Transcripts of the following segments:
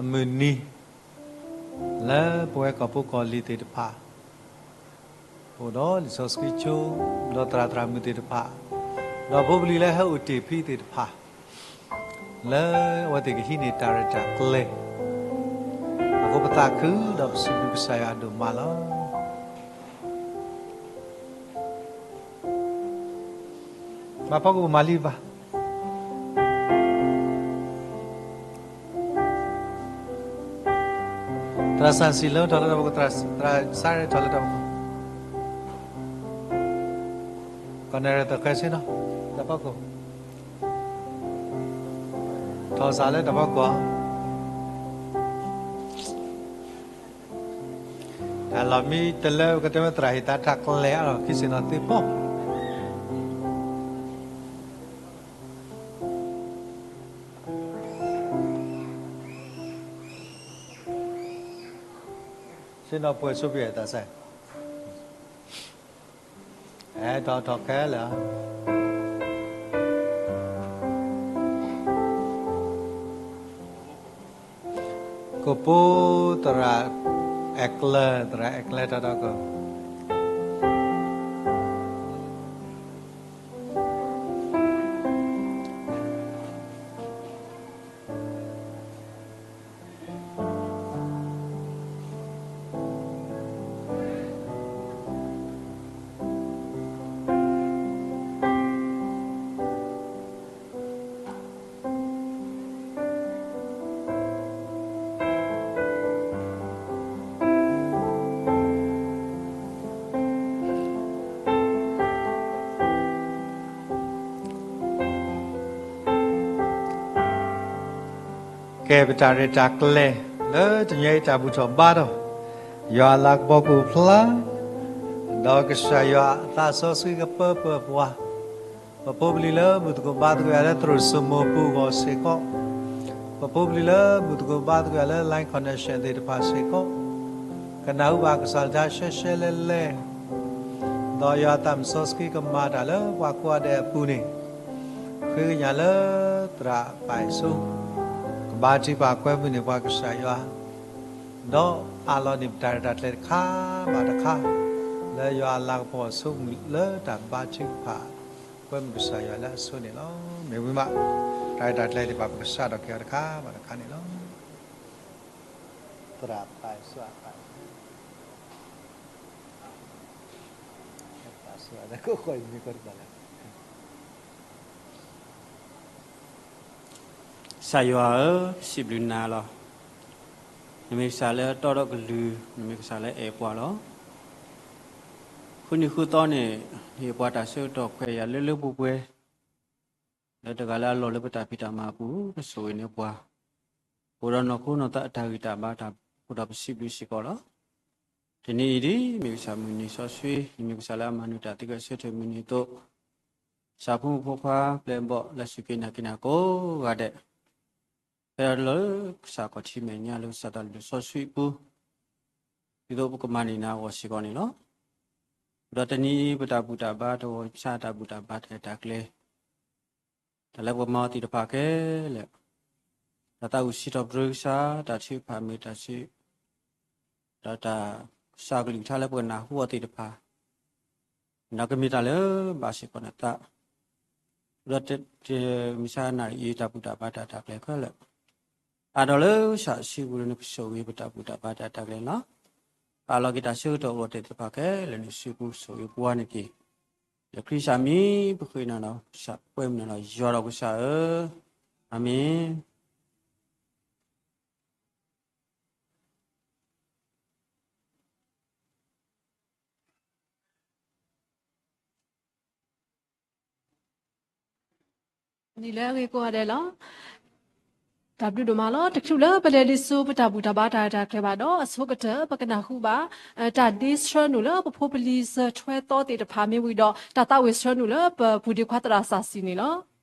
အမုၢ်နံၤ လၢပဝဲကီၢ်ဖိကီၢ်လံၤသ့ၣ်တဖၣ် အိၣ်ဒီးလံာ်စီဆှံကၠိ ဒီးသရၣ်သရၣ်မုၣ်သ့ၣ်တဖၣ် ဒီးဖိပလံၤလၢဟဲအိၣ်တ့ၢ်ဖဲသ့ၣ်တဖၣ် လၢအဝဲသ့ၣ်ကဟံးန့ၢ်တၢ်ရဲၣ်တၢ်ကျဲၤအဃိ ပသးခုဒီးပစံးဘျုးကစၢ်ယွၤဒိၣ်မးလီၤ. မၤဖီကအိၣ်မၤလံဘၣ်. သရၣ်စၣ်စံးလၢထီၣ်လၢတၢ်ဖီခိၣ်, သရၣ်စၣ်ရဲၣ်ထီၣ်လၢတၢ်ဖီခိၣ်, ကီၢ်နဲၣ်ရဲၣ်သဃဲးဆ့နီၤ တၢ်ဖီခိၣ်, ထီၣ်စၣ်လၢတၢ်ဖီခိၣ်, တၢ်လီၢ်မံတလၢကတဲမ့ၢ်သရၣ်ဟ့ၣ်သါတၢ်ကျဲၤအါထီၣ်ခံဆ့ၣ်နီၤသ့ၣ်ဖီ ဆ့ၣ်နီၤပှဲၤဆိဖဲသးစဲ အဲၣ်ထီၣ်ထီၣ်ခဲလၢာ် ကပိသရၣ်အဲၣ်ကျၢၤ သရၣ်အဲၣ်ကျၢၤတၢ်ဒီးက ကဲ ပတၢ်ရဲၣ်တၢ်ကျဲၤ လၢတနံၤအံၤတၢ်ဘူၣ်ထီၣ်ဘါထီၣ်, ယွၤအလၤကပီၤကအိၣ်ဖျါ, ဒီးကစၢ်ယွၤအသးစီဆှံကပၢပၢၢ်ပှၤ, ပဖိပလံၤလၢဘူၣ်သကိးဘါသကိးယၤလၢသရိာ်စိမိၤပူၤအဂီၢ်စ့ၢ်ကီး, ပဖိပလံၤလၢဘူၣ်သကိးဘါသကိးယၤလၢ line connection သ့ၣ်တဖၣ်စ့ၢ်ကီး, ကနၢ်ဟူဘၣ်ကစၢ်တၢ်ရှဲရှဲလဲလဲ, ဒီးယွၤအသးစီဆှံကမၤတၢ်လၢပှၤကိးဂၤဒဲးအပူၤန့ၣ်, ဃ့ကညးလၢသရၣ်ပာ်အစိ ကဘါထုကဖၣ်ကွဲမုာ်န့ၢ်ပှၤကစၢ်ယွၤ, ဒီးအးလီၤန့ၢ်ပတၢ်ရဲၣ်တၢ်ကျဲၤတခါဘၣ်တခါ, လၢယွၤအလၤကပီၤအဆိကမိၣ်လၢတၢ်ဘါထုကဖၣ် ကွဲမုာ်ကစၢ်ယွၤလၢအဆိန့ၣ်လီၤ. မ့ၢ်ဝံၤမး တၢ်ရဲၣ်တၢ်ကျဲၤသ့ၣ်တဖၣ် ပကစးထီၣ်က့ၤအီၤတခါဘၣ်တခါန့ၣ်လီၤ. သရၣ်ပာ်အစိ ကစၢ်ယွၤဧၢ, ပစံးဘျုးနၤလီၤ. နမ့ၢ်ကစၢ်လၢအတီဒီးကလုၢ်, နမ့ၢ်ကစၢ်လၢအအဲၣ်ပှၤလီၤ. ဃုနံၤဃုသီန့ၣ် နဟ့ၣ်ပှၤတၢ်ဆၢကတီၢ်ခွဲးယာ်လၢလၢပှဲၤပှဲၤ, လၢတဂၤလၢအလီၢ်လၢပတၢ်ဖံးတၢ်မၤအပူၤ ကဆိၣ်ဂ့ၤန့ၢ်ပှၤ, အိၣ်ဒီးနီၢ်ခိနီၢ်သးအတၢ်ဂံၢ်တၢ်ဘါတၢ်အိၣ်ဒီးပစံးဘျုးစ့ၢ်ကီးလီၤ. တနံၤအံၤဒ် မ့ၢ်ကစၢ်မုၢ်နံၤစီဆှံ, နမ့ၢ်ကစၢ်လၢအမၤနၢၤတၢ်သံကွၢ်ဆၢထၢၣ်မုၢ်နံၤအသိး, ကစၢ်ဖိမုၣ်ဖိခွါပျဲၢ်ဘီၣ်လၢစူၢ်က့ၤနာ်က့ၤနၤကိးဂၤဒဲး, ဖဲဒီးလၢကစၢ်ခီၣ်ထံးမဲာ်ညါလၢကစၢ်သးလၢစီဆှံအပူၤ, ဒ်သိးပကမၤန့ၢ်နၤအဂီၢ်စ့ၢ်ကီးန့ၣ်လီၤ. ဒီးတနံၤအံၤ ပတၢ်ဘူၣ်တၢ်ဘါတဂီၤ ပဆၣ်တၢ်ဘူၣ်တၢ်ဘါတၢ်ရဲၣ်တၢ်ကျဲၤ တၢ်လၢပကမၤအီၤသ့ၣ်တဖၣ်ခဲလၢာ်, တၢ်သးအိၣ်စံးထီၣ်ပတြၢၤကစၢ်, တၢ်ထုကဖၣ်မ့ၢ်တၢ်စံး, ဒီးတၢ်ကစၢ်ကလုၢ်ကထါလၢပကနၢ်ဟူအီၤသ့ၣ်တဖၣ်, ဒီးကမ့ၢ်တၢ်လၢဘၣ်စ့ၢ်ကီးနသး, ဒီးတမုၢ်ဆါနၤအံၤ တၢ်ဘူၣ်တၢ်ဘါတၢ်ရဲၣ်တၢ်ကျဲၤခဲလၢာ်, အါဒီးလၢကစၢ်စုပူၤလၢနကဆိၣ်ဂ့ၤပတၢ်ဘူၣ်တၢ်ဘါတၢ်ရဲၣ်တၢ်ကျဲၤန့ၣ်လီၤ. ပအးလီၤက့ၤတၢ်ဆၢကတီၢ်အိၣ်သ့ၣ်တဖၣ်ခဲလၢာ် နစုပူၤဆိၣ်ဂ့ၤပှၤန့ၣ်တက့ၢ်. လၢခရံာ်ကစၢ်မံၤပဃ့နၤလီၤ, ကစၢ်ကွဲမုာ်နၤလီၤ ယွၤဒီးကစၢ်ဧၢ, အၤမ့ၣ်. နံၤလၢအဂ့ၤကိးဂၤဒဲးလီၤ. တၢ်ဘျုးဒိၣ်မးလီၤ. တချုးလၢပလဲၤဒံးဆူပတၢ်ဘူၣ်တၢ်ဘါတၢ်ရဲၣ်တၢ်ကျဲၤဘၣ်ဒီး အဆိကတၢၢ် ပကနၢ်ဟူဘၣ် တၢ်ဒ့ဆှၢနုာ်လၢပဖိပလံၤစၢၤထွဲသီသ့ၣ်တဖၣ်မ့ၢ်ဝံၤဒီး တၢ်သးဝံၣ်ဆှၢနုာ်လၢပပူၤဒ့ခွါသရၣ်စၢ်စံးန့ၣ်လီၤ.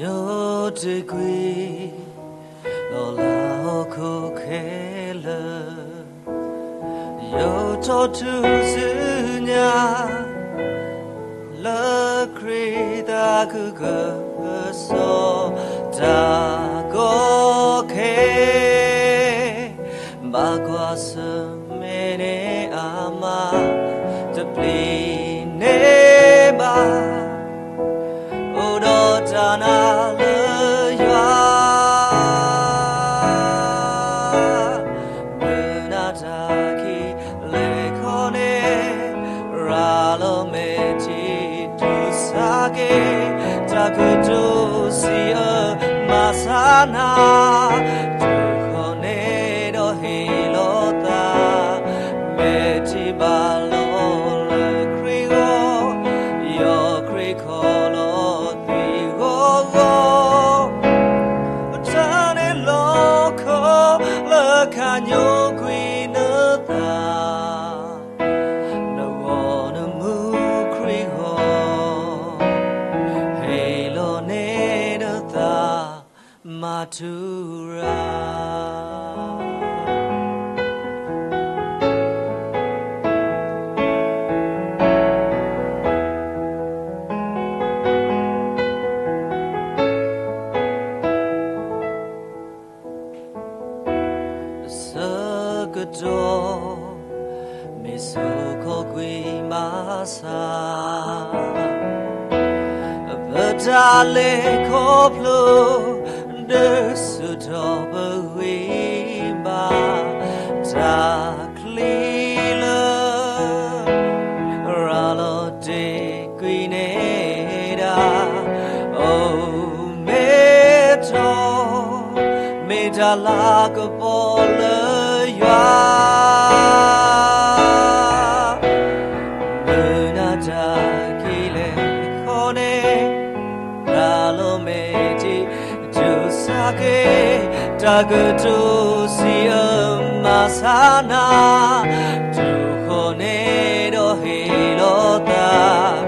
ယိၤတ့ၢ်ကွံာ်လီၤလၢဟီၣ်ခိၣ်ခဲလၢာ်, ယိၤထီၣ်ထူၣ်စုညါ လၢခရံာ်သးခုကစီၣ် တၢ်ကီခဲ ဘၣ်ကွၢ်ဆၢၣ်မဲာ်န့ၣ်အမါ တပျံၤန့ၢ်ဘၣ် အိၣ်ဒီးတၢ်နာ်လၢယွၤ မုၢ်နၤတၢ်ခံးလဲၤခီန့ၣ် ရၤလီၤမဲာ်ထံဒူစါက့ၤ တၢ်ကတိၤစံးအၢ မၤဆါနၤ တုၤဃီၤန့ၣ်ဒီးဟ့ၣ်လီၤသး မဲာ်ထံဘၣ်လီၤလၢခရံာ်ဂီၢ် ယီၢ်ခရံာ်ခီလီၤသွံၣ်ဂီၤဂီၤ မၤထူရၤ ဆၢကတီၢ် မ့ၢ်စိၤခီကွံာ်မၤဆါ ပတၢ်လဲၤခီဖျိ ဒုးဆူၣ်ထီၣ်ပဂံၢ်ဘါ တၢ်ချံလၢ ရၤလီၤတ့ၢ်ကွံာ်န့ၣ်ဒၣ် အိၣ်မ့ၢ်ထီၣ် မ့ၢ်တၢ်လၤကပီၤလၢယွၤ မုၢ်နၤတၢ်ကံၢ်လဲၤခီန့ၣ် ရၤလီၤမဲာ်ထံဒုးဆါက့ၤ တၢ်ကတိၤစံးအၢမၤဆါနၤ တုၤဃီၤန့ၣ်ဒီးဟ့ၣ်လီၤသး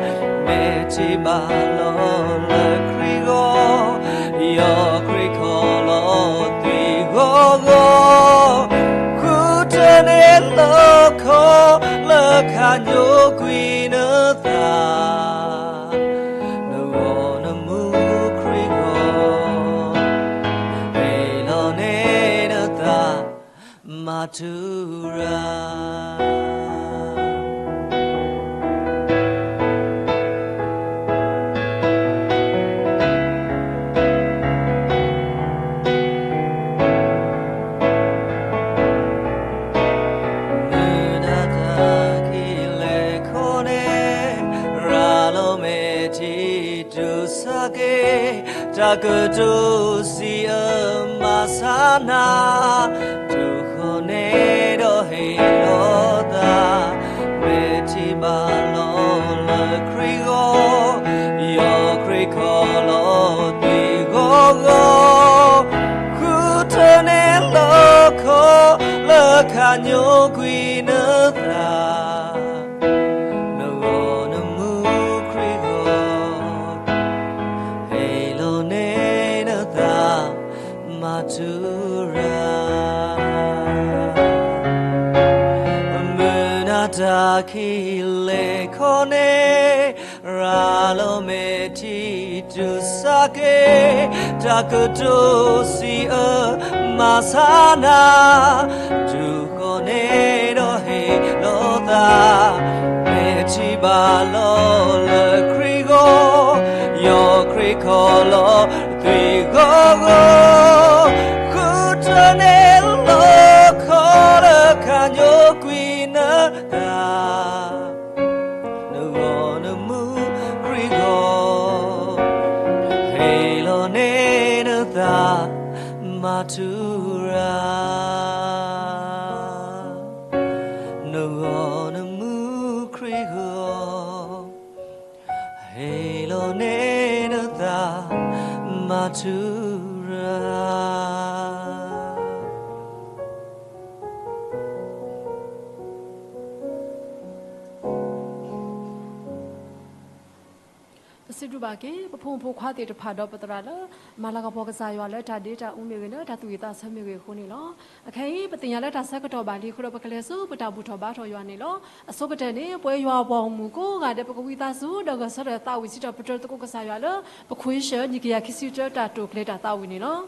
မဲာ်ထံဘၣ်လီၤလၢခရံာ်ဂီၢ် ယီၢ်ခရံာ်ခီၣ်လီၤသွံၣ်ဂီၤဂီၢ် ဃုထၢန့ၢ်လၢခီ လၢခညိကွံာ်နသး နဂီၢ်နမူခရံာ်ဂီၢ် ဟ့ၣ်လီၤန့ၢ်နသး မၤထူရၤ မုၢ်နၤတၢ်ကံၢ်လဲၤခီန့ၣ် ရၤလီၤမဲာ်ထံဒုးဆါက့ၤ တၢ်ကတိၤစံးအၢမၤဆါနၤ တုၤဃီၤန့ၣ်ဒီးဟ့ၣ်လီၤသး မဲာ်ထံဘၣ်လီၤလၢခရံာ်ဂီၢ် ယီၢ်ခရံာ်ခီၣ်လီၤသွံၣ်ဂီၤဂီၢ် ဃုထၢန့ၢ်လၢခီ လၢခညိကွံာ်နသး နဂီၢ်နမူခရံာ်ဂီၢ် ဟ့ၣ်လီၤန့ၢ်နသး မၤထူရၤ မုၢ်နၤတၢ်ကံၢ်လဲၤခီန့ၣ် ရၤလီၤမဲာ်ထံဒုးဆါက့ၤ တၢ်ကတိၤစံးအၢမၤဆါနၤ တုၤဃီၤန့ၣ်ဒီးဟ့ၣ်လီၤသး မဲာ်ထံဘၣ်လီၤလၢခရံာ်ဂီၢ် ယီၢ်ခရံာ်ခီၣ်လီၤသွံၣ်ဂီၤဂီၢ် ဃုထၢန့ၢ်လၢခီ လၢခညိကွံာ်နသး နဂီၢ်နမူခရံာ်ဂီၢ် ဟ့ၣ်လီၤန့ၢ်နသး မၤထူရၤ နဂီၢ်နမူခရံာ်ဂီၢ် ဟ့ၣ်လီၤန့ၢ်နသး မၤထူရၤ ပစံးဘျုးဘၣ်က့ၤ ပဖိမုၣ်ဖိခွါသ့ၣ်တဖၣ်ဒီးပသရၣ်လၢ မၤလၤကပီၤကစၢ်ယွၤလၢတၢ်ဒ့တၢ်အူမ့ၢ်ဂ့ၤ လၢတၢ်သူၣ်ဝံၣ်သးဆၢမ့ၢ်ဂ့ၤအဃိန့ၣ်လီၤ. အခဲအံၤ ပသ့ၣ်ညါလၢတၢ်ဆၢကတီၢ်ဘၣ်လံအဃိဒီး ပကလဲၤဆူပတၢ်ဘူၣ်ထီၣ်ဘါထီၣ်ယွၤန့ၣ်လီၤ. အဆိကတၢၢ်န့ၣ် ပဝဲယွၤအပှၤဂီၢ်မုၢ်ကိးဂၤဒဲး ပကဝံသးစူၤ ဒီးဂဲၤဆၢထၢၣ်သးဝံၣ်စံးထီၣ်ပတြၢၤသကိးကစၢ်ယွၤလၢ ပခွံဆၢ နံၣ်ကယၤခံဆံတၢ တၢ်တိာ်ကျဲၤတၢ်သးဝံၣ်န့ၣ်လီၤ.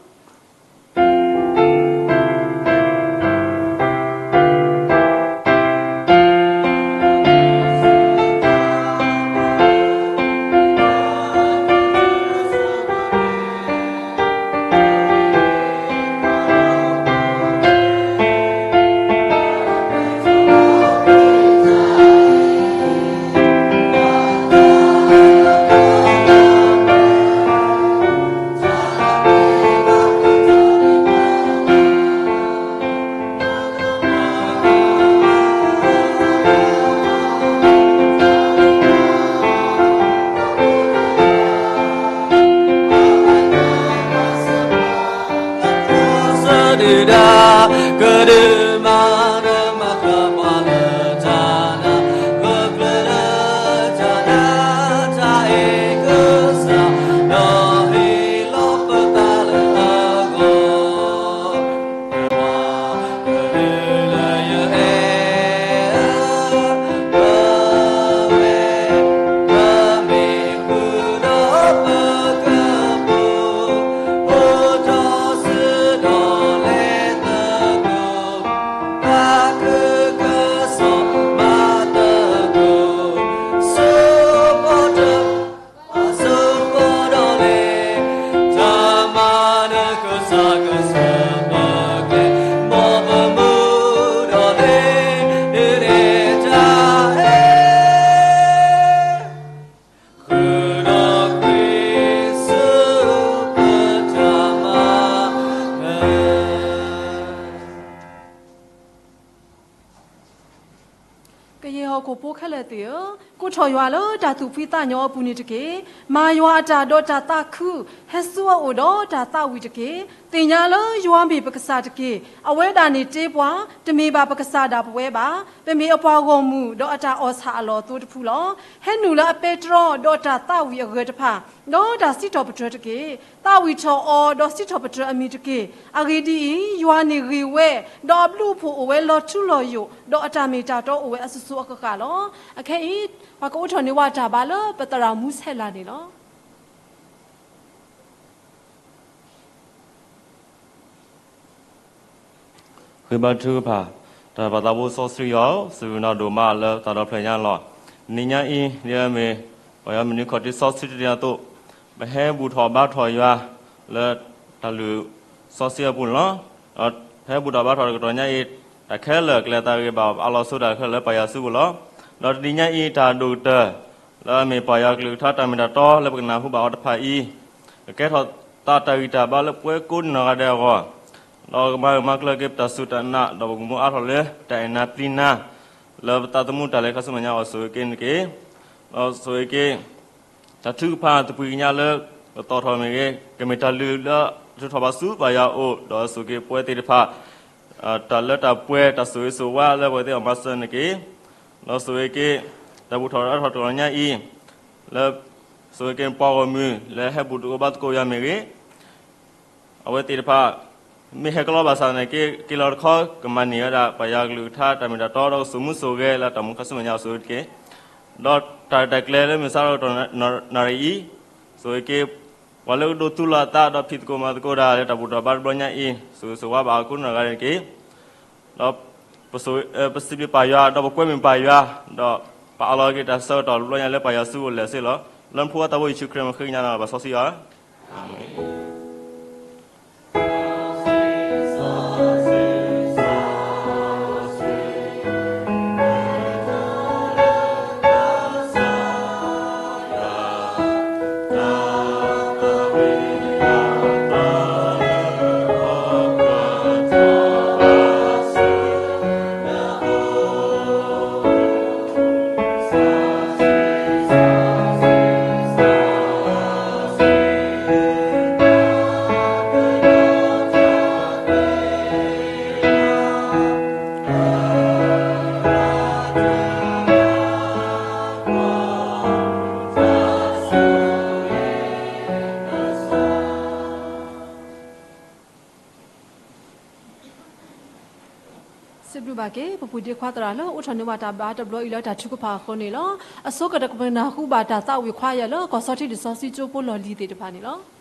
ဟ့ၣ်ဂံၢ်ဘါထုကဖၣ်ဒီးပှၤဟီၣ်ခိၣ်ဖိခဲလၢာ်သ့ၣ်ဧၢ, ကိးထီၣ်ယွၤလၢတၢ်သူၣ်ဖှံသးညီအပူၤန့ၣ်တက့ၢ်. မၤယွၤအတၢ်ဒီးတၢ်သးခု, ဟဲဆူအအိၣ်ဒီးတၢ်သးဝံၣ်တက့ၢ်. သ့ၣ်ညါလၢယွၤမ့ၢ်ပကစၢ်တက့ၢ်. အဝဲဒၣ်န့ၣ်တ့ပှၤ, တမ့ၢ်ဘၣ်ပကစၢ်ဒၣ်ပဝဲဘၣ်. ပမ့ၢ်အပှၤဂီၢ်မုၢ်, ဒီးအတၢ်အီၣ်ဆၣ်အလီၢ်အသိတဖုလီၤ. ဟဲနုာ်လၢအပဲတြီ, ဒီးတၢ်သးဝံၣ်အဂၢၢ်တဖၣ်, ဒီးတၢ်စံးထီၣ်ပတြၢၤတက့ၢ်. သးဝံၣ်ထီၣ်အီၤ, ဒီးစံးထီၣ်ပတြၢၤအမံၤတက့ၢ်. အဂ့ၢ်ဒ်အံၤ, ယွၤန့ၣ်ဂ့ၤဝဲ, ဒီးအဘျုးအဖှိၣ်အိၣ်ဝဲလီၤထူလီၤယိာ်, ဒီးအတၢ်မ့ၢ်တၢ်တီအိၣ်ဝဲအစိၤစိၤအဃၣ်ဃၣ်လီၤ. အခဲအံၤ, ပှၤကအိးထီၣ်န့ၢ်ဝဲတၢ်ဘါလၢပသရၣ်မူဆဲးလးန့ၣ်လီၤ. ဃ့ဘါထုကဖၣ်, တၢ်ပၢ်သးဘိစီဆှံယွၤဧၢ, စူၢ်က့ၤနာ်ဒိၣ်မးလၢသးဒီဖျၢၣ်ညါလီၤ. တနံၤညါအံၤ ဒ်အမ့ၢ် ပှၤယွၤမုၢ်နံၤခီၣ်ထံးစီဆှံတနံၤအသိး, ပဟဲဘူၣ်ထီၣ်ဘါထီၣ်ယွၤ လၢတၢ်လုၢ်စီဆှံအပူၤန့ၣ်လီၤ. ဒီးပဟဲဘူၣ်ထီၣ်ဘါထီၣ်တကတီၢ်ညါအံၤ, တၢ်ခဲလၢာ်ကလဲၤသးဂ့ၤဘၣ် ပအးလီၤဆိတၢ်ခဲလၢာ်လၢပၢ်ယွၤစုပူၤလီၤ. ဒီးတနံၤညါအံၤ တၢ်ဒိၣ်ကတၢၢ် လၢအမ့ၢ်ပၢ်ယွၤကလုၢ်ကထါတၢ်မ့ၢ်တၢ်တီလၢပကနၢ်ဟူဘၣ်အီၤတဖၣ်အံၤ, ကကဲထီၣ်သးတၢ်ဂံၢ်တၢ်ဘါလၢပဝဲကိးနီၢ်ဂၤဒဲးအဂီၢ်, ဒီးကမၤဂၢၢ်မၤကျၢၤက့ၤပတၢ်စူၢ်တၢ်နာ်, ဒီးပကမူအါထီၣ်လၢပတၢ်အဲၣ်နၤပျံၤနၤ, လၢပသးသမူတၢ်လဲၤခါဆူမဲာ်ညါအဂီၢ် ဆိၣ်ဂ့ၤက့ၤန့ၣ်တက့ၢ်. ဒီးဆိၣ်ဂ့ၤက့ၤ တၢ်ထုကဖၣ်တပှံၤကညးလၢ ကသီၣ်ထီၣ်မ့ၢ်ဂ့ၤ, ကမ့ၢ်တၢ်လုၢ်လၢထုးထီၣ်ဘၣ်ဆူပၢ်ယွၤအအိၣ်, ဒီးဆိၣ်ဂ့ၤက့ၤပဝဲသ့ၣ်တဖၣ် တၢ်လၢတၢ်ပှဲၤ တၢ်ဆိၣ်ဂ့ၤဆိၣ်ဝါလၢပဝဲသ့ၣ်အဂီၢ်မၤစၢၤန့ၣ်တက့ၢ်. ဒီးဆိၣ်ဂ့ၤက့ၤ တၢ်ဘူၣ်ထီၣ်ဘါထီၣ်တကတီၢ်ညါအံၤ, လၢ ဆိၣ်ဂ့ၤက့ၤပှၤဂီၢ်မုၢ် လၢဟဲဘူၣ်သကိးဘါသကိးယွၤမ့ၢ်ဂ့ၤ, အဝဲသ့ၣ်တဖၣ် မ့ၢ်ဟဲကလီဘၣ်ဆၣ်န့ၣ် က့ၤလီၤတခီ ကမၤန့ၢ်ဝဲဒၣ် ပၢ်ယွၤကလုၢ်ကထါတၢ်မ့ၢ်တၢ်တီ ဒီးကစိာ်မူစိာ်ဂဲၤလၢတၢ်မူခါဆူမဲာ်ညါအဂီၢ် ဆိၣ်ဂ့ၤက့ၤတက့ၢ်. ဒီးတၢ်ရဲၣ်တၢ်ကျဲၤလၢမုၢ်ဆါတကတီၢ်နၣ်ရံၣ်အံၤ, ဆိၣ်ဂ့ၤက့ၤ ပှၤလၢကဒိးသူလီၤအသး ဒီးဖံးသကိးမၤသကိးတၢ်လၢတၢ်ဘူၣ်ထီၣ်ဘါတဘျီညါအံၤ, ဆိၣ်ဂ့ၤဆိၣ်ဝါဘၣ်အကိးနီၢ်ဂၤဒဲးန့ၣ်တက့ၢ်. ဒီး ပစံးဘျုးပၢ်ယွၤ ဒီးပကွဲမုာ်ပၢ်ယွၤ, ဒီးပအးလီၤက့ၤတၢ်ဆၢကတီၢ်တဘျီညါလၢပၢ်ယွၤစုပူၤအလဲၤဆ့လီၤ. လၢနဖိခွါသးဘိယ့ၣ်ၡူးခရံာ်အမံၤဃ့ကညးနၤလီၤ ပၢ်စီဆှံဧၢ, အၤမ့ၣ်. စံးဘျုးဘၣ်က့ၤ ပပူၤဒ့ခွါသရၣ်လၢအိးထီၣ်န့ၢ်ဝဲတၢ်ဘါ တဘျီအံၤလၢတၢ်ထုကဖၣ်အဃိန့ၣ်လီၤ. အဆိကတၢၢ်ပကနၢ်ဟူဘၣ်တၢ်သးဝံၣ်ခွါယဲၢ်လၢ ကီၢ်စီထံးလံာ်စီဆှံကၠိဖိလီၢ်လံၤသ့ၣ်တဖၣ်န့ၣ်လီၤ.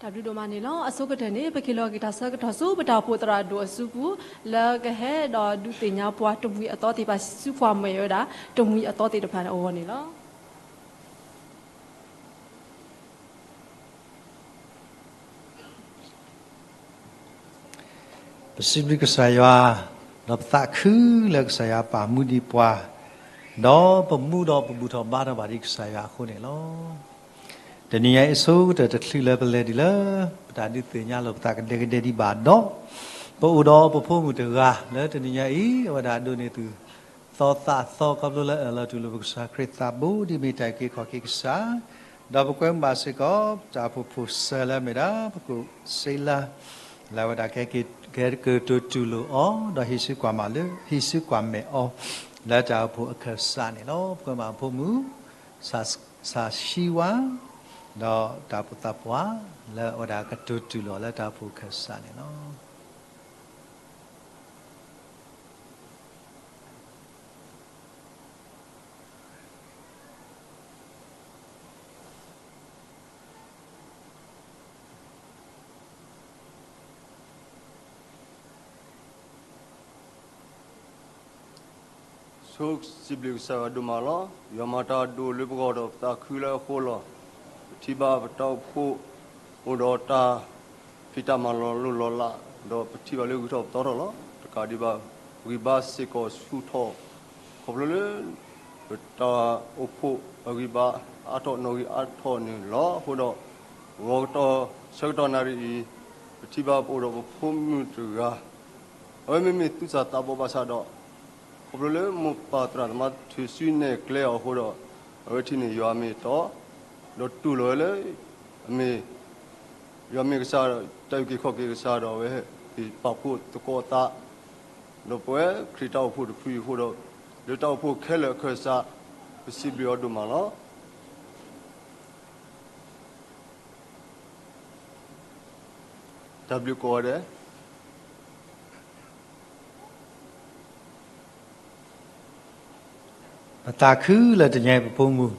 တၢ်ဘျုးဒိၣ်မးန့ၣ်လီၤ. အဆိကတၢၢ်န့ၣ် ပကဟ့ၣ်လီၤက့ၤတၢ်ဆၢကတီၢ်ဆူပတၢ်အိၣ်ဖှိၣ်သရၣ်ဒိၣ်အစုပူၤ လၢကဟဲဒီးဒုးသ့ၣ်ညါပှၤတမှံၤအသီသ့ၣ်တဖၣ် ဆူပှၤမၤဝဲဒၣ် တမှံၤအသီသ့ၣ်တဖၣ်အဂီၢ်န့ၣ်လီၤ. ပစံးဘျုးကစၢ်ယွၤ, ဒီးပသးခုလၢကစၢ်ယွၤပာ်မူဒံးပှၤ, ဒီးပမူဒီးပဘူၣ်ထီၣ်ဘါထီၣ်ဘၣ်ဒံးကစၢ်ယွၤအဃိန့ၣ်လီၤ. တနံၤညါအံၤအဆိကတၢၢ်တချုးလၢပလဲၤဒံးလၢ ပတၢ်ဒုးသ့ၣ်ညါလိာ်ပသးကဒဲကဒဲဒံးဘၣ်ဒီး, ပအိၣ်ဒီးပဖိမုၣ်တဂၤလၢတနံၤညါအံၤ အဝဲဒၣ်ဒိးန့ၢ်သု သီသးသီခီဖျိလၢအၢၣ်လီၤတူၢ်လိာ်ပကစၢ်ခရံာ်သးဘိ ဒ်မ့ၢ်တၢ်အုၣ်က့ၤခီၣ်က့ၤကစၢ်, ဒီးပကွဲမုာ်ဘၣ်စ့ၢ်ကီး တၢ်အိၣ်ဖှိၣ်ဖိစၢၤလၢအမ့ၢ်ဒၣ် ပကိးစ့လါ လၢအဝဲဒၣ်ကဟဲက့ၤ ကဟဲက့ၤကတိၤတူၢ်လိာ်အီၤ ဒီးဟံးစုကွၢ်မၤလၢ ဟံးစုကွၢ်မဲာ်အီၤ လၢတၢ်အိၣ်ဖှိၣ်အခၢၣ်စးန့ၣ်လီၤ. ပကွဲမုာ်ဘၣ်ဖိမုၣ် စၤ စၤဆံဝါ ဒီးတၢ်အိၣ်ဖှိၣ်သးပှၢ် လၢအဝဲဒၣ်ကတိၤတူၢ်လိာ်လၢတၢ်အိၣ်ဖှိၣ်အခၢၣ်စးန့ၣ်လီၤ. ဆိစံးဘျုးကစၢ်ယွၤဒိၣ်မးလီၤ. ယွၤမၤတၢ်ဒိၣ်လၢပဂီၢ်ဒီးပသးခုလၢအဃိလီၤ. ပထံၣ်ဘၣ်ပတၢ်အိၣ်ဖှိၣ် အိၣ်ဒီးတၢ်ဖံးတၢ်မၤလီၤလိၢ်လီၤလး, ဒီးပထံၣ်ဘၣ်လၢဂုၤထီၣ်ပသီထီၣ်လီၤ. တကးဒံးဘၣ် ပဂံၢ်ဘါစ့ၢ်ကီးဆူၣ်ထီၣ် ခီဖျိလၢ ပတၢ်အိၣ်ဖှိၣ်အဂံၢ်ဘါအါထီၣ်နီၣ်ဂံၢ်အါထီၣ်န့ၣ်လီၤ. အဃိဒီး ဂီၤကတီၢ်ဆၢကတီၢ်နၣ်ရံၣ်အံၤ ပထံၣ်ဘၣ်ပအိၣ်ဒီးပဖိမုၣ်တဂၤ, အဝဲမ့မ့ၢ်သူၣ်စၢ်သးဘီၣ်ဘၣ်ဆၣ်ဒီး ခီဖျိလၢမိၢ်ပၢ်သရၣ်သမါထုးစုနဲၣ်ကျဲအီၤအဃိဒီး အဝဲထံၣ်န့ၢ်ယွၤအမ့ၢ်အတီ, ဒီးတူၢ်လိာ်ဝဲလၢ အမ့ၢ် ယွၤမ့ၢ်ကစၢ် တၢ်အုၣ်က့ၤခီၣ်က့ၤကစၢ်ဒီး အဝဲက့ၤပာ်ဖှိၣ်သကိးအသး, ဒီးပဝဲခရံာ်တၢ်အိၣ်ဖှိၣ်တဖုအံၤအဃိဒီး လၢတၢ်အိၣ်ဖှိၣ်ခဲလၢာ်အခၢၣ်စး ပစံးဘျုးအီၤဒိၣ်မးလီၤ. တၢ်ဘျုးကိးဂၤဒဲး. ပသးခုလၢတနံၤအံၤပဖိမုၣ်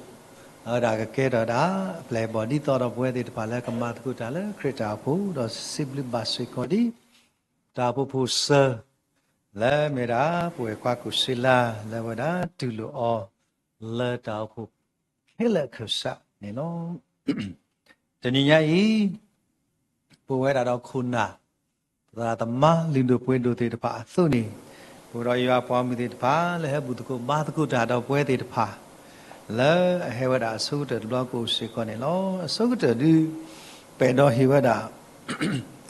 အဝဲဒၣ်ကကဲထီၣ်ဒၣ် အပျဲၢ်အဘီၣ်ဒ်သိးဒီးပဝဲသ့ၣ်တဖၣ်လၢကမၤသကိးတၢ်လၢခရံာ်တၢ်အိၣ်ဖှိၣ် ဒီးစံးဘျုးဘၣ်စ့ၢ်ကီးဒ် တၢ်အိၣ်ဖှိၣ်ဖိစၢၤ လၢအမ့ၢ်ဒၣ် ပဝဲၢ်ခွါကူၣ်စ့လါ လၢအဝဲဒၣ်တူၢ်လိာ်အီၤ လၢတၢ်အိၣ်ဖှိၣ်ခဲလၢာ်အခၢၣ်စးန့ၣ်လီၤ. တနံၤညါအံၤ ပဝဲဒၣ်ဒီးခိၣ်နၢ် သရၣ်သမါလုၢ်ဒိၣ်ပှ့ၤဒိၣ်သ့ၣ်တဖၣ်အသိးန့ၣ် ပဝဲဒီးယွၤပှၤမုၣ်သ့ၣ်တဖၣ် လၢဟဲဘူၣ်သကိးဘါသကိးတၢ်ဒီးပဝဲသ့ၣ်တဖၣ် လၢအဟဲဝဲဒၣ်အဆိကတၢၢ်တဘျီကအိၣ်စ့ၢ်ကီးန့ၣ်လီၤ. အဆိကတၢၢ်ဒုး ပအဲၣ်ဒိးဟ့ၣ်ဝဲဒၣ်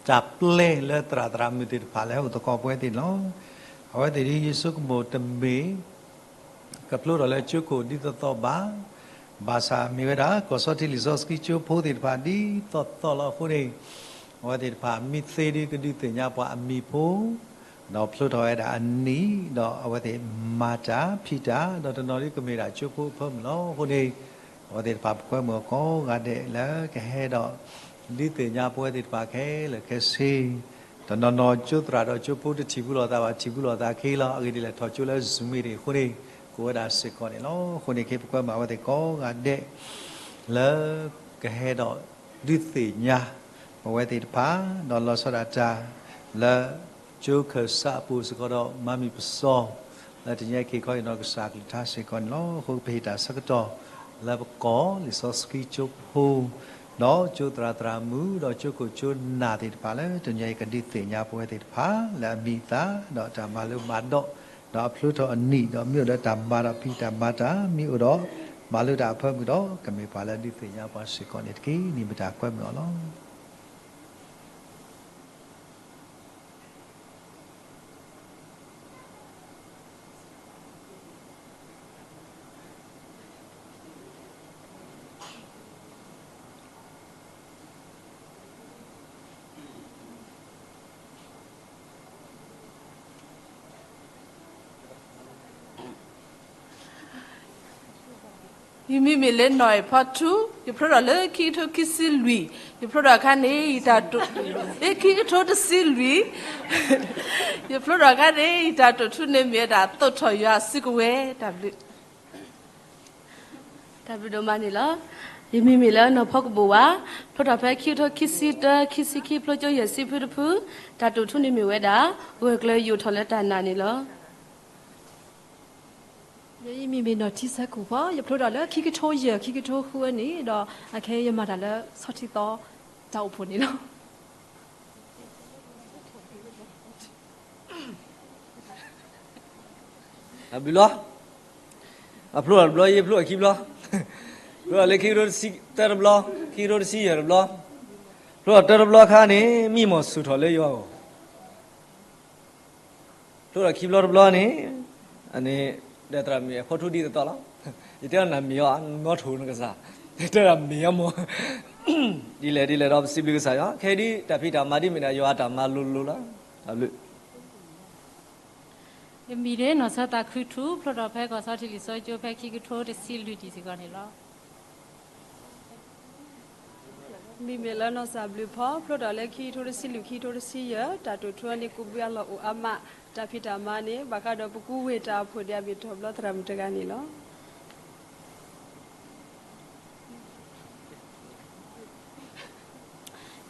တၢ်ပျဲလၢသရၣ်သရၣ်မုၣ်သ့ၣ်တဖၣ်လၢဟဲအိၣ်သကိးပဝဲသ့ၣ်န့ၣ်လီၤ. အဝဲသ့ၣ်ဒ်ယဆိကမိၣ်တမ့ၢ် ကဖျိထီၣ်လၢကၠိခိၣ်ဒ်သိးသိးဘၣ်, ဘၣ်ဆၣ်မ့ၢ်ဝဲဒၣ် ကီၢ်စီထံလံာ်စီဆှံကၠိဖိသ့ၣ်တဖၣ်ဒ်သိးသိးလီၤအဃိန့ၣ်, အဝဲသ့ၣ်တဖၣ်မ့ၢ်သ့ဒ်ကဒုးသ့ၣ်ညါပှၤအမံၤဖိ, ဒီးဖျိထီၣ်ဝဲဒၣ်အနံၣ်, ဒီးအဝဲသ့ၣ်မၤတၢ်ဖံးတၢ်, ဒီးတနီၤဒ်ကမ့ၢ်ဒၣ်ကၠိဖိအဖၢမုၢ်လီၤ. အဃိန့ၣ် အဝဲသ့ၣ်တဖၣ်ပကွဲမုာ်အကိးဂၤဒဲးလၢကဟဲဒီး ဒုးသ့ၣ်ညါပဝဲသ့ၣ်တဖၣ်ခဲလၢာ်ခဲဆ့ တနီၤနီၤကၠိသရၣ်ဒီးကၠိဖိတထံၣ်ဘူးလိာ်သးဘၣ် ထံၣ်ဘူးလိာ်သးခဲလီၤ. အဂ့ၢ်ဒ်လဲၣ် ထီၣ်ကၠိလၢ Zoom meeting အဃိန့ၣ် ကအိၣ်ဝဲဒၣ်စ့ၢ်ကီးန့ၣ်လီၤ. အဃိန့ၣ် ကပကွဲမုာ်အဝဲသ့ၣ်ကိးဂၤဒဲး လၢကဟဲဒီးဒုးသ့ၣ်ညါ ပဝဲသ့ၣ်တဖၣ် ဒီးလီၤဆီဒၣ်တၢ် လၢကၠိခၢၣ်စးအပူၤစ့ၢ်ကီးဒီး မၤမုာ်ပစီ လၢတနံၤအံၤ က့ၤခီအံၤနီၢ်ကစၢ်အကလုၢ်ကထါစ့ၢ်ကီးန့ၣ်လီၤ. အဃိပဟ့ၣ်တၢ်ဆၢကတီၢ် လၢပကီၢ်လံာ်စီဆှံကၠိဖိ ဒီးကၠိသရၣ်သရၣ်မုၣ် ဒီးကၠိခိၣ်ကၠိနၢ်သ့ၣ်တဖၣ်လၢ တနံၤအံၤကဒုးသ့ၣ်ညါပဝဲသ့ၣ်တဖၣ် လၢအမံၤအသၣ် ဒီးတၢ်မၤလိမၤဒိး ဒီးအဖျိထီၣ်အနံၣ် ဒီးမ့ၢ်အိၣ်ဒီးတၢ်မၤဒီးဖံးတၢ်မၤတၢ် မ့ၢ်အိၣ်ဒီး မၤလိတၢ်အဖၢမုၢ်ဒီး ကမ့ၢ်ပှၤလၢအဒုးသ့ၣ်ညါပှၤစ့ၢ်ကီးန့ၣ်တက့ၢ်. န့ၣ်မ့ၢ်တၢ်ကွဲမုာ်အီၤလီၤ. ယမံၤမ့ၢ်လၢနီၢ်အ့ၣ်ဖီထူ, ယဖျိထီၣ်လၢခံကထိခံဆံလွံၢ်, ယဖျိထီၣ်အခါန့ၣ် ယတၢ်တိာ်, လၢခံကထိတဆံလွံၢ်, ယဖျိထီၣ်အခါန့ၣ် ယတၢ်တိာ်ထူန့ၣ်မ့ၢ်ဝဲဒၣ် သိးထီၣ်ယွၤစုကဝဲၤ တၢ်ဘျုး, တၢ်ဘျုးဒိၣ်မးန့ၣ်လီၤ. ယမံၤမ့ၢ်လၢနီၢ်ဖီကဘိၣ်ဝါ, ဖျိထီၣ်ဖဲခံကထိခံဆံတၢ ခံဆံခံ ဖျိကၠိယဲၢ်ဆံဖုတဖု, တၢ်တိာ်ထူန့ၣ်မ့ၢ်ဝဲဒၣ် ဂၢၢ်ကျၢၤယိာ်ထီၣ်လၢတၢ်နာ်န့ၣ်လီၤ. ယမံၤမ့ၢ်နီၢ်ထံဆၢခိၣ်ဖီ, ယဖျိထီၣ်လၢခံကထိယဲၢ် ခံကထိဃုဝဲန့ၣ်ဒီး အခဲအံၤယမၤတၢ်လၢဆီထံသီ တၢ်အိၣ်ဖှိၣ်န့ၣ်လီၤ. တၢ်ဘျုးလီၤ. အဖျိထီၣ်တဘျီ ယဖျိထီၣ်ခံဘျီ, ဖျိထီၣ်လၢခံကထိတဆံတၢတဘျီ, ခံကထိတဆံယဲၢ်တဘျီ, ဖျိထီၣ်တၢတဘျီအခါန့ၣ် မံမီၢ်ဆူၣ်ထီၣ်လၢယွၤအဂီၢ် ဖျိထီၣ်ခံဘျီတဘျီန့ၣ်, အန့ၣ်, ဒီးသရၣ်မုၣ်အဖီထူဒ်သိးသိးလီၤ. ယတဲအီၤနမ့ၢ်အီၤ နီၣ်ထိၣ်နကစၢ်, တဲဒၣ်မ့ၢ်အီၤမ့ၢ်, ဒ်လဲၣ်ဒ်လဲၣ်ဒီးပစံးဘျုးကစၢ်ယွၤ, ခဲအံၤဒ်တၢ်ဖံးတၢ်မၤဒ်မ့ၢ်ဒၣ် ယွၤအတၢ်မၤလိၤလိၤလီၤ. တၢ်ဘျုး ယမံၤန့ၣ် နီၢ်ဆၢသးခုထူ, ဖျိထီၣ်ဖဲကီၢ်ဆီထံးလံာ်စီဆှံကၠိဖဲခံကထိတဆံလွံၢ်ဒံးစ့ၢ်ကီးန့ၣ်လီၤ. မံၤမ့ၢ်လၢနီၢ်စၢ်ဘျုးဖီ, ဖျိထီၣ်လၢခံကထိတဆံလွံၢ် ခံကထိတဆံယဲၢ်, တၢ်တိာ်ထူန့ၣ် ကူးဘုအလီၢ်အိၣ်အါမး, တၢ်ဖံးတၢ်မၤန့ၣ် ဘၣ်ဃးဒီးပကူဝ့ၢ်တၢ်အိၣ်ဖှိၣ်န့ၣ် အမ့ၢ်ထီၣ်ဘျီသရၣ်မုၣ်တဂၤန့ၣ်လီၤ.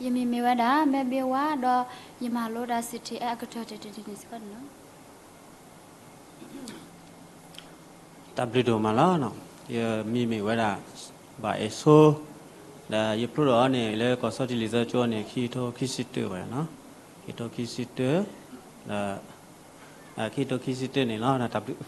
ယမံၤမ့ၢ်ဝဲဒၣ် မဲဘ့ဝါ ဒီးယမၤလိတၢ် CTS အကတၢၢ်တနံၤန့ၣ်စ့ၢ်ကီးန့ၣ်လီၤ. တၢ်ဘျုးဒိၣ်မးလီၤ. ယမံၤမ့ၢ်ဝဲဒၣ် ဘၣ်အဲၣ်ဆိ, ဒီးယဖျိထီၣ်အီၤန့ၣ် လၢကီၢ်ဆီထံးလံာ်စီဆှံကၠိန့ၣ် ခံကထိခံဆံတၢဝဲဒၣ်နီၤ, ခံကထိခံဆံတၢ, ဒီး ခံကထိခံဆံတၢန့ၣ်လီၤ. တၢ်ဘျုး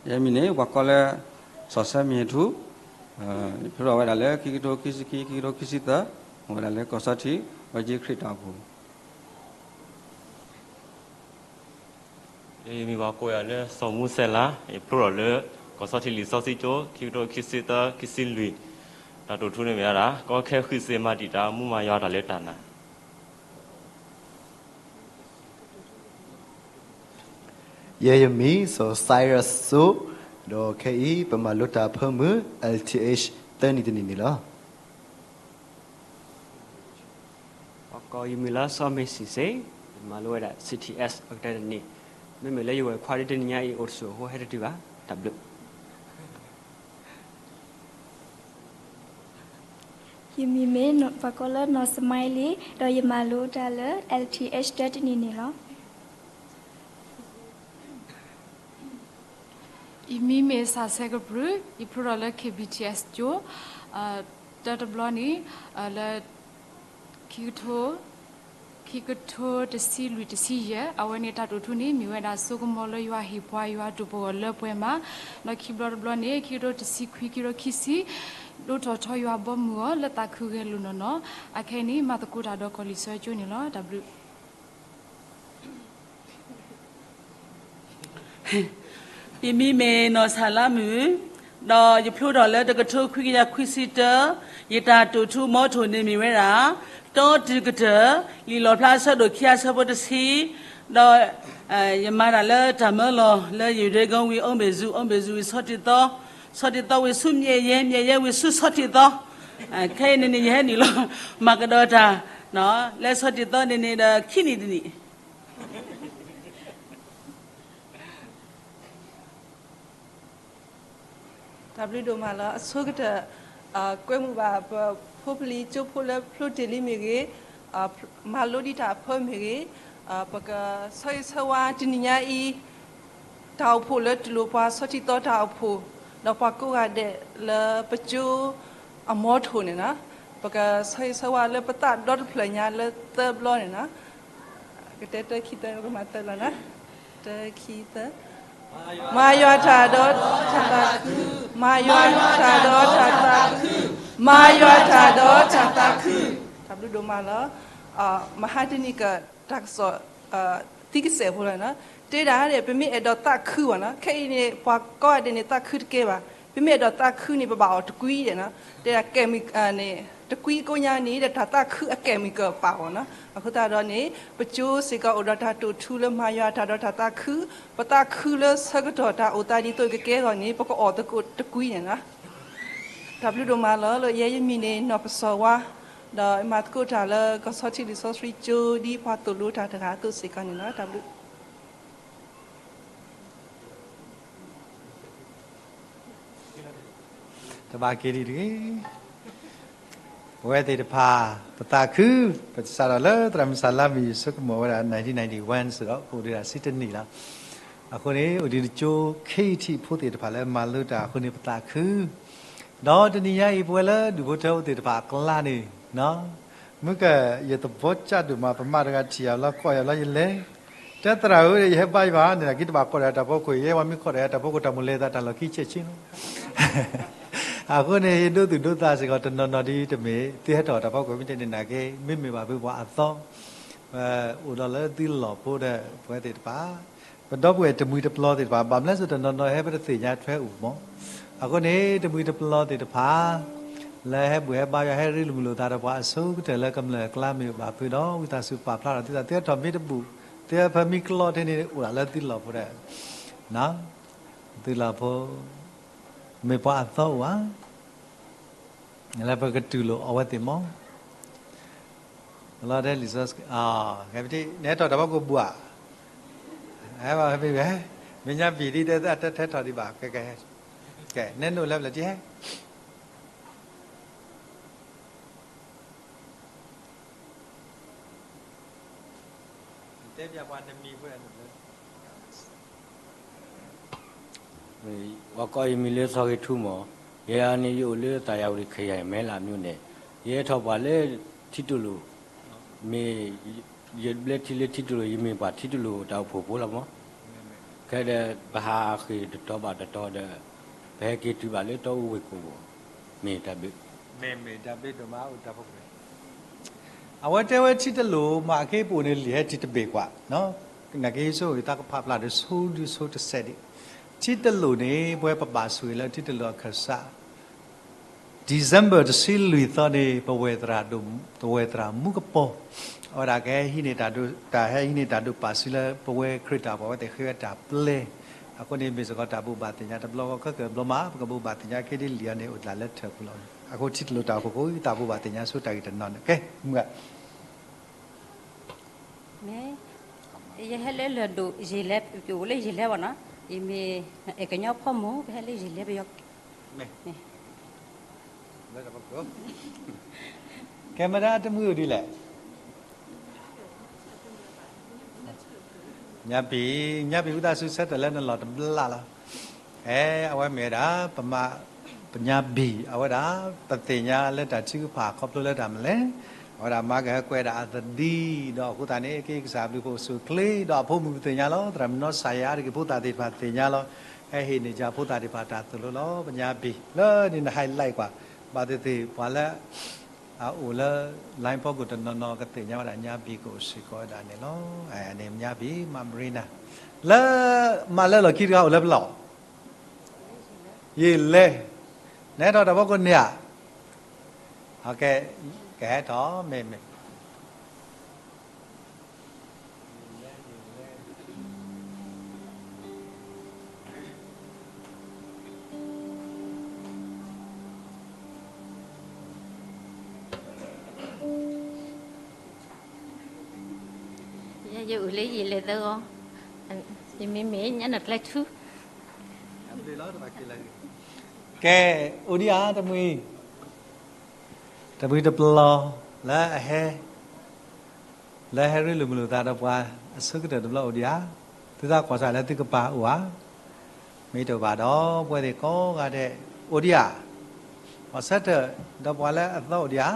ယမံၤန့ၣ် ပှၤကိးလၢ စီၤဆၢမံၤထူ, ယဖျိထီၣ်ဝဲဒၣ်လၢခံကထိခံဆံခံ ခံကထိခံဆံသၢ, အိၣ်ဝဲဒၣ်လၢကီၢ်ဆီထံး ဝဲက့ခရံာ်တၢ်အိၣ်ဖှိၣ် ယမံၤပှၤကိးယၤလၢစီၤမူစဲလါ, ယဖျိထီၣ်လၢ ကီၢ်ဆီထံးလံာ်စီဆှံကၠိ ခံကထိခံဆံသၢ ခံဆံလွံၢ်, တၢ်တိာ်ထူန့ၣ်မ့ၢ်ဝဲဒၣ် ကီခဲဃုာ်စ့မၤတံာ်တာ် မူမၤယွၤတၢ်လၢတၢ်နာ် ယဲယမံၤ စီၤ Cyrus စိ, ဒီးခဲအံၤ ပမၤလိတၢ်ဖၢမုၢ် L T H သၢနံၣ်တနံၣ်န့ၣ်လီၤ. ပှၤကိးယမံၤလၢစီၤမ့ၤစံစ့, ယမၤလိဝဲဒၣ် C T S အကတၢၢ်တနံၣ်, မ့မ့ၢ်လၢယဝဲၢ်ခွါဒ်တနံၤညါအံၤအိၣ်တဆူၣ်အဃိ ဟဲတတုၤဘၣ်. တၢ်ဘျုး ယမံၤမ့ၢ်ပှၤကိးလၢနီၢ်စမါလံ, ဒီးယမၤလိတၢ်လၢ L T H တၢတနံၣ်န့ၣ်လီၤ. ယမံၤမ့ၢ်စၢ်ဆဲးကပြုၢ်, ယဖျိထီၣ်လၢ K B T S ကၠိ, တၢတဘျီန့ၣ် လၢ ခံကထိ ခံကထိတဆံလွံၢ်တဆံယဲၢ်, အဝဲန့ၣ်တၢ်တိာ်ထူန့ၣ် မ့ၢ်ဝဲဒၣ် ဆိကမိၣ်လၢယွၤဟ့ၣ်ပှၤယွၤတိာ်ပဂီၢ်လၢပှဲၤမး, ဒီးခံဘျီတဘျီန့ၣ် ခံကထိတဆံခွံ ခံကထိခံဆံ, ဒိၣ်ထီၣ်ထီယွၤဘီမုၢ်အီၤ လၢသးခုဂဲၤလိာ်နီၢ်နီၢ်, အခဲအံၤန့ၣ် မၤသကိးတၢ်ဒီးကီၢ်လံာ်စီဆှံကၠိန့ၣ်လီၤ. တၢ်ဘျုး ယမံၤမ့ၢ်နီၢ်ဆၣ်လါမုၣ်, ဒီးယဖျိထီၣ်လၢတကထိခွံကယၤခွံဆံတၢ, ယတၢ်တိာ်ထူမီထိၣ်န့ၣ်မ့ၢ်ဝဲဒၣ် တီတုၤကတၢၢ်, လံာ်လီၣ်ဖျါအဆၢဒိၣ်ခံအဆၢဖိတဆံ, ဒီး ယမၤတၢ်လၢတၢ်မၢလီၤလၢယရ့ကိဝံၤ အိၣ်ဘ့ၣ်စူး အိၣ်ဘ့ၣ်စူးဝံၤဆီထံသီ, ဆီထံသီဝံၤဆူမျဲၢ်ယဲၢ် မျဲၢ်ယဲၢ်ဝံၤဆူဆီထံသီ, ခဲအံၤန့ၣ်န့ၣ် ယဟဲနုာ်လီၤ မၤကဒီးတၢ် လၢဆီထံသီန့ၣ်န့ၣ်ဒီးခံနံၣ်တနံၣ် တၢ်ဘျုးဒိၣ်မးလီၤ. အဆိကတၢၢ် ကွဲမုာ်ဘၣ်ပ ဖိပလံၤကၠိဖိလၢဖျိတ့ၢ်လံမ့ၢ်ဂ့ၤ, မၤလိဒံးတၢ်အဖၢမ့ၢ်ဂ့ၤ, ပကဆၢဂ့ၤဆၢဝါတနံၤညါအံၤ တၢ်အိၣ်ဖှိၣ်လၢတူၢ်လိာ်ပှၤဆီထံသီတၢ်အိၣ်ဖှိၣ်, ဒီးပှၤကိးဂၤဒဲးလၢပကၠိအမီထိၣ်န့ၣ်လီၤ. ပကဆၢဂ့ၤဆၢဝါလၢပသးဒီတဖျၢၣ်ညါလၢသၢဘျီန့ၣ်လီၤ. ကတဲတၢခံသၢ ကမၤသၢလီၤနီၤ. တၢခံသၢ. မၤယွၤတၢ်ဒီးတၢ်သးခု, မၤယွၤတၢ်ဒီးတၢ်သးခု, မၤယွၤတၢ်ဒီးတၢ်သးခု. တၢ်ဘျုးဒိၣ်မးလီၤ. မဟါတနံၤက တၢ်ကစီၣ် သံကစဲးဖိလီၤနီၤ. တဲဒၣ်န့ၣ် ပမ့ၢ်အဲၣ်ဒိးသးခုဘၣ်နီၤ, ခဲအံၤန့ၣ် ပှၤကိးဂၤဒဲးန့ၣ် သးခုတကဲဘၣ်. ပမ့ၢ်အဲၣ်ဒိးသးခုန့ၣ် ပဘၣ်အီၣ်တကွံဒဲးနီၤ. တဲဒၣ်ကဲမုၢ်န့ၣ် တကွံကိးညါန့ၣ်ဒီး တၢ်သးခုအကဲမုၢ်ကပာ်အီၤနီၤ. အဃိသတးဒီးန့ၣ် ပကၠိစ့ၢ်ကီးအိၣ်ဒီးတၢ်တိာ်ထူလၢမၤယွၤတၢ်ဒီးတၢ်သးခု, ပသးခုလၢဆၢကတီၢ်တၢ်အိၣ်သးဒ်သိးကကဲအဂီၢ်န့ၣ် ပကအီၣ်သကိးတကွံန့ၣ်နီၤ. တၢ်ဘျုးဒိၣ်မးလီၤ. လၢယဲယမံၤန့ၣ် နီၢ်ပစီၤဝါ, ဒီးမၤသကိးတၢ်လၢကီၢ်ဆီထံးလံာ်စီဆှံကၠိ ဒ်ပှၤသိၣ်လိတၢ်တဂၤအသိးစ့ၢ်ကီးန့ၣ်လီၤ. တၢ်ဘျုး တဘၣ်က့ၤဒံးတဂ့ၤ. ပဝဲသ့ၣ်တဖၣ် ပသးခု, ပစးထီၣ်လၢသရၣ်မုၣ်စၢ်လါမုၢ် ယဆိကမိၣ်ဝဲဒၣ် nineteen ninety-one စ့ၢ်ဒီး ပအိၣ်ဒံးဒၣ်ဆံတနံၣ်လီၤ. အဃိန့ၣ် အိၣ်ဒံးတကၠိ ခ့ယထံး ဖိသ့ၣ်တဖၣ်လၢမၤလိတၢ်အဃိန့ၣ် ပသးခု ဒီးတနံၤညါအံၤ ပဝဲလၢဒူၣ်ဖိထၢဖိသ့ၣ်တဖၣ်အကျါန့ၣ်, မုၢ်က ယသဘီကၢ်ဒိၣ်မး ပမါတဂၤထံၣ်ယၤလီၤ ကိးယၤလီၤ ယလဲၤ, တဲသရၣ်ဧၢ ယဟဲဘါယွၤန့ၣ် က့ၤတဘၣ်ကိးဒီးတၢ်ဖီခိၣ် ယဲဝဲမ့ၢ်ကိးဒီးတၢ်ဖီခိၣ် တၢ်မိၣ်လဲၤသးတၢ်လီၢ်ခံဆဲးဆ့လီၤ. အဃိန့ၣ် ယဒိသူၣ်ဒိသးစ့ၢ်ကီး တနီၤနီၤဒ်တမ့ၢ် သုဟဲထီၣ်တၢ်ဖီခိၣ်မ့ၢ်တဲန့ၣ်နာ်က့ မ့မ့ၢ်ဘၣ်ဖုပှၤအသီ အိၣ်ဒီးလၢသုလီၢ်ဖိဒီး ပဝဲသ့ၣ်တဖၣ် ပဒီပုၢ်ဝဲၢ်တမှံၤတပျီၤသ့ၣ်တဖၣ် ဘၣ်မနုၤစ့ၢ်တနီၤနီၤဟဲပတသ့ၣ်ညါထွဲအိၣ်မး. အဃိန့ၣ် တမှံၤတပျီၤသ့ၣ်တဖၣ် လၢဟဲဘူၣ်ဟဲဘါယွၤ ဟဲရ့လိာ်မုာ်လိာ်သးဒီးပှၤအဆိကတၢၢ်လၢကမျၢၢ်အကျါမ့ၢ်ဘၣ်ဖုဒီး ဝံသးစူၤပာ်ဖျါထီၣ်သုသး သုဟဲထီၣ်မ့ၢ်တဘူၣ် သုဟဲဖၢမ့ၢ်ကျီထဲန့ၣ် အိၣ်ဒၣ်လၢသုလီၢ်ဖိဒီး သုလီၢ်ဖိ မ့ၢ်ပှၤအသီအိၣ်ဧါ လၢပကတူၢ်လိာ်အဝဲသ့ၣ်မး. လီၤတဲလံာ်စီဆှံ နဟဲထီၣ်တၢ်ဖီခိၣ်ဘူၣ်ဧါ, ဟဲဘၣ်မ့ၢ်ဝဲ, မ့ၢ်ညါဘံၣ်ဒ်တဲအတဟဲထီၣ်ဒံးဘၣ်, ကဲ နဲနအိၣ်လၢပျၢၤတဟဲ တဲပၠးပှၤနမံၤဖိ ပှၤကိးယမံၤလၢစီၤဂ့ၤထူမး, ယဲန့ၣ်ယအိၣ်လၢသးယၤဝတံၤခယၤမဲလးမၠိန့ၣ်, ယဟဲထီၣ်ပှၤလၢထံတလိာ်, မ့ၢ် ယဘျၢထံလၢထံတလိာ် ယမ့ၢ်ပှၤထံတလိာ်တၢ်အိၣ်ဖှိၣ်ဖိလီၤမး, ခဲဒီးပဟးဃ့ၢ်တတီၤဘၣ်တတီၤဒီး ပဟဲက့ၤတုၤဘၣ်လၢတီအူဝ့ၢ်ကိာ်ဘိ, မ့ၢ်တၢ်ဘျုး မ့ၢ်မ့ၢ်တၢ်ဘျုးဒိၣ်မးအိၣ်တၢ်ဖိ အဝဲတဲဝဲထံတလိာ်မး အက့ပအိၣ်န့ၣ်လံာ်ဟဲထံတဘ့ၣ်ကွၢ်, နာ်က့ဆိၣ်ဂ့ၤသးကဖးဖျါဒီးဆိဒုဆိတစဲးဒံး, ထံတလိာ်န့ၣ် ပဝဲပဘၣ်ဆိၣ်ဂ့ၤလၢထံတလိာ်အခၢၣ်စး December တဆံလွံၢ်သီန့ၣ် ပဝဲၢ်သရၣ်မူကပီၤ, အဝဲဒၣ်ကဟဲဟံးန့ၢ်တၢ်ဒိး တၢ်ဟဲဟံးန့ၢ်တၢ်ဒိးပာ်စုလၢပဝဲခရံာ်တၢ်ပှၤဝဲသ့ၣ်ဃ့ဝဲတၢ်ပျဲ, အဃိန့ၣ်မ့ၢ်စ့ၢ်ကီးတၢ်ဘိးဘၣ်သ့ၣ်ညါတဘျီဃီခဲကၢၢ်ဘျီမး ပကဘိးဘၣ်သ့ၣ်ညါက့ဒ်လံာ်အီၤန့ၣ်အိၣ်ဒၣ်လၢထၢၣ်ပူၤလီၤ. အဃိထံတလိာ်တၢ်အိၣ်ဖှိၣ်ဖိ တၢ်ဘိးဘၣ်သ့ၣ်ညါဆိတၢ်ဂ့ၢ်တနီၤန့ၣ် ကဲ မုၢ်ဂၤ မ့ၢ် ယဟဲလၢလၢၢ်ဒိၣ်ယံာ်လဲၢ် ပအိၣ်လၢယံာ်လဲၢ်ဘၣ်နီၤ, ယမ့ၢ်အဲၣ်ကညီဖီမုၢ် ပဟဲလၢယံာ်လဲၢ်ပယီၤ မ့ၢ် ကဲမတၤတမှံၤအိၣ်ဒ်လဲၣ် ညါဘံၣ်, ညါဘံၣ် ဝံသးစူၤဆၢထၢၣ်လၢနလီၢ်တဘျီလီၤ. အဲ အဝဲမ့ၢ်ဝဲဒၣ် ပမၤ ပညါဘံၣ် အဝဲဒၣ် ပသ့ၣ်ညါလၢတၢ်ထုကဖၣ်ခီဖျိလၢတၢ်မနုၤလဲၣ်, အဝဲဒၣ်မၤကဟၢကွံာ်ဝဲဒၣ်အသဒံ ဒီးအဃိသတးန့ၣ် က့ၤကစၢ်ဘျုးဖှိၣ်အိၣ်ဆူၣ်အိၣ်ချ့ ဒီးအဖိမုၣ်ပသ့ၣ်ညါလီၤ, သရၣ်မုၣ်နီၢ်စၢ်ယၤတဂ့ၤ ဖိသၣ်သ့ၣ်တဖၣ်သ့ၣ်ညါလီၤ, ဟဲဟ့ၣ်န့ၢ်ကဖိသၣ်သ့ၣ်တဖၣ်တၢ်သိၣ်လိလီၤ. ပညါဘံၣ် လၢန့ၣ်န highlight ကွၢ် ဘၣ်သ့ၣ်သ့ၣ် ပှၤလၢ အအိၣ်လၢ line ဖီခိၣ်တနီၤနီၤကသ့ၣ်ညါဝဲဒၣ်ညါဘံၣ်ကအိၣ်စ့ၢ်ကီးဝဲဒၣ်န့ၣ်လီၤ. န့ၣ်ညါဘံၣ် မး Marina လၢ မးလၢလီၢ်ခံတဂၤအိၣ်လၢပလီၢ် ယံာ်လဲၢ် နဟဲထီၣ်တၢ်ဖီခိၣ်န့ၣ်ဧါ, ကဟဲထီၣ် မ့ၢ်မ့ၢ် ယအိၣ်လၢယံာ်လဲၢ်သၢဂီၤ, ယမ့ၢ်မ့ၢ်ညါနကျဲဆူ ကဲ အိၣ်ဒံးဧါ တမှံၤ တဘျီတဘျီလၢအဟဲ လၢဟဲရ့လိာ်မုာ်လိာ်သးဒီးပှၤအဆိကတၢၢ်တဘျီအိၣ်ဒံးဧါ. သုသးကွၢ်ဆၣ်လၢသုကပၤအိၣ်ဧါ. မ့ၢ်တအိၣ်ဘၣ်ဒီး ပဝဲသ့ၣ်ကိးဂၤဒဲးအိၣ်ဒံးဧါ. ပှၤဆၢထၢၣ်ဒီးပှၤလၢအသီအိၣ်ဒံးဧါ.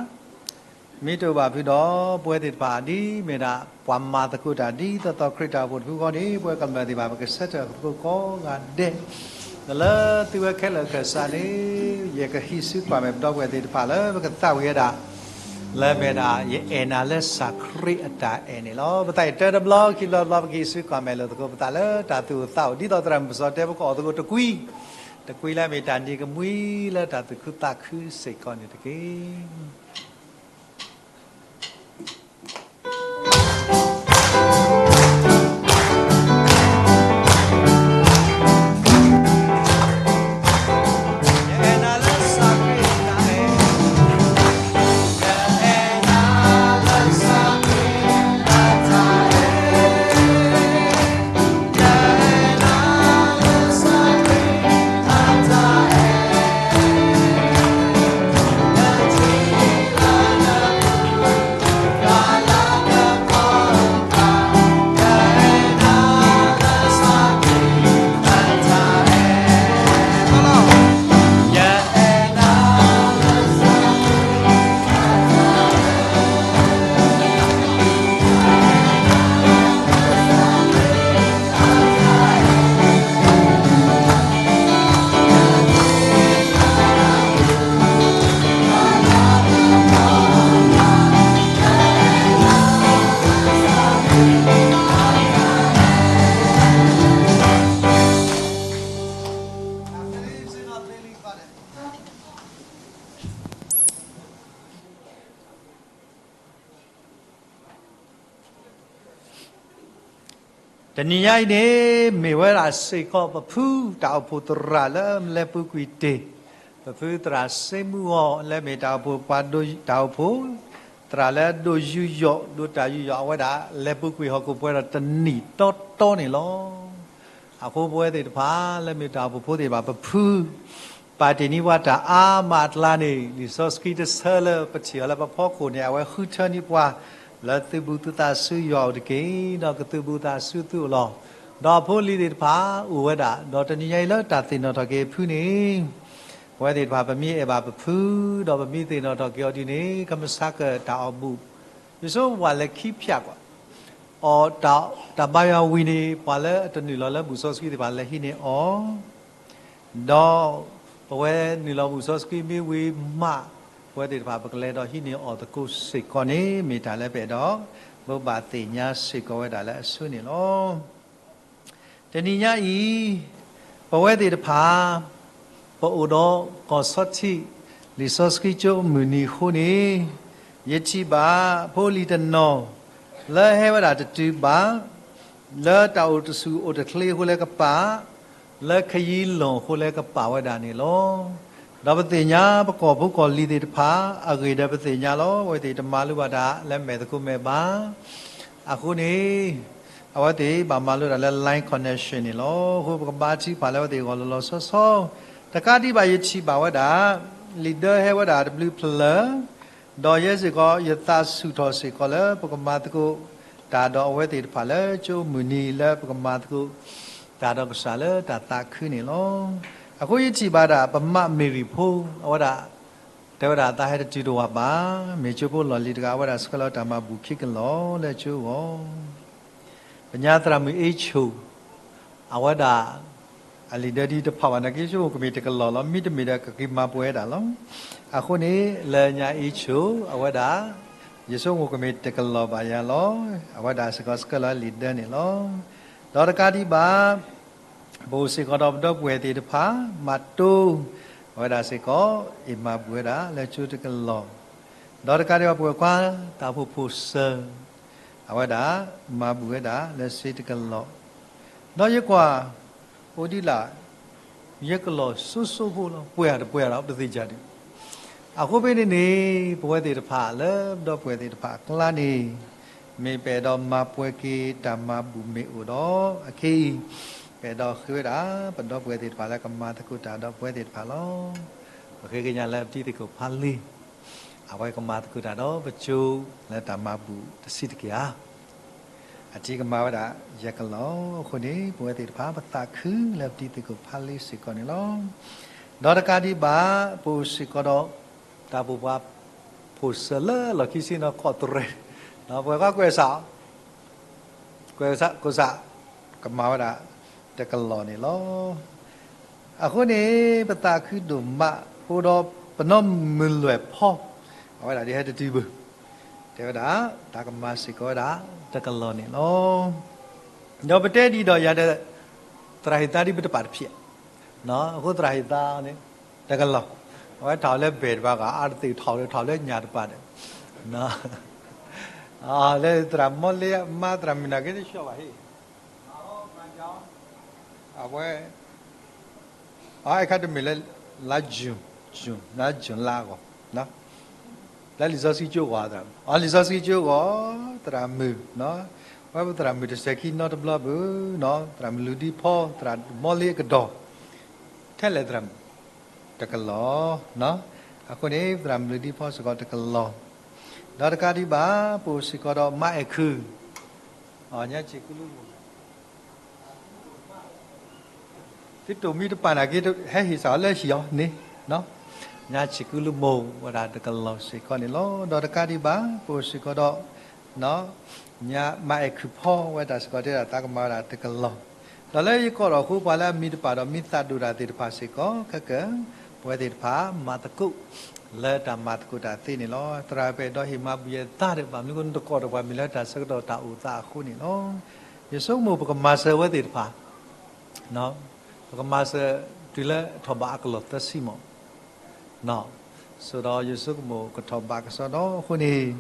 မ့ၢ်တအိၣ်ဘၣ်ဖုဒီး ပဝဲသ့ၣ်တဖၣ်ဒ်မ့ၢ်ဒၣ် ပှၤမၤသကိးတၢ်ဒ်သိးသိးခရံာ်တၢ်အိၣ်ဖှိၣ်တဖုဃီန့ၣ် ပဝဲကမျၢၢ်သ့ၣ်တဖၣ် ပကဆၢထၢၣ်သကိးကိးဂၤဒဲး ဒီးလၢသုဝဲခဲလၢာ်ခၢၣ်စးန့ၣ် ယကဟံးစုကွၢ်မဲာ်ပဒီပုၢ်ဝဲၢ်သ့ၣ်တဖၣ်လၢ ပကသးဝံၣ်ဝဲဒၣ် လၢမ့ၢ်ဒၣ် ယအဲၣ်နၤလၢစၢ်ခရံာ်အတၢ်အဲၣ်န့ၣ်လီၤ. ပသးအံၤတၢတဘျီခံဘျီတဘျီ ပကဟံးစုကွၢ်မဲာ်လိာ်သကိးပသးလၢတၢ်သူၣ်အိၣ်သးအိၣ် ဒ်သိးသရၣ်မုၣ်စီၤတဲ ပကအိၣ်သကိးတကွံ တကွံလၢမ့ၢ်တၢ်နံၤကမှံလၢတၢ်သူၣ်ခုသးခုစ့ၢ်ကီးန့ၣ်တက့ၢ်. Clearly တနံၤညါအံၤန့ၣ် မ့ၢ်ဝဲဒၣ်စ့ၢ်ကီး ပဖုတၢ်အိၣ်ဖှိၣ်သရၣ်လၢလဲၤပူၤကွံာ်တ့ၢ်, ပဖုသရၣ်စ့မူအီၤ လၢမ့ၢ်တၢ်အိၣ်ဖှိၣ်ပှၤဒိတၢ်အိၣ်ဖှိၣ်, သရၣ်လၢအဒိးယူးယီၣ် ဒိးတၢ်ယူးယီၣ် အဝဲဒၣ်လဲၤပူၤကွံာ်ဟီၣ်ခိၣ်ပှဲၤဒီးတနံၣ်တီတီန့ၣ်လီၤ. အဃိပဝဲသ့ၣ်တဖၣ် လၢမ့ၢ်တၢ်အိၣ်ဖှိၣ်ဖိသ့ၣ်တဖၣ် ပဖု ပာ်တ့ၢ်န့ၢ်ပှၤတၢ်အါမးအကျါန့ၣ် လံာ်စီဆှံတဆၢလၢပထံၣ်အီၤလၢပဖီခိၣ်န့ၣ် အဝဲဃုထၢန့ၢ်ပှၤ လၢသုးဘူးသုသးဆူယွၤအအိၣ်တက့ၢ်, ဒီးကသုးဘူးသးဆူသုအိၣ်လီၤ. ဒီးအဖိအလံၤသ့ၣ်တဖၣ်အိၣ်ဝဲဒၣ်, ဒီးတနံၤညါအံၤလၢတၢ်သ့ၣ်နီၣ်ထီၣ်က့ၤဖုန့ၣ် ပဝဲသ့ၣ်တဖၣ် ပမ့ၢ်အဲၣ်ဘၣ်ပဖု ဒီးပမ့ၢ်သ့ၣ်နီၣ်ထီၣ်က့ၤအီၤဒ်န့ၣ် ကမဆါကၢၣ်တၢ်အီၣ်ဘူၣ်, ယဆိဝဲလဲၤခံဖျၢၣ်ကွၢ် အီၤ တၢ်ဘါယွၤဝံၤန့ၣ် ပှၤလၢအတနုာ်လီၤလၢဘူၣ်စီဆှံသ့ၣ်တဖၣ်လဲၤဟံးန့ၢ်အီၤ, ဒီးပဝဲနုာ်လီၤဘူၣ်စီဆှံမ့ၢ်ဝံၤမး ပဝဲသ့ၣ်တဖၣ် ပကလဲၤဒီးဟံးန့ၢ်အီၤသကိးစ့ၢ်ကီးန့ၣ် မ့ၢ်တၢ်လၢပအဲၣ်ဒိး ဘိးဘၣ်သ့ၣ်ညါစ့ၢ်ကီးဝဲဒၣ်လၢအဆိန့ၣ်လီၤ. တနံၤညါအံၤ ပဝဲသ့ၣ်တဖၣ် ပအိၣ်ဒီးကီၢ်ဆီထံး လံာ်စီဆှံကၠိမုၢ်နံၤအဃိန့ၣ် ယထံၣ်ဘၣ်ဖိလံၤတနီၤ လၢဟဲဝဲဒၣ်တတုၤဘၣ် လၢတၢ်အိၣ်တဆူၣ်အိၣ်တချ့အဃိလၢကပာ်, လၢခယံၤလီၢ်အဃိလၢကပာ်ဝဲဒၣ်န့ၣ်လီၤ. ဒီးပသ့ၣ်ညါပကီၢ်ဖိကီၢ်လံၤသ့ၣ်တဖၣ် အဂ့ၢ်ဒီးပသ့ၣ်ညါလီၤ. အဝဲသ့ၣ်တမၤလိဘၣ်တၢ်လၢမဲာ်သကိးမဲာ်ဘၣ်. အဃိန့ၣ် အဝဲသ့ၣ်ဘၣ်မၤလိတၢ်လၢ line connection န့ၣ်လီၤ. အဃိပကဘါထုကဖၣ်လၢအဝဲသ့ၣ်အဂီၢ်လီၤလီၤဆီဆီ, တကးဒံးဘၣ်ယထံၣ်ဘၣ်ဝဲဒၣ် လံာ်ဒၢဟဲဝဲဒၣ်တဘျုးဖျၢၣ်, ဒီးယဲစ့ၢ်ကီး ယသးဆူၣ်ထီၣ်စ့ၢ်ကီးလၢ ပကမၤသကိးတၢ်ဒီးအဝဲသ့ၣ်တဖၣ်လၢကၠိမုၢ်နံၤလၢပကမၤသကိး တၢ်ဒီးကစၢ်လၢတၢ်သးခုန့ၣ်လီၤ. အဃိယထံၣ်ဘၣ်ဒၣ် ပမါမ့ၢ်ရံၣ်ဖိ အဝဲဒၣ် တဲဝဲဒၣ်သးဟဲတတုၤတဝာ်ဘၣ်, မ့ၢ်ကၠိဖိလီၢ်လံၤတဂၤ အဝဲဒၣ်ဆှၢလီၤတၢ်မၤဘူၣ်ခံကလီၢ်လၢကၠိအဂီၢ် ပညါသရၣ်မုၣ်အ့ဆိၣ် အဝဲဒၣ် အလံာ်ဒၢဒ်တဖးဘၣ်နာ်က့ ယဆိကမိၣ်ကမ့ၢ်တကလီၢ်လီၤ, မ့တမ့ၢ်ဒီးကက့ၤမၤပှဲၤဝဲဒၣ်လီၤ. အဃိန့ၣ် လၢညါအ့ဆိၣ် အဝဲဒၣ် ယဆိကမိၣ်ကမ့ၢ်တကလီၢ်ဘၣ်ယၤလီၤ. အဝဲဒၣ်စ့ၢ်ကီးဆှၢလီၤလံာ်ဒၢန့ၣ်လီၤ. ဒီးတကးဒံးဘၣ် ပအိၣ်စ့ၢ်ကီးဒီးပဒီပုၢ်ဝဲၢ်သ့ၣ်တဖၣ် မၤတိ အဝဲဒၣ်စ့ၢ်ကီး အ့ၣ်မၤဘူၣ်ဝဲဒၣ်လၢကၠိတကလီၢ်, ဒီးတကးဒံးဘၣ် ပဝဲၢ်ခွါတၢ်အိၣ်ဖှိၣ်ဖိစၢၤ အဝဲဒၣ် မၤဘူၣ်ဝဲဒၣ်လၢစ့တကလီၢ်, ဒီးယကွၢ် အိၣ်ဒံးလၢ ယကလီၢ်စိၤစိၤဖိလီၤ, ပှဲၤတပှဲၤဒီးပတသ့ၣ်ညါဒံး. အဃိဖဲန့ၣ်န့ၣ် ပဝဲသ့ၣ်တဖၣ်လၢပဒီပုၢ်ဝဲၢ်သ့ၣ်တဖၣ်အကျါန့ၣ် မ့ၢ်ပအဲၣ်ဒိးမၤပှဲၤက့ၤတၢ်မၤဘူၣ်မ့ၢ်အိၣ်ဒီး အခဲအံၤ ပအဲၣ်ဒိးဃ့ဝဲဒၣ် ပဒီပုၢ်ဝဲၢ်သ့ၣ်တဖၣ်လၢကမၤသကိးတၢ်ဒီးပဝဲသ့ၣ်တဖၣ်လီၤ. ပဃ့ကညးလၢပတံၤသကိးဖးလံာ် အဝဲကမၤသကိးတၢ်ဒီးပကၠိလၢတၢ်မၤဘူၣ်တဆံးတက့ၢ်ဧါ. အတံၤကမၤဝဲဒၣ်ယဲၢ်ကလီၢ်အဃိန့ၣ် ပဝဲသ့ၣ်တဖၣ် ပသးခုလၢပတံၤသကိးဖးလ့စ့ၢ်ကီးန့ၣ်လီၤ. ဒီးတကးဒံးဘၣ် ပအိၣ်စ့ၢ်ကီးဒီး တၢ်ပိာ်ပှၤဖိၣ်စၢၤလၢလီၢ်ခံဆ့ၣ်နီၤ ကီးတရံး, ပဝဲကွၢ်ကွဲးစး ကွဲးစး ကမၤဝဲဒၣ်တကလီၢ်န့ၣ်လီၤ. အဃိန့ၣ် ပသးခုဒိၣ်မး အိၣ်ဒီးပနီၢ်မုၢ်လွဲၢ်ဖီ အဝဲဒၣ်ဒ်ဟဲတတုၤဘၣ်, တဲဝဲဒၣ် တၢ်ကမၤစ့ၢ်ကီးဝဲဒၣ်တကလီၢ်န့ၣ်လီၤ. ဒီးပတဲဒ်ဒီးယၤဒီး သရၣ်ဟ့ၣ်သါဒ်ပတပာ်တဖျၢၣ်, အဃိသရၣ်ဟ့ၣ်သါန့ၣ် တကလီၢ်, အဝဲထီၣ်လၢဘဲၣ်တပၤဂၤ အါတသ့ၣ်ထီၣ်လၢထီၣ်လၢညၣ်တပၤဒီး လၢသရၣ်မီလ့မါသရၣ်မုၣ်နာ်က့တဆှီဘၣ်ဟ့ၣ်, အဝဲ အခါတမ့ၢ်လၢ လါယူၤ, ယူၤ, လါယူၤလါအဂီၢ်, လၢလံာ်စီဆှံကၠိဂီၢ်, အလံာ်စီဆှံကၠိဂီၢ်, သရၣ်မုၣ်, ဝဲပသရၣ်မုၣ်တစဲးခံနီတဘျီဘၣ်, သရၣ်မုၣ်လူၤဒံဖီ, သရၣ်မီလ့အကဒီး, ထဲလဲၣ်သရၣ်မုၣ်, တကလီၢ်, အဃိန့ၣ် သရၣ်မုၣ်လူၤဒံဖီစ့ၢ်ကီးတကလီၢ်, ဒီးတကးဒံးဘၣ် ပအိၣ်စ့ၢ်ကီးဒီးမါအဲၣ်ခုၣ်, ညါဆံးကူလၢမိၢ် သုတိၢ်မံတပာ်နာ်က့ ဟဲဟ့ၣ်စးအီၤလၢဟံၣ်အီၤန့ၣ်, ညါဆံးကူလၢမိၢ်ဝဲဒၣ်တကလီၢ်စ့ၢ်ကီးန့ၣ်လီၤ. ဒီးတကးဒံးဘၣ် ပအိၣ်စ့ၢ်ကီးဒီး ညါမါအဲၣ်ခုၣ်ဖီဝဲတၢ်စ့ၢ်ကီး တဲဒၣ်သးကမၤဝဲဒၣ်တကလီၢ်, ဒီးလၢယကိးထီၣ်အဃိ ပှၤလၢအမံတပာ်ဒီးမံသးဒိၣ်တၢ်သ့ၣ်တဖၣ်စ့ၢ်ကီး ခဲကၢ် ပဝဲသ့ၣ်တဖၣ် မၤသကိး လၢတၢ်မၤသကိးတၢ်သ့န့ၣ်လီၤ. သရၣ်ပအဲၣ်ဒိးဟ့ၣ်မၤဘူၣ်ယဲၢ်သးဒီး ဘၣ်မနုၤဃိနတကိးထီၣ်ပှၤမ့ၢ်လၢတၢ်ဆၢကတီၢ်တၢ်အိၣ်သးအဃိန့ၣ်လီၤ. ယဆိကမိၣ်ပကမၤစၢၤဝဲသ့ၣ်တဖၣ် ပကမၤစၢၤတုၤလၢထီၣ်ဘးအကလီၢ်သၢဆံမး, ဆိဒီးယဆိကမိၣ်ကထီၣ်ဘးကစီဒီအဃိန့ၣ်,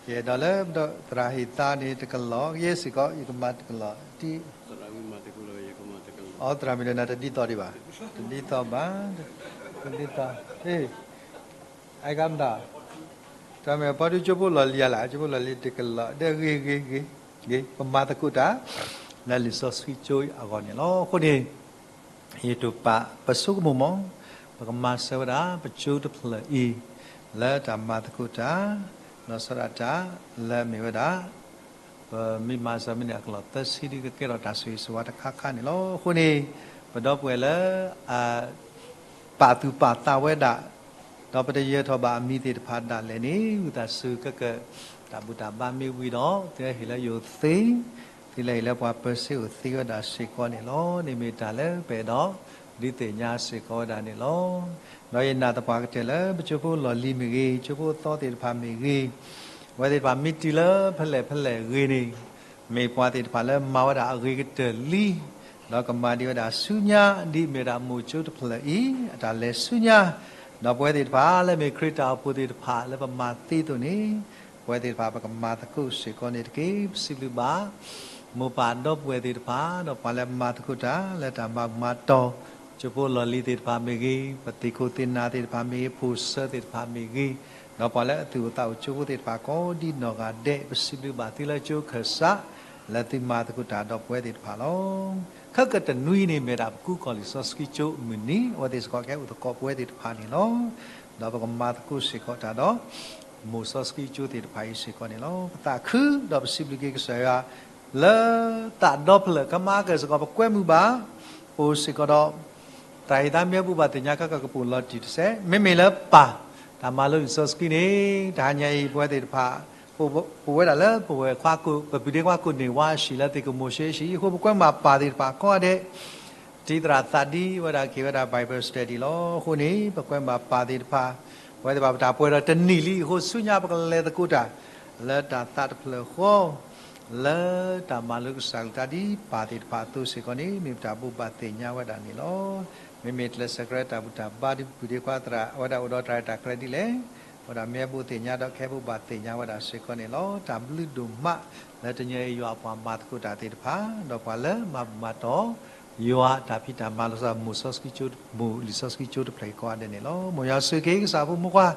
ယအဲၣ်ဒိးလၢပဒီသရၣ်ဟ့ၣ်သါန့ၣ်တကလီၢ်, ယဲစ့ၢ်ကီး ယကမၤတကလီၢ်, အသရၣ်မုၣ်ဒီးနၤတဒ်သိးဒံးဘၣ်, တဒ်သိးဘၣ်, တဒ်သိး, အကမတၤ တမ့ၢ်ပှၤဒုးကၠိဖိလီၢ်လံၤအလၢ်, ကၠိဖိလီၢ်လံၤတကလီၢ်, ဒီးဂ့ၤဂ့ၤဂ့ၤ, ဂ့ၤ, ပမၤသကိးတၢ် လၢလံာ်စီဆှံကၠိအဂီၢ်န့ၣ်လီၤ. အဃိန့ၣ် ယတိာ်ပာ်ပဆိကမိၣ်မး, ပကမၤစၢၤဝဲဒၣ် ပကၠိတဖျၢၣ်အံၤ လၢတၢ်မၤသကိးတၢ်, လီၤဆီဒၣ်တၢ် လၢအမ့ၢ်ဝဲဒၣ် ပမ့ၢ်မၤစၢၤမ့ၢ်န့ၣ် အကလီၢ်သၢဆံဒ်ကကဲထီၣ်တၢ်ဆိၣ်ဂ့ၤဆိၣ်ဝါတခါခါန့ၣ်လီၤ. အဃိန့ၣ် ပဒီပုၢ်ဝဲၢ်လၢ ပာ်သူၣ်ပာ်သးဝဲဒၣ်, ဒီးပတယၢၤထီၣ်ဘၣ်အမံၤသ့ၣ်တဖၣ်ဒၣ်လဲာ်န့ၣ် ဝံသးစူၤကကၢၢ် တၢ်ဘူၣ်တၢ်ဘါမ့ၢ်ဝံၤဒီး သုဟဲဟ့ၣ်လၢယအိၣ်သ့, သုလဲၤဟ့ၣ်လၢပှၤပၢၤစ့အိၣ်သ့ဝဲဒၣ်စ့ၢ်ကီးန့ၣ်လီၤ. န့ၣ်မ့ၢ်တၢ်လၢပအဲၣ်ဒိး ဒုးသ့ၣ်ညါစ့ၢ်ကီးဝဲဒၣ်န့ၣ်လီၤ. ဒီးယနာ်သပှၢ်ကတၢၢ်လၢ ပကၠိဖိလီၢ်လံၤမ့ၢ်ဂ့ၤ, ကၠိဖိသီသ့ၣ်တဖၣ်မ့ၢ်ဂ့ၤ, အဝဲသ့ၣ်တဖၣ်မ့ၢ်တုၤလၢဖဲလဲၣ်ဖဲလဲၣ်ဂ့ၤန့ၣ် မ့ၢ်ပှၤသ့ၣ်တဖၣ်လၢမၤဝဲဒၣ်အဂ့ၤကတၢၢ်လံ, ဒီးကမၤဒံးဝဲဒၣ်ဆူညါ ဒ်အမ့ၢ်ဝဲဒၣ်မိၢ်ကၠိတဖျၢၣ်အံၤ အတၢ်လဲၤဆူညါ, ဒီးပဝဲသ့ၣ်တဖၣ်လၢမ့ၢ်ခရံာ်တၢ်အိၣ်ဖှိၣ်သ့ၣ်တဖၣ်လၢပမၤသ့အသိးန့ၣ် ပဝဲသ့ၣ်တဖၣ်ပကမၤသကိးစ့ၢ်ကီးန့ၣ်တက့ၢ်. ပစံးဘျုးဘၣ် မိၢ်ပၢ်ဒီပုၢ်ဝဲၢ်သ့ၣ်တဖၣ် ဒီးပှၤလၢမၤသကိးတၢ်လၢတၢ်မၤဘူၣ်မၤတီၤ, ကၠိဖိလီၢ်လံၤသ့ၣ်တဖၣ်မ့ၢ်ဂ့ၤ, ပသ့ၣ်ခိၣ်သ့ၣ်နၢ်သ့ၣ်တဖၣ်မ့ၢ်ဂ့ၤ, ဖိၣ်စၢသ့ၣ်တဖၣ်မ့ၢ်ဂ့ၤ, ဒီးပှၤလၢအသူၣ်အိၣ်သးအိၣ်ကၠိဖိသ့ၣ်တဖၣ်ကိးဒ်နီၢ်ဂၤဒဲး ပစံးဘျုးဘၣ်သုလၢကၠိခၢၣ်စး လၢသုမၤသကိးတၢ်ဒီးပဝဲသ့ၣ်တဖၣ်လီၤ. ခဲကတနွံန့ၣ် မ့ၢ်ဒၣ်ပကူကီၢ်လံာ်စီဆှံကၠိမုၢ်နံၤ အဝဲသ့ၣ်စ့ၢ်ကီးကဟဲအိၣ်သကိးပဝဲသ့ၣ်တဖၣ်န့ၣ်လီၤ. ဒီးပကမၤသကိးစ့ၢ်ကီးတၢ်ဒီး မိၢ်စီဆှံကၠိသ့ၣ်တဖၣ်အံၤစ့ၢ်ကီးန့ၣ်လီၤ. ပသးခုဒီးပစံးဘျုးက့ၤကစၢ်ယွၤ လၢသးဒီဖျၢၣ်ကမၤကစ့ၢ်ကီး ပကွဲမုာ်ဘၣ် ပအိၣ်စ့ၢ်ကီးဒီး သရၣ်ဟ့ၣ်သါမ့ၢ်ဟဲဘူၣ်ဘၣ်သ့ၣ်ညါခဲကၢ်ကပိာ်လီၤတံၢ်တစဲး မ့မ့ၢ်လၢပၢ် တၢ်မၤလိလံာ်စီဆှံန့ၣ် တဟါညါအံၤ ပဝဲသ့ၣ်တဖၣ် ပအိၣ်ဝဲဒၣ်လၢပဝဲၢ်ခွါကိး ပပုၢ်ဒ့ခွါကိးန့ၢ်ဝါအဟံၣ်လၢသ့ၣ်ကမိၣ်ရှ့အဟံၣ်အဃိ ပကွဲမုာ်ဘၣ်ပၢ်သ့ၣ်တဖၣ်ကိးဂၤဒဲး တံၤသရၣ်သးဒ်ဝဲဒၣ်က့ၤဝဲဒၣ် Bible study လီၤ. အဃိန့ၣ် ပကွဲမုာ်ဘၣ်ပၢ်သ့ၣ်တဖၣ် ပဝဲသ့ၣ်တဖၣ်ပတၢ်ပှဲၤဒီးတနံၣ်လံအဃိ ဆူညါပကလဲၤသကိးတၢ် လၢတၢ်သးတဖျၢၣ်ဃီ လၢတၢ်မၤလိကစၢ်အကလုၢ်တၢ်ဒ်ပၢ်သ့ၣ်တဖၣ်အသိးစ့ၢ်ကီးန့ၣ် မ့ၢ်ပတၢ်ဘိးဘၣ်သ့ၣ်ညါဝဲဒၣ်န့ၣ်လီၤ. မ့မ့ၢ်ကျဲးစၢးကြၢးတၢ်ဘူၣ်တၢ်ဘါဒ်ပပုၢ်ဒ့ခွါသရၣ် အဝဲဒၣ်အိၣ်ဒီးတၢ်ရဲၣ်တၢ်ကျဲၤဒ်လဲၣ် အဝဲဒၣ်မ့ၢ်ဟဲဘိးသ့ၣ်ညါဒီးကဟဲဘိးဘၣ်သ့ၣ်ညါဝဲဒၣ်စ့ၢ်ကီးန့ၣ်လီၤ. တၢ်ဘျုးဒိၣ်မး လၢတနံၤအံၤယွၤအပှၤမၤသကိးတၢ်သ့ၣ်တဖၣ် ဒီးပှၤလၢမၤဘူၣ်မၤတီၤ ယွၤတၢ်ဖံးတၢ်မၤလီၤဆီမိၢ်စီဆှံကၠိ မိၢ်လံာ်စီဆှံကၠိတဖျၢၣ်အံၤကိးဂၤဒဲးန့ၣ်လီၤ. မ်ယွၤဆိၣ်ဂ့ၤက့ၤကစၢ်ဖိမုၣ်ခွါ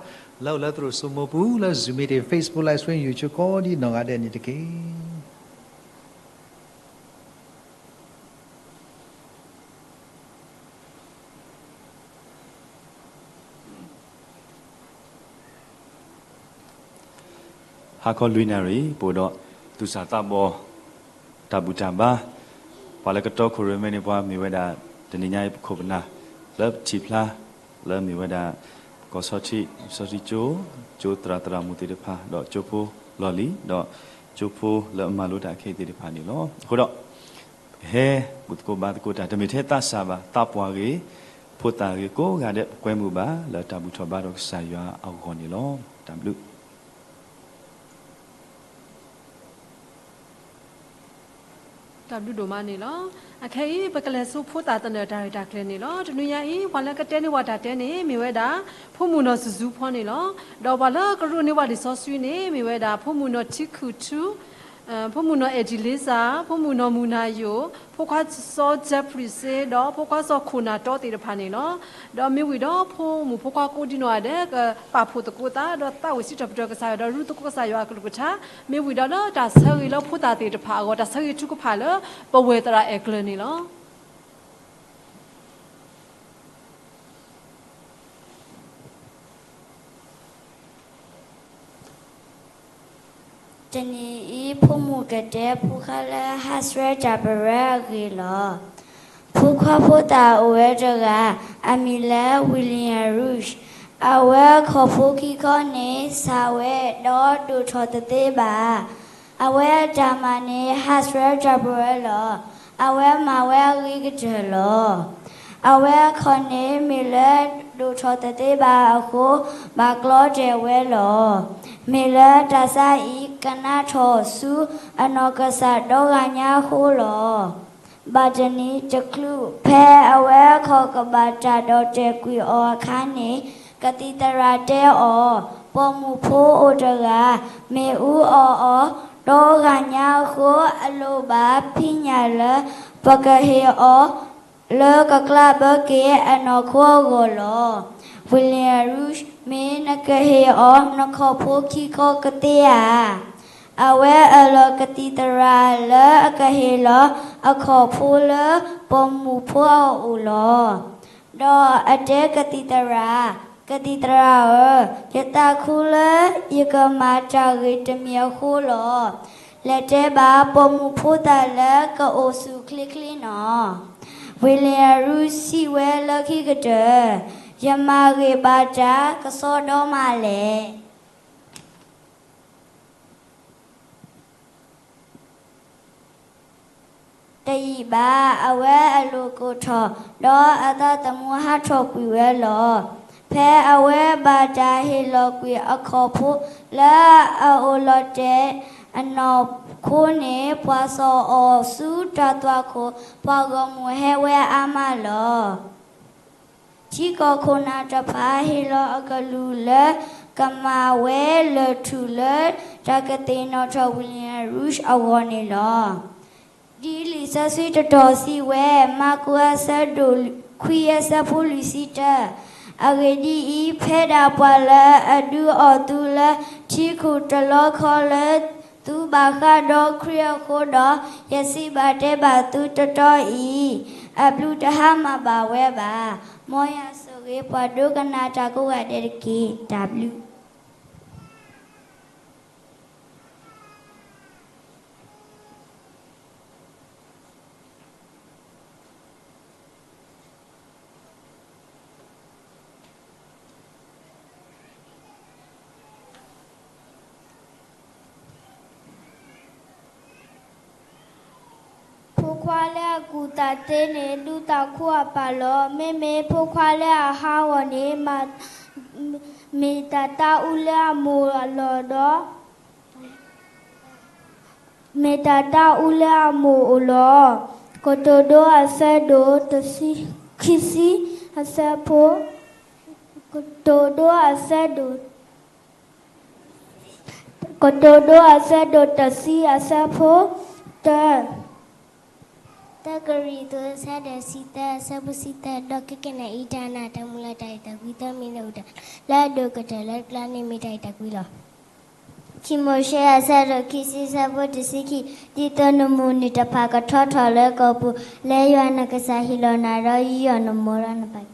လၢအိၣ်လၢသရိာ်စိမိပူၤ လၢ Zoom meeting, Facebook live stream, YouTube ကိးဒ်နီၢ်ဂၤဒဲးန့ၣ်တက့ၢ်. ဟါခီလွံၢ်နၣ်ရံၣ် ပအိၣ်ဒီးသူၣ်စၢ်သးဘီၣ် တၢ်ဘူၣ်တၢ်ဘါ, ပှၤလၢကတီခိၣ်ရိၣ်မဲန့ၣ် ပှၤမ့ၢ်ဝဲဒၣ် တနံၤညါအံၤပခိၣ်ပနၢ် လၢပထံၣ်ဖျါ လၢမ့ၢ်ဝဲဒၣ် ကီၢ်ဆီထံး ကီၢ်ဆီထံးကၠိ, ကၠိသရၣ်သရၣ်မုၣ်သ့ၣ်တဖၣ် ဒီးကၠိဖိလီၢ်လံၤ ဒီးကၠိဖိလၢအမၤလိတၢ်ခဲအံၤသ့ၣ်တဖၣ်န့ၣ်လီၤ. အဃိဒီး ပဟဲဘူၣ်သကိးဘါသကိးတၢ် တမ့ၢ်ထဲသးစၢ်ဘၣ်, သးပှၢ်ဂ့ၤ, ဖိသၣ်ဂ့ၤ ကိးဂၤဒဲး ပကွဲမုာ်ဘၣ်လၢတၢ်ဘူၣ်ထီၣ်ဘါထီၣ်ကစၢ်ယွၤအဂီၢ်န့ၣ်လီၤ. တၢ်ဘျုး တၢ်ဘျုးဒိၣ်မးန့ၣ်လီၤ. အခဲအံၤ ပကလဲၤဆူဖိသၣ်သနၢၣ်တၢ်ရဲၣ်တၢ်ကျဲၤန့ၣ်လီၤ. တနံၤညါအံၤ ပှၤလၢကတဲန့ၢ်ဝဲတၢ်တဲန့ၣ် မ့ၢ်ဝဲဒၣ် ဖိမုၣ်နီၢ်စူၤစူၤဖီန့ၣ်လီၤ. ဒီးပှၤလၢကရိးန့ၢ်ဝဲလံာ်စီဆှံန့ၣ် မ့ၢ်ဝဲဒၣ် ဖိမုၣ်နီၢ်ထံခုၣ်ထူ, ဖိမုၣ်နီၢ်အဲၣ်ဒံၣ်လ့စၢ်, ဖိမုၣ်နီၢ်မုၢ်နၤယိာ်, ဖိခွါစီၤကၠဲဖရံးစ့, ဒီးဖိခွါစီၤခိၣ်နၢ်တီသ့ၣ်တဖၣ်န့ၣ်လီၤ. ဒီးမ့ၢ်ဝံၤဒီး ဖိမုၣ်ဖိခွါကိးဒံနီၢ်ဂၤဒဲး ကပာ်ဖှိၣ်သကိးသး ဒီးသးဝံၣ်စံးထီၣ်ပတြၢၤကစၢ်ယွၤ ဒီးရူသကိးကစၢ်ယွၤအကလုၢ်ကထါ, မ့ၢ်ဝံၤဒီးလၢတၢ်ဆၢဂ့ၤလၢဖိသၣ်သ့ၣ်တဖၣ်အဂီၢ် တၢ်ဆၢဂ့ၤထုကဖၣ်လၢ ပဝဲၢ်သရၣ်အဲၣ်ကျၢၤန့ၣ်လီၤ. တနံၤအံၤ ဖိမုၣ်ကတဲဖိခွါလၢ ဟးဆှဲးတၢ်ပရၢအဂ့ၢ်လီၤ. ဖိခွါဖိသၣ်အိၣ်ဝဲတဂၤ အမံၤလၢ William Rouge, အဝဲအခီၣ်ဖိခံခီန့ၣ် စှၤဝဲဒီးဒိၣ်ထီၣ်တသ့ဘၣ်. အဝဲအတၢ်မၤန့ၣ် ဟးဆှဲးတၢ်ပရၢလီၤ. အဝဲမၤဝဲအဂ့ၤကတၢၢ်လီၤ. အဝဲအခီၣ်န့ၣ် မ့ၢ်လၢဒိၣ်ထီၣ်တသ့ဘၣ်အဃိ ဘၣ်ကျီတဲာ်ဝဲလီၤ. မ့ၢ်လၢတၢ်ဆါအံၤ ကနးထီၣ်ဆူအနီၢ်ကစၢ်ဒီဂၤညါအဃိလီၤ. ဘၣ်တနံၤတချုး ဖဲအဝဲအခီၣ်ကဘၣ်တၢ်ဒီးတဲာ်ကွံာ်အီၤအခါန့ၣ် ကသံၣ်သရၣ်တဲအီၤ, ပိာ်မုၣ်ဖိအိၣ်တဂၤ မ့ၢ်အူအီၣ်အီၤ ဒီဂၤညါအဃိ အလိၣ်ဘၣ်ဖံးညၣ်လၢ ပကဟ့ၣ်အီၤ လၢကကျါဘၢက့ၤအနီၢ်ခိအဂီၢ်လီၤ. William Rouge, မ့ၢ်နကဟ့ၣ်အီၤနခီၣ်ဖိခံခီကသ့ဧါ. အဝဲအၢၣ်လီၤကသံၣ်သရၣ်လၢအကဟ့ၣ်လီၤအခီၣ်ဖိလၢပိာ်မုၣ်ဖိအအိၣ်လီၤ. ဒီးအတဲကသံၣ်သရၣ်, ကသံၣ်သရၣ်ဧၢ, ယသးခုလၢယကမၤတၢ်ဂ့ၤတမံၤအဃိလီၤ. လဲၤတဲဘၣ်ပိာ်မုၣ်ဖိသၣ်လၢကအိၣ်ဆူၣ်ချ့ချ့နီၤ. William Rouge စံးဝဲလၢခံကတၢၢ်, ယမၤဂ့ၤဘၣ်တၢ်ကစီဒီမးလဲၣ်. တယံာ်ဘၣ် အဝဲအလိၤကိၢ်ထီၣ် ဒီးအသးသမူဟးထီၣ်ကွံာ်ဝဲလီၤ. ဖဲအဝဲဘၣ်တၢ်ဟ့ၣ်လီၤကွံာ်အခီၣ်ဖိလၢအအိၣ်လီၤတဲာ်အနီၢ်ခိန့ၣ် ပှၤစိာ်အီၤဆူတၢ်သွၣ်ခိၣ် ပှၤဂီၢ်မုၢ်ဟဲဝဲအါမးလီၤ. ထံကီၢ်ခိၣ်နၢ်တဖၣ်ဟ့ၣ်လီၤအကလုၢ်လၢ ကမၤဝဲလၢၢ်ထူၣ်လၢ တၢ်ကသ့ၣ်နီၣ်ထီၣ် William Rouge အဂီၢ်န့ၣ်လီၤ. ဒ်လံာ်စီဆှံတတီၤစံးဝဲ, မၢ်ကူးအဆၢဒိၣ်ခွံအဆၢဖိလွံၢ်ဆံတၢ, အဂ့ၢ်ဒ်အံၤ, ဖဲဒၣ်ပှၤလၢအဒုးအီၣ်သုလၢထံခိၣ်တလီၢ်ခီလၢ သုဘၣ်ဃးဒီးခရံာ်အဃိဒီး, ယစံးဘၣ်တဲဘၣ်သုတတီၤအံၤ, အဘျုးတဟါမၢ်ဘၣ်ဝဲဘၣ်. မ်ယွၤဆိၣ်ဂ့ၤပှၤဒိကနၣ်တၢ်ကိးဂၤဒဲးတက့ၢ်. တၢ်ဘျုး. ဖိခွါလၢအကူၣ်သးသ့န့ၣ် ဒူသးခိၣ်အပၢ်လီၤ. မ့မ့ၢ်ဖိခွါလၢအဟးဂီၤန့ၣ် မ့ၢ်တၢ်တၢ်အူလၢအမိၢ်အလီၢ်ဒီး မ့ၢ်တၢ်တၢ်အူလၢအမိၢ်အိၣ်လီၤ. ကတိၤဒိအဆၢဒိၣ်တဆံ, ခံဆံအဆၢဖိ, ကတိၤဒိအဆၢဒိၣ်, ကတိၤဒိအဆၢဒိၣ်တဆံအဆၢဖိတၢ, တၢကရံၣ်သူးအဆၢဒိၣ်တဆံသၢအဆၢဖိတဆံသၢ, ဒီးခဲကနံၣ်အံၤတၢ်နာ်တၢ်မုၢ်လၢ်တၢ်အဲၣ်တၢ်ကွံ သၢမံၤလၢအအိၣ်တၢ်လၢအဒိၣ်ကတၢၢ်လၢတကျါန့ၣ်မ့ၢ်တၢ်အဲၣ်တၢ်ကွံလီၤ. ခံမိၤၡ့အဆၢဒိၣ်ခံဆံအဆၢဖိတဆံခံ, ဒ်သိးနမိၢ်နုၢ်တဖၣ်ကထီထီၣ်လၢကီၢ်ပူၤ, လၢယွၤနကစၢ်ဟ့ၣ်လီၤနၤဒီးယီၢ်နမိၢ်လီၤနပၢ်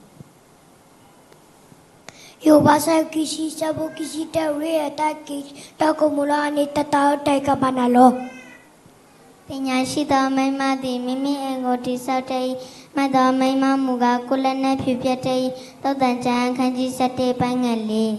ယိၤဘး အဆၢခံဆံ အဆၢဖိခံဆံတၢ ဝံအတၢ်က့ၤ တၢ်ကိးမူၤလီၤအါန့ၢ် တၢ်တၢ်အၢတၢ်အံၤကဘၣ်နၤလီၤ. သ့ၣ်ညါဆံးသီအမိၢ်မးသ့ၣ် မ့မ့ၢ်အဲၣ်ဂီၤတံာ်စီတၢ်အံၤ, မၤသီအမိၢ်မးမုၢ်ဂၤ ကိးလၢနၢ်ဖံးဖျဲးတၢ်အံၤ, သိၣ်သၣ်ကၢ ခန်းကြီး ဆၢတ့ၢ် ပၢ်ငၢ်လံာ်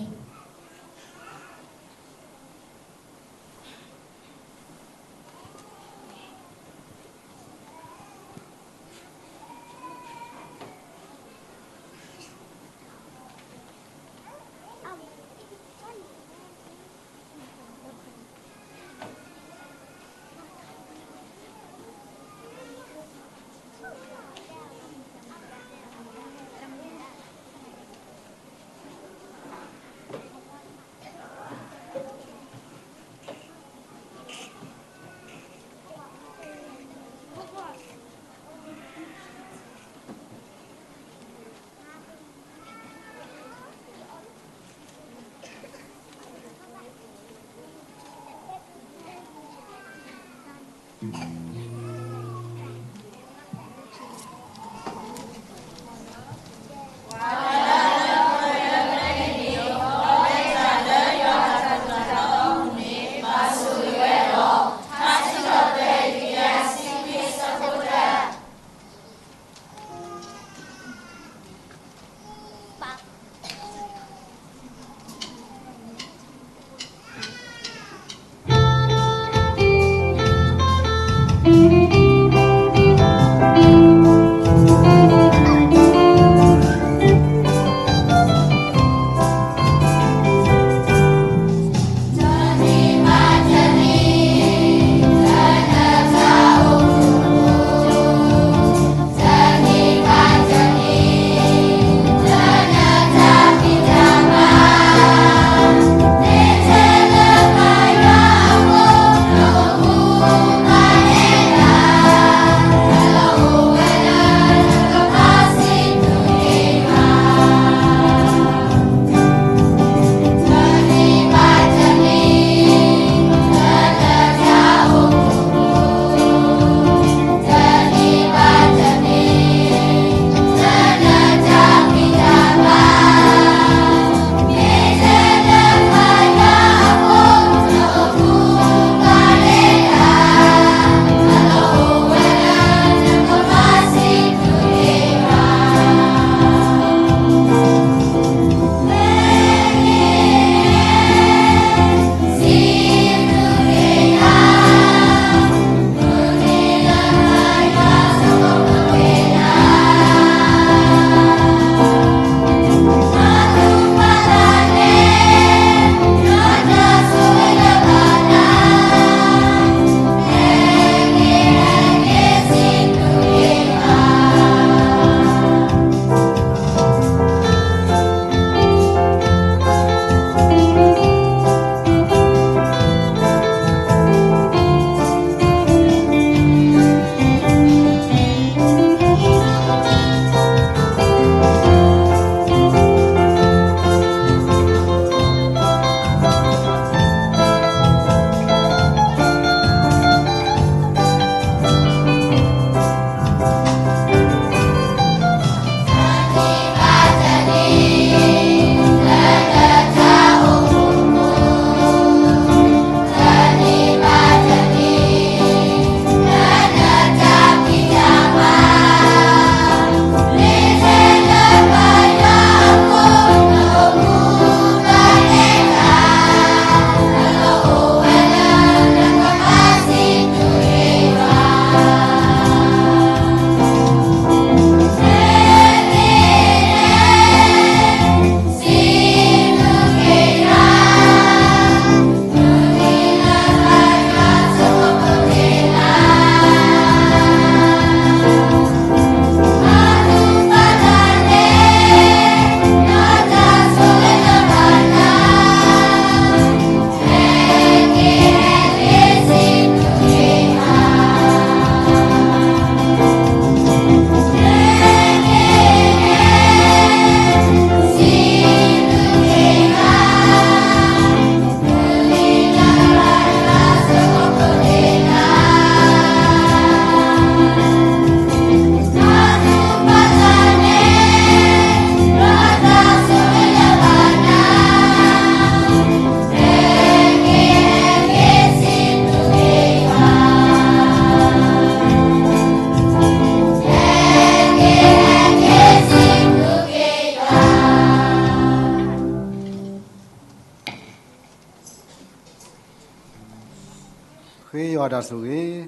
ဃ့ယွၤတၢ်ဆိၣ်ဂ့ၤ,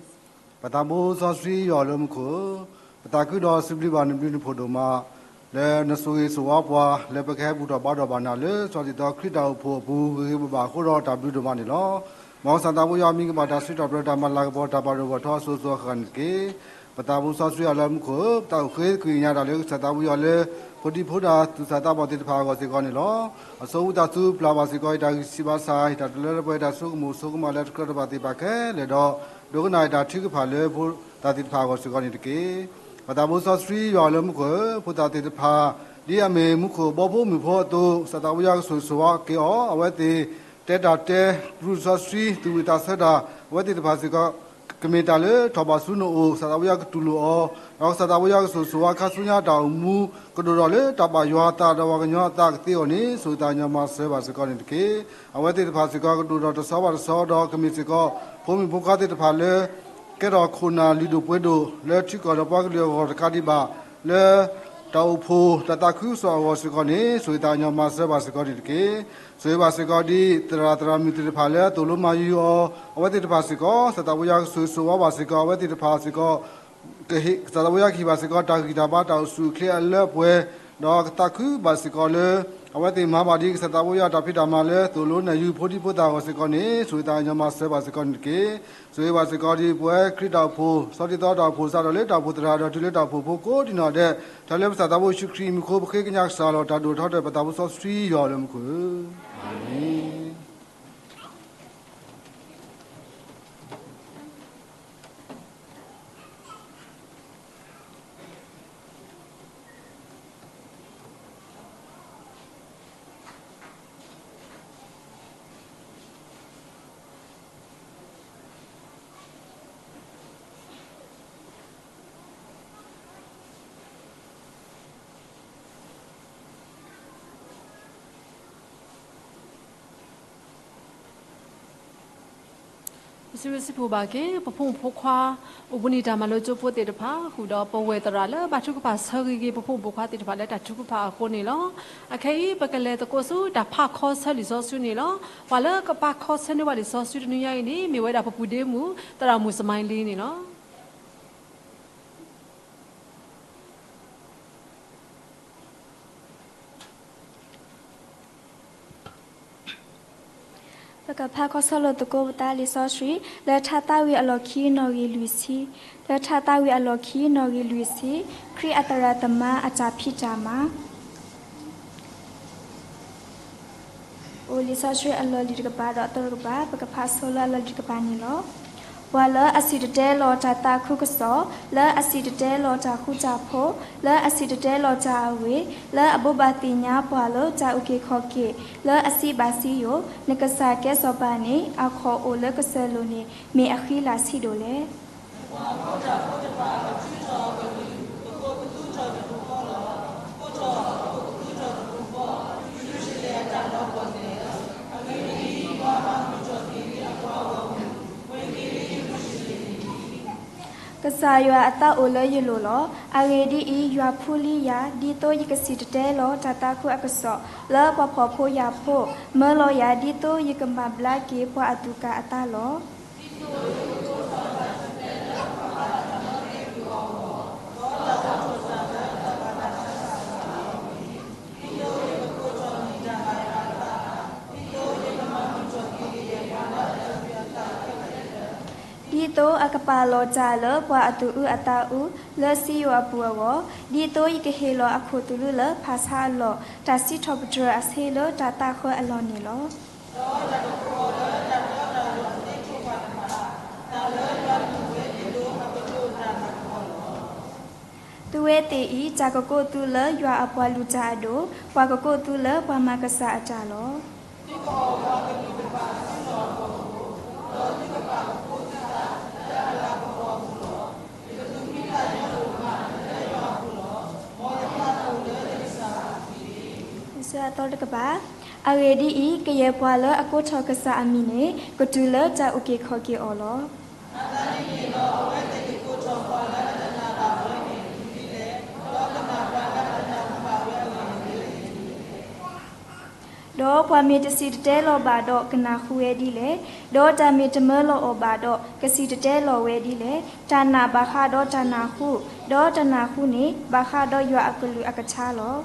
ပသးဘိစီဆှံယွၤလၢမူခိၣ်ဧၢ, ပသးခုဒီးစံးဘျုးဘၣ်နဘျုးနဖှိၣ်ဒိၣ်မး, လၢနဆိၣ်ဂ့ၤဆိၣ်ဝါပှၤ လၢပကဟဲဘူၣ်ထီၣ်ဘါထီၣ်ဘၣ်နၤလၢ စီၤတံၤသီခရံာ်တၢ်အိၣ်ဖှိၣ်အပူၤ ဂ့ၤဂ့ၤဘၣ်ဘၣ်အဃိဒီးတၢ်ဘျုးဒိၣ်မးန့ၣ်လီၤ. မ်ကစၢ်သးဘိယွၤမံၤကဘၣ်တၢ်စံးထီၣ်ပတြၢၤတၢ်မၤလၤကပီၤတၢ်ဘၣ်ဒိဘၣ်ထီအစိၤစိၤအဃၣ်ဃၣ်န့ၣ်တက့ၢ်. ပသးဘိစီဆှံယွၤလၢမူခိၣ်ဧၢ, ပသးအိၣ်ဃ့သကွံာ်ကညးတၢ်လၢကစၢ်သးဘိယွၤလၢ ဖိဒံဖိသၣ်သူၣ်စၢ်သးဘီၣ်သ့ၣ်တဖၣ်အဂီၢ်စ့ၢ်ကီးန့ၣ်လီၤ. အဆိအူသးစူၤပျၢ်ဘၣ်စ့ၢ်ကီး ယတၢ်ဂံၢ်ဆံးဘၣ်ဆၣ် ယတၢ်တလၢတပှဲၤ ယတၢ်ဆိကမိၣ်ဆိကမးလၢတကြၢးတဘၣ်သ့ၣ်တဖၣ်ခဲလၢာ်ဒီး ဒိကနၣ်ယတၢ်ထုကဖၣ်လၢဖိသၣ်သ့ၣ်တဖၣ်အဂီၢ်စ့ၢ်ကီးန့ၣ်တက့ၢ်. ပသးဘိစီဆှံယွၤလၢမူခိၣ်ဧၢ, ဖိသၣ်သ့ၣ်တဖၣ် ဒ်အမ့ၢ်မူခိၣ်ဘီဖိမုၢ်ဖိအသိး ကစၢ်သးဘိယွၤကဆိၣ်ဂ့ၤဆိၣ်ဝါက့ၤအီၤ, အဝဲသ့ၣ်တဲတၢ်တဲ တူၢ်စီဆှံ သူၣ်ဝံၣ်သးဆၢတၢ် အဝဲသ့ၣ်တဖၣ်စ့ၢ်ကီး ကမ့ၢ်တၢ်လၢထီၣ်ဘၣ်ဆူနအိၣ် ကစၢ်သးဘိယွၤကတူၢ်လိာ်အီၤ, ဒီးကစၢ်သးဘိယွၤကဆိၣ်ဂ့ၤဆိၣ်ဝါခါဆူညါတၢ်အိၣ်မူ ကဒိၣ်ထီၣ်လၢတၢ်ဘၣ်ယွၤအသးဒီးပှၤကညီအသးကသ့အဂီၢ်န့ၣ် ဆိၣ်ဂ့ၤသးကညီၤမၤစၢၤဘၣ်စ့ၢ်ကီးန့ၣ်တက့ၢ်. အဝဲသ့ၣ်တဖၣ်စ့ၢ်ကီးကဒိၣ်ထီၣ်တဆီဘၣ်တဆီဒီးကမ့ၢ်စ့ၢ်ကီး ဖိမုၣ်ဖိခွါသ့ၣ်တဖၣ်လၢ ကဲထီၣ်ခိၣ်နၢ်လုၢ်ဒိၣ်ပှ့ၤဒိၣ် လၢထံကီၢ်ဒီးပှၤကလုာ်အဂီၢ်တကးဒံးဘၣ် လၢ တၢ်အိၣ်ဖှိၣ်တၢ်သးခုကစီၣ်အဂီၢ်စ့ၢ်ကီးန့ၣ် ဆိၣ်ဂ့ၤသးကညီၤမၤစၢၤဘၣ်စ့ၢ်ကီးန့ၣ်တက့ၢ်. ဆိၣ်ဂ့ၤဘၣ်စ့ၢ်ကီးဒ်သရၣ်သရၣ်မုၣ်သ့ၣ်တဖၣ်လၢအသိၣ်လိမၤယုၤအီၤ အဝဲသ့ၣ်တဖၣ်စ့ၢ်ကီး ကစၢ်သးဘိယွၤကဆိၣ်ဂ့ၤဆိၣ်ဝါဘၣ်စ့ၢ်ကီး အဝဲသ့ၣ်တဖၣ်စ့ၢ်ကီး ကစၢ်သးဘိယွၤကဟ့ၣ်ဘၣ်စ့ၢ်ကီးတၢ်ဂံၢ်တၢ်ဘါတၢ်အိၣ်ဆူၣ်အိၣ်ချ့အလၢအပှဲၤ ဒီးကသးခုဘၣ်စ့ၢ်ကီးလၢ အဝဲသ့ၣ်မၤဘၣ်ဒ်ကစၢ်သးဘိယွၤတၢ်ဖံးတၢ်မၤလၢသိၣ်လိနၢ်ယုၤဖိဒံဖိသၣ်အဂီၢ်စ့ၢ်ကီးန့ၣ် ဆိၣ်ဂ့ၤသးကညီၤမၤစၢၤဘၣ်စ့ၢ်ကီးန့ၣ်တက့ၢ်. ဆိၣ်ဂ့ၤဘၣ်စ့ၢ်ကီးဒ်ပဝဲခရံာ်တၢ်အိၣ်ဖှိၣ် စီၤတံၤသီတၢ်အိၣ်ဖှိၣ်စးထီၣ်လၢတၢ်အိၣ်ဖှိၣ်သရၣ်ဒီးတုၤလၢတၢ်အိၣ်ဖှိၣ်ဖိကိးဒံးနီၢ်ဒဲး တၢ်လၢပကစၢ်သးဘိယ့ၣ်ၡူးခရံာ်အမံၤအဃိ ပဃ့ကညးကစၢ်လီၤ တၢ်ဒိၣ်ထီၣ်ထီထီၣ်ပသးဘိစီဆှံယွၤလၢမူခိၣ်ဧၢ, အၤမ့ၣ်. ပစံးဘျုးစံးဖှိၣ်ဘၣ်က့ၤ ပဖိမုၣ်ဖိခွါ အိၣ်ဘှံးနံၤတၢ်မၤလိကၠိဖိသ့ၣ်တဖၣ် ဃုာ်ဒီးပဝဲၢ်သရၣ်လၢဘၣ်ထုကဖၣ်ဆၢဂ့ၤက့ၤ ပဖိမုၣ်ဖိခွါသ့ၣ်တဖၣ်လၢတၢ်ထုကဖၣ်အဃိန့ၣ်လီၤ. အခဲအံၤ ပကလဲၤသကိးဆူတၢ်ဖးခီဆၢလံာ်စီဆှံန့ၣ်လီၤ. ပှၤလၢကပာ်ခီဆၢန့ၢ်ဘၣ်လံာ်စီဆှံတနွံညါအံၤန့ၣ် မ့ၢ်ဝဲဒၣ်ပပူၤဒ့မုၣ် သရၣ်မုၣ်စမါလံန့ၣ်လီၤ. ပကဖးခီဆၢလိာ်သကိးပသးလံာ်စီဆှံ လၢထါသးဝံၣ်အလီၢ်ခံနီၣ်ဂံၢ်လွံၢ်ဆံ, လၢထါသးဝံၣ်အလီၢ်ခံနီၣ်ဂံၢ်လွံၢ်ဆံ, ခရံာ်အသရၣ်သမါအတၢ်ဖံးတၢ်မၤ အိၣ်လံာ်စီဆှံအလီၢ်လံၤတကပၤဒီးအသီတကပၤ, ပကဖးဆၢလၢအလီၢ်လံၤတကပၤန့ၣ်လီၤ. ပှၤလၢအစံၣ်တဲၤတဲလီၤတၢ်သးခုကစီၣ်, လၢအစံၣ်တဲၤတဲလီၤတၢ်ဃူတၢ်ဖိး, လၢအစံၣ်တဲၤတဲလီၤတၢ်အဂ့ၢ်, လၢအဘိးဘၣ်သ့ၣ်ညါပှၤလၢတၢ်အုၣ်က့ၤခီၣ်က့ၤ, လၢအစံးဘၣ်စံယိၣ်, နကစၢ်ကဲစီၤပၤန့ၣ် အခီၣ်အိၣ်လၢကစၢၢ်လိၤန့ၣ် မ့ၢ်အဃံလၤဆံးဒိၣ်လဲၣ်. ကစၢ်ယွၤအသးအိၣ်လၢယလိၤလီၤ. အဂ့ၢ်ဒ်အံၤ, ယွၤဖှူလံယၤ, ဒ်သိးယကစံၣ်တဲၤတဲလီၤတၢ်သးခုအကစီၣ်, လၢပှၤဖှီၣ်ဖိယာ်ဖိ, မၢလီၤယၤဒ်သိးယကမၤဘျါက့ၤပှၤအသူၣ်ကၢ်အသးလီၤ. ဒ်သိးအကပာ်လီၤတၢ်လၢပှၤအသူၣ်အုးအသးအုး လၢစံယိၣ်အပူၤအဂီၢ်, ဒ်သိးယကဟ့ၣ်လီၤအခိၣ်သလုးလၢဖၣ်ဆါအလီၢ်, တၢ်စံးထီၣ်ပတြၢၤအဆၢလၢတၢ်သးခၢအလီၢ်န့ၣ်လီၤ. သုဝဲသ့ၣ်အံၤ, တၢ်ကကိးသုလၢယွၤအပှၤလုၢ်တၢ်အဒိၣ်, ပှၤကကိးသုလၢပှၤမၤကစၢ်အတၢ်လီၤ. အသီတကပၤ, အဂ့ၢ်ဒ်အံၤ, ကယဲၢ်ပှၤလၢအကိးထီၣ်ကစၢ်အမံၤန့ၣ် ကတုၤလၢတၢ်အုၣ်က့ၤခီၣ်က့ၤအီၤလီၤ. ဒီးပှၤမ့ၢ်တစံၣ်တဲၤတဲလီၤဘၣ်ဒီး ကနၢ်ဟူဝဲဒ်လဲၣ်. ဒီးတၢ်မ့ၢ်တမၢလီၤအီၤဘၣ်ဒီး ကစံၣ်တဲၤတဲလီၤဝဲဒ်လဲၣ်. တၢ်နာ်ဘၣ်ဃးဒီးတၢ်နၢ်ဟူ, ဒီးတၢ်နၢ်ဟူန့ၣ် ဘၣ်ဃးဒီးယွၤအကလုၢ်အကထါလီၤ.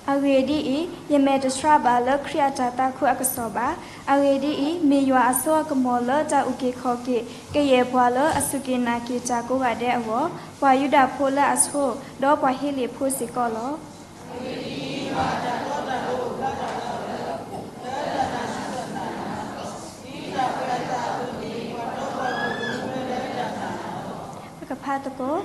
အဂ့ၢ်ဒ်အံၤ, ယမဲာ်တဆှးဘၣ်လၢခရံာ်အတၢ်သးခုအကစီၣ်ဘၣ်. အဂ့ၢ်ဒ်အံၤ, မ့ၢ်ယွၤအစိအကမီၤလၢတၢ်အုၣ်က့ၤခီၣ်က့ၤ ကယဲၢ်ပှၤလၢအစူၢ်က့ၤနာ်က့ၤတၢ်ကိးဂၤဒဲးအဂီၢ်, ပှၤယူဒၤဖိလၢအဆိ, ဒီးပှၤဟ့လ့ၣ်ဖိစ့ၢ်ကီးလီၤ. ပကဖးသကိး,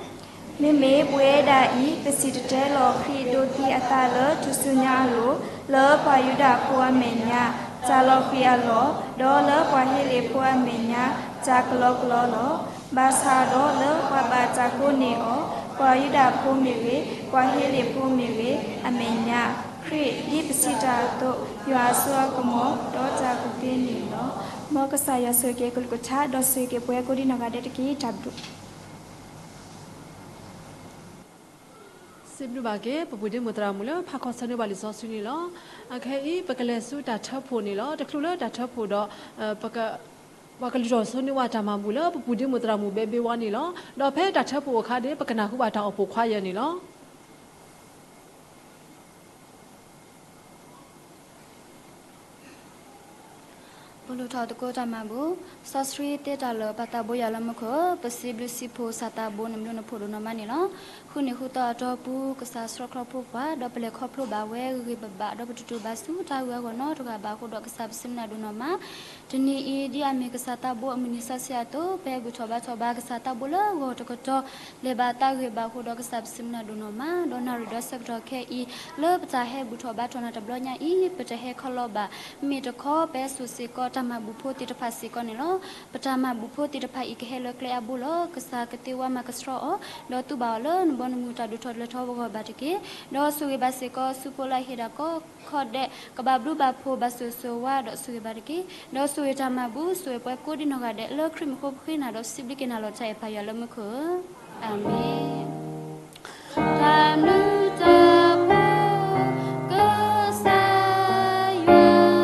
မ့မ့ၢ်ပဝဲဒၣ်အံၤ ပစံၣ်တဲၤတဲလီၤခရံာ်ဒိးသံအသးလၢထူၣ်စုညါအလိၤ, လၢပှၤယူဒၤဖိအမဲာ်ညါ, တၢ်လီၤဃံၤအလီၢ်, ဒီးလၢပှၤဟ့လ့ၣ်ဖိအမဲာ်ညါ, တၢ်ကလီကလီလီၤ. ဘၣ်ဆၣ်ဒီးလၢပှၤဘၣ်တၢ်ကိးန့ၢ်အီၤ, ပှၤယူဒၤဖိမ့ၢ်ဂ့ၤ, ပှၤဟ့လ့ၣ်ဖိမ့ၢ်ဂ့ၤ, အမဲာ်ညါ, ခရံာ်ဒ်ပစံးတၢ်အသိး, ယွၤအစိအကမီၤ, ဒီးတၢ်ကူၣ်သ့န့ၣ်လီၤ. မ်ကစၢ်ယွၤဆိၣ်ဂ့ၤက့ၤအကလုၢ်ကထါ, ဒီးဆိၣ်ဂ့ၤက့ၤပဝဲကိးဒံနီၢ်ဂၤဒဲးတက့ၢ်. တၢ်ဘျုး စံးဘျုးဘၣ်က့ၤ ပပုၢ်ဒ့မုၣ်သရၣ်မုၣ်လၢဖးခီဆၢန့ၢ်ဘၣ်လံာ်စီဆှံန့ၣ်လီၤ. အခဲအံၤ ပကလဲၤဆူတၢ်ထၢဖှိၣ်န့ၣ်လီၤ. တချုးလၢတၢ်ထၢဖှိၣ်ဒီး ပက ပှၤကလုၢ်ထီၣ်ဆိန့ၢ်ဝဲတၢ်မၤဘူၣ်လၢပပုၢ်ဒ့မုၣ်သရၣ်မုၣ်ဘဲဘ့ဝါန့ၣ်လီၤ. ဒီးဖဲတၢ်ထၢဖှိၣ်အခါန့ၣ် ပကနၢ်ဟူဘၣ်တၢ်အိၣ်ဖှိၣ်ခွါယဲၢ်န့ၣ်လီၤ. ပလူၤထီၣ်သကိးတၢ်မၤဘူၣ်, စီဆှံသ့တၢ်လၢာ် ပၢ်သးဘိယွၤလၢမူခိၣ်, ပစံးဘျုးစံးဖှိၣ်စီၤသးဘိနဘျုးနဖှိၣ်ဒိၣ်နီၢ်မးန့ၣ်လီၤ. ဃုနံၤဃုသီအတီၢ်ပူၤ ကစၢ်ဆှၢခီဖျိပှၤ, ဒီးပလဲၤခီဖျိဘၣ်ဝဲဂ့ၤဂ့ၤဘၣ်ဘၣ်, ဒီးပတတုၤဘၣ်ဆူတၢ်ဂုၤအဂီၢ်နီတဂၤဘၣ်အဃိဒီး ကစၢ်ပစံးဘျုးနၤဒိၣ်နီၢ်မး. တနံၤအံၤ ဒ်အမ့ၢ်ကစၢ်သးဘိအမုၢ်နံၤစီဆှံအသိး, ပဟဲဘူၣ်ထီၣ်ဘါထီၣ်ဘၣ်ကစၢ်သးဘိလၢဂီၤတကတီၢ်, လဲၤဘၣ်သးဂ့ၤဘၣ်အဃိဒီး ကစၢ်ပစံးဘျုးနၤဒိၣ်နီၢ်မး. ဒီးနၣ်ရံၣ်ဒီးဆၢကတီၢ်ခဲအံၤ လၢပတၢ်ဟဲဘူၣ်ထီၣ်ဘါထီၣ်နၤတဘျီညါအံၤ ပတဟဲခီလီၤဘၣ်. မ့ၢ်တခီ ပဟဲစိာ်စ့ၢ်ကီးတၢ်မၤဘူၣ်ဖိသ့ၣ်တဖၣ်စ့ၢ်ကီးန့ၣ်လီၤ. ပတၢ်မၤဘူၣ်ဖိသ့ၣ်တဖၣ်အံၤ ကဟဲလၢကျဲအဘိလီၤ. ကစၢ်ကသ့ဝါမၤကဆှီအီၤ, ဒီးသူၣ်ဘၣ်အီၤလၢနဘီနမုၢ်တၢ်ဒိၣ်ထီၣ်လဲၤထီၣ်အဂီၢ်ဘၣ်တက့ၢ်. ဒီးဆိၣ်ဂ့ၤဘၣ်စ့ၢ်ကီးဆူဖိလၢအဟ့ၣ်ဒၣ်ကိးခီဒဲး, ကဘၣ်ဘျုးဘၣ်ဖှိၣ်ဘၣ်ဆိၣ်ဂ့ၤဆိၣ်ဝါဒီးဆိၣ်ဂ့ၤဘၣ်တက့ၢ်. ဒီးဆိၣ်ဂ့ၤတၢ်မၤဘူၣ် ဆိၣ်ဂ့ၤပှၤကိးဒံနီၢ်ဂၤဒဲး လၢခရံာ်မံၤဃိပဃ့နၤဒီးစံးဘျုးက့ၤနၤလီၤတၢ်အဲၣ်ပၢ်ယွၤလၢမူခိၣ်ဧၢ. အၤမ့ၣ်. တၢ်ဘျုးတၢ်ဖှိၣ် ကစၢ်ယွၤဧၢ,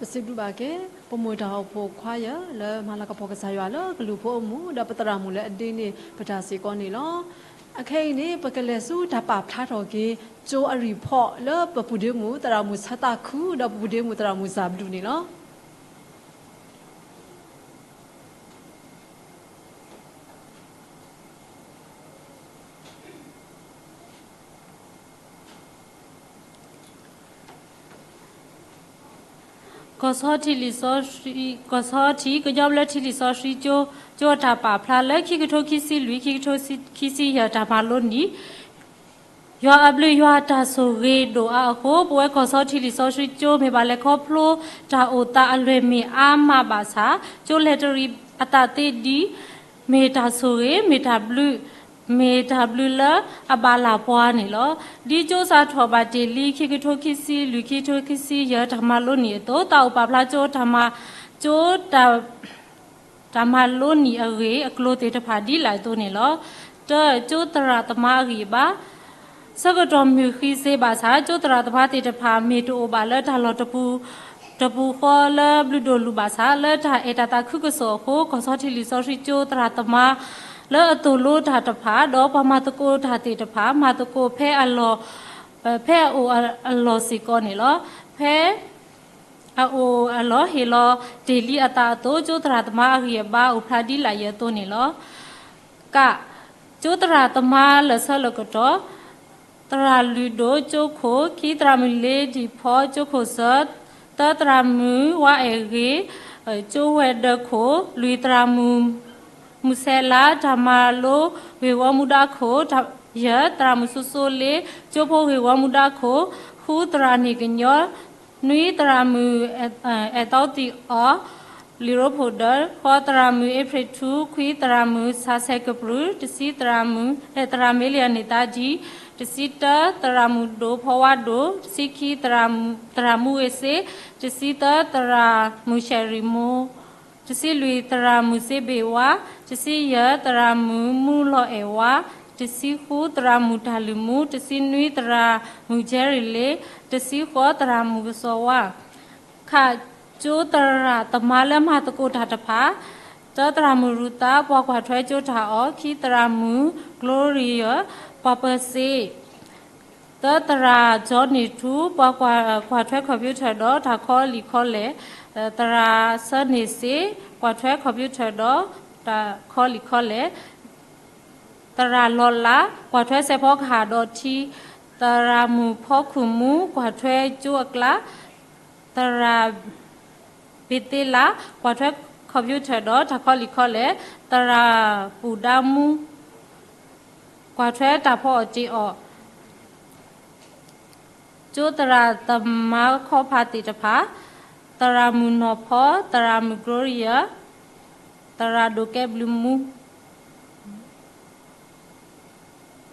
ပစံးဘျုးဘၣ်က့ၤ ပမိၢ်တၢ်အိၣ်ဖှိၣ်ခွါယၢ် လၢမၤလၤကပီၤကစၢ်ယွၤလၢကလူၤဖိအမူး ဒီးပသရၣ်မုၣ်လၢအဒ့န့ၢ်ပတၢ်စ့ၢ်ကီးန့ၣ်လီၤ. အခဲအံၤန့ၣ် ပကလဲၤဆူတၢ်ပာ်ဖျါထီၣ်က့ၤ ကၠိအreportလၢပပုၢ်ဒ့မုၣ်သရၣ်မုၣ်ဆၢသးခု ဒီးပပုၢ်ဒ့မုၣ်သရၣ်မုၣ်စၢ်ဘျုးန့ၣ်လီၤ. ကီၢ်ဆီထံလံာ်စီဆှံ, ကီၢ်ဆီထံ ကညီဘျၢထံလံာ်စီဆှံကၠိ, ကၠိတၢ်ပာ်ဖျါလၢခံကထိခံဆံလွံၢ် ခံကထိခံဆံယဲၢ်တၢ်မၤလိန့ၣ်, ယွၤအဘျုးယွၤတၢ်ဆိၣ်ဂ့ၤဒိၣ်အါအဃိ, ပဝဲကီၢ်ဆီထံလံာ်စီဆှံကၠိ မ့ၢ်ဘၣ်လဲၤခီဖျိတၢ်အိၣ်သးအလွဲၢ်မ့ၢ်အါမးဘၣ်ဆၣ်, ကၠိလဲၤတရံးအသးသ့ဒ် မ့ၢ်တၢ်ဆိၣ်ဂ့ၤ, မ့ၢ်တၢ်ဘျုး, မ့ၢ်တၢ်ဘျုးလၢအဘၣ်လၢ်ပှၤန့ၣ်လီၤ. ဒ်ကၠိစးထီၣ်ဘၣ်တ့ၢ်လံ ခံကထိခံဆံလွံၢ် ခံကထိခံဆံယဲၢ်တၢ်မၤလိန့ၢ်အသိး, တၢ်အိၣ်ပာ်ဖျါကၠိတၢ်မၤ, ကၠိတၢ် တၢ်မၤလိန့ၢ်အဂ့ၢ်အကျိၤသ့ၣ်တဖၣ်ဒ်လဲၣ်အသိးန့ၣ်လီၤ. တၢ, ကၠိသရၣ်သမါအဂံၢ်အဘါ, ဆၢကတီၢ်မုၢ်ဃံစ့ဘၣ်ဆၣ် ကၠိသရၣ်သမါသ့ၣ်တဖၣ် မ့ၢ်တအိၣ်ဘၣ်လၢတၢ်လီၢ်တပူၤ, တပူၤဃီလၢဘျုးဒိၣ်လူၤဘၣ်ဆၣ် လၢတၢ်အဲၣ်တၢ်သးခုကစီၣ်အဃိ ကီၢ်ဆီထံလံာ်စီဆှံကၠိသရၣ်သမါ လၢအသိၣ်လိတၢ်တဖၣ် ဒီးပှၤမၤသကိးတၢ်သ့ၣ်တဖၣ် မၤသကိးဖဲအလီၢ်, ဖဲအအိၣ်အလီၢ်စ့ၢ်ကီးန့ၣ်လီၤ. ဖဲ အအိၣ်အလီၢ်ဟ့ၣ်လီၤတ့ၢ်လံအသးအသိး ကၠိသရၣ်သမါအဂံၢ်အဘါအိၣ်ဖျါဒ်လာ်ယဲၢ်အသိးန့ၣ်လီၤ. က, ကၠိသရၣ်သမါလၢာ်ဆၢလၢာ်ကတီၢ်, သရၣ်လုၢ်ဒိၣ်ကၠိခိၣ်, ခံသရၣ်မုၣ်လ့ဒံၣ်ဖီကၠိခိၣ်စၢ, သၢသရၣ်မုၣ်ဝါအဲၣ်ဂ့ၤ ကၠိဝဲၤဒၢးခိၣ်, လွံၢ်သရၣ်မုၣ် မုၢ်ဆဲးလါ တၢ်မၤလိဂ့ၢ်ဝီမူဒါခိၣ်, ယဲၢ်သရၣ်မုၣ်စိစိလ့ ကၠိဖိဂ့ၢ်ဝီမူဒါခိၣ်, ဃုသရၣ်န့ၣ်ကညီ, နွံသရၣ်မုၣ် အဲၣ်သီသံအီၤ လံာ်ရိဖှိၣ်ဒၢး, ဃိးသရၣ်မုၣ်အ့ဖြ့ၣ်ထူ, ခွံသရၣ်မုၣ်ဆးဆဲးကပြုၢ်, တဆံသရၣ်မုၣ် သရၣ်မ့လံယၤန့ၣ်သးဒံ, တဆံတၢ သရၣ်မုၣ်ဒိၣ်ဖီဝါဒိၣ်, တဆံခံ သရၣ်မုၣ်ဂ့ၤစ့, တဆံသၢ သရၣ်မုၣ်ရှဲၣ်ရံၣ်မိၢ်, တဆံလွံၢ် သရၣ်မုၣ်စ့ဘ့ၣ်ဝါ, တဆံယဲၢ် သရၣ်မုၣ်မူလီၤအဲၣ်ဝါ, တဆံဃု သရၣ်မုၣ်တၢ်လုၢ်မူ, တဆံနွံ သရၣ်မုၣ်ကၠဲရံၣ်လ့, တဆံဃိး သရၣ်မုၣ်ကစီၤဝါ. ခ, ကၠိသရၣ်သမါလၢမၤသကိးတၢ်တဖၣ်, တၢ သရၣ်မုၣ်ရူၤသး ပှၤကွၢ်ထွဲကၠိတၢ်အီၣ်, ခံ သရၣ်မုၣ်ကလိရံယၢ် ပှၤပၢၤစ့, သၢ သရၣ်ကၠီန့ၢ်ထူ ပှၤကွၢ်ထွဲ computer ဒီးတၢ်ခီလံာ်ခီလဲၢ်, သရၣ်ဆၢန့ၢ်စ့ ကွၢ်ထွဲ computer ဒီးတၢ်ခီလံာ်ခီလဲၢ်, သရၣ်လီၤလး ကွၢ်ထွဲစဲးဖီကဟၣ်ဒီးထံ, သရၣ်မုၣ်ဖီခိၣ်မူ ကွၢ်ထွဲကၠိအကျါ, သရၣ်ဘ့းသ့လး ကွၢ်ထွဲ computer ဒီးတၢ်ခီလံာ်ခီလဲၢ်, သရၣ်ပူၤဒါမူ ကွၢ်ထွဲတၢ်ဖီအီၣ်တ့ၢ်အီၣ်. ကၠိသရၣ်သမါခီဖးသ့ၣ်တဖၣ်, သရၣ်မုၣ်နီၢ်ဖီ, သရၣ်မုၣ်ကလိရံယၢ်, သရၣ်ဒိၣ်ကဲဘျုးမူ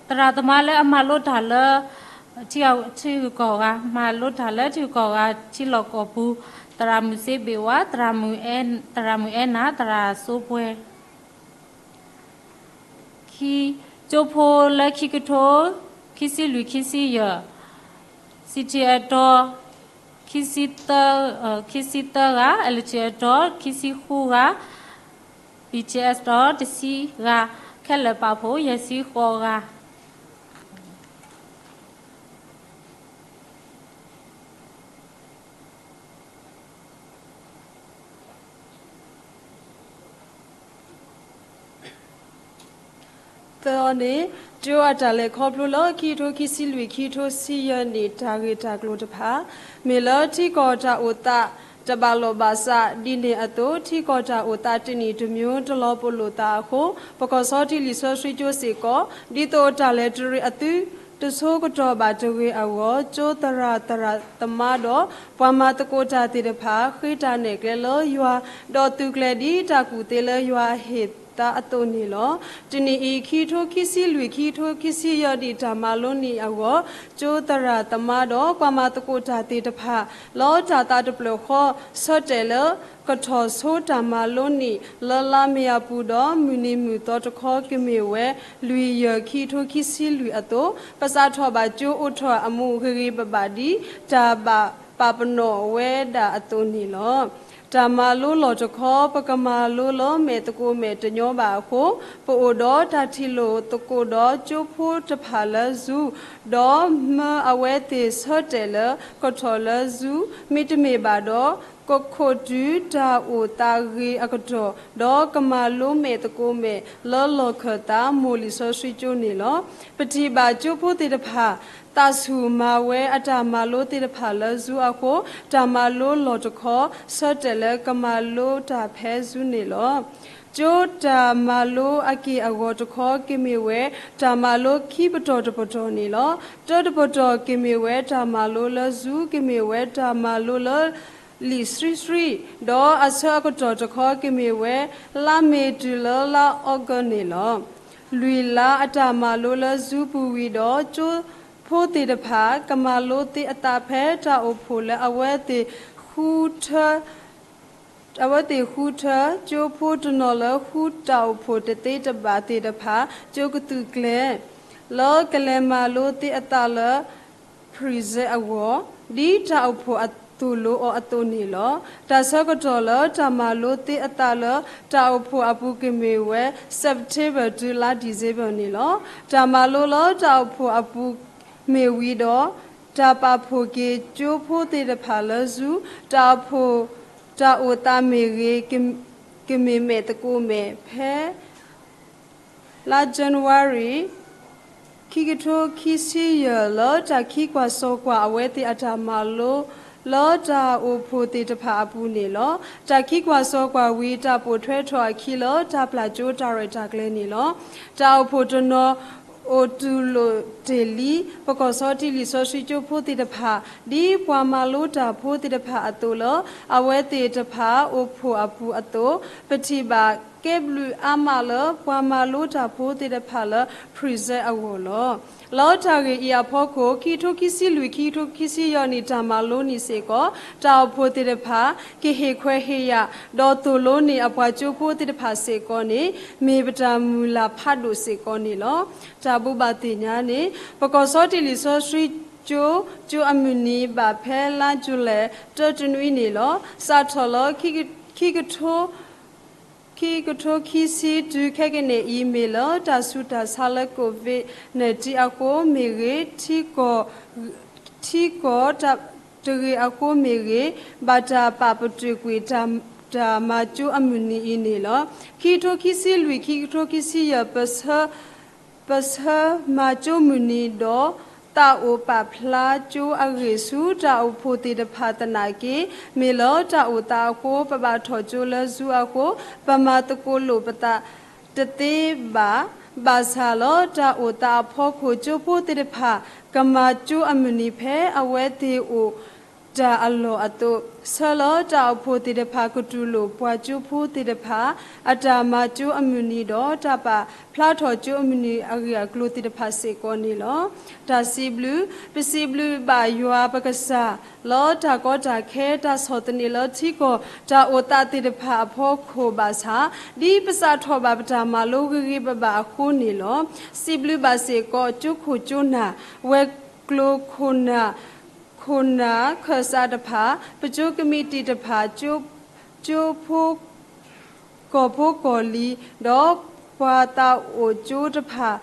သရၣ်သမါလၢအမၤလိတၢ်လၢ ထံဂုၤကီၢ်ဂၤ, မၤလိတၢ်လၢထံဂုၤကီၢ်ဂၤ ထံလီၢ်ကီၢ်ပူၤ, သရၣ်မုၣ်စ့ဘ့ၣ်ဝါ, သရၣ်မုၣ်အဲၣ်နၤ, သရၣ်စိပှဲၤ. ခံ, ကၠိဖိလၢခံကထိ ခံဆံလွံၢ် ခံဆံယဲၢ်, CT အတီၤ ခံဆံသၢ, ခံဆံသၢဂၤ, LT အတီၤ ခံဆံဃုဂၤ, BTS တီၤတဆံဂၤ, ခဲလၢာ်ပာ်ဖှိၣ် ယဲၢ်ဆံဃိးဂၤ. သၢအီၤန့ၣ်, ကၠိအတၢ်လဲၤခီဖျိလၢ ခံကထိခံဆံလွံၢ် ခံကထိခံဆံယဲၢ်န့ၣ် တၢ်ဂ့ၢ်တၢ်ကျိၤတဖၣ် မ့ၢ်လၢထံကီၢ်တၢ်အိၣ်သး တဘၣ်လိာ်ဘၣ်စး ဒ်န့ၣ်အသိး ထံကီၢ်တၢ်အိၣ်သးတနံၣ်တမံၤ တလီၤပလိာ်သးအဃိ ပကီၢ်ဆီထံလံာ်စီဆှံကၠိစ့ၢ်ကီး ဒ်သိးတၢ်လဲၤတရံးအသု တဆိကတီၢ်ဘၣ်တဂ့ၤအဂီၢ် ကၠိသရၣ်သရၣ်သမါဒီး ပှၤမၤသကိးတၢ်သ့ၣ်တဖၣ် ဃ့တၢ်နဲၣ်ကျဲလၢယွၤ ဒီးသုးကျဲၤဒ်တၢ်ကူၣ်သ့လၢယွၤအဟ့ၣ်သါအသိးန့ၣ်လီၤ. တနံၣ်အံၤ ခံကထိခံဆံလွံၢ် ခံကထိခံဆံယဲၢ် ဒ်တၢ်မၤလိန့ၢ်အဂီၢ် ကၠိသရၣ်သမါဒီး ပှၤမၤသကိးတၢ်သ့ၣ်တဖၣ် လီၤတၢ်သးတဖျၢၣ်ဃီ ဆၢတဲာ်လၢ ကထီၣ်ဆိတၢ်မၤလိန့ၢ် လၢလါမ့ၤအပူၤဒီး မုၢ်နံၤမုၢ်သီတခီ ကမ့ၢ်ဝဲ လွံၢ်ယဲၢ် ခံကထိခံဆံလွံၢ်အသိး ပစးထီၣ်ဘၣ်ကၠိအိၣ်ထီၣ်အမူး ဂ့ၤဂ့ၤဘၣ်ဘၣ်ဒ် တၢ်ဘၣ် ပာ်ပနီၣ်ဝဲဒၣ်အသိးန့ၣ်လီၤ. တၢ်မၤလိလီၢ်တခီ ပကမၤလိလၢမဲာ်သကိးမဲာ်တညီဘၣ်အဃိ, ပအိၣ်ဒီးတၢ်ထံၣ်လိာ်သကိးဒီးကၠိဖိတဖၣ်လၢ Zoom ဒီးမၢအဝဲသ့ၣ်ဆၢတဲာ်လၢကထီၣ်လၢ Zoom မ့တမ့ၢ်ဘၣ်ဒီး ကခိးတုၤတၢ်အိၣ်သးဂ့ၤအကတီၢ်, ဒီးကမၤလိမဲာ်သကိးမဲာ်လၢလီၢ်ခၢၣ်သးမိၢ်လံာ်စီဆှံကၠိန့ၣ်လီၤ. ပထံၣ်ဘၣ်ကၠိဖိသ့ၣ်တဖၣ် သးဆူၣ်မၤဝဲအတၢ်မၤလိသ့ၣ်တဖၣ်လၢ Zoom အဃိ, တၢ်မၤလိလီၢ်တခီ ဆၢတဲာ်လၢကမၤလိတၢ်ဖဲ Zoom န့ၣ်လီၤ. ကၠိတၢ်မၤလိအက့ၢ်အဂီၤတခီ ကမ့ၢ်ဝဲ တၢ်မၤလိခံပတီၢ်တပတီၢ်န့ၣ်လီၤ. တၢတပတီၢ်ကမ့ၢ်ဝဲတၢ်မၤလိလၢ Zoom ကမ့ၢ်ဝဲတၢ်မၤလိလၢ လံာ်ဆှံဆှံ, ဒီးအဆၢအကတီၢ်တခီ ကမ့ၢ်ဝဲလါမ့ၤတုၤလၢလါအီကူးန့ၣ်လီၤ. လွံၢ်လါအတၢ်မၤလိလၢ Zoom ပူၤဝံၤဒီး ကၠိဖိသ့ၣ်တဖၣ် ကမၤလိသ့အသးဖဲ တၢ်အိၣ်ဖှိၣ်လၢအဝဲသ့ၣ်ဃုထၢ အဝဲသ့ၣ်ဃုထၢ, ကၠိဖိတနီၤလၢဃုတၢ်အိၣ်ဖှိၣ်တသ့တဘၣ်သ့ၣ်တဖၣ် ကၠိကသူးကျဲၤ လၢကလဲၤမၤလိသ့အသးလၢ Present အဂီၢ်, ဒ်တၢ်အိၣ်ဖှိၣ်အသိၣ်လိအီၤအသိးန့ၣ်လီၤ. တၢ်ဆၢကတီၢ်လၢတၢ်မၤလိသ့အသးလၢ တၢ်အိၣ်ဖှိၣ်အပူၤကမ့ၢ်ဝဲ September တုၤလါ December န့ၣ်လီၤ. တၢ်မၤလိလၢတၢ်အိၣ်ဖှိၣ်အပူၤမ့ၢ်ဝံၤဒီး တၢ်ပာ်ဖှိၣ်က့ၤကၠိဖိသ့ၣ်တဖၣ်လၢ Zoom တၢ်အိၣ်ဖှိၣ်တၢ်အိၣ်သးမ့ၢ်ဂ့ၤ, ကမ့ၢ်မဲာ်သကိးမဲာ်ဖဲ လါ January ခံကထိခံဆံယဲၢ် လၢတၢ်ခံကွၢ်စိကွၢ်အဝဲသ့ၣ်အတၢ်မၤလိလၢတၢ်အိၣ်ဖှိၣ်သ့ၣ်တဖၣ်အပူၤန့ၣ်လီၤ. တၢ်ခံကွၢ်စိကွၢ်ဝံၤ တၢ်ပိာ်ထွဲထီၣ်အခံလၢတၢ်ပျၢ်ကၠိတၢ်ရဲၣ်တၢ်ကျဲၤန့ၣ်လီၤ. တၢ်အိၣ်ဖှိၣ်တနီၤ အိၣ်တူၢ်လိာ်တ့ၢ်လံ ပကီၢ်စီထံလံာ်စီဆှံကၠိဖိသ့ၣ်တဖၣ် ဒ်ပှၤမၤလိတၢ်ဖိသ့ၣ်တဖၣ်အသိးလၢ အဝဲသ့ၣ်တဖၣ်အိၣ်ဖှိၣ်အပူၤအသိး, ပထံၣ်ဘၣ်ကဲဘျုးအါမးလၢ ပှၤမၤလိတၢ်ဖိသ့ၣ်တဖၣ်လၢ Present အဂီၢ်လီၤ. လၢတၢ်ဂ့ၢ်အံၤအဖီခိၣ် ခံကထိခံဆံလွံၢ် ခံကထိခံဆံယဲၢ်နံၣ် တၢ်မၤလိနံၣ်စ့ၢ်ကီး တၢ်အိၣ်ဖှိၣ်သ့ၣ်တဖၣ် ကဟ့ၣ်ခွဲးဟ့ၣ်ယာ် ဒီးသိၣ်လိန့ၢ်အပှၤကၠိဖိသ့ၣ်တဖၣ်စ့ၢ်ကီးန့ၣ် မ့ၢ်ပတၢ်မုၢ်လၢ်ဖးဒိၣ်စ့ၢ်ကီးန့ၣ်လီၤ. တၢ်ဘိးဘၣ်သ့ၣ်ညါန့ၣ် ပကီၢ်စီထံလံာ်စီဆှံကၠိ ကၠိအမုၢ်နံၤ ဘၣ်ဖဲလါယူၤလံ တၢတနွံန့ၣ်လီၤ. စးထီၣ်လၢ ခံကထိ ခံကထိခံဆံတုၤခဲကနံၣ်အံၤ မ့ၢ်လၢတၢ်ဆူးတၢ်ဆါလၢ COVID nineteen အဃိမ့ၢ်ဂ့ၤ, ထံကီၢ် ထံကီၢ်တၢ်တဂ့ၤအဃိမ့ၢ်ဂ့ၤ, ဘၣ်တၢ်ပာ်ပတုာ်ကွံာ် တၢ်မၤကၠိအမုၢ်နံၤအံၤန့ၣ်လီၤ. ခံကထိခံဆံလွံၢ် ခံကထိခံဆံယဲၢ် ပဆၢ ပဆၢမၤကၠိမုၢ်နံၤဒီး သးအိၣ်ပာ်ဖျါကၠိအဂ့ၢ်ဆူ တၢ်အိၣ်ဖှိၣ်သ့ၣ်တဖၣ်သနာ်က့, မ့ၢ်လၢတၢ်အိၣ်သးအဃိ ပဘၣ်ထီၣ်ကၠိလၢ Zoom အဃိ ပမၤသကိးလိာ်ပသးတသ့ဘၣ်. ဘၣ်ဆၣ်လၢတၢ်အိၣ်သးအဖီခိၣ် ကၠိဖိသ့ၣ်တဖၣ် ကမၤကၠိအမုၢ်နံၤဖဲအဝဲသ့ၣ်အိၣ် တၢ်အလီၢ်အသိး, ဆၢလၢတၢ်အိၣ်ဖှိၣ်သ့ၣ်တဖၣ် ကတူၢ်လိာ်ပှၤကၠိဖိသ့ၣ်တဖၣ် အတၢ်မၤကၠိအမုၢ်နံၤဒီး တၢ်ပာ်ဖျါထီၣ်ကၠိအမုၢ်နံၤအဂ့ၢ်အကျိၤသ့ၣ်တဖၣ်စ့ၢ်ကီးန့ၣ်လီၤ. တၢ်စံးဘျုး, ပစံးဘျုးဘၣ်ယွၤပကစၢ် လၢတၢ်ကီတၢ်ခဲ တၢ်ဆီၣ်သနံးလၢထံကီၢ် တၢ်အိၣ်သးသ့ၣ်တဖၣ်အဖီခိၣ်ဘၣ်ဆၣ်, ဒ်ပစးထီၣ်ဘၣ်ပတၢ်မၤလိဂ့ၤဂ့ၤဘၣ်ဘၣ်အဃိန့ၣ်လီၤ. စံးဘျုးဘၣ်စ့ၢ်ကီး ကၠိခိၣ်ကၠိနၢ်, ဝဲၤကျိၤခိၣ်နၢ် ခိၣ်နၢ်ခၢၣ်စးတဖၣ်, ပကၠိကမံးတံာ်တဖၣ်, ကၠိဖိ ကီၢ်ဖိကီၢ်လံၤ, ဒီးပှၤသးအိၣ်ကၠိတဖၣ်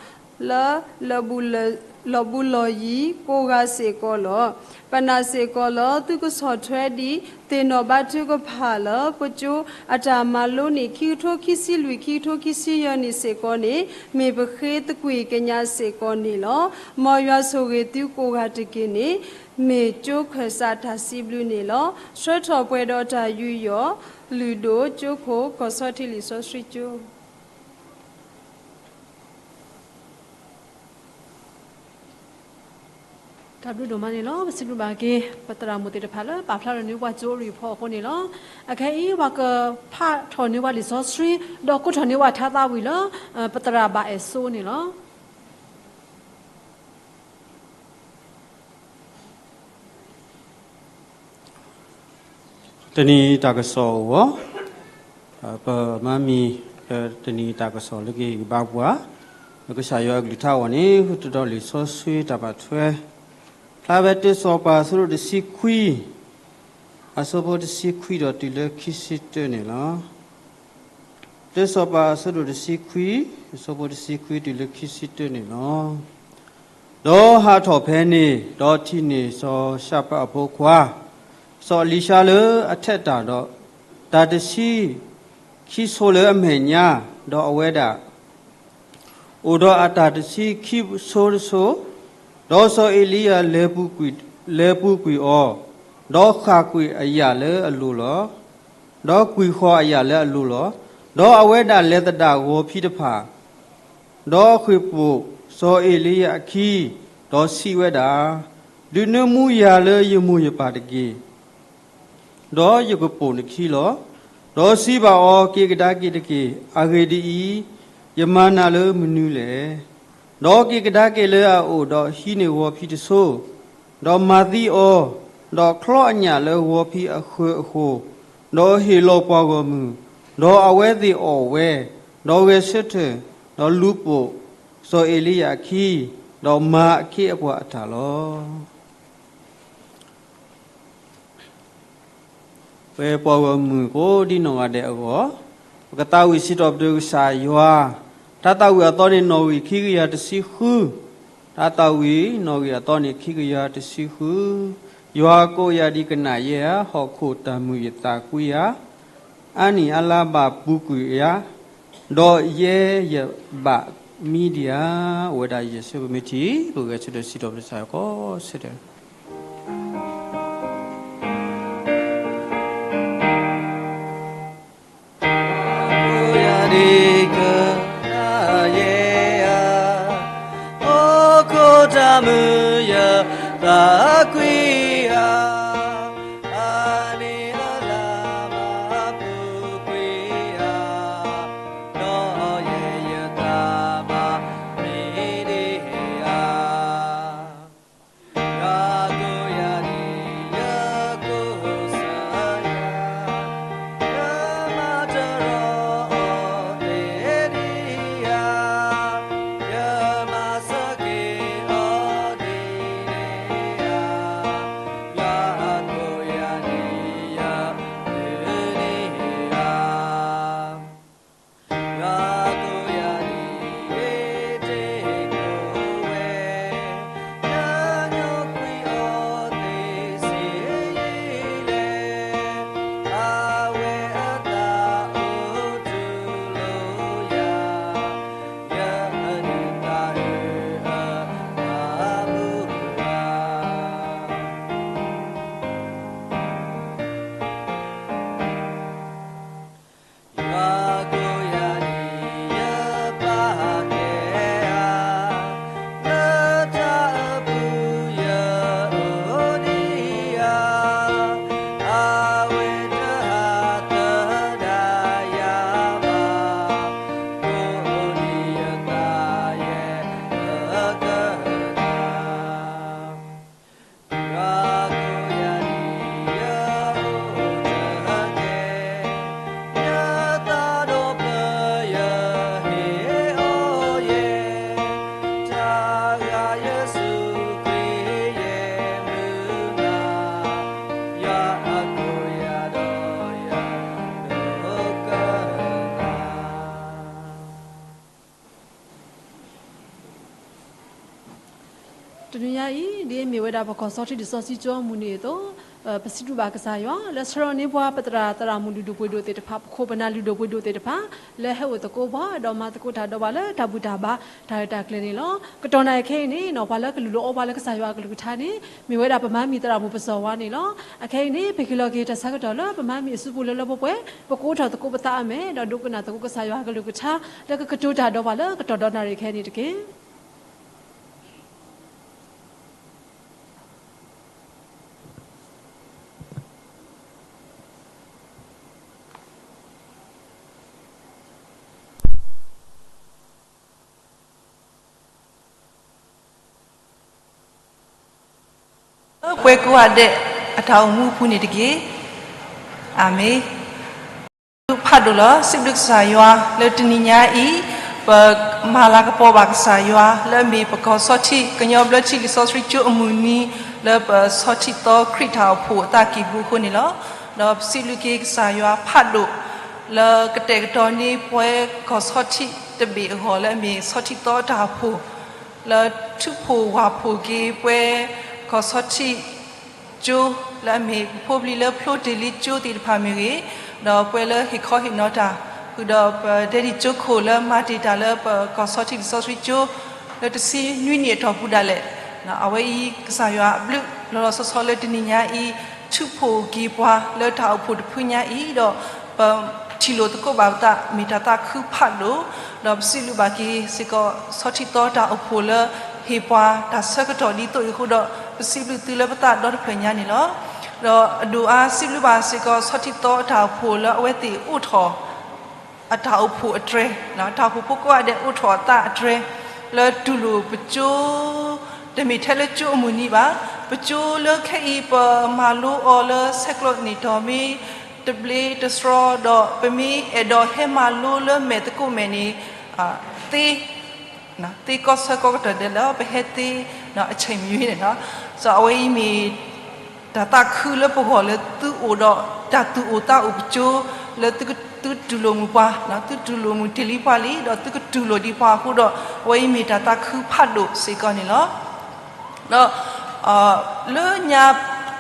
လၢ လီၢ်ဘူးလီၢ်ယံၤကိးဂၤစ့ၢ်ကီးလီၤ. ပနာ်စ့ၢ်ကီးလၢ သုကဆီၣ်ထွဲဒံး သ့ၣ်နီၣ်ဘါထုကဖၣ်လၢ ပကၠိအတၢ်မၤလိနံၣ် ခံကထိခံဆံလွံၢ် ခံကထိခံဆံယဲၢ်နံၣ်စ့ၢ်ကီးန့ၣ် မ့ၢ်ပဃ့သကွံာ်ကညးစ့ၢ်ကီးန့ၣ်လီၤ. မ်ယွၤဆိၣ်ဂ့ၤသုကိးဂၤတက့ၢ်န့ၣ် မ့ၢ်ကၠိခၢၣ်စးတၢ်စံးဘျုးန့ၣ်လီၤ. ဆှၢထီၣ်ပှဲၤဒီးတၢ်ယူးယီၣ် လုၢ်ဒိၣ်ကၠိခိၣ် ကီၢ်ဆီထံလံာ်စီဆှံကၠိ တၢ်ဘျုးဒိၣ်မးန့ၣ်လီၤ. ပစံးဘျုးဘၣ်က့ၤ ပသရၣ်မုၣ်သ့ၣ်တဖၣ်လၢ ပာ်ဖျါထီၣ်န့ၢ်ပှၤကၠိအရံၣ်ဖီအဃိန့ၣ်လီၤ. အခဲအံၤ ပှၤကဖးထီၣ်န့ၢ်ပှၤလံာ်စီဆှံ ဒီးကိးထီၣ်န့ၢ်ပှၤထါသးဝံၤလၢ ပသရၣ်ဘၣ်အဲၣ်စိန့ၣ်လီၤ. တနံၤတၢ်ကစီၣ်အိၣ်, ပမၤမံၤလၢတနံၤတၢ်ကစီၣ်လၢကဟ့ၣ်ဂံၢ်ဘါပှၤ လၢကစၢ်ယွၤအကလုၢ်ကထါအဂီၢ်န့ၣ် ဃုာ်ဒီးလံာ်စီဆှံတၢ်ဘၣ်ထွဲ ဖျါဖဲတၢစီၤပၤအဆၢဒိၣ်တဆံခွံ, အဆၢဖိတဆံခွံဒီးတုၤလၢခံဆံတၢန့ၣ်လီၤ. တၢစီၤပၤအဆၢဒိၣ်တဆံခွံ, အဆၢဖိတဆံခွံတုၤလၢခံဆံတၢန့ၣ်လီၤ. ဒီးဟးထီၣ်ဖဲန့ၣ်, ဒီးထံၣ်န့ၢ်စီၤၡပၢ်အဖိခွါ, စီၤအလံၤၡါလၢအထဲးတၢ်ဒီး, တၢ်တဆံခံဆိလၢအမဲာ်ညါ, ဒီးအဝဲဒၣ် အိၣ်ဒီးအတၢ်တဆံခံဆိတဆိ, ဒီးစီၤအ့လံယၤလဲၤပူၤကွံာ်အီၤ, ဒီးဃၣ်ကွံာ်အယာ်လၢအလိၤလီၤ. ဒီးကွံာ်ဃီၤအယာ်လၢအလိၤလီၤ. ဒီးအဝဲဒၣ်လဲၤသဒၣ်ဂီၤဖံးတဖၣ်, ဒီးဃ့ၢ်ပိာ်စီၤအ့လံယၤအခံ, ဒီးစံးဝဲဒၣ်, ဒုးနၢမူယၤလၢယမိၢ်ယပၢ်တက့ၢ်. ဒီးယကပိာ်နခံလီၤ. ဒီးစံးဘၣ်အီၤ, က့ၤကဒါက့ၤတက့ၢ်. အဂ့ၢ်ဒ်အံၤ, ယမၤနၤလၢမနုၤလဲၣ်. ဒီးက့ၤကဒါက့ၤလၢအအိၣ်, ဒီးဟံးန့ၢ်ဂီၤဖံးတဆိ, ဒီးမၤသံအီၤ, ဒီးချီအညၣ်လၢဂီၤဖံးအဃၢၤအဃိ, ဒီးဟ့ၣ်လီၤပှၤဂီၢ်မုၢ်, ဒီးအဝဲသ့ၣ်အီၣ်ဝဲ, ဒီးဂဲၤဆၢထၢၣ်, ဒီးလူၤပိာ်စီၤအ့လံယၤအခံ, ဒီးမၤအခ့အပှၤအတၢ်လီၤ. ပှၤဂီၢ်မုၢ်ကိးဒံနီၢ်ဂၤဒဲးအဂီၢ်, ပကသးဝံၣ်စံးထီၣ်ပတြၢၤကစၢ်ယွၤ, တၢ်သးဝံၣ်အသီန့ၣ်နီၣ်ဂံၢ်ခံကယၤတဆံဃု, တၢ်သးဝံၣ်နီၣ်ဂံၢ်အသီန့ၣ်ခံကယၤတဆံဃု, ယွၤကိးယၤဒ်ကနၣ်ယဲဧါ, ဟီၣ်ခိၣ်တၢ်မုာ်ယသးကွံဧါ, အါနံၣ်အါလါဘၣ်ပူၤကွံာ်ဧါ, ဒီးယဲယဘၣ်မံဒံးဧါ, အိၣ်ဝဲဒၣ်ယဲၢ်ဆၢပမ့ၢ်ထံၣ်, ပဂဲၤဆၢထၢၣ်စံးထီၣ်ပတြၢၤကစၢ်ယွၤကိးဆၢထၢၣ်. ယၤဒ်ကနၣ်ယဲဧါ, ဟီၣ်ခိၣ်တၢ်မုာ်ယသးကွံဧါ, အါနံၣ်အါလါဘၣ်ပူၤကွံာ်ဧါ, ဒီးယဲယသးဘၣ်မံဒံးဧါ. ယၤကိးယၤဒ်ယကိးကစၢ်ယွၤ, ယမၤတရီအီၤသ့ဒံးဧါ, ယမၤစၢၤက့ၤအီၤဒ်န့ၣ်ဧါ, ယၤကိးယၤဒ်ယမုၢ်န့ၣ်ဧါ. ယၤကိးယၤဒ်ယတ့ကိးဝဲ, ယညိကွံာ်အီၤသ့စ့ယံၤလဲၣ်, အဝဲအသးအိၣ်တူၢ်လိာ်ယၤ, ယဒုးသးအုးအသးမုၢ်ဧါ. ယၤကိးယၤဒ်ယပၢ်ကဲဧါ, လၢတၢ်အပူၤယအိၣ်ဒံးဧါ, အဝဲတဟးသဒၣ်ယၤဘၣ်, ကိးဒံးယသးယဲၢ်အကတၢၢ်. ယၤကိးယၤဒ်ယအိၣ်တက့ၢ်, ယသးဒီဖျၢၣ်ယဟ့ၣ်အီၤယဲၢ်, တၢ်ဂၤယစူးကွံာ်ယဲၢ်မုၢ်နၤ, ယၤကိးယၤဒီးယဒိကနၣ်. တနံၤညါအံၤ ဒ်အမ့ၢ်ဝဲဒၣ်ပကီၢ်စီထံဒ်စီဆှံကၠိအမုၢ်နံၤအသိး, ပစံးဘျုးဘၣ်ကစၢ်ယွၤ လၢဆှၢလီၤန့ၢ်ပှၤပသရၣ်သရၣ်မုၣ်လုၢ်ဒိၣ်ပှ့ၤဒိၣ်သ့ၣ်တဖၣ်, ပခိၣ်ပနၢ်လုၢ်ဒိၣ်ပှ့ၤဒိၣ်သ့ၣ်တဖၣ်, လၢဟဲအိၣ်သကိးပှၤ ဒီးမၤသကိးတၢ်ဒီးပှၤလၢတၢ်ဘူၣ်တၢ်ဘါတၢ်ရဲၣ်တၢ်ကျဲၤန့ၣ်လီၤ. ကတီၢ်နၢ်အခဲအံၤန့ၣ် ပှၤလၢကလုၢ်လီၤအီပှၤလၢကစၢ်ယွၤအကလုၢ်ကထါန့ၣ် မ့ၢ်ဝဲဒၣ်ပမါမံၤသရၣ်မုၣ်ပစီၤဝါန့ၣ်လီၤ. အခဲအံၤန့ၣ် ပဟ့ၣ်လီၤက့ၤတၢ်ဆၢကတီၢ်လၢပမါမံၤအစုပူၤလၢလၢပှဲၤပှဲၤ, ပကအိးထီၣ်သကိးပသးအမဲာ် ဒီးဒိကနၣ်သကိးကစၢ်ယွၤအကလုၢ်ကထါ လၢကကတိၤတၢ်ဒီးပှၤလၢကတီၢ်ဒီးနၣ်ရံၣ်ခဲအံၤန့ၣ်တက့ၢ်. လၢပှၤကိးဂၤဒဲးအတၢ်အိၣ်မူအပူၤန့ၣ်တက့ၢ်. အၤမ့ၣ်. ဒုးဖးဒိၣ်လီၤ. စံးဘျုးကစၢ်ယွၤလၢတနံၤညါအံၤ, ပမၤလၤကပီၤဘၣ်ကစၢ်ယွၤ လၢအမ့ၢ်ပကီၢ်ဆီထံး ကညီဘျၢထံလံာ်စီဆှံကၠိအမုၢ်နံၤ လၢပဆီထံၣ်သီခရံာ်တၢ်အိၣ်ဖှိၣ်အသးကံၢ်ပူၤအဃိန့ၣ်လီၤ. ဒီးပစံးဘျုးက့ၤကစၢ်ယွၤဖးဒိၣ် လၢကတဲာ်ကတီၤန့ၢ်ပှၤကီၢ်ဆီထံးတဘ့ၣ်အဂီၢ် လၢအမ့ၢ်ဆီထံၣ်သီတၢ်အိၣ်ဖှိၣ် လၢထုးဖှိၣ်ဝၣ်ဖှိၣ်က့ၤပှၤကီၢ်ဆီထံး ကၠိ လၢအမ့ၢ်ပဖိပလံၤလၢဖျိတ့ၢ်လံကၠိသ့ၣ်တဖၣ်မ့ၢ်ဂ့ၤ, ဒီးပှၤလၢဟ့ၣ်ခီဟ့ၣ်နီၤတၢ် ဃုာ်ဒီးပဒဲဒံၣ်ကၠိခိၣ်လၢမၤတ့ၢ်တၢ်လၢပကီၢ်ဆီထံးလံာ်စီဆှံကၠိ လၢတဆံနွံနံၣ်အတီၢ်ပူၤဒၣ်လဲာ်, အဝဲအံၤကစၢ်ယွၤအဘျုးလီၤလီၤဆီဆီလၢတနံၤညါအံၤ ထုးဖှိၣ်က့ၤပှၤလၢတၢ်အိၣ်ဖှိၣ်တဖုညါအံၤဒီး ပထံၣ်လိာ်သကိးဘၣ်ပသး မ့ၢ်တၢ်သးခုဖးဒိၣ်, ဒီးပစံးဘျုးဘၣ်က့ၤစ့ၢ်ကီး ဆီထံၣ်သီတၢ်အိၣ်ဖှိၣ်လၢ ဟ့ၣ်ပှၤတၢ်ဆၢကတီၢ်ဒ်သိးအံၤအဃိဒီး ပစံးဘျုးသုလၢပသးဒီတဖျၢၣ်ညါန့ၣ်လီၤ. ဒီးအဒိၣ်အါစံးဘျုးဘၣ်စ့ၢ်ကီး ဆီထံၣ်သီတၢ်အိၣ်ဖှိၣ်လၢအဝဲသ့ၣ်အိးထီၣ် အတၢ်အိၣ်ဖှိၣ်အတြဲၤ, တၢ်အိၣ်ဖှိၣ်ဖိကိးဂၤဒဲးအိးထီၣ်အသးအတြဲၤ လၢတူၢ်လိာ်ပကၠိ တမ့ၢ်ထဲလၢကၠိအမုၢ်နံၤဘၣ်, ပကၠိလၢခဲအံၤပမၤလိအီၤလၢဆဲးကျိးနံၣ်တီၢ်မ့ၢ်တဘျ့တဆှီဒီး ပမ့ၢ်အဲၣ်ဒိးဟဲမၤလိလၢမဲာ်သကိးမဲာ်န့ၣ် သ့ သ့ကီၢ်ဆၢကီၢ်ကတီၢ်ဒဲးလၢပဟဲသ့အဆဲးမံၤန့ၣ်လီၤ. အဝဲအံၤမ့ၢ် တၢ်သးခုလၢပဂီၢ်လၢသုအိၣ်ဒီးတၢ်သူၣ်အိၣ်သးအိၣ်ပကၠိ လၢသုတူၢ်လိာ်မုာ်ပှၤ, သုတူၢ်လိာ်မုာ်တ့ၢ်လံပှၤလံ ဒီးသုကတူၢ်လိာ်ဒံးပှၤအဃိဒီး အဝဲအံၤမ့ၢ်တၢ်သးခုဖးဒိၣ်စ့ၢ်ကီးန့ၣ်လီၤ. ဒီး လၢညါ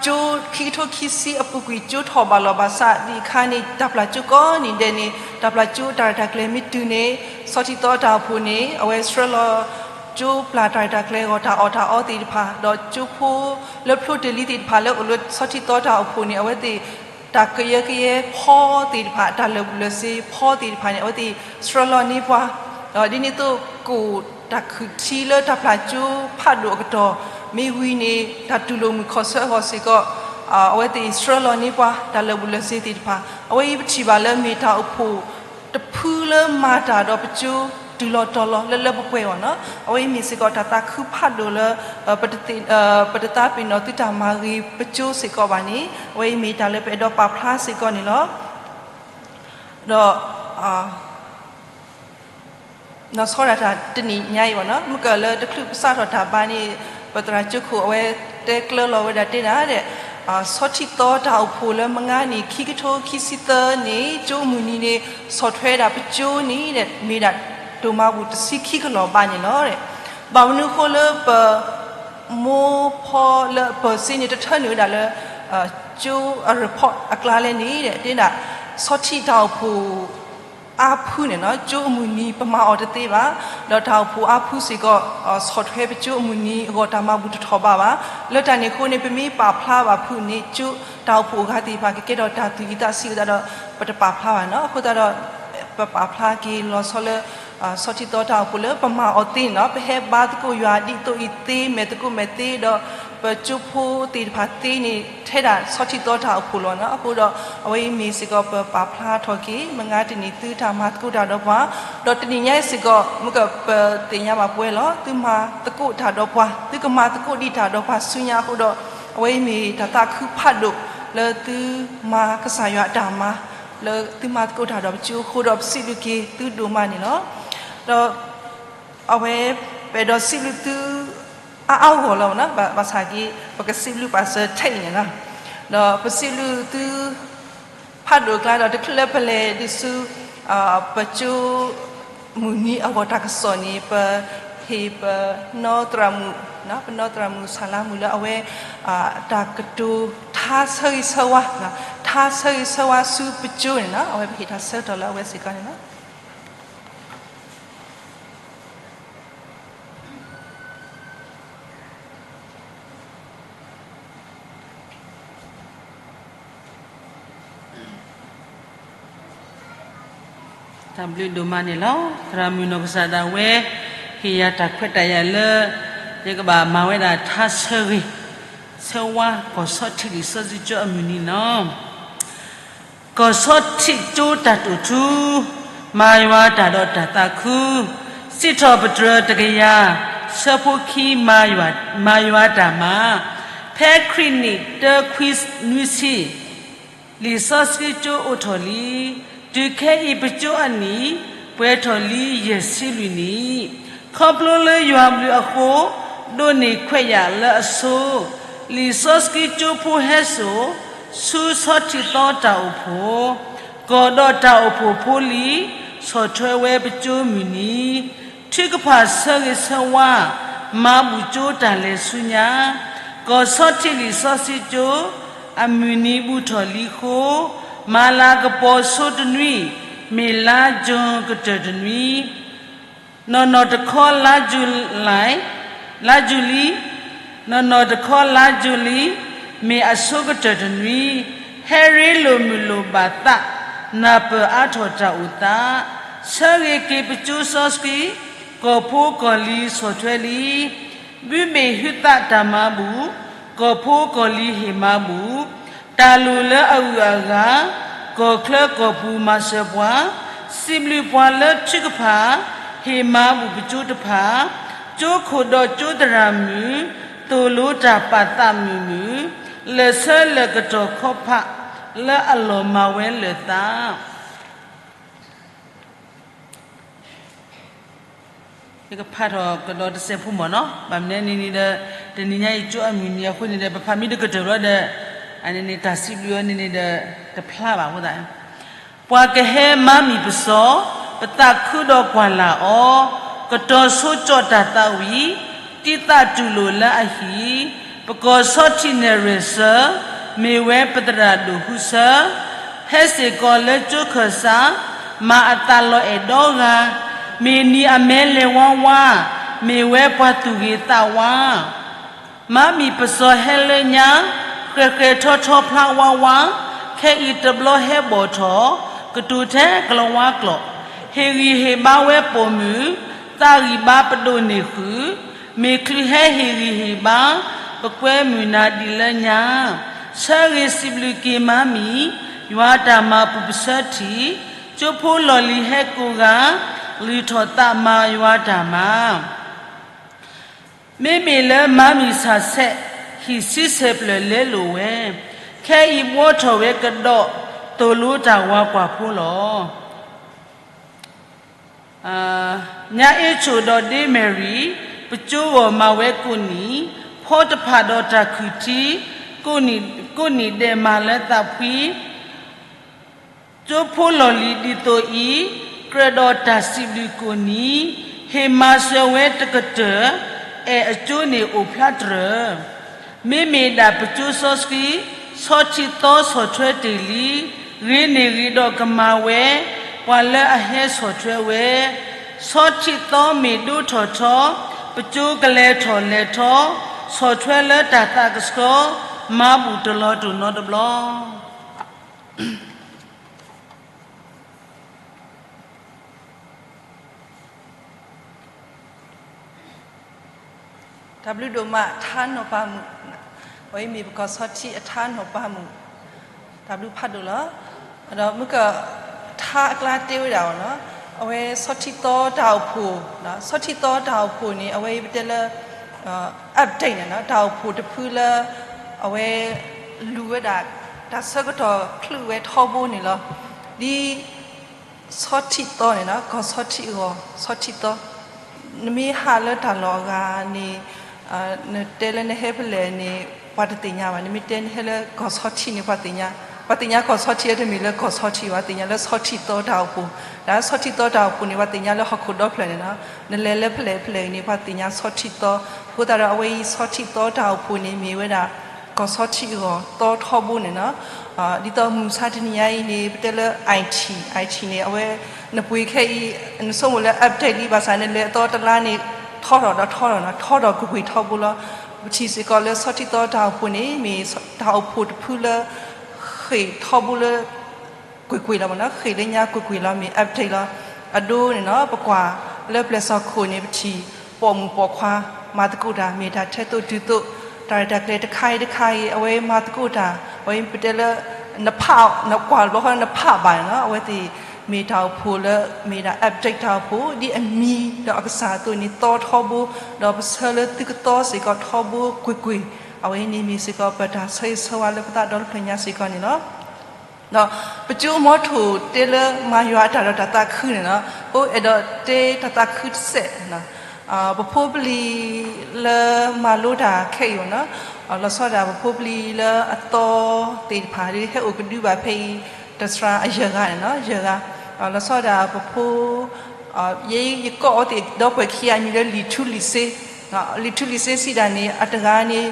ကၠိခံကထိခံဆံအပူၤကွံာ် ကၠိထီၣ်ဘၣ်လီၢ်ဘၣ်စးဒံးအခါန့ၣ် တၢ်ပျၢ်ကၠိကိးနံၤဒဲးန့ၣ် တၢ်ပျၢ်ကၠိတၢ်ရဲၣ်တၢ်ကျဲၤမ့ၢ်တုၤန့ၣ် ဆီထံၣ်သီတၢ်အိၣ်ဖှိၣ်န့ၣ် အဝဲဆှၢလီၤ ကၠိပျၢ်တၢ်ရဲၣ်တၢ်ကျဲၤအဂီၢ် တၢ်အီၣ်တၢ်အီသ့ၣ်တဖၣ် ဒီးကၠိဖိလၢဖျိတ့ၢ်လံသ့ၣ်တဖၣ်လၢအိၣ်လၢဆီထံၣ်သီတၢ်အိၣ်ဖှိၣ်န့ၣ် အဝဲသ့ၣ် တၢ်ကယၢကယဲဖီသ့ၣ်တဖၣ် တၢ်လၢာ်ဘူၣ်လၢာ်စ့ဖီသ့ၣ်တဖၣ်န့ၣ် အဝဲသ့ၣ်ဆှၢလီၤန့ၢ်ပှၤ, ဒီးဒ်န့ၣ်အသိး ကိၣ်တၢ်ခုၣ်ထံလၢတၢ်ပျၢ်ကၠိဖးဒိၣ်အကတီၢ် မ့ၢ်ဝံၤန့ၣ် တၢ်တူၢ်လိာ်မုာ်ခီၣ်ဆၢအဂီၢ်စ့ၢ်ကီး အဝဲသ့ၣ်ဆှၢလီၤန့ၢ်ပှၤ တၢ်လၢာ်ဘူၣ်လၢာ်စ့သ့ၣ်တဖၣ် အဝဲအံၤပထံၣ်ဘၣ်လၢမ့ၢ်တၢ်အိၣ်ဖှိၣ်တဖုလၢမၤတၢ်ဒီးပကၠိတုၤလီၤတီၤလီၤလၢလၢပှဲၤပှဲၤအဂီၢ်န့ၣ်လီၤ. အဝဲအံၤမ့ၢ်စ့ၢ်ကီးတၢ်သးခုဖးဒိၣ်လၢ ပတသးပ့ၤနီၣ်သုတၢ်မၤဂ့ၤပကၠိစ့ၢ်ကီးဘၣ်န့ၣ် အဝဲအံၤမ့ၢ်တၢ်လၢပအဲၣ်ဒိးပာ်ဖျါစ့ၢ်ကီးန့ၣ်လီၤ. ဒီး နီၢ်ဆီဒၣ်တၢ်တနံၤညါအံၤဘၣ်န့ၣ်လီၤ မုၢ်ကၢၢ်လၢတချုးပစးထီၣ်တၢ်ဘါန့ၣ် ပသရၣ်ကၠိခိၣ်အဝဲတဲကျၢလီၤဝဲဒၣ်တဲဒၣ်ဒီး ဆီထံၣ်သီတၢ်အိၣ်ဖှိၣ်လၢမုၢ်နံၤခံကထိခံဆံသၢန့ၣ် ကၠိမုၢ်နံၤန့ၣ် ဆီၣ်ထွဲဒၣ်ပကၠိန့ၣ် မ့ၢ်ဒၣ်ဒိၣ်မးပူၤတဆံခံကလီၢ်ဘးန့ၣ်လီၤ. ဘၣ်မနုၤအဃိလၢပ မိၢ်ဖီလၢအပၢၢ်စ့န့ၣ် တထၢနုာ်ဝဲဒၣ်လၢ ကၠိအ report အကျါလဲၣ်န့ၣ် တဲဒၣ် ဆီထံၣ်တၢ်အိၣ်ဖှိၣ် အါဖုန့ၣ်လီၤ ကၠိအမုၢ်နံၤပမၤအီၤတသ့ဘၣ်, ဒီးတၢ်အိၣ်ဖှိၣ်အါဖုစ့ၢ်ကီး ဆီၣ်ထွဲပကၠိအမုၢ်နံၤအဂီၢ်တၢ်မၤဘူၣ်တထီၣ်ဘးဘၣ်. လၢတၢ်န့ၣ်အဃိန့ၣ် ပမ့ၢ်ပာ်ဖျါဘၣ်ဖုန့ၣ် ကၠိတၢ်အိၣ်ဖှိၣ်အဂၤသ့ၣ်တဖၣ် ကကဲထီၣ်တၢ်သူၣ်အံသးဆံးအဃိသတးဒီး ပတပာ်ဖျါဘၣ်န့ၣ်လီၤ. အဃိသတးဒီး ပပာ်ဖျါက့ၤလီၤဆီလၢ ဆီထံၣ်သီတၢ်အိၣ်ဖှိၣ်လၢပမၤအီၤသ့န့ၣ်လီၤ. ပဟဲဘါသကိးယွၤဒ်သိးအံၤသ့ မဲာ်သကိးမဲာ်သ့ဒီး ပကၠိဖိသ့ၣ်တဖၣ်သ့န့ၣ် ထဲဒၣ်ဆီထံၣ်သီတၢ်အိၣ်ဖှိၣ်လီၤန့ၣ်လီၤ. အဃိဒီး အဝဲအံၤမ့ၢ်စ့ၢ်ကီးပပာ်ဖျါထီၣ်က့ၤ မုၢ်ဂၤတနံၤသုတၢ်မၤသကိးတၢ်ဒီးပှၤ, ဒီးတနံၤညါအံၤစ့ၢ်ကီး မုၢ်ကၢၢ်ပသ့ၣ်ညါဘၣ်ပှဲၤလီၤ သုမၤသကိးတၢ်ဒီးပှၤ သုကမၤသကိးဒံးတၢ်ဒီးပှၤဆူညါအဃိဒီး အဝဲအံၤမ့ၢ်တၢ်သးခုဖးဒိၣ် လၢသုမၤကစၢ်ယွၤအတၢ်မၤ လၢသုမၤသကိးတၢ်ဒီးပကၠိအဃိဒီး ပစံးဘျုးက့ၤသုဒိၣ်မးန့ၣ်လီၤ. ဒီး အဝဲ ပအဲၣ်ဒိးစံးဘျုးသု အါအါဂီၢ်လီၤ ဘၣ်ဆၣ်က့ၤ ပကစံးဘျုးပာ်စၢၤထဲအံၤန့ၣ်လီၤ. ဒီးပစံးဘျုးသု ဖးဒိၣ်အကျါဒီး တချုးလၢပလဲၤဒုးဆူ ပကၠိ မုၢ်နံၤအဂီၢ်တၢ်ကစီၣ်န့ၣ် ပဟ့ၣ်ပနီၢ်သရၣ်မုၣ် ပနီၢ်သရၣ်မုၣ်ဆၣ်လါမုၣ်လၢအဝဲ တၢ်ကတိၤထါဆၢဂ့ၤဆၢဝါ ထါဆၢဂ့ၤဆၢဝါဆူပကၠိန့ၣ်လီၤ. အဝဲပဟ့ၣ်တၢ်ဆၢကတီၢ်လၢအဝဲစ့ၢ်ကီးန့ၣ်လီၤ. တၢ်ဘျုးဒိၣ်မးန့ၣ်လီၤ. သရၣ်မုၣ်နီၢ်ကစၢ်ဒၣ်ဝဲ ဟ့ၣ်ယၤတၢ်ခွဲးတၢ်ယာ်လၢ ယကဘၣ်မၤဝဲဒၣ်ထါဆၢဂ့ၤ ဆၢဝါကီၢ်ဆီထံးလံာ်စီဆှံကၠိအမုၢ်နံၤန့ၣ်လီၤ. ကီၢ်ဆီထံးကၠိတၢ်တိာ်ထူ, မၤယွၤတၢ်ဒီးတၢ်သးခု, စံးထီၣ်ပတြၢၤတကယၤ, ဆၢဖိခံ မၤယွၤတၢ်မၤ, ဖဲခရံာ်နံၣ်တၢခွံနွံဆံ, လံာ်စီဆှံကၠိအိးထီၣ်လံ, တုၤခဲအံၤပကၠိအနံၣ်, ပှဲၤထီၣ်လံယဲၢ်ဆံလွံၢ်နံၣ်. ခီဖျိလၢယွၤဘျုးအဃိ, ဒိးန့ၢ်ခွဲးယာ်လၢအဆိ, လံာ်စီဆှံကၠိဖိဟဲစိာ်, ဆူဆီထံးသီတၢ်အိၣ်ဖှိၣ်, ကီၢ်ဒီးတၢ်အိၣ်ဖှိၣ်ဖိလံ, ဆီၣ်ထွဲဝဲပကၠိမုၢ်နံၤ, ထုကဖၣ်ဆၢဂ့ၤဆၢဝါ, မၤဘူၣ်ကၠိတၢ်လဲၤဆူညါ, ကီၢ်ဆီထံးလံာ်စီဆှံကၠိ အမုၢ်နံၤဘူးထီၣ်လံအဃိ, မၤလၤကပီၤဆိတနွံ, မ့ၢ်လါကၠိကတၢၢ်တနွံ, နီၢ်နီၢ်တခီလါယူၤလံ, လါယူၤလံ, နီၢ်နီၢ်တခီလါယူၤလံ, မ့ၢ်အဆိကတၢၢ်တနွံ, ဟဲရ့လိာ်မုာ်လိာ်ဘၣ်သး, နၢ်ပၢၢ်အါထီၣ်တၢ်အိၣ်သး, ဆၢဂ့ၤက့ၤပကၠိစီဆှံ, ကီၢ်ဖိကီၢ်လံၤဆီၣ်ထွဲလံ, ဘုဘ့ၣ်ဟုသးတၢ်မၤဘူၣ်, ကီၢ်ဖိကီၢ်လံၤဟ့ၣ်မၤဘူၣ်, တၢ်လိၣ်လၢအဂုၤအဂၤ, ကီၢ်ချၢကီၢ်ပူၤမၤစၢၤပှၤ, စံးဘျုးပှၤလၢထုကဖၣ်, ဟ့ၣ်မၤဘူၣ်ပကၠိတဖၣ်, ကၠိခိၣ်ဒီးကၠိသရၣ်မုၣ်, သိၣ်လိတၢ်ပာ်သးမုာ်မုာ်, လၢာ်ဆၢလၢာ်ကတီၢ်ခီဖး, လၢအလီၢ်မၤဝဲလၢာ်သး ယကဖးထီၣ်ကဒီးတစဲးဖိမၢ်နီၤ, ဘၣ်မနုၤန့ၣ်န့ၣ်ဒီး, တနံၤညါအံၤကၠိအမုၢ်နံၤအဃိန့ၣ်ဒီး ပဖးမ့ၢ်တကတၢၢ်ဘျီဒီး, အန့ၣ်န့ၣ်တၢ်စံးဘျုးအီၤန့ၣ်န့ၣ်ဒီး, တဖျါဘၣ်အဃိသတး, ပှၤကဟဲမၤမံၤပစီ, ပသးခုဒီးကွၢ်လၢ်အီၤ, ကတီၤဆိကၠီၣ်တၢ်သးဝံၣ်, တံၤသးတူၢ်လိာ်လၢအဟံၣ်, ပကီၢ်ဆီထံးနဲၣ်ရွဲၣ်စၢၤ, မ့ၢ်ဝဲပသရၣ်ဒိၣ်ဃုဆၢ ဟဲစ့ၢ်ကီးလၢကၠိခၢၣ်စး, မၤအသးလီၤအဲၣ်ဒီဂၤ, မ့ၢ်နံၤအမဲလဲၤဝါဝါ, မ့ၢ်ဝဲပှၤသူၣ်ဂ့ၤသးဝါ, မၤမံၤပစီဟဲလၢညါ, ဃဲၤဃဲၤထီထီဖျါဝါဝါ, ခဲအံၤတဘျီဟဲဘီၣ်ထီၣ်, ကတိၤထဲကလီၤဝါကျိာ်, ဟ့ၣ်ဂံၢ်ဟ့ၣ်ဘါဝဲပိာ်မုၣ်, သးဂံၢ်ဘါပဒိၣ်န့ၢ်ဃုာ်, မ့ၢ်ချုးဟဲဟ့ၣ်ဂံၢ်ဟ့ၣ်ဘါ, ပကွဲမုၢ်နၤဒ်လၢညါ, ဆၢဂ့ၤစံးဘျုးက့ၤမၤမံၤ, ယွၤတၢ်မၤပူၤပဆၢထံၣ်, ကၠိဖိလီၢ်လံၤဟဲကိးဂၤ, လုၢ်ထီၣ်သးမၤယွၤတၢ်မၤ မ့မ့ၢ်လၢမၤမံၤဆးဆဲး, ဟံၣ်ဆံဆဲးဖျၢၣ်လဲလိာ်ဝဲ, ခဲအံၤဘှီထီၣ်ဝဲကဒီး, သိၣ်လိတၢ်ဝၤကွၢ်ဖိလီၤ. ညါအ့ဆိၣ်ဒီးဒ့မဲၣ်ရံၤ, ပကၠိဂီၢ်မၤဝဲကိးနံၤ, ဖီတဖၣ်ဒီးတၢ်ခုၣ်ထံ, ကိးနံၣ်ဒဲးမၤလၢသးဖှံ ကၠိဖိလီၢ်လံၤဒ်သိးအံၤ, ကြၢးဒီးတၢ်စံးဘျုးကိးနံၤ, ဟ့ၣ်မၤစၢၤဝဲတကတၢၢ်, အဲၣ်အကၠိန့ၣ်အိၣ်ဖျါတြၢၤ, မ့မ့ၢ်ဒၣ်ပကၠိစီဆှံ, ဆီထံးသီဆီၣ်ထွဲတ့ၢ်လံ, ဂ့ၤန့ၢ်ဂ့ၤဒီးကမၤဝဲ, ပှၤလၢအဟဲဆီၣ်ထွဲဝဲ, ဆီထံးသီမ့ၢ်ဒိထီၣ်ထီ, ပကၠိကလဲၤထီၣ်လဲၤထီ, ဆီၣ်ထွဲလၢတၢ်သးကဆှီ, မၤဘူၣ်တလီၤတိၢ်နီတဘျီ တၢ်ဘျုးဒိၣ်မးထါနီၤပၤမုၣ်, အဝဲအံၤမ့ၢ်ပကီၢ်ဆီထံးအထါနီၤပၤမုၣ်, တၢ်ဘျုးဖးဒိၣ်လီၤ. ဒီးမုၢ်ကထါအကျါတဲဝဲဒၣ်အီၤလီၤ. အဝဲဆီထံးသီတၢ်အိၣ်ဖှိၣ်, ဆီထံးသီတၢ်အိၣ်ဖှိၣ်န့ၣ် အဝဲအံၤပတဲလၢ update န့ၣ်လီၤ. တၢ်အိၣ်ဖှိၣ်တဖုလၢ အဝဲ လူၤဝဲဒၣ် တၢ်ဆၢကတီၢ်ချုးဝဲထီဘိန့ၣ်လီၤ. ဒ် ဆီထံးသီန့ၣ်လီၤ, ကီၢ်ဆီထံးအဂီၢ် ဆီထံးသီ, နမ့ၢ်ဟးလၢတၢ်လီၢ်အဂၤန့ၣ် နတဲလၢနဟဲဖဲလဲၣ်န့ၣ် ပှၤတသ့ၣ်ညါဘၣ်. နမ့ၢ်တဲနဟဲလၢကီၢ်ဆီထံးန့ၣ် ပှၤသ့ၣ်ညါ, ပှၤသ့ၣ်ညါကီၢ်ဆီထံး တမ့ၢ်လၢကီၢ်ဆီထံးဘၣ်, သ့ၣ်ညါလၢဆီထံးသီတၢ်အိၣ်ဖှိၣ်, ဒီးဆီထံးသီတၢ်အိၣ်ဖှိၣ်န့ၣ် ပှၤသ့ၣ်ညါလၢဟီၣ်ခိၣ်ဒီဖျၢၣ်န့ၣ်လီၤ. နလဲၤလၢဖဲလဲၣ်ဖဲလဲၣ်န့ၣ် ပှၤသ့ၣ်ညါဆီထံးသီ, အဃိသတးဒီးအဝဲအံၤဆီထံးသီတၢ်အိၣ်ဖှိၣ်န့ၣ် မ့ၢ်ဝဲဒၣ် ကီၢ်ဆီထံးအဂီၢ်သီထီဘိန့ၣ်လီၤ. ဒ်သိးမုၢ်မဆါတနံၤညါအံၤန့ၣ် ပတဲလၢ IT, IT န့ၣ် အဝဲ နပှ့ၤခဲအံၤ နဆိကမိၣ်လၢ update လံ ဘၣ်ဆၣ်နလဲၤအသီတလါန့ၣ် ထီထီၣ်ဒီးထီထီၣ်နီၤ, ထီထီၣ်ကွ့ၢ်ကွ့ၢ်ထီဘိလီၤ. ပထံၣ်စ့ၢ်ကီးလၢဆီထံးသီတၢ်အိၣ်ဖှိၣ်န့ၣ် မ့ၢ်တၢ်အိၣ်ဖှိၣ်တဖုလၢ ဃ့ၢ်ထီဘိလၢ ကွ့ၢ်ကွ့ၢ်လီၤမ့ၢ်နီၤ, ဃ့ၢ်လၢညါကွ့ၢ်ကွ့ၢ်လီၤ မ့ၢ် update လီၤ. အဒိန့ၣ်နီၤ ပကွၢ်လၢပျဲၢ်စီၣ်ခိၣ်န့ၣ် ပထံၣ်ပိာ်မုၣ်ပိာ်ခွါ မၤသကိးတၢ် မ့ၢ်တၢ်ထဲသိးတုၤသိး တၢ်ရဲၣ်တၢ်ကျဲၤတခါအံၤတခါအံၤ အဝဲမၤသကိးတၢ် အဝဲပတဲလၢ နဖး နကွၢ်တဘျီဃီလၢနဖးဘၣ်န့ၣ်နီၤ အဝဲသ့ၣ်မ့ၢ်တၢ်အိၣ်ဖှိၣ်လၢ မ့ၢ်ဒၣ် update တၢ်အိၣ်ဖှိၣ် ဒ်အမံၤဒီးအကစၢ်အသိးန့ၣ် သီထီဘိ ဒီးပဆၢလၢသုကသီစ့ၢ်ကီးထီဘိကွ့ၢ်ကွ့ၢ် အဝဲန့ၣ်မ့ၢ်စ့ၢ်ကီးပတၢ်ဆၢဂ့ၤဆၢဝါလၢပသးဒီတဖျၢၣ်ညါစ့ၢ်ကီးန့ၣ်လီၤ. ဒီးပကၠိမီထိၣ်တဲလၢမၤယွၤအတၢ်ဒီးတၢ်သးခုန့ၣ်လီၤ. အိၣ်အဲၣ်ဒိးတဲတၢ်သးခုတစဲး, ပဖိပလံၤလၢမၤလိတၢ်ခဲအံၤန့ၣ်လီၤ. လီၤဆီဒၣ်ပဖိပလံၤလၢအသီသ့ၣ်တဖၣ်ဒ်ဟဲအိၣ်ကဒုဘၣ်ဖဲအံၤ တစှၤအယဲၢ်ဂၤန့ၣ်လီၤ, ယဲၢ်ဂၤ. လီၤဆီဒၣ်ပဖိ ယဲယကိးအဝဲသ့ၣ်ဒီပုၢ်ဝဲၢ်ခံဂၤအမံၤလၢလံာ်ထူလံာ်စ့, လံာ်ထူလံာ်စ့စံးဒၣ်န့ၣ် အတဂၤန့ၣ်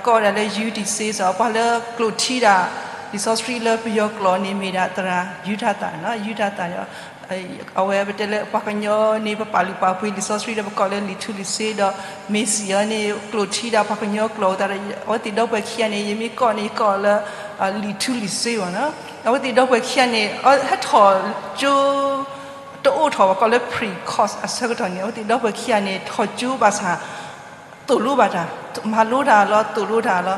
ကိးဒၣ်လၢ ယူးတံၢ်စ့ စ့ၢ် ပှၤလၢကျိာ်ထံဒၣ် လံာ်စီဆှံလၢပယီၤကျိာ်န့ၣ် မ့ၢ်ဒၣ်သရၣ်ယူးတၢ်သၣ်န့ၣ်လီၤ, ယူးတၢ်သၣ်န့ၣ်လီၤ. အဝဲပတဲလၢပှၤကညီန့ၣ် ပပာ်လုၢ်ပာ်ပှ့ၤလံာ်စီဆှံဒီးပကိးလၢလံာ်ထူလံာ်စ့ဒီး မ့ၢ်စံးအီၤန့ၣ် ကျိာ်ထံဒၣ်ပှၤကညီကျိာ်အသးဒီး အဝဲသ့ၣ်ဒီပုၢ်ဝဲၢ်ခံဂၤန့ၣ် ယမ့ၢ်ကိးန့ၣ် ယကိးလၢ လံာ်ထူလံာ်စ့ဘၣ်န့ၣ်လီၤ. အဝဲသ့ၣ်ဒီပုၢ်ဝဲၢ်ခံဂၤန့ၣ် ဟဲထီၣ်ကၠိ တအိၣ်ထီၣ်ဘၣ် ကိးလၢ pre-course အဆၢကတီၢ်န့ၣ် အဝဲသ့ၣ်ဒီပုၢ်ဝဲၢ်ခံဂၤန့ၣ် ထီၣ်ကၠိဘၣ်ဆၣ် သိၣ်လိဘၣ်တၢ်, မၤလိတၢ်လီၤ သိၣ်လိတၢ်လီၤ.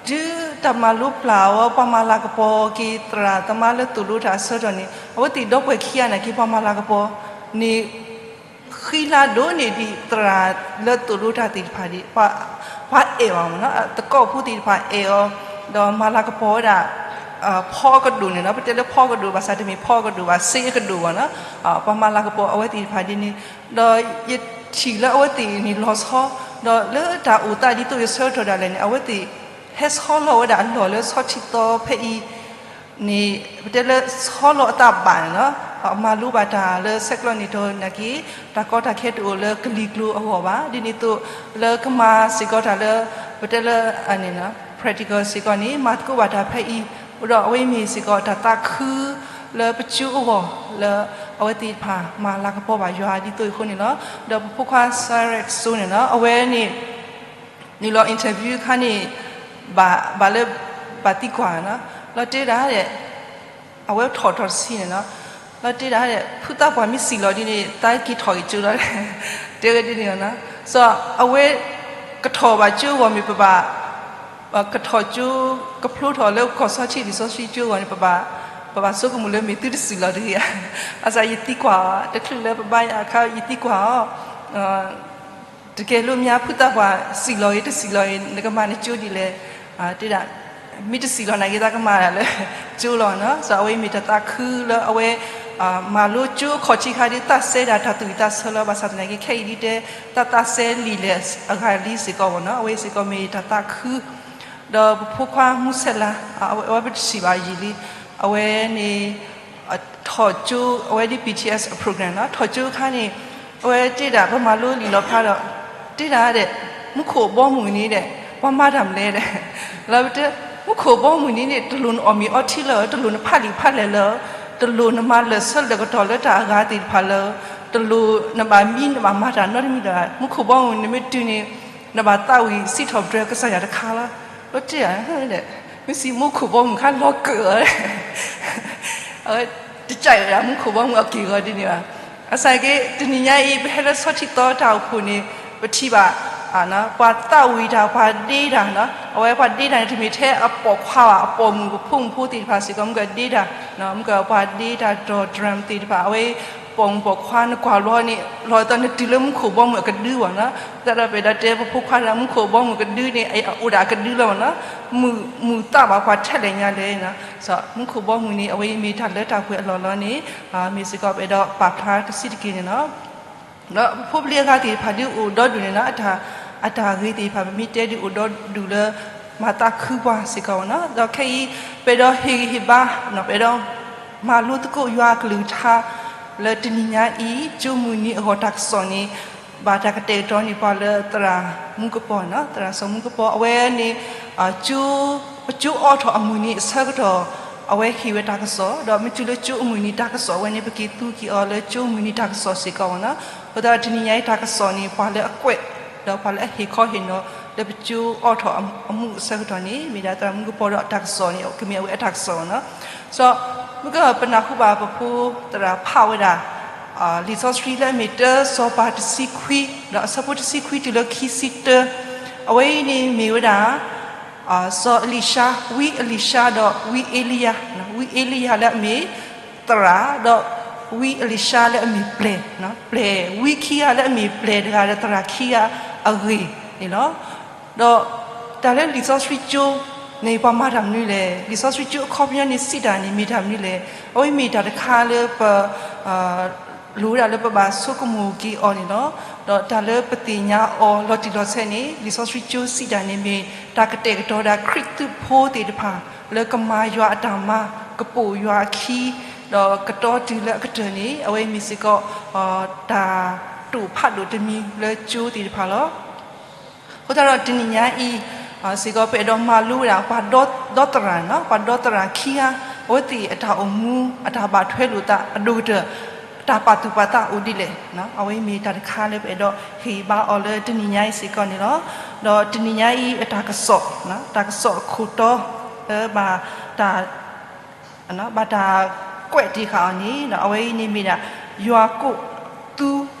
တုၤတၢ်မၤလိပျၢ်အီၤ ပှၤမၤလၤကပီၤက့ၤသရၣ်သမါလၢသိၣ်လိတၢ်အဆၢကတီၢ်န့ၣ် အဝဲသ့ၣ်ဒီပုၢ်ဝဲၢ်ခံဂၤန့ၣ်က့ၤ ပှၤမၤလၤကပီၤန့ၣ် ဃံလၤဒိၣ်န့ၢ်ဒံးသရၣ်လၢသိၣ်လိတၢ်သ့ၣ်တဖၣ်ဒံး ပှၤအဲၣ်အီၤန့ၣ်လီၤ. သကိးဖိသ့ၣ်တဖၣ်အဲၣ်အီၤ ဒီးမၤလၤကပီၤဝဲဒၣ် ဖီအကဒိၣ်န့ၣ်လီၤ. ပတဲလၢဖီအကဒိၣ်ဘၣ်ဆၣ်တမ့ၢ်ဖီအကဒိၣ်ဘၣ် စ့အကဒိၣ်ဘၣ်န့ၣ်လီၤ. ပှၤမၤလၤကပီၤအဝဲသ့ၣ်တဖၣ်ဒ်န့ၣ် ဒီးယထံၣ်လၢအဝဲသ့ၣ်န့ၣ်လီၤဆီ ဒီးလၢတၢ်အိၣ်သးဒ်သိးယဆၢကတီၢ်ဒၣ်လဲာ်န့ၣ် အဝဲသ့ၣ်ဟဲဆီလီၤဝဲဒၣ်အလီၢ်လၢဆီထံသီဖဲအံၤ န့ၣ် ပတဲလၢဆီလီၤအသးဘၣ်န့ၣ်လီၤ. မၤလိဘၣ်တၢ်လၢဆဲးကျိးန့ၣ်ဒီးနာ်က့ တၢ်ကီတၢ်ခဲတအိၣ်လၢကလံၤကျိၤအဂီၢ်ဘၣ်. ဒ်န့ၣ်အသိး လၢကမၤစ့ၢ်ကီးတၢ်လၢ ပတဲလၢ practical စ့ၢ်ကီးန့ၣ် မၤသကိးဘၣ်တၢ်ဖဲအံၤ ဒီးအဝဲမ့ၢ်စ့ၢ်ကီးတၢ်သးခုလၢပကၠိအဂီၢ် လၢအဝဲသ့ၣ်တဖၣ်မၤလၤကပီၤဘၣ်ယွၤဒ်သိးအဃိန့ၣ်လီၤ. ဒီးပဖိခွါ စဲးရဲးစိန့ၣ်လီၤ အဝဲန့ၣ် နုာ်လီၤ interview အခါန့ၣ် ဘၣ် ဘၣ်လၢ ဘၣ်သံကွၢ်န့ၣ်လီၤ. လီၤတဲဒၣ်ဒဲး အဝဲထီၣ်ထီၣ်တဆံန့ၣ်လီၤ. လီၤတဲဒၣ်ဒဲး ဖုသးပှၢ်မ့ၢ်စံၣ်လီၤဒ်န့ၣ် သးက့ၤထီၣ်က့ၤကၠိလီၤ တဲဝဲဒ်န့ၣ်လီၤ. စီၤ အဝဲ ကထီၣ်ဘၣ်ကၠိအဂီၢ်မ့ၢ်ပဘၣ် ကထီၣ်ကၠိ ကဖျိထီၣ်လၢကီၢ်စီထံလံာ်စီဆှံကၠိအဂီၢ်န့ၣ် ပဘၣ် ပဘၣ်ဆိကမိၣ်လၢမ့ၢ်သုတစံၣ်လီၤတဂ့ၤဧါ. ဘၣ်ဆၣ်ယသံကွၢ်အီၤ တချုးလၢပဘါယွၤအခါ ယသံကွၢ်အီၤ တကယ်လို့များ ဖုသးပှၢ်စံၣ်လီၤဂ့ၤ တစံၣ်လီၤဂ့ၤ နကမၤနကၠိဒ်လဲၣ်. တဲဒၣ် မ့ၢ်တစံၣ်လီၤနာ်က့ သးကမၤဒၣ်လၢကၠိလီၤန့ၣ်လီၤ. စီၤ အဝဲမ့ၢ်တၢ်သးခုလၢအဝဲ မၤလိကၠိအခီၣ်ထံးခါဒ်သးစဲဒၣ်တၢ်သူၣ်ဝံၣ်သးဆၢလီၤ. ဘၣ်ဆၣ်သနာ်က့ ခဲအံၤဒ်တဲ သးသးစဲလံာ်လဲၢ်အဂၤလံစ့ၢ်ကီးဘၣ်န့ၣ်လီၤ. အဝဲစ့ၢ်ကီးမ့ၢ်တၢ်သးခု ဒီးပဖိခွါမူဆဲးလါ အဝဲပတထံၣ်ဘၣ်ယံာ်လံ အဝဲန့ၣ် ထီၣ်ကၠိ အဝဲဒ် ပီၣ်ထံၣ်အဲး အ program န့ၣ်လီၤ. ထီၣ်ကၠိအခါန့ၣ် အဝဲတဲဒၣ် ပမၤလိလံာ်လီၤဖျါဒီး တဲဒၣ်ဒဲး မူခိၣ်ဘီမုၢ်န့ၣ်ဒဲး ပှၤမၤတၢ်မနုၤလဲၣ်ဒဲး လီၤပတဲ မူခိၣ်ဘီမုၢ်န့ၣ်န့ၣ် တလိၣ်နအီၣ်မ့ၤအီထံလၢ တလိၣ်နဖးလံာ်ဖးလဲၢ်လၢ တလိၣ်နမၤလၢာ်ဆၢလၢာ်ကတီၢ်လၢတၢ်အဂၤသ့ၣ်တဖၣ်လၢ တလိၣ်နဘၣ်မံနဘၣ်မၤတၢ်နီတမံၤလၢၤဘၣ်. မူခိၣ်ဘီမုၢ်နမ့ၢ်တုၤန့ၣ် နဘၣ်သးဝံၣ်စံးထီၣ်ပတြၢၤကစၢ်ယွၤတခါလီၤ. လီၤတဲဒၣ် မ့ၢ်စံးမူခိၣ်ဘီမုၢ်ခါလီၤကၢၣ်အီၤ အဝဲတကးဝဲဒၣ် မူခိၣ်ဘီမုၢ်အက့ၢ်အဂီၤဒ်န့ၣ်ဘၣ်. ဘၣ်ဆၣ်က့ တနံၤညါအံၤ ပဟဲလၢဆီထံသီတၢ်အိၣ်ဖှိၣ်န့ၣ် ပထံၣ်ဘၣ် ပှၤသးဝံၣ်တၢ် ပှၤဒ့တၢ်, အဝဲပှၤဒ့တၢ်န့ၣ် တမ့ၢ်ထဲအပိာ်ခွါဘၣ် အပိာ်မုၣ် ပဖိမုၣ်ဖိသ့ၣ်တဖၣ်စ့ၢ်ကီး မ့ၢ်ကဒ့တၢ်, မ့ၢ်ကပှၤဒ့တၢ်ဒီး drum သ့ၣ်တဖၣ် အဝဲ ပိာ်မုၣ်ပိာ်ခွါနကွၢ်လီၤန့ၣ် လီၤသးနတုၤလၢမူခိၣ်ဘီမုၢ်အကဒုဘၣ်န့ၣ်လီၤ. သတးဒီးပအဲၣ်ဒိးတဲပဖိခွါဒီး မူခိၣ်ဘီမုၢ်ကဒုန့ၣ် အအိၣ်ဒၣ်အကဒုလီၤန့ၣ်လီၤ. မုၢ်သးဘၣ်ပှၤထဲလဲၣ်ညါလဲၣ်န့ၣ်လီၤ. မူခိၣ်ဘီမုၢ်န့ၣ် အဝဲမ့ၢ်တၢ်လၢတၢ်ပှဲၤအလီၢ်လီၤန့ၣ် မ့ၢ်စ့ၢ်ကီးပအဲၣ်ဒိးပာ်ဖျါတဆံးတက့ၢ်န့ၣ်လီၤ. ဒီးပဖိပလံၤအဂၤသ့ၣ်တဖၣ်ဒ်အိၣ်ဒီဒူၣ်န့ၣ်လီၤ. အတၢ်ဂ့ၤသ့ၣ်တဖၣ် ပမ့ၢ်တဲဒ်အိၣ်ဒီဒူၣ်လၢ မၤသးခုပှၤစ့ၢ်ကီးန့ၣ်လီၤ. ဒီးခဲအံၤ ပအဲၣ်ဒိးဟ့ၣ်ဂံၢ်ဟ့ၣ်ဘါ ပအဲၣ်ဒိး မၤလိသကိးယွၤအကလုၢ်ကထါ လၢတနံၤညါအံၤ ကၠိမုၢ်နံၤအဂီၢ်တၢ်ကစီၣ်န့ၣ် ဘၣ်တၢ်ကတဲာ်ကတီၤန့ၢ်ပှၤလၢသရၣ်မူကပီၤန့ၣ်လီၤ. သရၣ်စီၤမူကပီၤ အဝဲန့ၣ် ကၠိ ပကၠိအိးထီၣ်အမုၢ်နံၤအဆၢကတီၢ် အဝဲဟ့ၣ်ဝဲတၢ်ကစီၣ် ဒီးမ့ၢ်တုၤလၢကၠိအမုၢ်နံၤတၢ်ကစီၣ်ဝဲန့ၣ် ပက့ၤသူက့ၤအီၤလၢကၠိမုၢ်နံၤတၢ်ကစီၣ်စ့ၢ်ကီးန့ၣ်လီၤ. အဃိသတးဒီးတနံၤညါအံၤတၢ်ကစီၣ်န့ၣ် ပှၤလၢအကွဲး ဒီးပှၤလၢအဟ့ၣ်ခီဟ့ၣ်နီၤ လၢပကၠိအိးထီၣ်အမုၢ်အဆၢကတီၢ်န့ၣ် မ့ၢ်ဒၣ်သရၣ်မူကပီၤဒီးတၢ်ကစီၣ်န့ၣ် ကမ့ၢ်အဝဲအတၢ်ကစီၣ်န့ၣ်လီၤ. စီၤ မုၢ်ကပနၢ်ဟူဘၣ်ပဖိသရၣ်ဖးဝဲဒၣ် လံာ်စီဆှံလၢအမ့ၢ်တၢစီၤပၤတဆံခွံ ဒီးအဆၢဖိတဆံခွံတုၤလၢခံဆံတၢ အဝဲအံၤန့ၣ်မ့ၢ်ဝဲဒၣ် စီၤအလံၤၡါ ဝံအလံၤၡါဒီးဝံအ့လံယၤ, ဝံအ့လံယၤလၢအမ့ၢ်သရၣ် ဒီးဝံအလံၤၡါလၢအမ့ၢ်ပျဲၢ်, ပျဲၢ် ဝံခံဂၤလၢအမ့ၢ်ပျဲၢ်တဂၤဒီးသရၣ်ခံဂၤအဂ့ၢ်န့ၣ်လီၤ. ဒီးတၢ်လၢလံာ်စီဆှံကၠိ န့ၣ်ပှၤမၤတၢ်မနုၤလဲၣ်, လံာ်စီဆှံကၠိအခီပညီန့ၣ်စံးတၢ်န့ၣ်မ့ၢ်တၢ်မနုၤလဲၣ်, အဝဲမ့ၢ်တၢ်တခါလၢပ လိၣ်ဝဲဒၣ်လၢပဘၣ်ဆိကမိၣ်က့ၤအီၤန့ၣ်လီၤ. ဒီးတၢ်လၢပသ့ၣ်ညါအီၤလီၤတံၢ်လီၤဆဲးန့ၣ် လံာ်စီဆှံကၠိစံးတၢ်န့ၣ်မ့ၢ်တၢ်ကတဲာ်ကတီၤဒၣ်ခရံာ်သူဖိသ့ၣ်တဖၣ် လၢကမၤယွၤအတၢ်မၤ, ကပိာ်ယွၤအခံ, ဒီးကတီၤတုၤလၢအကတၢၢ်န့ၣ် အဝဲမ့ၢ်စ့ၢ်ကီး တၢ်တိာ်ဖးဒိၣ်တမံၤလၢကၠိသ့ၣ်တဖၣ်လီၤ. အဃိသတးဒီးတနံၤညါအံၤ စ့ၢ်ကီးပအဲၣ်ဒိးမၤလိဝဲဒၣ် ပှၤဒီသရၣ်န့ၣ်လီၤ, ပှၤဒီသရၣ်ခံဂၤ အဝဲသ့ၣ်အတၢ်အိၣ်မူ အတၢ်ဘၣ်ထွဲလိာ်သးအဒိၣ်ကတၢၢ် တၢ်ပာ်သူၣ်ပာ်သးအိၣ်ဒ်လဲၣ်, အဝဲမ့ၢ်တၢ်တခါလၢပအဲၣ်ဒိးဟ့ၣ်ဘါအီၤလၢတနံၤညါအံၤစ့ၢ်ကီးန့ၣ်လီၤ. ဒီးတနံၤညါအံၤအတၢ်ကစီၣ်, တၢ်ကစီၣ်အခိၣ်တီ လၢဘၣ်တၢ် ဘၣ်တၢ်ကွဲးတ့ၢ်ဃာ်အီၤန့ၣ် အဝဲအံၤန့ၣ်မ့ၢ်ဒၣ် ယွၤကိးသူ,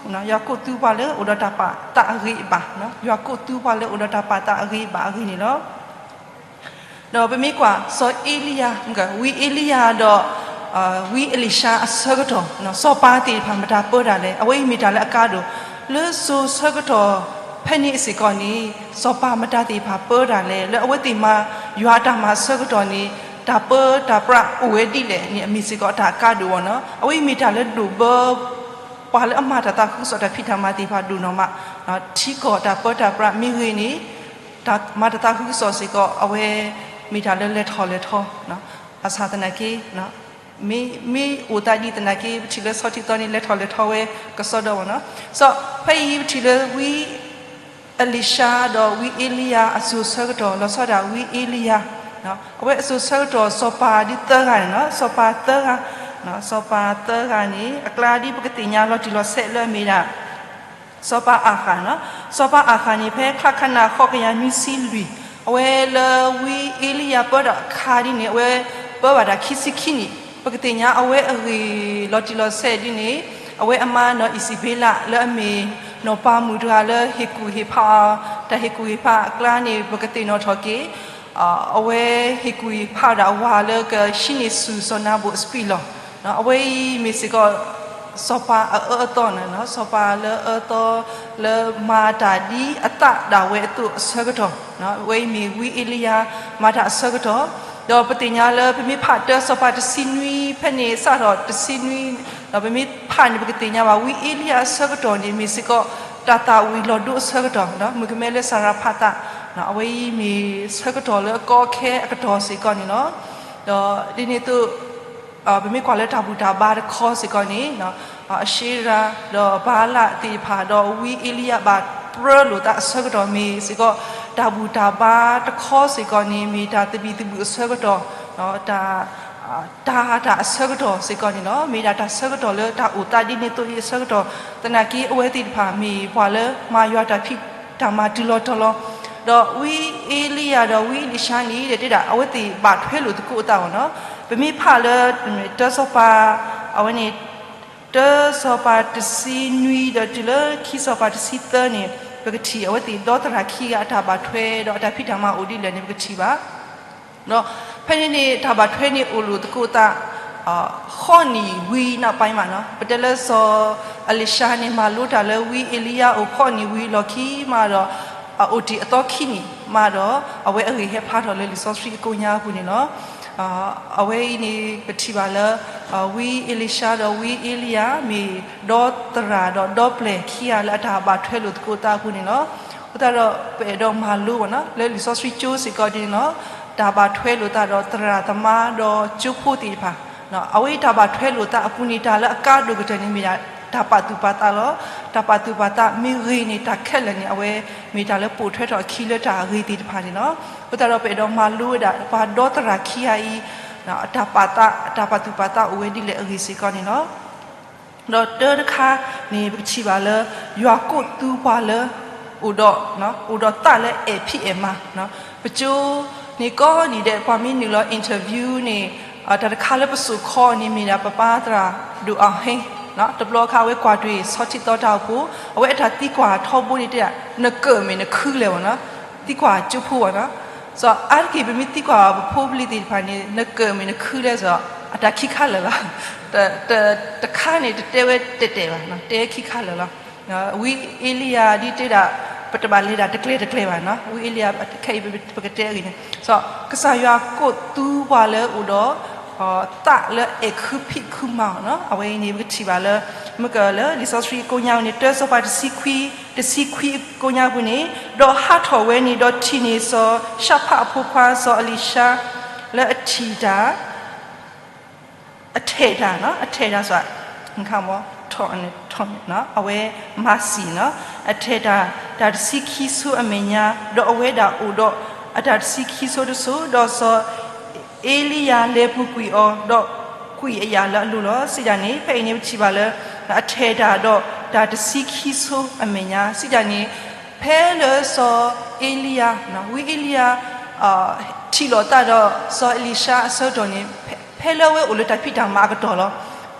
ယွၤကိးသူပှၤလၢအိၣ်ဒီးတၢ်ပာ်သးအဂ့ၤအဘၣ်, ယွၤကိးသူပှၤလၢအိၣ်ဒီးတၢ်ပာ်သးအဂ့ၤအဘၣ်အဂ့ၢ်န့ၣ်လီၤ. ဒီးပမ့ၢ်ကွၢ်စီၤအ့လံယၤ, ဝံအ့လံယၤဒီး ဝံအ့လံၡါအဆၢကတီၢ် စီၤပၤသ့ၣ်တဖၣ်မတၤပၢတၢ်လဲၣ်, အဝဲအံၤမ့ၢ်တၢ်လၢအကါဒိၣ်, လၢစိၤဆၢကတီၢ်ဖဲန့ၣ်စ့ၢ်ကီးန့ၣ် စီၤပၤမတၤသ့ၣ်တဖၣ်ပၢတၢ်လဲၣ်, လၢအဝဲသ့ၣ်မၤယွၤအတၢ်မၤအဆၢကတီၢ်န့ၣ် တၢ်ပၢတၢ်ပြးအိၣ်ဝဲဒ်လဲၣ်န့ၣ် အမ့ၢ်စ့ၢ်ကီးတၢ်အကါဒိၣ်အီၤန့ၣ်လီၤ. အဝဲအံၤမ့ၢ်တၢ်လၢဒိၣ်ဘၢ ပှၤလၢအမၤတၢ်သးခုကစီၣ်တၢ်ဖံးတၢ်မၤသ့ၣ်တဖၣ်ဒိၣ်နီၢ်မး, ထံကီၢ်တၢ်ပၢတၢ်ပြးမ့ၢ်ဂ့ၤန့ၣ် တၢ်မၤတၢ်သးခုကစီၣ်စ့ၢ်ကီး အဝဲမ့ၢ်တၢ်လၢလဲၤထီၣ်လဲၤထီ, ဘၣ်ဆၣ်သနာ်က့ မ့ၢ်အိၣ်သးဒ်သနာ်က့ ပထံၣ်လၢဆီထံသီန့ၣ် လဲၤထီၣ်လဲၤထီဝဲကစီဒီဘၣ်နီၤ. စီၤဖဲအံၤပထံၣ်လၢဝံအ့လံၡါဒီးဝံအ့လံယၤအစိၤဆၢကတီၢ် လီၤဆီဒၣ်ဝံအ့လံယၤ, အဝဲအစိၤဆၢကတီၢ် စီၤပၤဒ်သၢဂၤန့ၣ်လီၤ. စီၤပၤသၢဂၤ, စီၤပၤသၢဂၤန့ၣ် အကျါဒ်ပကသ့ၣ်ညါလီၤတံၢ်လီၤဆဲးလၢအမ့ၢ်ဒၣ် စီၤပၤအၤဃးန့ၣ်လီၤ. စီၤပၤအၤဃးန့ၣ် ဖဲချါခါနၤဃိးကယၤနွံဆံလွံၢ် အဝဲလၢဝံအ့လံယၤပၢတၢ်အခါဒ်န့ၣ် အဝဲပၢဘၣ်တၢ်ခံဆံခံနံၣ်, ပကသ့ၣ်ညါအဝဲအဂ့ၢ်လီၤတံၢ်လီၤဆဲးဒ်န့ၣ် အဝဲအမါနီၢ်အံးစံးဘ့လး လၢအမ့ၢ်နီၢ်ပၤမုၣ်တဂၤလၢဟ့ၣ်ကူၣ်ဟ့ၣ်ဖးအီၤ, တၢ်ဟ့ၣ်ကူၣ်ဟ့ၣ်ဖးအကျါန့ၣ် ပကသ့ၣ်နီၣ်ထီၣ်က့ၤ အဝဲဟ့ၣ်ကူၣ်ဟ့ၣ်ဖးဒၣ်အဝၤလၢကဟံးန့ၢ်ဆူၣ်စီၤနၤဘိၣ်အစပံးလီၢ်, အဝဲအံၤမ့ၢ်စ့ၢ်ကီး စီၤပၤအအၢအသီန့ၣ်လီၤ. စီၤပၤလၢအအၢအသီလၢမၤတၢ်ဒ်အသးဒၣ်ဝဲအသိးအဆၢကတီၢ်, အဝဲအံၤမ့ၢ်ဝံအ့လံယၤမၤတၢ်အဆၢကတီၢ်, ဒီးပသ့ၣ်ညါလၢပမ့ၢ်ဖးတၢစီၤပၤတဆံနွံဖဲန့ၣ် စးထီၣ်တဆံနွံ, ဒီးပမ့ၢ်ဖးန့ၣ် ပကသ့ၣ်ညါဘၣ် ဝံအ့လံယၤအဆၢကတီၢ်န့ၣ် မ့ၢ်စ့ၢ်ကီး တၢ်သၣ်ဝံၤလီၤဒိအဆၢကတီၢ်, မုၣ်ကမဲလၢစၤရၤဖးသး, အဝဲအံၤမ့ၢ်ဆၢကတီၢ်လၢအကီအခဲအကတီၢ်စ့ၢ်ကီးန့ၣ်လီၤ. ဒီးဒ်န့ၣ်အသိး ပမ့ၢ်ကွၢ်လၢတၢ်ဘူၣ်တၢ်ဘါတခီစ့ၢ်ကီးန့ၣ် အၤၡ့ရၤ ဒီးဘၤလးသ့ၣ်တဖၣ် ဒီးဝံအ့လံယၤဘၣ်ပြၢလိာ်သးအဆၢကတီၢ်မ့ၢ်စ့ၢ်ကီး တၢ်ဘူၣ်တၢ်ဘါတခီစ့ၢ်ကီးန့ၣ် မ့ၢ်တၢ်သဘံၣ်သဘုၣ်အဆၢကတီၢ်, တၢ် တၢ်တၢ်အဆၢကတီၢ်စ့ၢ်ကီးန့ၣ်လီၤ. မ့ၢ်ဒၣ်တၢ်ဆၢကတီၢ်လၢတၢ်အိၣ်သးဒ်န့ၣ်အသိးအံၤအဆၢကတီၢ်, သနာ်က့အဝဲသ့ၣ်တဖၣ်မ့ၢ်ပှၤလၢမၤယွၤတၢ်ဖံးတၢ်မၤတုၤလီၤတီၤလီၤ, ဒီးဝံအ့လံယၤဒီးဝံအ့လံၡါန့ၣ် တဲဒၣ် အဝဲသ့ၣ်ဘၣ်ထွဲလိာ်သကိးအသးအီၤနီၤ. ပမ့ၢ်ဖးလၢ တၢစီၤပၤ အဝဲန့ၣ် တၢစီၤပၤတဆံနွံဒီးတုၤလၢခံစီၤပၤတဆံသၢန့ၣ် ပကထံၣ်အဝဲသ့ၣ်ဒီသရၣ်ခံဂၤအတၢ်ဘၣ်ထွဲဒီးအတၢ်ဖံးတၢ်မၤအိၣ်ဒ်လဲၣ်န့ၣ် ပကထံၣ်ဘၣ် ဒီးဖဲန့ၣ်န့ၣ် တၢ်ဘၣ်ထွဲန့ၣ်အိၣ်လိာ်သကိးသး ဃိးနံၣ်ဝံၤနီၢ်ပၤမးနီၤ. ပတဲလၢစီၤအ့လံၡါန့ၣ် မၤလိတၢ်လၢဝံအ့လံယၤအိၣ်ဃိးနံၣ်ဝံၤလီၢ်ခံမးဒီး အအိၣ်တ့ၢ်အသီခံနံၣ်မးဒီး အဝဲအဂ့ၢ်ဟဲဖျါထီၣ်လၢလံာ်စီဆှံအကိညါအပူၤန့ၣ်လီၤ. အဝဲအံၤန့ၣ် ပထံၣ်ဘၣ်လၢ ဝံအ့လံၡါဒီးဝံအ့လံယၤ မ့ၢ်ဒီသရၣ်ဒီးဒီပျဲၢ်ခံဂၤလၢအတၢ်ဘၣ်ထွဲလိာ်သကိးသးအပူၤန့ၣ်လီၤ. အဃိသတးဒီး ပအဲၣ်ဒိးမၤလိဘၣ်နီၤ လၢလံာ်စီဆှံကၠိစ့ၢ်ကီးဒ်န့ၣ်လီၤ. တၢ်ဘၣ်ထွဲလိာ်သးဒီးသရၣ်သမါဒီးကၠိဖိသ့ၣ်တဖၣ် အဝဲအံၤတၢ်ဘၣ်ထွဲလိာ်သးအပူၤန့ၣ် တၢ်လၢအကါဒိၣ်ကတၢၢ်န့ၣ်မ့ၢ်ဒၣ် တၢ်ပာ်သူၣ်ပာ်သးလီၤ. တၢ်ပာ်သူၣ်ပာ်သးမ့ၢ်ဂ့ၤန့ၣ် တၢ်ခဲလၢာ်န့ၣ် အဝဲမ့ၢ်တၢ်လၢပိာ်ထွဲထီၣ်အခံလၢတၢ်အဂ့ၤသ့ၣ်တဖၣ်န့ၣ်လီၤ. အဃိသတးဒီးပအဲၣ်ဒိးမၤလိဝဲဒၣ် ပှၤဒီသရၣ်ခံဂၤအံၤ တၢ်ပာ်သး တၢ်ပာ်သူၣ်ပာ်သးအိၣ်ဝဲဒ်လဲၣ်အဂ့ၢ်စ့ၢ်ကီးန့ၣ်လီၤ. ဒီးတၢတခါန့ၣ် ပကထံၣ်ဘၣ်လၢ ယွၤကိးသူပှၤလၢ အိၣ်ဒီး အိၣ်ဒီးသးလၢအဲၣ်ဖံးအဲၣ်မၤ ပကၠိန့ၣ်ကိးနံၤဒဲး ပှၤမ့ၢ်နုာ်လီၤ interview န့ၣ် တၢ်တခါလၢပစိာ်ခီအီၤန့ၣ်မ့ၢ်ဒၣ် ပပၢ်သရၣ်ဒိၣ်အဟ့ တဘျီအခါ အဝဲကွၢ်တ့ၢ်ဆီထံသီတၢ်အိၣ်ဖှိၣ် အဝဲအတၢ်သံကွၢ်ထီဘိန့ၣ်တဲဒၣ် နကၢၣ်မ့ၢ်နခုလဲၣ်ဘၣ်နီၤ သံကွၢ်ကၠိဖိဘၣ်နီၤ. စီၤအါတက့ၢ် ပမ့ၢ်သံကွၢ်ပဖိပလံၤသ့ၣ်တဖၣ်န့ၣ် နကၢၣ်မ့ၢ်နခုလဲၣ်စီၤ အတၢ်ခံခါလၢာ်လီၤ. တခါန့ၣ် တတဲဝဲတဲာ်တဲာ်ဘၣ် တဲခံခါလၢာ်လီၤ. ဝံအ့လံယၤဒ်တဲဒၣ် ပတဘၣ်လဲၤဒၣ်တကျဲတကျဲဘၣ်နီၤ. ဝံအ့လံယၤခဲအံၤ ပကတဲအဂ့ၢ်န့ၣ် ကစၢ်ယွၤကိးသူပှၤလၢအအိၣ်ဒီး သးလၢအဲၣ်ခုဖံးခုမၤအီၤနီၤ. အဝဲအံၤန့ၣ် ပကထံၣ်ဘၣ်လၢ မ့ၢ်ကလၢလံာ်စီဆှံကိးညါန့ၣ် တၢစီၤပၤတဆံခွံ တဆံခွံကိးညါပူၤန့ၣ်, ဒီးဟးထီၣ်ဝဲန့ၣ် ဒီးထံၣ်န့ၢ်စီၤၡဖးအဖိခွါ စီၤအ့လံၡါ လၢအထံၣ်တၢ် အထဲးတၢ်နီၤ, အထဲးတၢ်စ့ၢ် ထီၣ် အဝဲမၤစံၣ်နီၤ, အထဲးတၢ် တၢ်တဆံခံဆိအမဲာ်ညါ, ဒီးအဝဲဒၣ်အိၣ်ဒီးအတၢ်တဆံခံဆိတစိၤ, ဒီးစီၤအ့လံယၤလဲၤပူၤကွံာ်အီၤ, ဒီးကွံာ်အယၣ်လၢအလိၤလီၤ. စံးတၢ်န့ၣ် ဖဲအံၤန့ၣ် ပထံၣ်ဘၣ်လၢ အထဲးတၢ်ဒီးတၢ်တဆံခံဆိအမဲာ်ညါ, စံးတၢ်န့ၣ် ဖဲလၢစီၤအ့လံယၤ, ဝံအ့လံယၤ ထံၣ်လိာ်သးဒီးစီၤအ့လံၡါအဆၢကတီၢ်န့ၣ် ဖဲလၢအဝဲအိၣ်လၢတၢ်ဖံးတၢ်မၤအကတီၢ်လီၤ.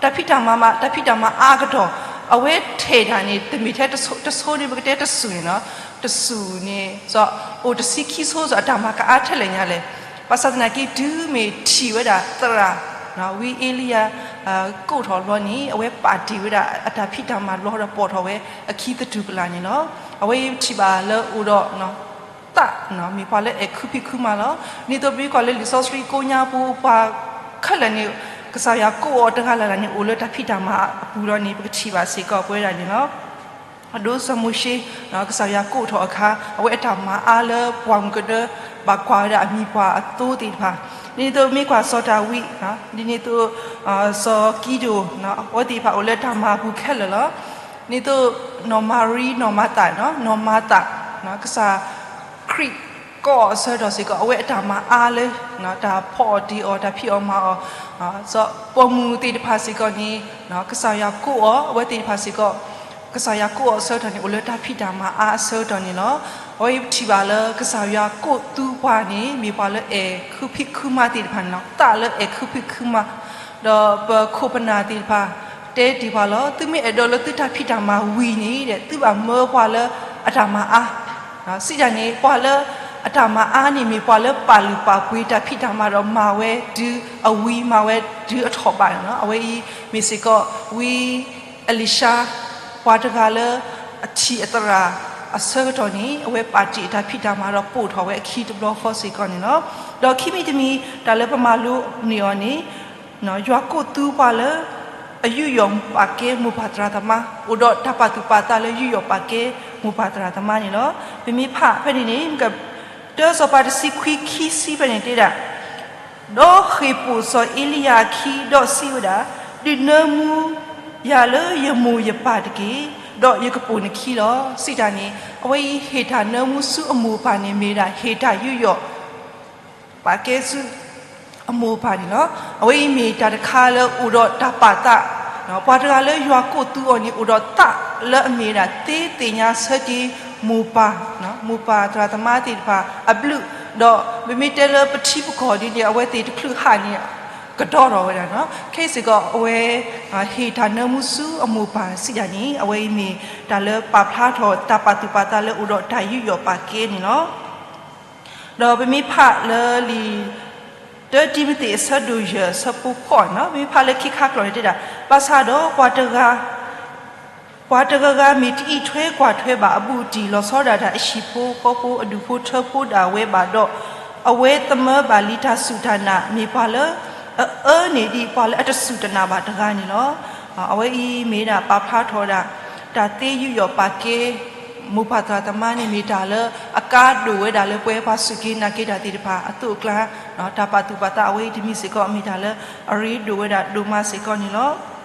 တၢ်ဖံးတၢ်မၤမး တၢ်ဖံးတၢ်မၤအါကတီၢ်, အဝဲထဲးတၢ်န့ၣ် တမ့ၢ်ထဲတဆိ တဆိန့ၣ် ပကတဲတစူၢ်န့ၣ်နီၤ, တစူၢ်န့ၣ် စီၤ အိၣ်တဆံခံဆိ စီၤအတၢ်မၤကအါထဲလဲၣ်ညါလဲၣ်. ဘၣ်ဆၣ်သနာ်က့ တုၤမ့ၢ်ထံၣ်ဝဲဒၣ်သရၣ် ဝံအ့လံယၤ ကိးထီၣ်ဘျီန့ၣ် အဝဲပာ်တ့ၢ်ဝဲဒၣ်အတၢ်ဖံးတၢ်မၤလီၤဒီးပိာ်ထီၣ်ဝဲအခံသတူၢ်ကလာ်န့ၣ်လီၤ. အဝဲအံၤပထံၣ်ဘၣ်လၢအိၣ်ဒီး သး မ့ၢ်ပှၤလၢအဲၣ်ခုဖံးခုမၤလီၤ. ဒ်သိးပမ့ၢ်ကွၢ်လၢလံာ်စီဆှံကိးညါပူၤ ပှၤခဲလၢာ်န့ၣ် ကစၢ်ယွၤကိးအီၤတဂၤလၢ်လၢ်န့ၣ် အိၣ်လၢတၢ်ဖံးတၢ်မၤအပူၤလီၤန့ၣ် ပကထံၣ်ဘၣ်စ့ၢ်ကီးပဝဲဒၣ်န့ၣ်လီၤ. အဒိစီၤမိၤၡ့ ကစၢ်ယွၤကိးထီၣ်အခါ အဝဲအတၢ်မၤအါလၢပှၢ်မုၢ်ကဒၢ ဘၣ်ကွၢ်ဝဲဒၣ်အမံၤပှၢ်အသိသ့ၣ်တဖၣ်, ဒ်န့ၣ်အသိးမ့ၢ်ကွၢ်စီၤဒၤဝံး, ဒ်န့ၣ်အသိး စီၤကံဒိၣ် အဝဲသ့ၣ်တဖၣ်အိၣ်လၢတၢ်မၤအပူၤခဲလၢာ်လီၤ. ဒ်န့ၣ်အသိး နီၢ်မၤရံ နီၢ်မၤသး, နီၢ်မၤသး ကစၢ်ခရံာ်ကိးအီၤအဆၢကတီၢ်စ့ၢ်ကီး အဝဲအတၢ်မၤအါလၢ တၢ်ဖီအီၣ်တ့ၢ်အီၣ် တၢ်ဖံးအီၣ်မၤအီၣ်, စီၤပိာ်မုၣ်သ့ၣ်တဖၣ်စ့ၢ်ကီးန့ၣ် ကစၢ်ယွၤကိးအီၤ အဝဲသ့ၣ်တဖၣ်စ့ၢ်ကီး ကစၢ်ယွၤကိးအီၤအဆၢကတီၢ်န့ၣ် အိၣ်လၢတၢ်ဖံးတၢ်မၤအါအဆၢကတီၢ်န့ၣ်လီၤ. အဝဲအံၤပထံၣ်ဘၣ်လၢကစၢ်ယွၤကိးသူပှၤန့ၣ် မ့ၢ်ပှၤလၢအဲၣ်ခုဖံးခုမၤသ့ၣ်တဖၣ်န့ၣ်လီၤ. သးလၢအဲၣ်ခုဖံးခုမၤ, ဒီးပခိၣ်ပနၢ်သ့ၣ်တဖၣ် တဲတ့ၢ်ပှၤလီၤ. သုမ့ၢ်အဲၣ်ဒိးလၢသုတၢ်ဖံးတၢ်မၤဝံၤန့ၣ်ဒီး သုဘၣ်မၢပှၤလၢအတၢ်မၤအါ စံးတၢ်န့ၣ် ပှၤလၢအတၢ်မၤအါန့ၣ် မ့ၢ်ပှၤလၢပာ်လုၢ်ပာ်ပှ့ၤတၢ်ဖံးတၢ်မၤဒီးမၤဝဲတုၤအဝံၤ မၤဝဲတုၤအထီၣ်ဘးန့ၣ်လီၤ. အဝဲအံၤမ့ၢ်စ့ၢ်ကီး ဝံအ့လံၡါ ပှၤတဂၤလၢအထံၣ်အသရၣ်အဆၢကတီၢ်န့ၣ် အဝဲပာ်တ့ၢ်အတၢ်ဖံးတၢ်မၤဒီးပိာ်ထီၣ်ဝဲအခံတဘျီဃီစ့ၢ်ကီးန့ၣ်လီၤ. ဒီးခံမံၤတမံၤ တၢ်လၢပမၤလိန့ၢ်အီၤန့ၣ် ယွၤကိးသူပှၤလၢ အယူးယီၣ်ပာ်ကဲမိၢ်ပၢ်သရၣ်သမါ, အိၣ်ဒီးတၢ်ပာ်သူၣ်ပာ်သးလၢယူးယီၣ်ပာ်ကဲမိၢ်ပၢ်သရၣ်သမါန့ၣ်လီၤ. ပမ့ၢ်ဖးဖဲန့ၣ်န့ၣ် တၢစီၤပၤတဆံခွံခံဆံဖဲန့ၣ်တဲဒၣ်, ဒီးဃ့ၢ်ပိာ်စီၤအ့လံယၤအခံ ဒီးစံးဝဲဒၣ်, ဒုးနၢမူယၤလၢယမိၢ်ယပၢ်တက့ၢ်, ဒီးယကပိာ်နခံလီၤ. စံးတၢ်န့ၣ် အဝဲအံၤဟ့ၣ်တၢ်နၢမူဆူအမိၢ်အပၢ်န့ၣ် မ့ၢ်ဒၣ်ဟ့ၣ်တၢ်ယူးယီၣ် ပာ်ကဲဆူအမိၢ်အပၢ်န့ၣ်လီၤ. အဝဲအံၤမ့ၢ်တၢ်တခါလၢအိၣ်ဒီးတၢ်ပာ်သး, ပှၤတဂၤလၢယွၤကိးသူအီၤန့ၣ် အိၣ်ဒီးသးလၢအမ့ၢ်ဒၣ်သ့သ့ၣ်ညါဆၢက့ၤမိၢ်ပၢ်, မိၢ်ပၢ်သရၣ်သမါသ့ၣ်တဖၣ်အဘျုး, ဒီးပမ့ၢ်တဲလၢပထံပကီၢ်ဒ်န့ၣ် အဝဲသ့ၣ်တချုးဟးန့ၣ် ကဒီထီၣ်ဝဲဒၣ်နီၤ. ခဲအံၤစ့ၢ်ကီး အဝဲ ဟ့ၣ်တၢ်နၢမူဆူအမိၢ်ပၢ်စံးဒၣ်န့ၣ် အဝဲအံၤမ့ၢ်တၢ်လၢပာ်ဖျါထီၣ်တၢ်ပာ်သူၣ်ပာ်သးလၢအိၣ်ဒီးတၢ်ယူးယီၣ်ပာ်ကဲန့ၣ်လီၤ. ဒီးပမ့ၢ်ဖးလၢလံာ် တၢတံၤမသ့း အဆၢဒိၣ်ယဲၢ် အဆၢဖိဃိးန့ၣ်လီၤ. ပမ့ၢ်ဖးလၢခံခါကျိာ်န့ၣ်တဲဒၣ်, ဘၣ်ဆၣ်ဒီး ပှၤတဂၤဂၤမ့ၢ်တအံးထွဲကွၢ်ထွဲဘၣ်အဘူးအတံၢ် လီၤဆီဒၣ်တၢ်အဟံၣ်ဖိဃီဖိ အဒူၣ်ဖိထၢဖိဒၣ်ဝဲဘၣ်ဒီး, အဝဲသမၢဘၣ်လံတၢ်စူၢ်တၢ်နာ် မ့ၢ်ပှၤလၢအအၢန့ၢ်ဒံးပှၤလၢအတစူၢ်တနာ်ဘၣ်တဂၤန့ၣ်လီၤ. အဝဲအံၤမ့ၢ်ဒၣ်ပာ်ဖျါထီၣ်ဝဲဒၣ် တၢ်သ့ယူးယီၣ်ပာ်ကဲ မိၢ်ပၢ်သရၣ်သမါန့ၣ် မ့ၢ်တၢ်လၢအကါဒိၣ်ဝဲဒၣ်လၢပဝဲပှၤစူၢ်က့ၤနာ်က့ၤတၢ်သ့ၣ်တဖၣ်အသိးအကျါ, တၢ်ပာ်သူၣ်ပာ်သးအဝဲအံၤတမံၤစ့ၢ်ကီး မ့ၢ်တၢ်လၢအရ့ဒိၣ်ဝဲဒၣ်ဒိၣ်မးစ့ၢ်ကီးန့ၣ်လီၤ.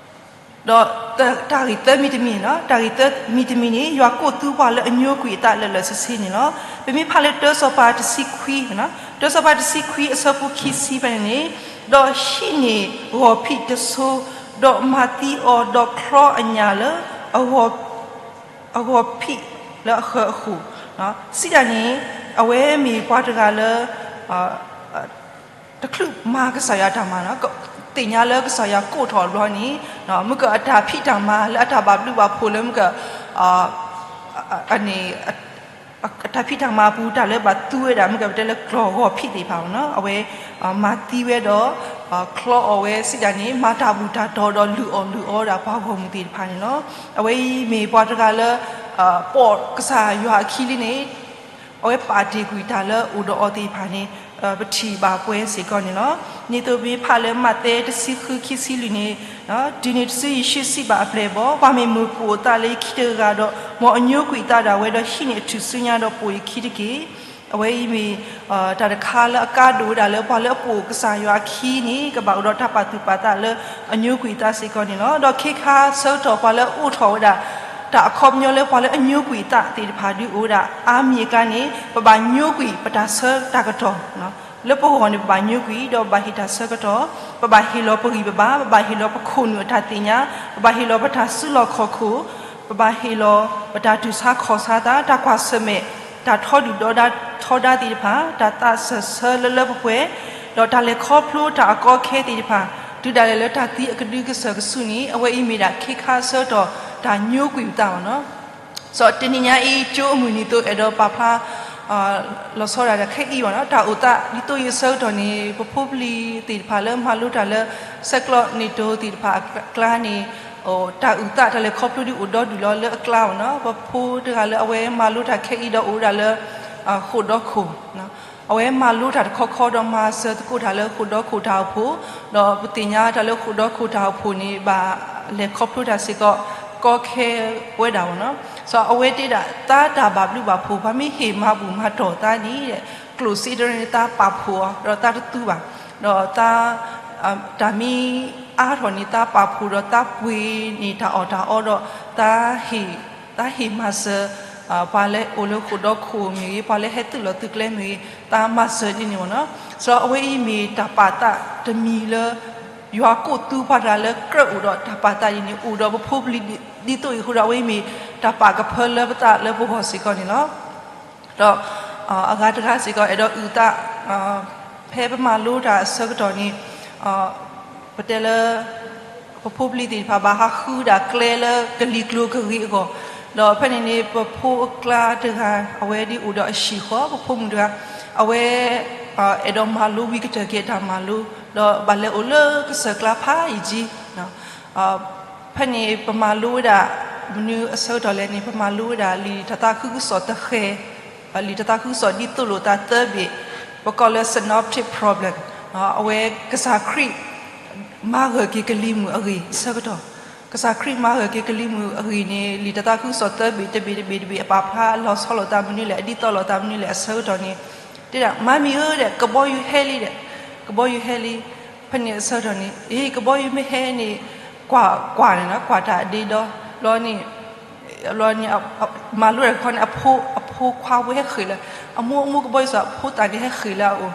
ဒီးတၢ်ဂ့ၢ်သၢမံၤတမံၤန့ၣ်လီၤ. တၢ်ဂ့ၢ်သၢမံၤတမံၤန့ၣ် ယွၤကိးသူပှၤလၢအညိကွံာ်အသးလၢာ်လၢာ်ဆ့ဆ့န့ၣ်လီၤ. ပမ့ၢ်ဖးလၢတၢစီၤပၤတဆံခွံ, တၢစီၤပၤတဆံခွံအဆၢဖိခံဆံဖဲန့ၣ်န့ၣ်, ဒီးဟံးန့ၢ်ဂီၤဖံးတဆိ, ဒီးမၤသံအီၤ, ဒီးချီအညၣ်လၢ အဂီၤဖံးလၢအဃၢၤအဃိၣ်, စံးဒၣ်န့ၣ် အဝဲမ့ၢ်ပှၤတဂၤလၢ တချုးမၤကစၢ်ယွၤတၢ်မၤ, သ့ၣ်ညါလၢကစၢ်ယွၤကိးထီၣ်အဘျီန့ၣ်, မ့ၢ်ကအတၢ်ဖံးတၢ်မၤလၢအတၢ်ဘၣ်ဘျုးဘၣ်ဖှိၣ်လၢမ့ၢ်က အတၢ်ဖံးတၢ်မၤအပူၤ တၢ်လၢဘၣ်သူဝဲဒၣ် မ့ၢ်ကပတဲလၢကျီၢ်ဂီၤဖံးသ့ၣ်တဖၣ်န့ၣ်လီၤ. အဝဲမၤသံဝဲဒီး ချီအီၣ်ဝဲစံးဒၣ်န့ၣ် မၤတၢ်ဘူၣ်တၢ်တီၤဒီးလုၢ်အီၣ်လုၢ်အီဒၣ်ပှၤဂီၢ်မုၢ်သ့ၣ်တဖၣ်န့ၣ်လီၤ. အဝဲအံၤမ့ၢ်ပှၤတဂၤလၢ ပိာ်ကစၢ်ယွၤအခံလံန့ၣ် အဝဲပာ်တ့ၢ်ကွံာ်တၢ်လၢအိၣ်ဒီးအီၤသ့ၣ်တဖၣ်န့ၣ် ပထံၣ်ဘၣ်ပှဲၤစ့ၢ်ကီးန့ၣ်လီၤ. ဒ်သိးပမ့ၢ်ဖးလၢမးသဲတဆံဃုခံဆံလွံၢ်န့ၣ်, တုၤန့ၣ်တစုယ့ၣ်ၡူးစံးဘၣ်အပျဲၢ်အဘီၣ်, ပှၤမ့ၢ်မုၢ်ပိာ်အသးလၢယခံတဂၤဒီး, မ်အညိကွံာ်အသးဒၣ်ဝဲဒီးဟံးန့ၢ်အထူၣ်စုညါဒီးပိာ်ယခံတက့ၢ်. အဝဲအံၤမ့ၢ် တၢ်တခါလၢအကါဒိၣ်ဝဲဒၣ်လၢပှၤလၢအပိာ်ကစၢ်ယွၤအခံန့ၣ် ကဘၣ်အိၣ်ဒီးတၢ်ပာ်သူၣ်ပာ်သးလၢအညိကွံာ်အသးစ့ၢ်ကီးန့ၣ်လီၤ. ဒီးခ့ခါဆၢကတီၢ်ပှၤလၢအအိးထီၣ်ဝဲဒၣ် တၢ်အခီပညီလၢပှၤလၢအညိကွံာ်အသးသ့ၣ်တဖၣ်ဒုးအိၣ်ဝဲဒၣ်အါမံၤအကျါန့ၣ် ပဘၣ်ညိကွံာ်ပတၢ်ဆၢတၢ်ကတီၢ် လၢပဂီၢ်န့ၣ် ပဘၣ်ညိကွံာ်ဒီးပဘၣ်ဟ့ၣ်တၢ်ဆၢကတီၢ်, ပဘၣ်ဟ့ၣ်လီၤပဂံၢ်ပဘါ, ပဘၣ်ဟ့ၣ်လီၤပခိၣ်နူာ်အတၢ်သ့ၣ်ညါ, ပဘၣ်ဟ့ၣ်လီၤပတၢ်စုလီၢ်ခီၣ်ခိၣ်, ပဘၣ်ဟ့ၣ်လီၤပတၢ်တူၢ်ဆါခီၣ်ဆါသး, တၢ်ကွၢ်ဆၢၣ်မဲာ်, တၢ်ထီဒုၣ်ဒီထီဒါသ့ၣ်တဖၣ်, တၢ်သးစၢၢ်ဆၢလၢလၢပှဲၤပှဲၤ, ဒီးတၢ်လဲၤခီဖျိတၢ်အကီအခဲသ့ၣ်တဖၣ်, တုၤဒၣ်လဲာ်လၢတၢ်သံအကဒုကစၢၢ်ကဆူးန့ၣ် အဝဲအံၤမ့ၢ်ဒၣ်ခ့ခါဆၢကတီၢ်တၢ်ညိကွံာ်အသးလီၤ. စီၤတနံၤညါအံၤ ကၠိအမုၢ်နံၤသိးအဲၣ်ဒိးပာ်ဖျါ လီၤဆီဒၣ်တၢ်ခဲအံၤဘၣ်နီၤ, တၢ်အိၣ်သးဒ်သိးအံၤအဆၢကတီၢ်န့ၣ် ပဖိပလံၤသ့ၣ်တဖၣ်လၢမၤလိတၢ်လၢ ဆဲးကျိးနံၣ်တိၤသ့ၣ်တဖၣ်အကျါန့ၣ် တၢ်အုၣ်သးတၢ်လဲၤခီဖျိဒုးအိၣ်ဒီဒူၣ်လီၤလၢအကျါဘၣ်နီၤ, ပဖိတဂၤလၢအဝဲမၤလိတၢ်ခဲအံၤဒီးအိၣ်ဝဲဒၣ်လၢ ဃိာ်ဒီခိၣ် အဝဲမၤလိတၢ်တခီခီဒီးမၤစၢၤသကိးတၢ်လၢဃိာ်ဒီခိၣ်တၢ်အိၣ်ဖှိၣ်, ဒီးပသ့ၣ်ညါတၢ်လၢဃိာ်ဒီခိၣ်တၢ်အိၣ်ဖှိၣ်န့ၣ် ဘၣ်လဲၤခီဖျိတၢ်စ့ၢ်ကီး ကီခဲဝဲဒၣ်ဘၣ်နီၤ. စီၤအဝဲတဲဒၣ် သးတၢ်ဘၣ်ဘျုးဘၣ်ဖှိၣ် ပှၤမ့ၢ်ဟ့ၣ်မၤဘူၣ်မၤတီၢ်သးန့ၣ် ကျိၣ်စ့တရၢန့ၣ် သးပာ်ဖှိၣ်အီၤ ဒီးသးတသူဘၣ်, ဒီးသး တၢ်မ့ၢ်အါထီၣ်န့ၣ် သးပာ်ဖှိၣ်ဒီးသးပှ့ၤန့ၢ်တၢ်အီၣ်တၢ်အီဒီး သးဟ့ၣ် သးဟ့ၣ်မၤစၢၤ ပှၤလၢအိၣ်လၢဃိာ်ဒီခိၣ်မ့ၢ်ဂ့ၤ ပှၤလၢဟဲသုးလီၢ်သုးကျဲမ့ၢ်ဂ့ၤ သးမၤစၢၤဒ်န့ၣ်ဘၣ်နီၤ. စီၤအဝဲအံၤမ့ၢ်တၢ်ပာ်သးတမံၤလၢ ယွၤကိးသူပှၤတဂၤလၢကြၢးအိၣ်ဒီးတၢ်ပာ်သးဒ်န့ၣ် အိၣ်ဒီးပဖိပလံၤဒ်သိးအံၤအဃိဒီး အဝဲအံၤမ့ၢ်တၢ်ပာ်ကဖၢလၢပသးလၢပဂီၢ်စ့ၢ်ကီးန့ၣ်လီၤ. ဒီးအဂၤတဂၤစ့ၢ်ကီး အဲၣ်ဒိးအုၣ်သး ဖဲပမၤလိတၢ်အဆၢကတီၢ်န့ၣ် ပတဲလၢ ပဖိပလံၤသ့ၣ်တဖၣ်ဘၣ်ဟးဃုဒၣ်ကျဲလၢကလံၤကျိၤကဂ့ၤအဂီၢ်, ဒီးဖဲန့ၣ်န့ၣ် ပဖိအကျါတဂၤ အဝဲဒ်အိၣ်ဒီးအဟံၣ်ဃီ ပဖိမုၣ်တဂၤ အဝဲ အဲၣ်ဒိးမၤလိဝံၤကတၢၢ်က့ၤအတၢ်မၤလိ ဒီးဘၣ်လဲၤအိၣ်လၢကစၢၢ်ကျါဖးယံာ်ကံ ဖဲန့ၣ်ပမၤလိဝဲဒၣ် မနုၤအဆၢကတီၢ်လဲၣ်န့ၣ် ပမၤလိဝဲဒၣ်လံာ်တၢ်သးခုကစီၣ်သဃဲၤ, လံာ်တၢ်သးခုကစီၣ်ဒ်သိးလိာ်သးသၢဘ့ၣ်, ပကိးလၢ synoptic problem, အဝဲကစၢ်ခရံာ် မၤဂၢၢ်က့ၤကလံၤမုၢ်အဂ့ၢ်အဆၢကတီၢ်, ကစၢ်ခရံာ်မၤဂၢၢ်က့ၤကလံၤမုၢ်အဂ့ၢ်န့ၣ် လံာ်တၢ်သးခုကစီၣ်သၢဘ့ၣ် တဘ့ၣ်တဘ့ၣ်တဘ့ၣ် အပာ်ဖျါအလီၤဆီလိာ်သးမနုၤလဲၣ် အဒ်သိးလိာ်သးမနုၤလဲၣ်အဆၢကတီၢ်န့ၣ် တဲဒၣ် မၤမံၤဧၢဒီး ကဘီယူၤဟဲလံဒီး ကဘီယူၤဟဲလံ, ဖဲန့ၣ်အဆၢကတီၢ်န့ၣ် အ့ ကဘီယူၤမ့ၢ်ဟဲန့ၣ် ကွၢ်ကွၢ်န့ၣ်နီၤ ကွၢ်တၢ်အဒ့ဒီ ဘျီန့ၣ် ဘျီန့ၣ် မၤလိတၢ်တခီန့ၣ် အဖိခွါဖိဟဲဃ့ၢ်လၢ အမိၢ်အမိၢ်ကဘီယူၤစ့ၢ် အဖိသၣ်န့ၣ်ဟဲဃ့ၢ်လၢအအိၣ်,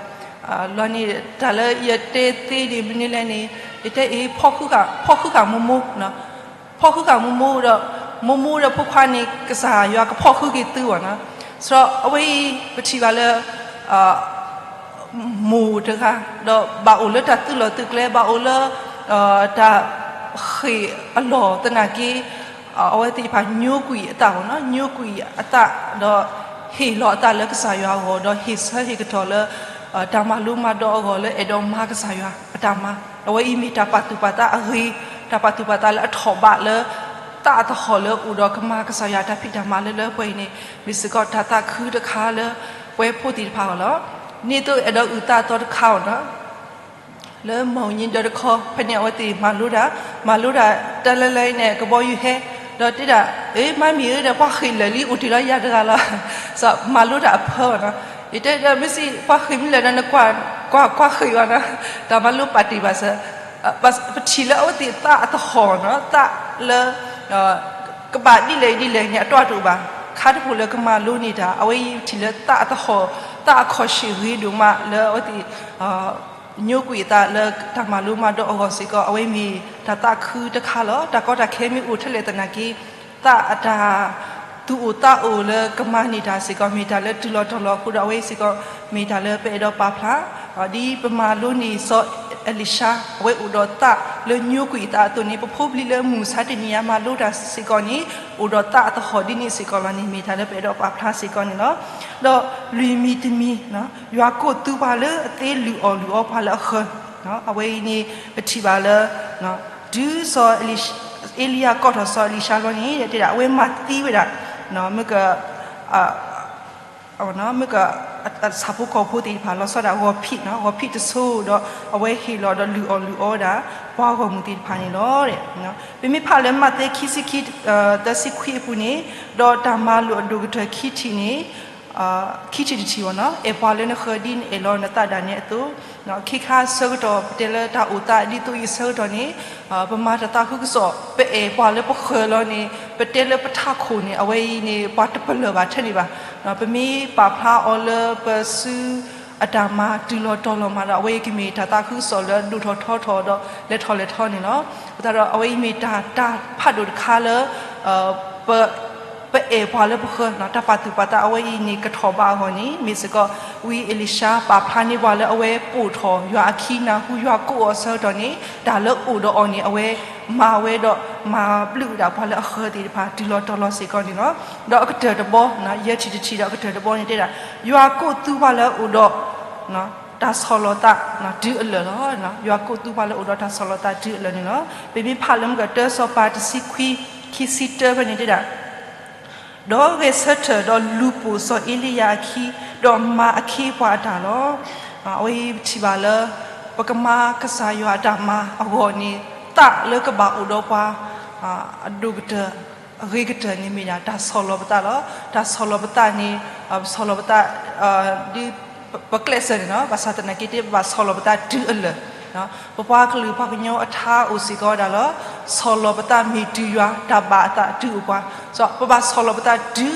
ဘျီန့ၣ် တၢ်လၢယတဲသ့န့ၣ်မနုၤလဲၣ်န့ၣ် ယတဲအ့ ဖီၣ်ဃုဃာ်မိၢ်မိၢ် ဖီၣ်ဃုဃာ်မိၢ်မိၢ်ဒီး မိၢ်မိၢ်ဒီးဖိခွါန့ၣ် ကစၢ်ယွၤကဖီၣ်ဃုက့ၤသုဘၣ်နီၤ, စီၤအဝဲအံၤ ပထံၣ်ဘၣ်လၢ မိၢ်တဂၤ ဒီးဘၣ်အိၣ်လၢတၢ်သုးလီၢ်သုးကျဲ ဘၣ်အိၣ်လၢ တၢ်ဃ့ၢ်အလီၢ်သနာ်က့ အဝဲသ့ၣ်တဖၣ်ညိကွံာ်အသးဘၣ်နီၤ ညိကွံာ်အသး ဒီးဟ့ၣ်လီၤအသးလၢကစၢ်ယွၤအဂီၢ် ဒီးဟ့ၣ်ဆၢဟ့ၣ်ကတီၢ်လၢ တၢ်မၤလိမၤဒိးအဂီၢ်လၢအဲၣ်ဒိးမၤကစၢ်ယွၤအတၢ်မၤ အဝဲအံၤမ့ၢ်တၢ်ပာ်သူၣ်ပာ်သးအဂ့ၤ တၢ်ပာ်သူၣ်ပာ်သးလၢအထီၣ်ဘးလၢ သးအသဟီၣ်လၢအိၣ်ဒီးကမၤကစၢ်ယွၤတၢ်ဖံးတၢ်မၤလၢလၢပှဲၤပှဲၤအံၤန့ၣ် မ့ၢ်စ့ၢ်ကီးတၢ်သးခုတခါလၢပဝဲဖိသ့ၣ်တဖၣ်အဂီၢ်လီၤ. ဒ်သိးအဲၣ်ဒိးအုၣ်သးအသီတခါအံၤနီၤ လၢမုၢ်နံၤဒီးတခီ ဖဲန့ၣ်အဝဲသ့ၣ်မၤလိတၢ် မၤလိတၢ်တၢ်လၢလၢအံၤန့ၣ် ကဘီယူၤဟဲ ဒီးတဲဒၣ် အ့ မၤမံၤဧၢဒီး ပှၤဃ့ၢ်လၢာ်လံ အိၣ်တ့ၢ်ဒီးယၤတဂၤလီၤ စီၤမၤလိတၢ်အဖၢဘၣ်နီၤ ယတဲဒီး မ့ၢ်စံး ပှၤဃ့ၢ်မ့ၢ်လၢာ်ဒီး နကွၢ်ကွၢ်ဃ့ၢ်ဘၣ်နီၤ တၢ်မၤလိပာ်တ့ၢ်ဘၣ်စၢၤ ပထံၣ်လၢအဝဲသ့ၣ်သးအသဟီၣ်နီၤ သးလၢ ကဘၣ်ဒ်လဲၣ်ဒ်လဲၣ်န့ၣ် အတီအတအိၣ်ဘၣ် ခါတဖှိၣ်လၢကမၤလိန့ၢ်တၢ် အဝဲအံၤထံၣ်လၢသးအသဟီၣ် သးအခီၣ်ဆံၣ်ဂ့ၤဒိၣ်မးလၢအဝဲသ့ၣ် ညိကွံာ်အသးလၢတၢ်မၤလိမၤဒိးအဂီၢ်စ့ၢ်ကီး အဝဲမ့ၢ်တၢ်သးခုတခါလီၤ. တၢ်ကီတၢ်ခဲမ့ၢ်အိၣ်ထဲလဲၣ်သနာ်က့ သးအတၢ် သူၣ်အိၣ်သးအိၣ်လၢကမၤန့ၢ်တၢ်စ့ၢ်ကီး မ့ၢ်တၢ်လၢတုၤလီၤတီၤလီၤအဃိဒီး အဝဲစ့ၢ်ကီး မ့ၢ်တၢ်လၢပအဲၣ်ဒိးပာ်ဖျါ ဒ်ပမၤလိန့ၢ်စီၤအ့လံၡါ အဝဲအိၣ်ဒီးသးလၢညိကွံာ်အသးအသိးန့ၣ် ပဖိပလံၤလၢမုၢ်မဆါတနံၤညါမၤလိတၢ်စ့ၢ်ကီးန့ၣ် အိၣ်ဒီးသးအသဟီၣ်ဒ်န့ၣ်စ့ၢ်ကီးလီၤန့ၣ် မ့ၢ်တၢ်လၢပအဲၣ်ဒိးပာ်ဖျါစ့ၢ်ကီးန့ၣ်လီၤ. ဒီးလွံၢ်မံၤတမံၤ ယွၤကိးသူပှၤလၢအသ့လုၢ်အီၣ်လုၢ်အီပှၤလၢအဃၢၤ အဝဲအံၤန့ၣ် ပထံၣ်ဘၣ်လၢ တုၤစီၤအ့လံယၤကိးထီၣ်စီၤအ့လံၡါလီၤန့ၣ် တဲဒၣ် အဝဲမၤသံဝဲဒၣ် မ့ၢ်က မ့ၢ်က ဆၣ်ဖိကီၢ်ဖိသ့ၣ်တဖၣ် လီၤဆီဒၣ်ဂီၤဖံး, ဂီၤဖံးတဆိဒီး အဝဲဟ့ၣ်လီၤဒီးလုၢ်အီၣ်လုၢ်အီဝဲဒၣ် ပှၤဂီၢ်မုၢ်သ့ၣ်တဖၣ်န့ၣ်လီၤ. ပမ့ၢ်ဖးလၢမးသဲခံဆံခံ သၢဆံခွံအပူၤန့ၣ်, ဒီးတၢ်မၤလိာ်အဒိၣ်ကတၢၢ်ခံထံၣ်န့ၣ်, ခံထံၣ်တထံၣ်ဘၣ်နီၤ, အဲၣ်ပှၤလၢနဃၢၤဒ်နအဲၣ်လီၤနသးဒၣ်နဲအသိး, ခ့ခါဆၢကတီၢ် ပတဲလၢတၢ်အိၣ်သးဒ်သိးအံၤဆၢကတီၢ်န့ၣ်, ပမၤတၢ်သးခုကစီၣ် ပအဲၣ်ပှၤလၢပဃၢၤလီၤန့ၣ် ပတဲလၢပထးခိၣ်န့ၣ် အဝဲအံၤန့ၣ် ပှၤတပလၢၢ်ဘၣ်ထဲန့ၣ်ဘၣ်. ပမ့ၢ်ပာ်ဖျါအီၤလၢပစုအတၢ်မၤတုၤလီၤတီၤလီၤမးဒီး အဝဲအံၤကမ့ၢ်တၢ်သးခုကစီၣ်လၢဒိၣ်ထီၣ်ထီထီၣ်ဒီး လဲၤထီၣ်လဲၤထီန့ၣ်လီၤ. အဃိသတးဒီး အဝဲအံၤမ့ၢ်တၢ် တၢ်ဖးဒိၣ်တခါလၢ ပ ပအဲၣ်ပှၤလၢပဃၢၤ, တၢ်ပာ်သူၣ်ပာ်သးအဝဲအံၤန့ၣ် ကထီၣ်ဘးအဂီၢ်န့ၣ် မ့ၢ်စ့ၢ်ကီး ဝံအ့လံၡါပာ်ဖျါန့ၢ်ပှၤလၢအဝဲပိာ်ထီၣ်ယွၤအခံ နၢ်ဟူယွၤကိးအီၤအဆၢကတီၢ်န့ၣ် တၢ်လၢအိၣ်ဒီးအီၤန့ၣ် အဝဲမၤဝဲဒီး မၤဘျုးဝဲဒၣ်ပှၤလၢအဃၢၤသ့ၣ်တဖၣ်တုၤလီၤတီၤလီၤစ့ၢ်ကီးန့ၣ်လီၤ. ဒီးအကတၢၢ်တဘီ, ယဲၢ်ထံၣ်တထံၣ်ဒီးအကတၢၢ်တဘီန့ၣ်တဲဒၣ်, ယွၤကိးသူပှၤလၢအအိၣ်ဒီး တၢ်ဆီၣ်လီၤသးတုၤအလၢာ်လီၤ. ယွၤကိးသူပှၤလၢအအိၣ်ဒီးတၢ်ဆီၣ်လီၤသးတုၤအလၢာ်န့ၣ်လီၤ. ပမ့ၢ်ဖးလၢမုၢ်ကတၢၢ်စီၤပၤတဆံခွံ ခံဆံတၢဖဲန့ၣ်တဲဒၣ်, ဒီးဂဲၤဆၢထၢၣ်ဒီးလူၤပိာ်စီၤအ့လံယၤအခံ, ဒီးမၤအခ့အပှၤအတၢ်လီၤ. အဝဲအံၤပထံၣ်ဘၣ်လၢ ပကမၤကစၢ်ယွၤအတၢ်မၤအဂီၢ်န့ၣ် သးလၢကဘၣ်အိၣ်ဒီးပှၤ အဒိၣ်ကတၢၢ် အဂ့ၤကတၢၢ်န့ၣ်မ့ၢ်ဒၣ် တၢ်ဆီၣ်လီၤပသးလီၤ. တၢ်ဆီၣ်လီၤပသးန့ၣ် ပဆီၣ်လီၤပသး ဒ်ပကျဲးစၢးန့ၣ်လီၤ. ဘၣ်ဆၣ်သနာ်က့ တဘၣ်ဆီၣ်လီၤပသးတုၤအလၢာ်, ပပှၤကလုာ်ပှၤကညီအထါအိၣ်စ့ၢ်ကီးဝဲဒၣ်လီၤ. ဆီၣ်လီၤပသးမ့ၢ်တုၤယွၤတၢ်ဘၣ်အသးတုၤအိၣ်ပှၤ, ပဘၣ်ဆီၣ်လီၤပသးတုၤ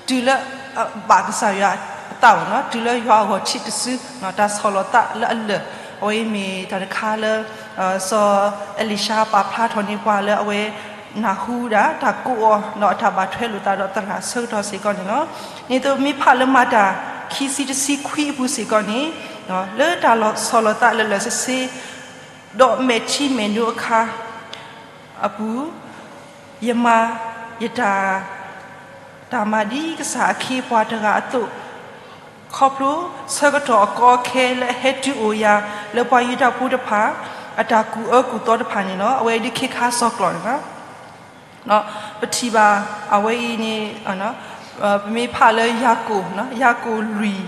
တုၤလၢအဘၣ်ကစၢ်ယွၤအသးဘၣ်နီၤ, တုၤလၢယွၤအဂီၢ်ထံးတစု, တၢ်ဆီၣ်လီၤသးလၢအလၢာ်. အဝဲအံၤမ့ၢ်တၢ်တခါလၢ စီၤအ့လံၡါပာ်ဖျါထီၣ်န့ၢ်ပှၤလၢအဝဲ နၢ်ဟူဒၣ်တၢ်ကိးအီၤ ဒီးအတၢ်ဘၣ်ထွဲလိာ်သးဒီးသရၣ်အဆၢကတီၢ်စ့ၢ်ကီးန့ၣ်လီၤ. ဒ်သိးမ့ၢ်ဖးလၢမၤတၢ်ခံဆံတဆံခွံအပူၤစ့ၢ်ကီးန့ၣ်, လၢတၢ်ဆီၣ်လီၤသးလၢလၢာ်ဆ့ဆ့ ဒီးမဲာ်ထံမဲာ်နိအခါအပူၤ, ယမၤယတၢ် တၢ်မၤဒ်ကစၢ်အခ့အပှၤတဂၤအသိး, ခီဖျိဆၢကတီၢ်အကီအခဲလၢအဟဲတုၤအိၣ်ယၤ လၢပှၤယူဒၤဖိတဖၣ် အတၢ်ကူၣ်အၢကူၣ်သီတဖၣ်န့ၣ်လီၤ. အဝဲဒ်ခ့ခါစီၤကျီၢ်န့ၣ်လီၤ. ပထံၣ်ဘၣ် အဝဲအံၤန့ၣ် ပမ့ၢ်ဖးလၢယၤကိာ်, ယၤကိာ်လွံၢ်,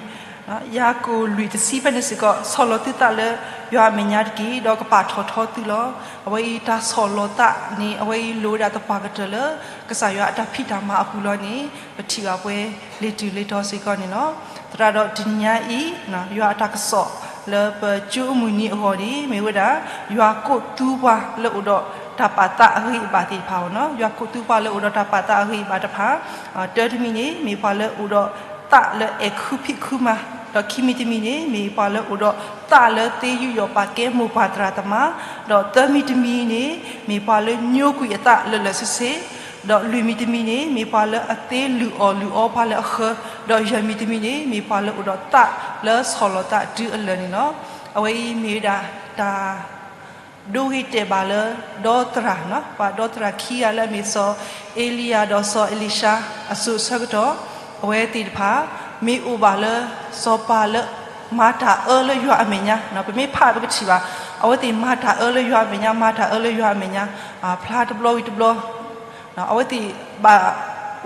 ယၤကိာ်လွံၢ်တဆံဖဲန့ၣ်စ့ၢ်ကီး, ဆီၣ်လီၤသုသးလၢယွၤအမဲာ်ညါတက့ၢ်, ဒီးကပာ်ထီၣ်ထီသုလီၤ. အဝဲအံၤတၢ်ဆီၣ်လီၤသးန့ၣ် အဝဲအံၤလိၣ်ဝဲဒၣ်သပှၢ်ကတၢၢ်လၢ ကစၢ်ယွၤအတၢ်ဖံးတၢ်မၤအပူၤလီၤန့ၣ် ပထံၣ်ဘၣ်ပှဲၤလ့ၤတုၤလ့ၤတီၤစ့ၢ်ကီးန့ၣ်လီၤ. သရၣ်ဒီးတနံၤညါအံၤ ယွၤအတၢ်ကစီၣ်လၢပကၠိအမုၢ်နံၤအဂီၢ်န့ၣ် မ့ၢ်ဝဲဒၣ် ယွၤကိးသူပှၤလၢအိၣ်ဒီးတၢ်ပာ်သးအဂ့ၤအဘၣ်သ့ၣ်တဖၣ်အီၤ, ယွၤကိးသူပှၤလၢအိၣ်ဒီးတၢ်ပာ်သးအဂ့ၤအဘၣ်တဖၣ်, တၢတမံၤန့ၣ် မ့ၢ်ပှၤလၢအိၣ်ဒီးသးလၢအဲၣ်ခုဖံးခုမၤ, ဒီးခံမံၤတမံၤန့ၣ် မ့ၢ်ပှၤလၢအိၣ်ဒီးသးလၢသ့ယူးယီၣ်ပာ်ကဲမိၢ်ပၢ်သရၣ်သမါ, ဒီးသၢမံၤတမံၤန့ၣ် မ့ၢ်ပှၤလၢညိကွံာ်အသးလၢလၢာ်ဆ့ဆ့, ဒီးလွံၢ်မံၤတမံၤန့ၣ် မ့ၢ်ပှၤလၢအသ့လုၢ်အီၣ်လုၢ်အီပှၤလၢအဃၢၤ, ဒီးယဲၢ်မံၤတမံၤန့ၣ် မ့ၢ်ပှၤလၢအိၣ်ဒီးသးလၢဆီၣ်လီၤသးတုၤအလၢာ်န့ၣ်လီၤ. အဝဲအံၤမ့ၢ်ဝဲဒၣ်တၢ် ဒိဂ့ၤတဲာ်ဘၣ်လၢ ဒီသရၣ်, ပှၤဒီသရၣ်ခံဂၤလၢအမ့ၢ်စီၤအ့လံယၤ ဒီးစီၤအ့လံၡါအစိၤအဆၢကတီၢ်, အဝဲသ့ၣ်တဖၣ် မ့ၢ်အိၣ်ဘၣ်လၢ စီၤပၤလၢ မၤတၢ်အၢလၢယွၤအမဲာ်ညါ, ပမ့ၢ်ဖးပကထံၣ်ဘၣ်, အဝဲသ့ၣ်မၤတၢ်အၢလၢယွၤအမဲာ်ညါ, မၤတၢ်အၢလၢယွၤအမဲာ်ညါ, ဖျါတဘျီဝံၤတဘျီ အဝဲသ့ၣ်ဘၣ်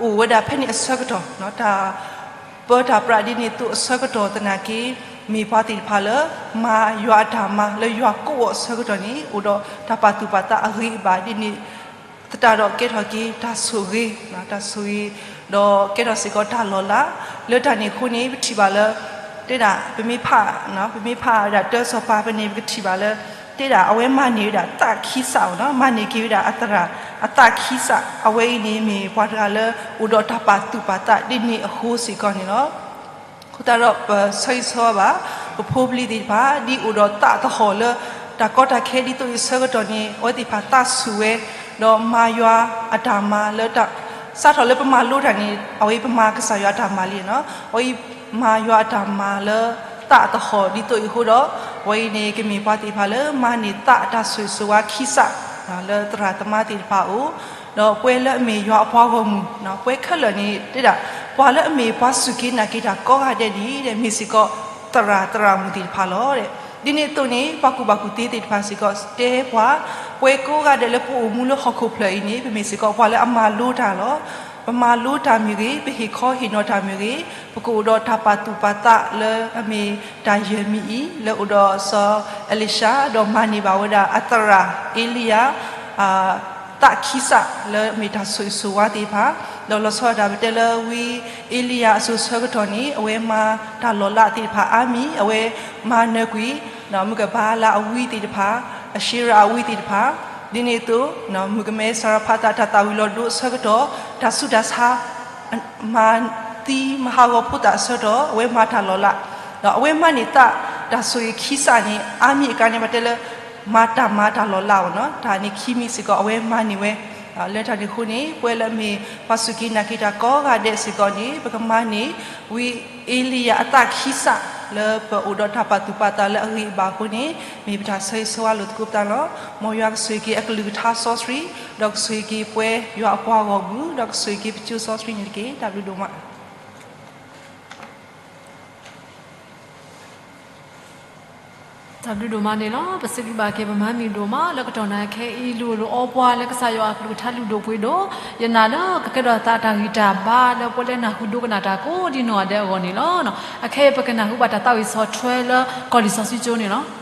အိၣ်ဝဲဒၣ်ဖဲန့ၣ်အဆၢကတီၢ်, တၢ်ပၢတၢ်ပြးဒ်န့ၣ်သိးအဆၢကတီၢ်သနာ်က့ မ့ၢ်ပှၤသ့ၣ်တဖၣ်လၢ မၤယွၤအတၢ်မၤလၢယွၤကိးအီၤအဆၢကတီၢ်န့ၣ် အိၣ်ဒီးတၢ်ပာ်သူၣ်ပာ်သးအဂ့ၤအဘၣ်ဒ်န့ၣ် သတးဒီးကဲထီၣ်က့ၤတၢ်ဆိၣ်ဂ့ၤ, တၢ်ဆိၣ်ဂ့ၤ, ဒီးကဲထီၣ်စ့ၢ်ကီးတၢ်လီၤလး, လၢတၢ်န့ၣ်အဃိန့ၣ် ပထံၣ်ဘၣ်လၢ တဲဒၣ် ပမ့ၢ်ဖး, ပမ့ၢ်ဖးဝဲဒၣ်တၢစီၤပၤဖဲန့ၣ် ပကထံၣ်ဘၣ်လၢ တဲဒၣ်အဝဲမၤန့ၢ်ဝဲဒၣ်သးခံစးအီၤ, မၤန့ၢ်က့ၤဝဲဒၣ်အသရၣ်အသးခံစး, အဝဲအံၤန့ၣ်မ့ၢ်ပှၤတဂၤလၢ အိၣ်ဒီးတၢ်ပာ်သူၣ်ပာ်သးဒ်န့ၣ်အဃိစ့ၢ်ကီးန့ၣ်လီၤ. အဃိသတးဒီးပဆၢဂ့ၤဆၢဝါဘၣ် ပဖိပလံၤသ့ၣ်တဖၣ် ဒ်အိၣ်ဒီးသးသဟီၣ်လၢ တၢ်ကီတၢ်ခဲဒ်သိးအံၤအဆၢကတီၢ်န့ၣ် အဝဲသ့ၣ်တဖၣ်သးဆူၣ်ဝဲ, ဒီးမၤယွၤအတၢ်မၤလၢ စးထီၣ်လၢပမၤလိတၢ်န့ၣ် အဝဲအံၤပမၤကစၢ်ယွၤအတၢ်မၤလံနီၤ, အဝဲအံၤမၤယွၤအတၢ်မၤလၢသးသဟီၣ်ဒ်သိးအံၤအဃိဒီး အဝဲအံၤန့ၣ် ကမ့ၢ်ပှၤသ့ၣ်တဖၣ်လၢမၤန့ၢ်သးတၢ်ဆိၣ်ဂ့ၤဆိၣ်ဝါခံစး လၢသရၣ်သမါသ့ၣ်တဖၣ်အအိၣ်, ဒီးပှၤလၢအမ့ၢ်ယွၤအပှၤဂီၢ်မုၢ်, ပှၤခဲလၢာ်န့ၣ်တဲဒၣ် ပှၤလၢအမ့ၢ်ပှၤစူၢ်က့ၤနာ်က့ၤတၢ်ကိးဂၤဒဲးန့ၣ် မ့ၢ်စ့ၢ်ကီးသရၣ်သရၣ်မုၣ်သ့ၣ်တဖၣ်လီၤ. ဒ်န့ၣ်အသိးန့ၣ် ပှၤကူၣ်ဘၣ်ကူၣ်သ့သ့ၣ်တဖၣ်စ့ၢ်ကီးတဲပှၤ, ပှၤကိးဂၤဒဲးလၢပအိၣ်မူလၢဟီၣ်ခိၣ်ဖျၢၣ်အံၤန့ၣ် ပမ့ၢ်စ့ၢ်ကီးပှၤလၢအမၤလိတၢ်လီၤ. ပမၤလိတၢ်မ့ၢ်ဂ့ၤ, ပဟ့ၣ်ခီဟ့ၣ်နီၤတၢ်မ့ၢ်ဂ့ၤ, ပကအိၣ်ဒီးတၢ်ပာ်သူၣ်ပာ်သးလၢအမ့ၢ်တၢ်ယဲၢ်မံၤအံၤ လၢအိၣ်ဒီးစီၤအ့လံၡါ ဒီးမၤန့ၢ်ဘၣ်ဝဲဒၣ်အသရၣ် အ့လံယၤ သးခံစးလၢမ့ၢ်တၢ်ဆိၣ်ဂ့ၤဆိၣ်ဝါသ့ၣ်တဖၣ်, ဒီးလီၤဆီဒၣ်တၢ်ပတဲလၢဝံအ့လံယၤအစိၤဆၢကတီၢ်န့ၣ် အဝဲမၤတၢ်လီၤလးသ့ၣ်တဖၣ်အါမံၤ, အဝဲမၤနၢၤကွံာ် မုၣ်ကဘၤအလးအဝံသ့ၣ်တဖၣ်, အၡ့ရၤအဝံသ့ၣ်တဖၣ်, ဒ်န့ၣ်အသိး မုၣ်ကမဲစၤရဖးသးတၢ်သၣ်ဝံၤလီၤဒိအဆၢကတီၢ် တၢ်ဆူးတၢ်ဆါ မၤသံမၤဟးဂီၤဖိသၣ်အဆၢကတီၢ် အဝဲမၤတၢ်လီၤလး, ဒီးအဝဲမၤန့ၢ်သးတၢ်ဆိၣ်ဂ့ၤခံစးန့ၣ် အါမံၤအကါန့ၣ် ဘၣ်တဲလၢ မၤတၢ်မၤတၢ်လီၤလးအီၤနီၤ, တၢ်န့ၣ်ခံမံၤစ့ၢ်ကီး အဝဲမၤန့ၢ်ဝဲ, လၢတၢ်န့ၣ်အဃိန့ၣ် ပဝဲလၢအမ့ၢ်ပှၤစူၢ်က့ၤနာ်က့ၤတၢ်ကိးဂၤဒဲးစ့ၢ်ကီးန့ၣ် ပကမၤန့ၢ် ဝံအ့လံယၤအသးခံစး လၢပအိၣ်ဒီးတၢ်ပာ်သူၣ်ပာ်သးလၢအဂ့ၤအဘၣ်အဃိန့ၣ် မ့ၢ်ပတၢ်ဆၢဂ့ၤဆၢဝါလိာ်သကိးပသးလီၤ. မ်ယွၤကဆိၣ်ဂ့ၤက့ၤအကလုၢ်ကထါစီဆှံ, ဒီးကဆိၣ်ဂ့ၤက့ၤပဝဲယွၤအပှၤဂီၢ်မုၢ်, ဒီးကဆိၣ်ဂ့ၤက့ၤပစိၤစီဆှံန့ၣ်တက့ၢ်. တၢ်ဘျုးဒိၣ်မး တၢ်ဘျုးဒိၣ်မးန့ၣ်လီၤ. ပစံးဘျုးဘၣ်က့ၤပမၤမုၢ်ဒိၣ်မး လၢကတီၢ်နၤခဲအံၤ လူၤလိာ်အီပှၤလၢကစၢ်ယွၤအကလုၢ်ကထါလုၢ်ဒိၣ်ပှ့ၤဒိၣ်, ယနာ်လၢကကဲထီၣ်သးတၢ်ဂံၢ်တၢ်ဘါလၢပဝဲလၢနၢ်ဟူဒိကနၣ်တၢ်ကိးဒ်နီၢ်ဂၤဒဲးအဂီၢ်န့ၣ်လီၤ. အခဲအံၤပကနၢ်ဟူဘၣ်တၢ်သးဝံၣ်ဆီၣ်ထွဲလၢကီၢ်လံာ်စီဆှံကၠိန့ၣ်လီၤ.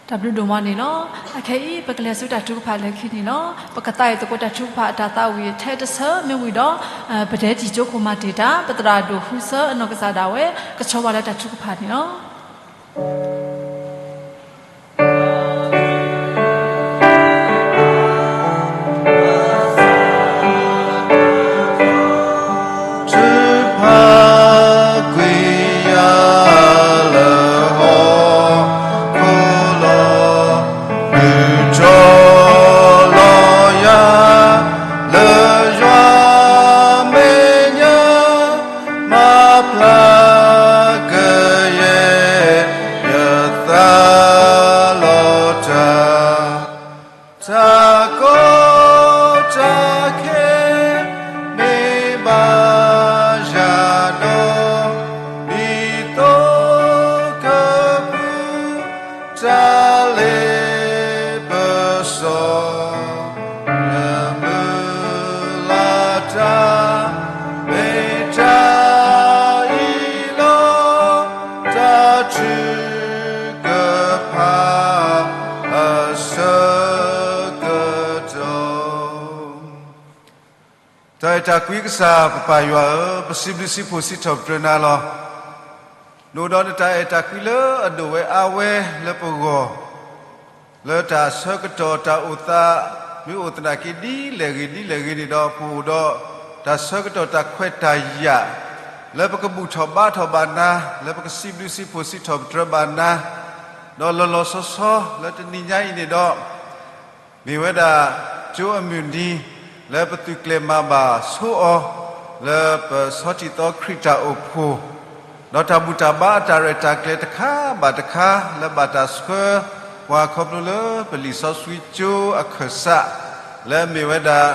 တၢ်ဘျုးဒိၣ်မးန့ၣ်လီၤ. အခဲအံၤ ပကလဲၤဆူတၢ်ထုကဖၣ်လၢခံန့ၣ်လီၤ. ပကသးအံၤသကိးတၢ်ထုကဖၣ်အတၢ်သးဝံၣ်ထဲတဆၢမ့ၢ်ဝံၤဒီး ပတဲတံၤကၠိခိၣ်မၤတ့ၢ်တၢ် ပသရၣ်ဒိၣ်ဟူစၢအနီၢ်ကစၢ်ဒၣ်ဝဲ ကဆီဝဲလၢတၢ်ထုကဖၣ်န့ၣ်လီၤ. ထုးဖးကွံာ်ယၤလၢဟီၣ်ခိၣ်လီၤ, ဒုးတြီလီၤယၤ လၢယွၤမဲာ်ညါ မၤဖျါကယဲၢ် ယသးလီၤတၢ်, တၢ်ကီတၢ်ခဲ မ့ၢ်ဘၣ်ယၤဒီး ဒ်သိးကပူၤ တၢ်လ့ပစီ လၢမုၢ်လၢ်တၢ် မ့ၢ်တၢ်အံၤလီၤ တၢ်ထုကဖၣ်အဆၢကတီၢ်. တၢ်အဲၣ်တၢ်ကွံကစၢ်ပပၢ်ယွၤဧၢ, ပစံးဘျုးစံးဖှိၣ်စံးထီၣ်ပတြၢၤနၤလီၤ. နအိၣ်ဒီးနတၢ်အဲၣ်တၢ်ကွံလၢအဒိၣ်ဝဲအါဝဲလၢပဂီၢ် လၢတၢ်ဆၢကတီၢ်တၢ်အိၣ်သး မ့ၢ်အိၣ်သနာ်က့ဒ်လဲၣ်ဂ့ၤဒ်လဲၣ်ဂ့ၤန့ၣ်ဒီး ပအိၣ်ဒီးတၢ်ဆၢကတီၢ်တၢ်ခွဲးတၢ်ယာ် လၢပကဘူၣ်ထီၣ်ဘါထီၣ်ဘၣ်နၤ, လၢပကစံးဘျုးစံးဖှိၣ်စံးထီၣ်ပတြၢၤဘၣ်နၤ, ဒီးလီၤလီၤဆီဆီလၢတနံၤညါအံၤန့ၣ်ဒီး မ့ၢ်ဝဲဒၣ်ကၠိအမုၢ်နံၤ လၢပသုးကျဲၤမၤဘၣ်ဆိအီၤ လၢပဆီထံၣ်သီခရံာ်တၢ်အိၣ်ဖှိၣ် ဒီးတၢ်ဘူၣ်တၢ်ဘါအတၢ်ရဲၣ်တၢ်ကျဲၤတခါဘၣ်တခါ လၢဘၣ်တၢ်ဆှၢပှၤခီဖျိလၢပလံာ်စီဆှံကၠိအခၢၣ်စး လၢအမ့ၢ်ဝဲဒၣ်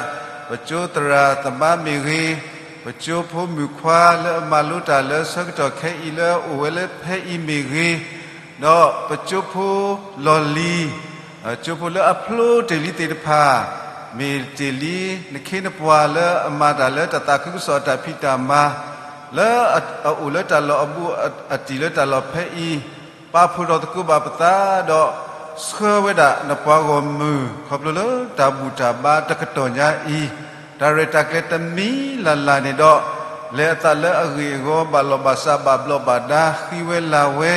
ပကၠိသရၣ်သမါမ့ၢ်ဂ့ၤ, ပကၠိဖိမုၣ်ခွါလၢအမၤလိတၢ်လၢဆၢကတီၢ်ခဲအံၤလၢအအိၣ်ဝဲလၢဖဲအံၤမ့ၢ်ဂ့ၤ, ဒီးပကၠိဖိလီၢ်လံၤ ကၠိဖိလၢအဖျိတ့ၢ်လံသ့ၣ်တဖၣ် မ့ၢ်တ့ၢ်လံ နခ့နပှၤလၢအမၤတၢ်လၢတၢ်သးခုကစီၣ်အတၢ်ဖံးတၢ်မၤ လၢအအိၣ်လၢတၢ်လီၢ်အဘူးအတံၢ်လၢတၢ်လီၢ်ဖဲအံၤ ပာ်ဖှိၣ်ထီၣ်သကိးဘၣ်ပသးဒီး ဆှၢဝဲဒၣ်နပှၤဂီၢ်မုၢ် ခီဖျိလၢတၢ်ဘူၣ်တၢ်ဘါတကတီၢ်ညါအံၤ တၢ်ရဲၣ်တၢ်ကျဲၤတမံၤလၢ်လၢ်န့ၣ်ဒီး လဲၤအသးလၢအဂ့ၢ်အဂီၢ် ဘၣ်လီၢ်ဘၣ်စး ဘၣ်ဘျီးဘၣ်ဒါ ဃံဝဲလၤဝဲ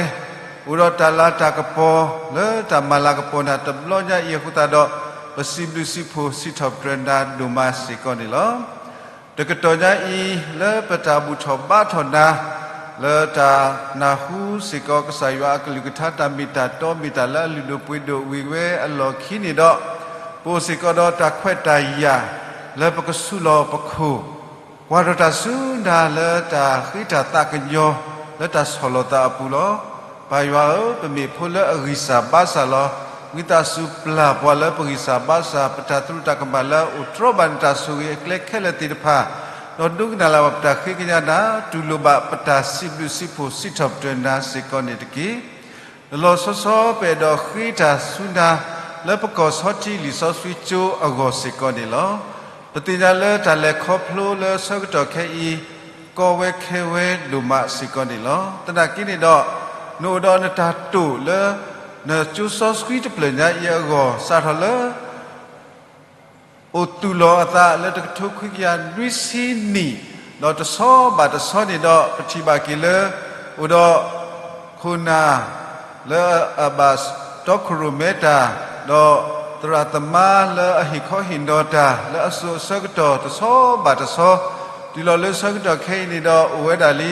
အိၣ်ဒီးတၢ်လၤတၢ်ကပီၤ လၢတၢ်မၤလၤကပီၤနၤတဘျီညါအံၤအဃိသတးဒီး ပစံးဘျုးစံးဖှိၣ်စံးထီၣ်ပတြၢၤနၤဒိၣ်မးစ့ၢ်ကီးန့ၣ်လီၤ. တကတီၢ်ညါအံၤ လၢပတၢ်ဘူၣ်ထီၣ်ဘါထီၣ်နၤ လၢတၢ်နၢ်ဟူစ့ၢ်ကီးကစၢ်ယွၤအကလုၢ်ကထါ တၢ်မ့ၢ်တၢ်တီ မ့ၢ်တၢ်လၢအလုၢ်ဒိၣ်ပှ့ၤဒိၣ်ဝံၤဝဲအလီၢ်ခံန့ၣ်ဒီး ပအိၣ်စ့ၢ်ကီးဒီးတၢ်ခွဲးတၢ်ယာ် လၢပကဆူးလီၤပခိၣ် ကွၢ်ထီၣ်တၢ်ဆူနၤလၢတၢ်ဃ့တၢ်သးကညီၤ လၢတၢ်ဆီၣ်လီၤသးအပူၤလီၤ. ပၢ်ယွၤဧၢ, ပမ့ၢ်ဖိလၢအဂံၢ်စၢ်ဘါစၢ်လီၤ. ဝံသးစူၤပျၢ်ပှၤလၢပဂံၢ်စၢ်ဘါစၢ် ပတၢ်သရူးတၢ်ကမၣ်လၢအိၣ်တြီဘၣ်နတၢ်ဆိၣ်ဂ့ၤအကျဲခဲလၢာ်သ့ၣ်တဖၣ်, ဒီးဒိကနၣ်လၢ်ဘၣ်ပတၢ်ဃ့ကညးနၤ, တူၢ်လိာ်ဘၣ်ပတၢ်စံးဘျုးစံးဖှိၣ်စံးထီၣ်ပတြၢၤနၤစ့ၢ်ကီးန့ၣ်တက့ၢ်. လီၤလီၤဆီဆီပအဲၣ်ဒိးဃ့တၢ်ဆူနၤ လၢပကီၢ်ဆီထံလံာ်စီဆှံကၠိအဂီၢ်စ့ၢ်ကီးန့ၣ်လီၤ. ပသ့ၣ်ညါလၢတၢ်လဲၤခီဖျိလၢဆၢကတီၢ်ခဲအံၤ ကီဝဲခဲဝဲဒိၣ်မးစ့ၢ်ကီးန့ၣ်လီၤ. သနာ်က့န့ၣ်ဒီး နအိၣ်ဒီးနတၢ်တိာ်လၢ နကၠိစီဆှံတဖျၢၣ်ညါအံၤအဂီၢ် စးထီၣ်လၢ အိၣ်သူၣ်လီၤအသးလၢတကထိခွံကယၤနွံဆံနံၣ်, ဒီးတဆီဘၣ်တဆီန့ၣ်ဒီး ပထံၣ်ဘၣ်က့ၤလၢ အိၣ်ဒီး ခိၣ်နၢ် လၢအဘၣ်တီခိၣ်ရိၣ်မဲတၢ်, ဒီးသရၣ်သမါလၢအဟ့ၣ်ခီဟ့ၣ်နီၤတၢ် လၢအစိၤအဆၢကတီၢ်တဆီဘၣ်တဆီ, တုၤလီၤလၢဆၢကတီၢ်ခဲအံၤန့ၣ်ဒီး အိၣ်ဝဲဒၣ်လံ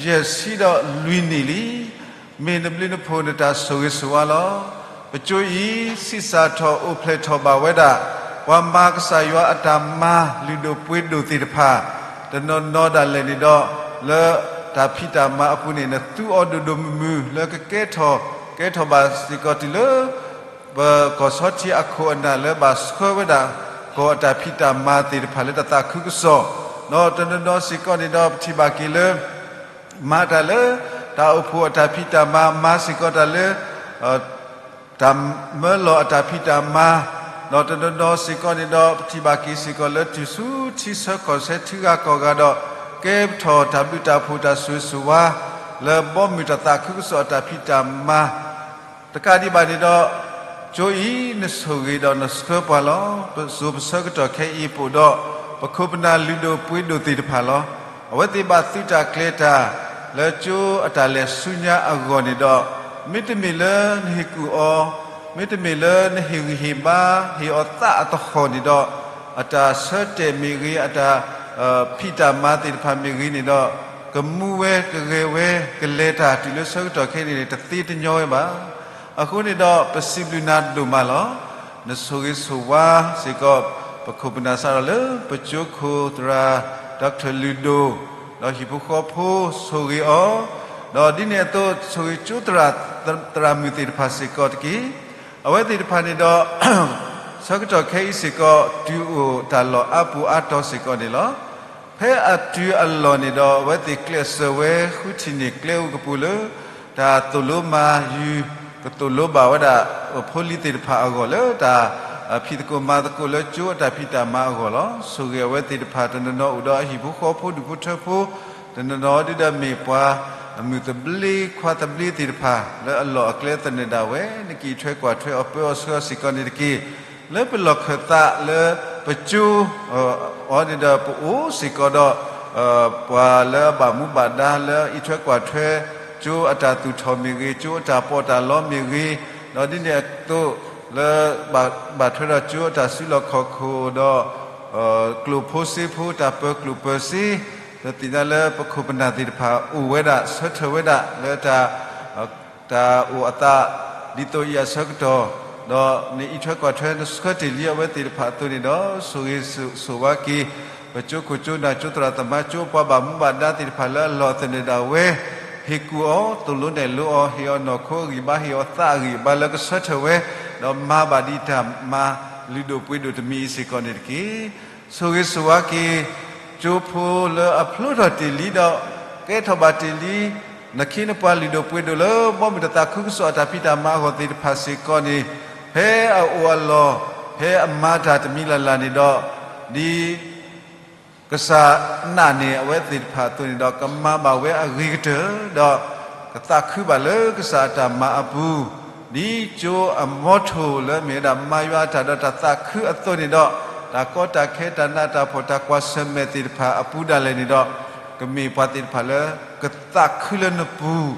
ယဲၢ်ဆံဒီးလွံၢ်နံၣ်လံ. မ့ၢ်နဘျုးနဖှိၣ်နတၢ်ဆိၣ်ဂ့ၤဆိၣ်ဝါလီၤ. ပကၠိအံၤ ဆံးစၢ်ထီၣ်အိၣ်ဖျဲၣ်ထီၣ်ဘၣ်ဝဲဒၣ် ပှၤမၤကစၢ်ယွၤအတၢ်မၤလုၢ်ဒိၣ်ပှ့ၤဒိၣ်သ့ၣ်တဖၣ် တနီၤနီၤဒၣ်လဲာ်န့ၣ်ဒီး လၢတၢ်ဖံးတၢ်မၤအပူၤန့ၣ် နသူအီၤဒိၣ်ဒိၣ်မုၢ်မုၢ် လၢကကဲထီၣ် ကဲထီၣ်ဘၣ်စ့ၢ်ကီးတုၤလၢ ပကီၢ်ဆီထံအခိၣ်အနၢ်လၢဘၣ်ဆှၢဝဲဒၣ် ကီၢ်အတၢ်ဖံးတၢ်မၤသ့ၣ်တဖၣ်လၢတၢ်သးခုကစီၣ်, ဒီးတနီၤနီၤစ့ၢ်ကီးန့ၣ်ဒီး ပထံၣ်ဘၣ်က့ၤလၢ မၤတၢ်လၢ တၢ်အိၣ်ဖှိၣ်အတၢ်ဖံးတၢ်မၤ, မၤစ့ၢ်ကီးတၢ်လၢ တၢ်မၢလီၤအတၢ်ဖံးတၢ်မၤ, ဒီးတနီၤနီၤစ့ၢ်ကီးန့ၣ်ဒီး ပထံၣ်ဘၣ်က့ၤစ့ၢ်ကီးလၢတုၤဆူထံဆၢကီၢ်ဆၢထံဂၤကီၢ်ဂၤဒီး ကဲထီၣ်တၢ်ဘျုးတၢ်ဖှိၣ်တၢ်ဆိၣ်ဂ့ၤဆိၣ်ဝါ လၢဘီမုၢ်တၢ်သးခုကစီၣ်အတၢ်ဖံးတၢ်မၤ တကးဒံးဘၣ်န့ၣ်ဒီး, ကၠိအံၤနဆိၣ်ဂ့ၤဒီးနဆှၢပှၤလီၤ. ပစိၤပဆၢကတီၢ်ခဲအံၤ ပအိၣ်ဒီးပခိၣ်ပနၢ်လုၢ်ဒိၣ်ပှ့ၤဒိၣ်သ့ၣ်တဖၣ်လီၤ. အဝဲသ့ၣ်ဘၣ်သုးတၢ်ကျဲၤတၢ်လၢကၠိအတၢ်လဲၤဆူညါအဂီၢ်န့ၣ်ဒီး, မ့တမ့ၢ်လၢနဟ့ၣ်ကူၣ်အီၤ, မ့တမ့ၢ်လၢနဟ့ၣ်ဂံၢ်ဟ့ၣ်ဘါ ဟ့ၣ်အီၤသးအသဟီၣ်န့ၣ်ဒီး, အတၢ်ဆၢတဲာ်မ့ၢ်ဂ့ၤ, အတၢ် ဖံးတၢ်မၤသ့ၣ်တဖၣ်မ့ၢ်ဂ့ၤန့ၣ်ဒီး, ကမူဝဲကဂဲၤဝဲ ကလဲၤတၢ်တုၤလၢဆၢကတီၢ်ခဲအံၤန့ၣ် တသ့တညီဝဲဘၣ်. အဃိန့ၣ်ဒီး ပစံးဘျုးနၤဒိၣ်မးလီၤ. နဆိၣ်ဂ့ၤဆိၣ်ဝါစ့ၢ်ကီး ပခိၣ်ပနၢ်စးထီၣ်လၢပကၠိခိၣ်သရၣ် Doctor လုၢ်ဒိၣ်, ဒီးဟံၣ်ဖိဃီဖိဆိၣ်ဂ့ၤအီၤ, ဒီးဒ်န့ၣ်အသိးဆိၣ်ဂ့ၤကၠိသရၣ် သရၣ်မုၣ်သ့ၣ်တဖၣ်စ့ၢ်ကီးတက့ၢ်. အဝဲသ့ၣ်တဖၣ်န့ၣ်ဒီး ဆၢကတီၢ်ခဲအံၤစ့ၢ်ကီး တုၤအိၣ်တၢ်လီၢ်အါပူၤအါတီၤစ့ၢ်ကီးန့ၣ်လီၤ. ဖဲအတုၤအလီၢ်န့ၣ်ဒီး အဝဲသ့ၣ်ကျဲးစၢးဝဲ ဃုထံၣ်န့ၢ်ကျဲအိၣ်ကပူၤလၢ တၢ်သိၣ်လိမၤယုၤ ကသိၣ်လိဘၣ်ဝဲဒၣ် ဖိလံၤသ့ၣ်တဖၣ်အဂီၢ်လၢတၢ်ဖံးသကိးမၤသကိးလၢကၠိအတၢ်ဖံးတၢ်မၤအဂီၢ်လီၤ. ဆိၣ်ဂ့ၤအဝဲသ့ၣ်တဖၣ်တနီၤနီၤအိၣ်ဒီးအဟံၣ်ဖိဃီဖိဒူၣ်ဖိထၢဖိ တနီၤနီၤဒ်ဒီးမ့ၢ်ပှၤ အမုၢ်သဘျ့ခွါသဘျ့သ့ၣ်တဖၣ် လၢအလီၢ်အကျဲသနၢၣ်ဒၣ်ဝဲ နကအံးထွဲကွၢ်ထွဲအီၤပၢအီၤဆှၢအီၤစ့ၢ်ကီးန့ၣ်တက့ၢ်. လၢပလီၢ်ခၢၣ်သးလၢပကၠိ အီၤန့ၣ်ဒီးပအိၣ်စ့ၢ်ကီးဒီး ပှၤလၢအဘၣ်မူဘၣ်ဒါလၢအံးထွဲကွၢ်ထွဲ ကၠိအတၢ်သူၣ်ထီၣ်မ့ၢ်ဂ့ၤ, ကၠိအတၢ်ပီးတၢ်လီမ့ၢ်ဂ့ၤ, ဒီးဒ်န့ၣ်အသိးလၢ ဘၣ်ထွဲဒီးကၠိအတၢ်စုလီၢ်ခီၣ်ခိၣ်ဒီး ကျိၣ်ဖိစ့ဖိတၢ်ပၢၤကျိၣ်ပၢၤစ့, ဒီးသ့ၣ်ညါလၢပခိၣ်ပနၢ်သ့ၣ်တဖၣ်အိၣ်ဝဲဒၣ် ဆၢထၢၣ်ဝဲဒၣ်လၢတၢ် တၢ်အိၣ်အသး ဒ်သိးအံၤအဆၢကတီၢ်, ဒီးနအံးထွဲကွၢ်ထွဲနဆှၢတ့ၢ်လံအဝဲသ့ၣ်တဖၣ်အသိးန့ၣ်ဒီး ဆိၣ်ဂ့ၤဆိၣ်ဝါက့ၤ ပကၠိခိၣ်ကၠိနၢ်ကၠိသရၣ်သမါကၠိပှၤဘၣ်မူဘၣ်ဒါသ့ၣ်တဖၣ်လၢအလီၢ်သနၢၣ်ဒၣ်ဝဲ, ဟ့ၣ်ကူၣ်အီၤ သိၣ်လိနဲၣ်လိအီၤ ဟ့ၣ်အီၤနီၢ်ခိအဂံၢ်ဘါ ဟ့ၣ်အီၤသးအဂံၢ်အဘါလၢကဆၢထၢၣ်ဝဲ, ဒီးမၤဘၣ်ဒံးတၢ်မၤလုၢ်ဒိၣ်ပှ့ၤဒိၣ်တမံၤအံၤစ့ၢ်ကီးန့ၣ်တက့ၢ်. ဆိၣ်ဂ့ၤဆိၣ်ဝါက့ၤ ကၠိဖိလၢအဖျိထီၣ်တ့ၢ်လံဒီး ကဲထီၣ်ဘၣ်တ့ၢ်လံ နခ့နပှၤလုၢ်ဒိၣ်ပှ့ၤဒိၣ်လၢ ဘီမုၢ်တသးခုကစီၣ်အတၢ်ဖံးတၢ်မၤအဂီၢ်သ့ၣ်တဖၣ်စ့ၢ်ကီးန့ၣ်, ဖဲအအိၣ်အလီၢ် ဖဲအမၤတၢ်တမံၤလၢ်လၢ်န့ၣ်ဒီး, ဒ် ကစၢ်နာ်န့ၢ်အဝဲသ့ၣ်တဖၣ်အသိးန့ၣ်ဒီး ကမၤဘၣ်ဝဲအဂ့ၤကတၢၢ်ဒီး ကသးခုဘၣ်လၢကစၢ်အတၢ်မၤအပူၤ, ဒ်ကၠိအမီထိၣ်လၢမ့ၢ်ဝဲဒၣ်မၤယွၤအတၢ်ဒီးတၢ်သးခုအသိးန့ၣ်ဒီး, တၢ်ကီတၢ်ခဲတၢ်နးတၢ်ဖှီၣ်တၢ်ကွၢ်ဆၢၣ်မဲာ်သ့ၣ်တဖၣ်အပူၤဒၣ်လဲာ်န့ၣ်ဒီး, ကမ့ၢ်ပှၤသ့ၣ်တဖၣ်လၢ ကသးခုလၢနပူၤ,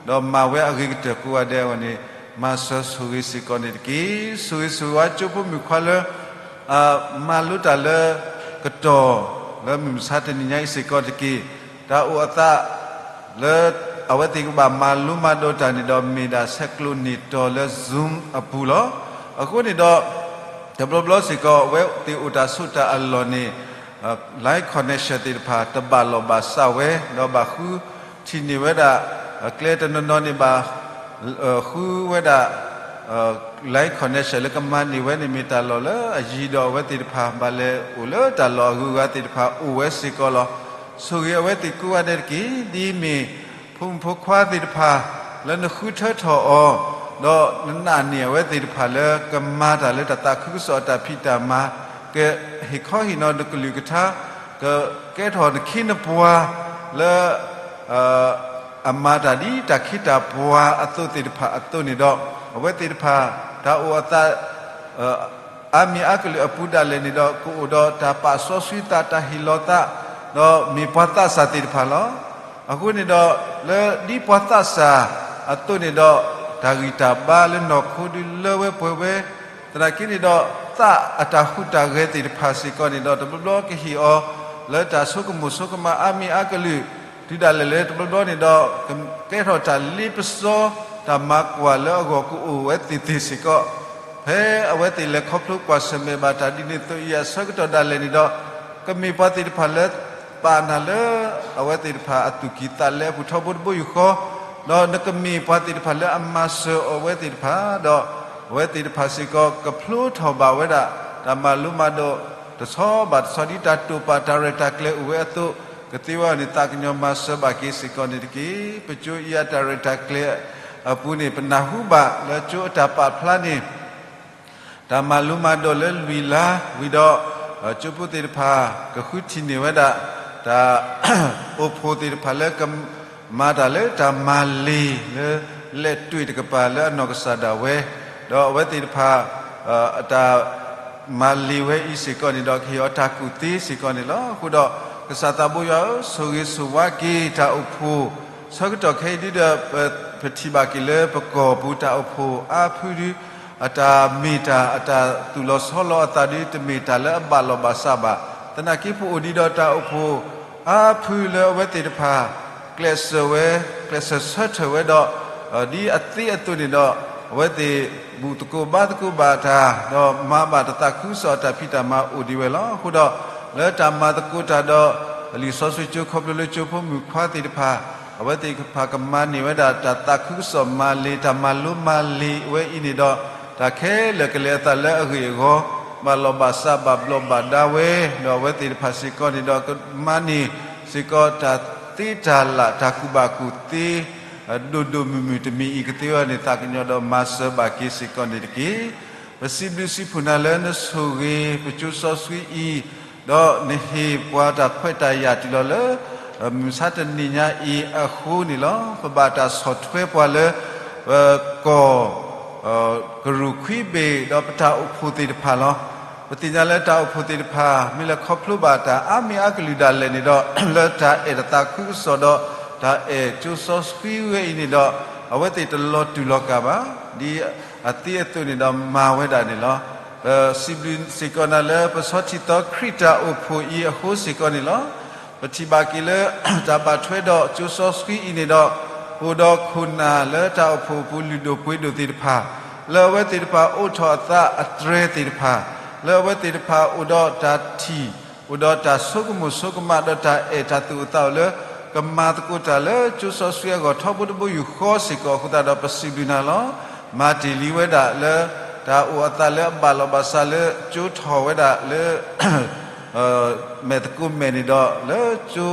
ဒီးမၤဝဲအဂ့ၤကတၢၢ်ကိးဂၤဒဲးအဂီၢ်န့ၣ်, မၤစၢၤဆိၣ်ဂ့ၤစ့ၢ်ကီးန့ၣ်တက့ၢ်. ဆိၣ်ဂ့ၤဆိၣ်ဝါကၠိဖိမုၣ်ခွါလၢ မၤလိတၢ်လၢကတီၢ်လၢမုၢ်မဆါတနံၤညါအံၤစ့ၢ်ကီးတက့ၢ်. တၢ်အိၣ်အသးလၢအဝဲသ့ၣ်ကဘၣ်မၤလိမၤဒိးတၢ်န့ၣ်ဒီး မ့ၢ်ဒၣ်ဆဲးကျိးန့ၢ်တီၤလၢ Zoom အပူၤလီၤ. အဃိန့ၣ်ဒီး တဘျီဘျီစ့ၢ်ကီး အဝဲသ့ၣ်အိၣ်တၢ်ဆိးတၢ်အလီၢ်န့ၣ် line connection သ့ၣ်တဖၣ် တဘၣ်လီၢ်ဘၣ်စးဝဲ ဒီးဘၣ်ဃုထံၣ်န့ၢ်ဝဲဒၣ် ကျဲတနီၤနီၤန့ၣ်ဘၣ် ဃုဝဲဒၣ် line connection လၢကမၤန့ၢ်ဝဲန့ၣ် မ့ၢ်တၢ်လီၢ်လၢအယံၤဒီးအဝဲသ့ၣ်တဖၣ် ဘၣ်လဲၤအိၣ်လၢတၢ်လီၢ်အဂုၤအဂၤသ့ၣ်တဖၣ်အိၣ်ဝဲစ့ၢ်ကီးလီၤ. ဆိၣ်ဂ့ၤအဝဲသ့ၣ်ကိးဂၤဒဲးတက့ၢ်. ဒ်မ့ၢ်ဖိမုၣ်ဖိခွါသ့ၣ်တဖၣ် လၢနဃုထၢထီၣ်အီၤ, ဒီးနနာ်န့ၢ်အဝဲသ့ၣ်တဖၣ်လၢကမၤတၢ်လၢတၢ်သးခုကစီၣ်အတၢ်ဖံးတၢ်မၤ, ကဟ့ၣ်ခီဟ့ၣ်နီၤနကလုၢ်ကထါ, ကကဲထီၣ်နခ့နပှၤလၢ အမၤတၢ်ဒ်တၢ်ခ့တၢ်ပှၤအသိးသ့ၣ်တဖၣ်အသိးန့ၣ်ဒီး, အဝဲသ့ၣ်တဖၣ် တၢ်အိၣ်အသး အါမံၤအါကလုာ်အပူၤဒၣ်လဲာ်န့ၣ်ဒီး ကအိၣ်ဒီးတၢ်ပာ်စီဆှံသး တၢ်ဟ့ၣ်လီၤသး, ဒီးမ့ၢ်ပှၤသးစၢ်သ့ၣ်တဖၣ်လီၤ. အဃိန့ၣ်ဒီး လၢဒ်ပှၤသးစၢ်အသိးန့ၣ်ဒီး တၢ်ဂံၢ်တၢ်ဘါလၢနီၢ်ခိဒုးလၢဝဲပှဲၤဝဲ, သနာ်က့န့ၣ်ဒီး သးအတၢ်ဟူးတၢ်ဂဲၤသ့ၣ်တဖၣ်စ့ၢ်ကီးန့ၣ်ဒီး တဘျီဘျီကဟ့ၣ်အီၤ လၢတၢ်ဆိကမိၣ်ဆိကမးအါမံၤအါကလုာ် တုၤဒၣ်လဲာ်လၢတဘျီဘျီန့ၣ်ဒီး ကကဲထီၣ်တၢ်လ့ပစီ တၢ်မၤကွၢ်လၢအဂီၢ်ကအိၣ်ဝဲသ့ၣ်သ့ၣ်စ့ၢ်ကီး, ဖဲအဝဲသ့ၣ်လဲၤခီဖျိကွၢ်ဆၢၣ်မဲာ်ဘၣ်တၢ်ဒ်န့ၣ်အသိးအံၤအဆၢကတီၢ်ဒၣ်လဲာ်န့ၣ်ဒီး, ကမ့ၢ်ပှၤသ့ၣ်တဖၣ်လၢ ပာ်နၤလၢ အဝဲသ့ၣ်တဖၣ်အသူၣ်ကံၢ်သးလဲအပူၤထီဘိတဘိယူၢ်ဃီ, ဒီးနကမ့ၢ်ပှၤသ့ၣ်တဖၣ်လၢအမၤစၢၤအီၤဝဲသ့ၣ်တဖၣ်ဒီး အဝဲသ့ၣ်တဖၣ်စ့ၢ်ကီး ကဖျိထီၣ်ဘၣ်ဝဲဒၣ် တၢ်မၤလိမၤဒိး တဆီဘၣ်တဆီဒ်တၢ်တိာ်ပာ်တၢ်ရဲၣ်တၢ်ကျဲၤအိၣ်ဝဲအသိး, ကသ့ဝဲအီၤန့ၣ် သးကညီၤမၤစၢၤဘၣ်က့ၤစ့ၢ်ကီးန့ၣ်တက့ၢ်. ပကၠိအံၤအတၢ်ရဲၣ်တၢ်ကျဲၤအပူၤန့ၣ် ပနၢ်ဟူဘၣ်လၢကၠိအတၢ်ပာ်ဖျါန့ၣ် တၢ်မၤလိမၤဒိးလၢလွံၢ်လါဝံၤဒီး, ကၠိဖိသ့ၣ်တဖၣ် ကဃုထံၣ်န့ၢ်ဝဲဒၣ် တၢ်အိၣ်ဖှိၣ်သ့ၣ်တဖၣ်လၢကမၤတၢ်လၢတၢ်မၤလ့ၤလၢ လဲၤတွံၢ်တကပၤလၢအနီၢ်ကစၢ်ဒၣ်ဝဲ, ဒီးအဝဲသ့ၣ်တဖၣ် အတၢ်မၤလ့ၤဝဲအံၤစ့ၢ်ကီးန့ၣ်ဒီး ကဟ့ၣ်အီၤတၢ်ကူၣ်သ့စ့ၢ်ကီးန့ၣ်လီၤ. အဃိဒီး ကစၢ်သးဘိယွၤဧၢ, ဆိၣ်ဂ့ၤဆိၣ်ဝါက့ၤတၢ်အိၣ်ဖှိၣ် ဆၢကတီၢ်ခဲအံၤဒ်ဒီး ပထံၣ်ဘၣ်က့ၤလၢပကီၢ်ပူၤတၢ်အိၣ်ဖှိၣ်အါဖုဒု အတၢ်မ့ၢ်တၢ် အတၢ်သူၣ်လီၤဆီလီၤအသးဒု တမ့ၢ်တၢ်လၢအဘၣ်လီၤဘၣ်စးဘၣ်. သနာ်က့ပအိၣ်ဒံးဒီးတၢ်အိၣ်ဖှိၣ်အါဖုလၢအဝဲသ့ၣ်တဖၣ် ကျဲးစၢးဝဲ, ကျဲးစၢးဆၢထၢၣ်ဝဲဒီး ဒ်အသ့အသိးန့ၣ်ဒီး အဝဲသ့ၣ်ဘူၣ်သကိးဘါသကိးဘၣ်တၢ် ဒီးမၤဘၣ်တၢ်သးခုကစီၣ်အတၢ်ဖံးတၢ်မၤအိၣ်ဒံးဝဲလီၤ. အဃိဒီး လၢတၢ်မၤသကိးတၢ်ဒီး လံာ်စီဆှံကၠိခီဖျိလၢကၠိဖိမုၣ်ခွါသ့ၣ်တဖၣ် အဝဲသ့ၣ်တဖၣ်ကမၤန့ၢ်ဝဲဒၣ်တၢ်သးခုကစီၣ်မၤလ့ၤ တၢ်မၤလိမၤလ့ၤဝဲအံၤန့ၣ်ဒီး တၢ်ခဲလၢာ်ကလဲၤအသးလၢအဂ့ၢ်အဂီၢ် ဘၣ်လီၤဘၣ်စးဘၣ်ဘျီးဘၣ်ဒါဝဲ, ဒီးအဝဲသ့ၣ်တဖၣ်စ့ၢ်ကီးန့ၣ်ဒီး ကမၤန့ၢ်စ့ၢ်ကီးတၢ်သ့တၢ်လၢ် တၢ်ကူၣ်ဘၣ်ကူၣ်သ့ ဒိၣ်ဒိၣ်မုၢ်မုၢ်တမံၤအံၤကသ့အဂီၢ်န့ၣ် သးကညီၤဒီးမၤစၢၤဘၣ်က့ၤစ့ၢ်ကီးန့ၣ်တက့ၢ်. ပစံးဘျုးစံးဖှိၣ်နၤလၢနဆိၣ်ဂ့ၤပကၠိစီဆှံအံၤ, ဒီးနဟ့ၣ်ပှၤတၢ်ခွဲးတၢ်ယာ်တုၤလီၤလၢ မုၢ်မဆါတနံၤညါအံၤအဃိန့ၣ်လီၤ. ပဘၣ်တၢ်ဆီၣ်ထွဲပှၤလၢ ပကီၢ် ကရူၢ်ခွံဘ့ၣ် ဒီးပတၢ်အိၣ်ဖှိၣ်သ့ၣ်တဖၣ်လီၤ. ပသ့ၣ်ညါလၢတၢ်အိၣ်ဖှိၣ်သ့ၣ်တဖၣ် မ့ၢ်လဲၤခီဖျိဘၣ်တၢ်အါမံၤအါကလုာ်ဒၣ်လဲာ်န့ၣ်ဒီး လၢတၢ်အဲၣ်တၢ်သးခုကစီၣ်ဒီး တၢ်အဲၣ်ကၠိစီဆှံဝဲအံၤန့ၣ်ဒီး အဝဲသ့ၣ်တလီၤတူာ်လီၤကာ်ဘၣ်, ဒ်အသ့အသိးန့ၣ်ဒီးမၤဝဲဒၣ်န့ၣ်လီၤ. ပစံးဘျုးစ့ၢ်ကီးနၤလၢပဆီထံသီခရံာ်တၢ်အိၣ်ဖှိၣ်အံၤအဃိစ့ၢ်ကီးန့ၣ်လီၤ. ပထံၣ်ဘၣ်က့ၤလၢ တၢ်ဘၣ်ထွဲဒီးကၠိစီဆှံအံၤန့ၣ်ဒီး အိၣ်ဒီးခိၣ်နၢ်လၢတၢ်အိၣ်ဖှိၣ်အပူၤလုၢ်ဒိၣ်ပှ့ၤဒိၣ်သ့ၣ်တဖၣ်, လၢအဝဲသ့ၣ်တဖၣ်အိးထီၣ်အသးအတြဲၤသ့ၣ်တဖၣ်, လၢအဝဲသ့ၣ်တဖၣ်အိၣ်ဒီးတၢ်ထံၣ်, အိၣ်ဒီးတၢ်ဆိကမိၣ်ဆိကမးဒီးတၢ်အဲၣ်တၢ်သူၣ်အိၣ်သးအိၣ်လၢ ကမၤသကိးတၢ်လၢကၠိစီဆှံအဂီၢ်ထီဘိတဘိယူၢ်ဃီစ့ၢ်ကီးအဃိသတးဒီး ပစံးဘျုးနၤလီၤ. မၤတ့ၢ်လံဝဲဒၣ်လၢ တၢ်အိၣ်အသးလၢအဘၣ်လီၤဘၣ်စးလၢကၠိထီၣ်ဝဲဒၣ်လၢ မဲာ်သကိးမဲာ်န့ၣ်ဒီး လၢကၠိ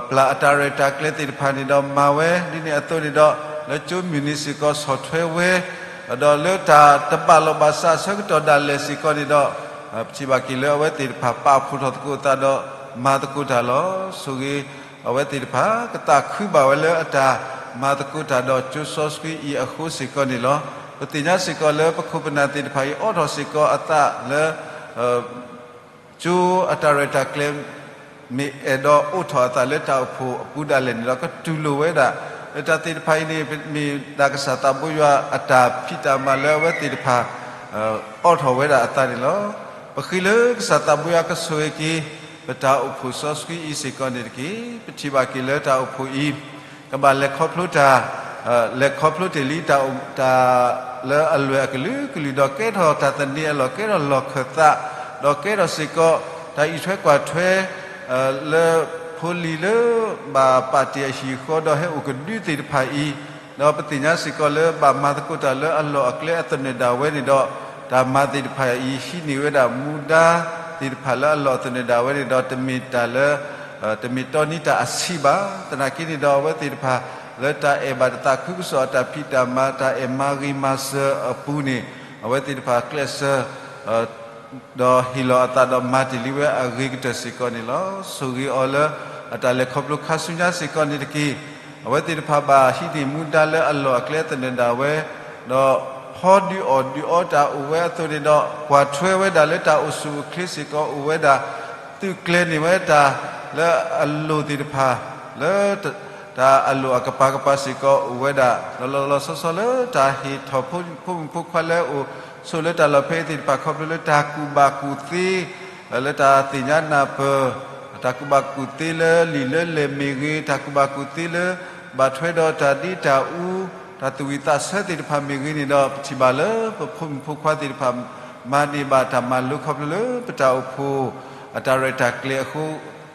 ပျၢ်အတၢ်ရဲၣ်တၢ်ကျဲၤသ့ၣ်တဖၣ်န့ၣ်ဒီးမၤဝဲ, ဒ်န့ၣ်အသိးန့ၣ်ဒီး လၢကၠိမုၢ်နံၤစ့ၢ်ကီးဆီၣ်ထွဲဝဲ, ဒီးလၢတၢ်တဘၣ်လီၤဘၣ်စးဆၢကတီၢ်ဒၣ်လဲာ်စ့ၢ်ကီးန့ၣ်ဒီး ပထံၣ်ဘၣ်က့ၤလၢအဝဲသ့ၣ်တဖၣ်ပာ်ဖှိၣ်ထီၣ်သကိးအသးဒီးမၤသကိးတၢ်လီၤ. ဆိၣ်ဂ့ၤအဝဲသ့ၣ်တဖၣ် ကသးခုဘၣ်ဝဲလၢအတၢ်မၤသကိးတၢ်ဒီးကၠိစီဆှံအံၤအဃိစ့ၢ်ကီးန့ၣ်လီၤ. ပသ့ၣ်ညါစ့ၢ်ကီးလၢပခိၣ်ပနၢ်သ့ၣ်တဖၣ်အံၤ အိးထီၣ်စ့ၢ်ကီးအသးလၢ ကၠိအတၢ်ရဲၣ်တၢ်ကျဲၤ မ့ၢ်အဲၣ်ဒိးအိးထီၣ်အသးလၢတၢ်အိၣ်ဖှိၣ်အပူၤဒၣ်လဲာ်န့ၣ်ဒီး ကတူၢ်လိာ်ဝဲဒၣ် လၢတၢ်သ့ၣ်တဖၣ်အံၤန့ၣ် မ့ၢ်ဒၣ်ကစၢ်သးဘိယွၤအတၢ်ဖံးတၢ်မၤလၢအဝဲသ့ၣ်တဖၣ် အိးထီၣ်ဝဲဒၣ်အသးန့ၣ်လီၤ. ပဃ့လၢကစၢ်သးဘိယွၤကဆိၣ်ဂ့ၤက့ၤ ပတၢ်အိၣ်ဖှိၣ်စီဆှံအံၤစ့ၢ်ကီးန့ၣ်တက့ၢ်. ပထံၣ်ဘၣ်က့ၤလၢတၢ်အိၣ်ဖှိၣ်အံၤ ကဘၣ်လဲၤခီဖျိတၢ် လဲၤခီဖျိတ့ၢ်လံတၢ် တၢ်လၢအလွဲၢ်အကလုာ်ကလုာ် ဒီးကဲထီၣ်တၢ်သန့ၤအလီၢ် ကဲထီၣ်လီၢ်ခၢၣ်သး ဒီးကဲထီၣ်စ့ၢ်ကီး တၢ်အံးထွဲကွၢ်ထွဲ လၢဖိလံၤလၢ ဘၣ်ပာ်တ့ၢ်အဟံၣ်အဃီ ဒီးဟဲအိၣ်ကဒုသ့ၣ်တဖၣ်အံၤ, ဒီးပသ့ၣ်ညါစ့ၢ်ကီးလၢဘၣ်မၤသကိးတၢ်လၢအလီၢ်အကျဲအသနၢၣ်ဒၣ်ဝဲန့ၣ်ဒီး တၢ်မၤသ့ၣ်တဖၣ်အံၤ ဟံးန့ၢ်ဝဲဒၣ်မူဒါသ့ၣ်တဖၣ်လၢအလီၢ်အသနၢၣ်ဒၣ်ဝဲန့ၣ်ဒီး တမ့ၢ်တၢ်လၢ တမ့ၢ်တီနံၤတၢ်အဆံးဘၣ်. သနာ်က့န့ၣ်ဒီး အဝဲသ့ၣ်တဖၣ် လၢတၢ်အဲၣ်ဘၣ်တၢ်သးခုကစီၣ်အတၢ်ဖံးတၢ်မၤ တၢ်အဲၣ်မၤဂ့ၤမၤစၢၤအပူၤန့ၣ် အဝဲသ့ၣ်တဖၣ်ကျဲးစၢး ဒီးဟ့ၣ်လီၤအသးဒီးမၤတ့ၢ်လံဝဲအဂ့ၤကတၢၢ်စ့ၢ်ကီးန့ၣ်လီၤ. ဆိၣ်ဂ့ၤအီၤလၢ အတၢ်လဲၤခီဖျိခါဆူညါစ့ၢ်ကီးန့ၣ်တက့ၢ်. အဝဲသ့ၣ်တဖၣ်ဘၣ်ဟံးန့ၢ်မူဒါလၢအလီၢ်အကျဲသနၢၣ်ဒၣ်ဝဲ, ဒီးဖီဒုးအီၣ်ဒုးအီတၢ်အိၣ်ဝဲအသိးန့ၣ်ဒီး ကွၢ်ထွဲဝဲဒၣ်လၢတၢ်အိၣ်ဆူၣ်အိၣ်ချ့စ့ၢ်ကီးအိၣ်ဝဲဒၣ်, သုးကျဲၤန့ၢ်ဝဲတၢ်လၢအလိၣ်သ့ၣ်တဖၣ် လၢ တၢ်အလိၣ်အကပၤကပၤစ့ၢ်ကီးအိၣ်ဝဲဒၣ်, ဒီးလီၤလီၤဆီဆီလၢတၢ်ဟ့ၣ်ထီၣ်ဖိမုၣ်ဖိခွါလၢအိၣ်ဆိးလၢတၢ်လီၢ်ဖဲအံၤသ့ၣ်တဖၣ် ခီဖျိလၢတၢ်ကူၣ်ဘၣ်ကူၣ်သ့ လၢတၢ်သ့ၣ်ညါနၢ်ပၢၢ်, တၢ်ကူၣ်ဘၣ်ကူၣ်သ့လၢလံာ်လၢလဲၢ်မ့ၢ်ဂ့ၤ, တၢ်ကူၣ်ဘၣ်ကူၣ်သ့လၢ ဘၣ်ထွဲဒီးတၢ်ဒ့တၢ်အူ, တၢ်သူၣ်ဝံၣ်သးဆၢသ့ၣ်တဖၣ်မ့ၢ်ဂ့ၤန့ၣ်ဒီး ပထံၣ်ဘၣ်လၢပဖိမုၣ်ဖိခွါသ့ၣ်တဖၣ် မၤန့ၢ်ဘၣ်တၢ်မၤလိခီဖျိလၢပတၢ်အိၣ်ဖှိၣ် အတၢ်ရဲၣ်တၢ်ကျဲၤအဃိ,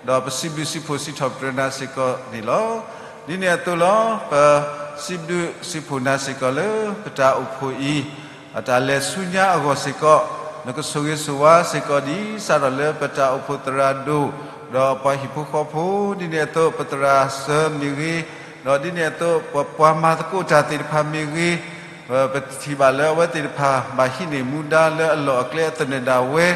ဒီးပစံးဘျုးစံးဖှိၣ်စံးထီၣ်ပတြၢၤနၤစ့ၢ်ကီးန့ၣ်လီၤ. ဒ်န့ၣ်အသိးလီၤ. ပစံးဘျုးစံးဖှိၣ်နၤစ့ၢ်ကီးလၢပတၢ်အိၣ်ဖှိၣ်အံၤ အတၢ်လဲၤဆူညါအဂီၢ်စ့ၢ်ကီး, နကဆိၣ်ဂ့ၤဆိၣ်ဝါစ့ၢ်ကီးဒ်စးထီၣ်လၢပတၢ်အိၣ်ဖှိၣ်သရၣ်ဒိၣ်, ဒီးပှၤဟံၣ်ဖိဃီဖိ, ဒ်န့ၣ်အသိးပသရၣ်စၢၤမ့ၢ်ဂ့ၤ, ဒီးဒ်န့ၣ်အသိးပပှၤမၤသကိးတၢ်သ့ၣ်တဖၣ်မ့ၢ်ဂ့ၤ, ပထံၣ်ဘၣ်လၢအဝဲသ့ၣ်တဖၣ် ဘၣ်ဟံးန့ၢ်မူဒါလၢအလီၢ်အကျဲအသနၢၣ်ဒၣ်ဝဲ,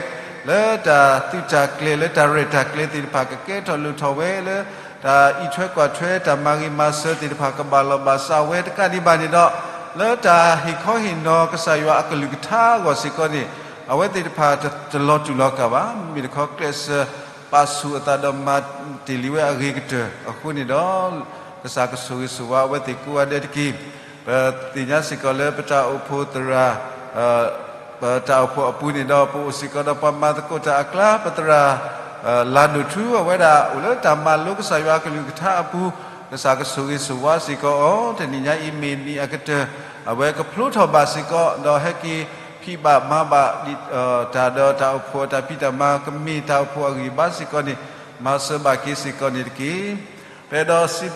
လၢတၢ်သုးတၢ်ကျဲၤ လၢတၢ်ရဲၣ်တၢ်ကျဲၤသ့ၣ်တဖၣ် ကကဲထီၣ်လိၣ်ထီၣ်ဝဲလၢ တၢ်အံးထွဲကွၢ်ထွဲ တၢ်မၤဂ့ၤမၤစၢၤသ့ၣ်တဖၣ် ကဘၣ်လီၢ်ဘၣ်စးဝဲတကးဒံးဘၣ်န့ၣ်ဒီး, လၢတၢ်ဟ့ၣ်ခီဟ့ၣ်နီၤကစၢ်ယွၤအကလုၢ်ကထါအဂီၢ်စ့ၢ်ကီးန့ၣ်, အဝဲသ့ၣ်တဖၣ်တလီၤတူာ်လီၤကာ်ဘၣ်. မ့မ့ၢ်တခီ ကျဲးစၢးပာ်ဆူၣ်အသးဒီးမၤတ့ၢ်လံဝဲအဂ့ၤကတၢၢ်အဃိန့ၣ်ဒီး, ကစၢ်ကဆိၣ်ဂ့ၤဆိၣ်ဝါအဝဲသ့ၣ်ကိးဂၤဒဲးတက့ၢ်. ပသ့ၣ်ညါစ့ၢ်ကီးလၢပတၢ်အိၣ်ဖှိၣ်သရၣ် ပတၢ်အိၣ်ဖှိၣ်အပူၤန့ၣ်ဒီး ပအိၣ်စ့ၢ်ကီးဒီးပှၤမၤသကိးတၢ်အကျါ ပသရၣ် လၤဒိၣ်ထူ အဝဲဒၣ်အိၣ်လၢတၢ်မၤလိကစၢ်ယွၤအကလုၢ်ကထါအပူၤ, ကစၢ်ကဆိၣ်ဂ့ၤဆိၣ်ဝါစ့ၢ်ကီးအီၤ, တနံၤညါအံၤမ့ၢ်နံၤအကတၢၢ် အဝဲကဖျိထီၣ်ဘၣ်စ့ၢ်ကီး ဒီးဟဲက့ၤဖံးဘၣ်မၤဘၣ် တၢ်ဒီးတၢ်အိၣ်ဖှိၣ်အတၢ်ဖံးတၢ်မၤ ကမ့ၢ်တၢ်အိၣ်ဖှိၣ်အဂံၢ်အဘါစ့ၢ်ကီးန့ၣ်, မၤစၢၤဘၣ်က့ၤစ့ၢ်ကီးန့ၣ်တက့ၢ်. ပအဲၣ်ဒိး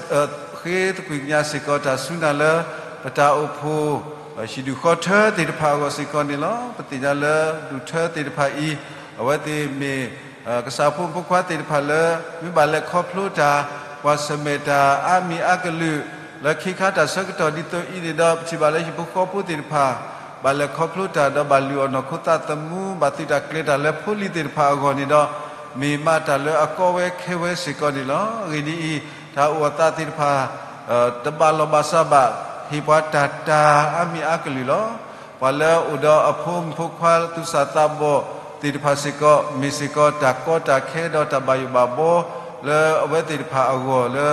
ဃ့သကွံၢ်ကညးစ့ၢ်ကီးတၢ်စူၢ်နာ်လၢ ပတၢ်အိၣ်ဖှိၣ် ဟံၣ်ဒူၣ်ဃီထၢသ့ၣ်တဖၣ်အဂီၢ်စ့ၢ်ကီးန့ၣ်လီၤ. ပသ့ၣ်ညါလၢဒူၣ်ထၢသ့ၣ်တဖၣ်အံၤ, အဝဲသ့ၣ်မ့ၢ် ကစၢ်ဖိမုၣ်ဖိခွါသ့ၣ်တဖၣ်လၢ မ့ၢ်ဘၣ်လဲၤခီဖျိတၢ် ကွၢ်ဆၢၣ်မဲာ်တၢ်အါမံၤအါကလုာ် လၢခ့ခါတၢ်ဆၢကတီၢ်ဒ်သိးအံၤန့ၣ်ဒီး ပထံၣ်ဘၣ်လၢဟံၣ်ဖိဃီဖိသ့ၣ်တဖၣ် ဘၣ်လဲၤခီဖျိတၢ်ဒီးဘၣ်လုၢ်အီၣ်နီၢ်ခိသးသမူ ဘၣ်သုးတၢ်ကျဲၤတၢ်လၢဖိလံၤသ့ၣ်တဖၣ်အဂီၢ်န့ၣ်ဒီး, မ့ၢ်မးတၢ်လၢအကီဝဲခဲဝဲစ့ၢ်ကီးန့ၣ်လီၤ. အဂ့ၢ်ဒ်အံၤ, တၢ်အိၣ်အသးသ့ၣ်တဖၣ် တဘၣ်လီၢ်ဘၣ်စးဘၣ်, ဟ့ၣ်ပှၤတၢ်တၢ်အါမံၤအါကလုာ်လီၤ. ပှၤလၢအအိၣ်ဒီးအဖိမုၣ်ဖိခွါသူၣ်စၢ်သးဘီၣ်သ့ၣ်တဖၣ်စ့ၢ်ကီး မ့ၢ်စ့ၢ်ကီးတၢ်ကီတၢ်ခဲဒီးတၢ်ဘၣ်ယိၣ်ဘၣ်ဘှီ လၢအဝဲသ့ၣ်တဖၣ်အဂီၢ်လၢ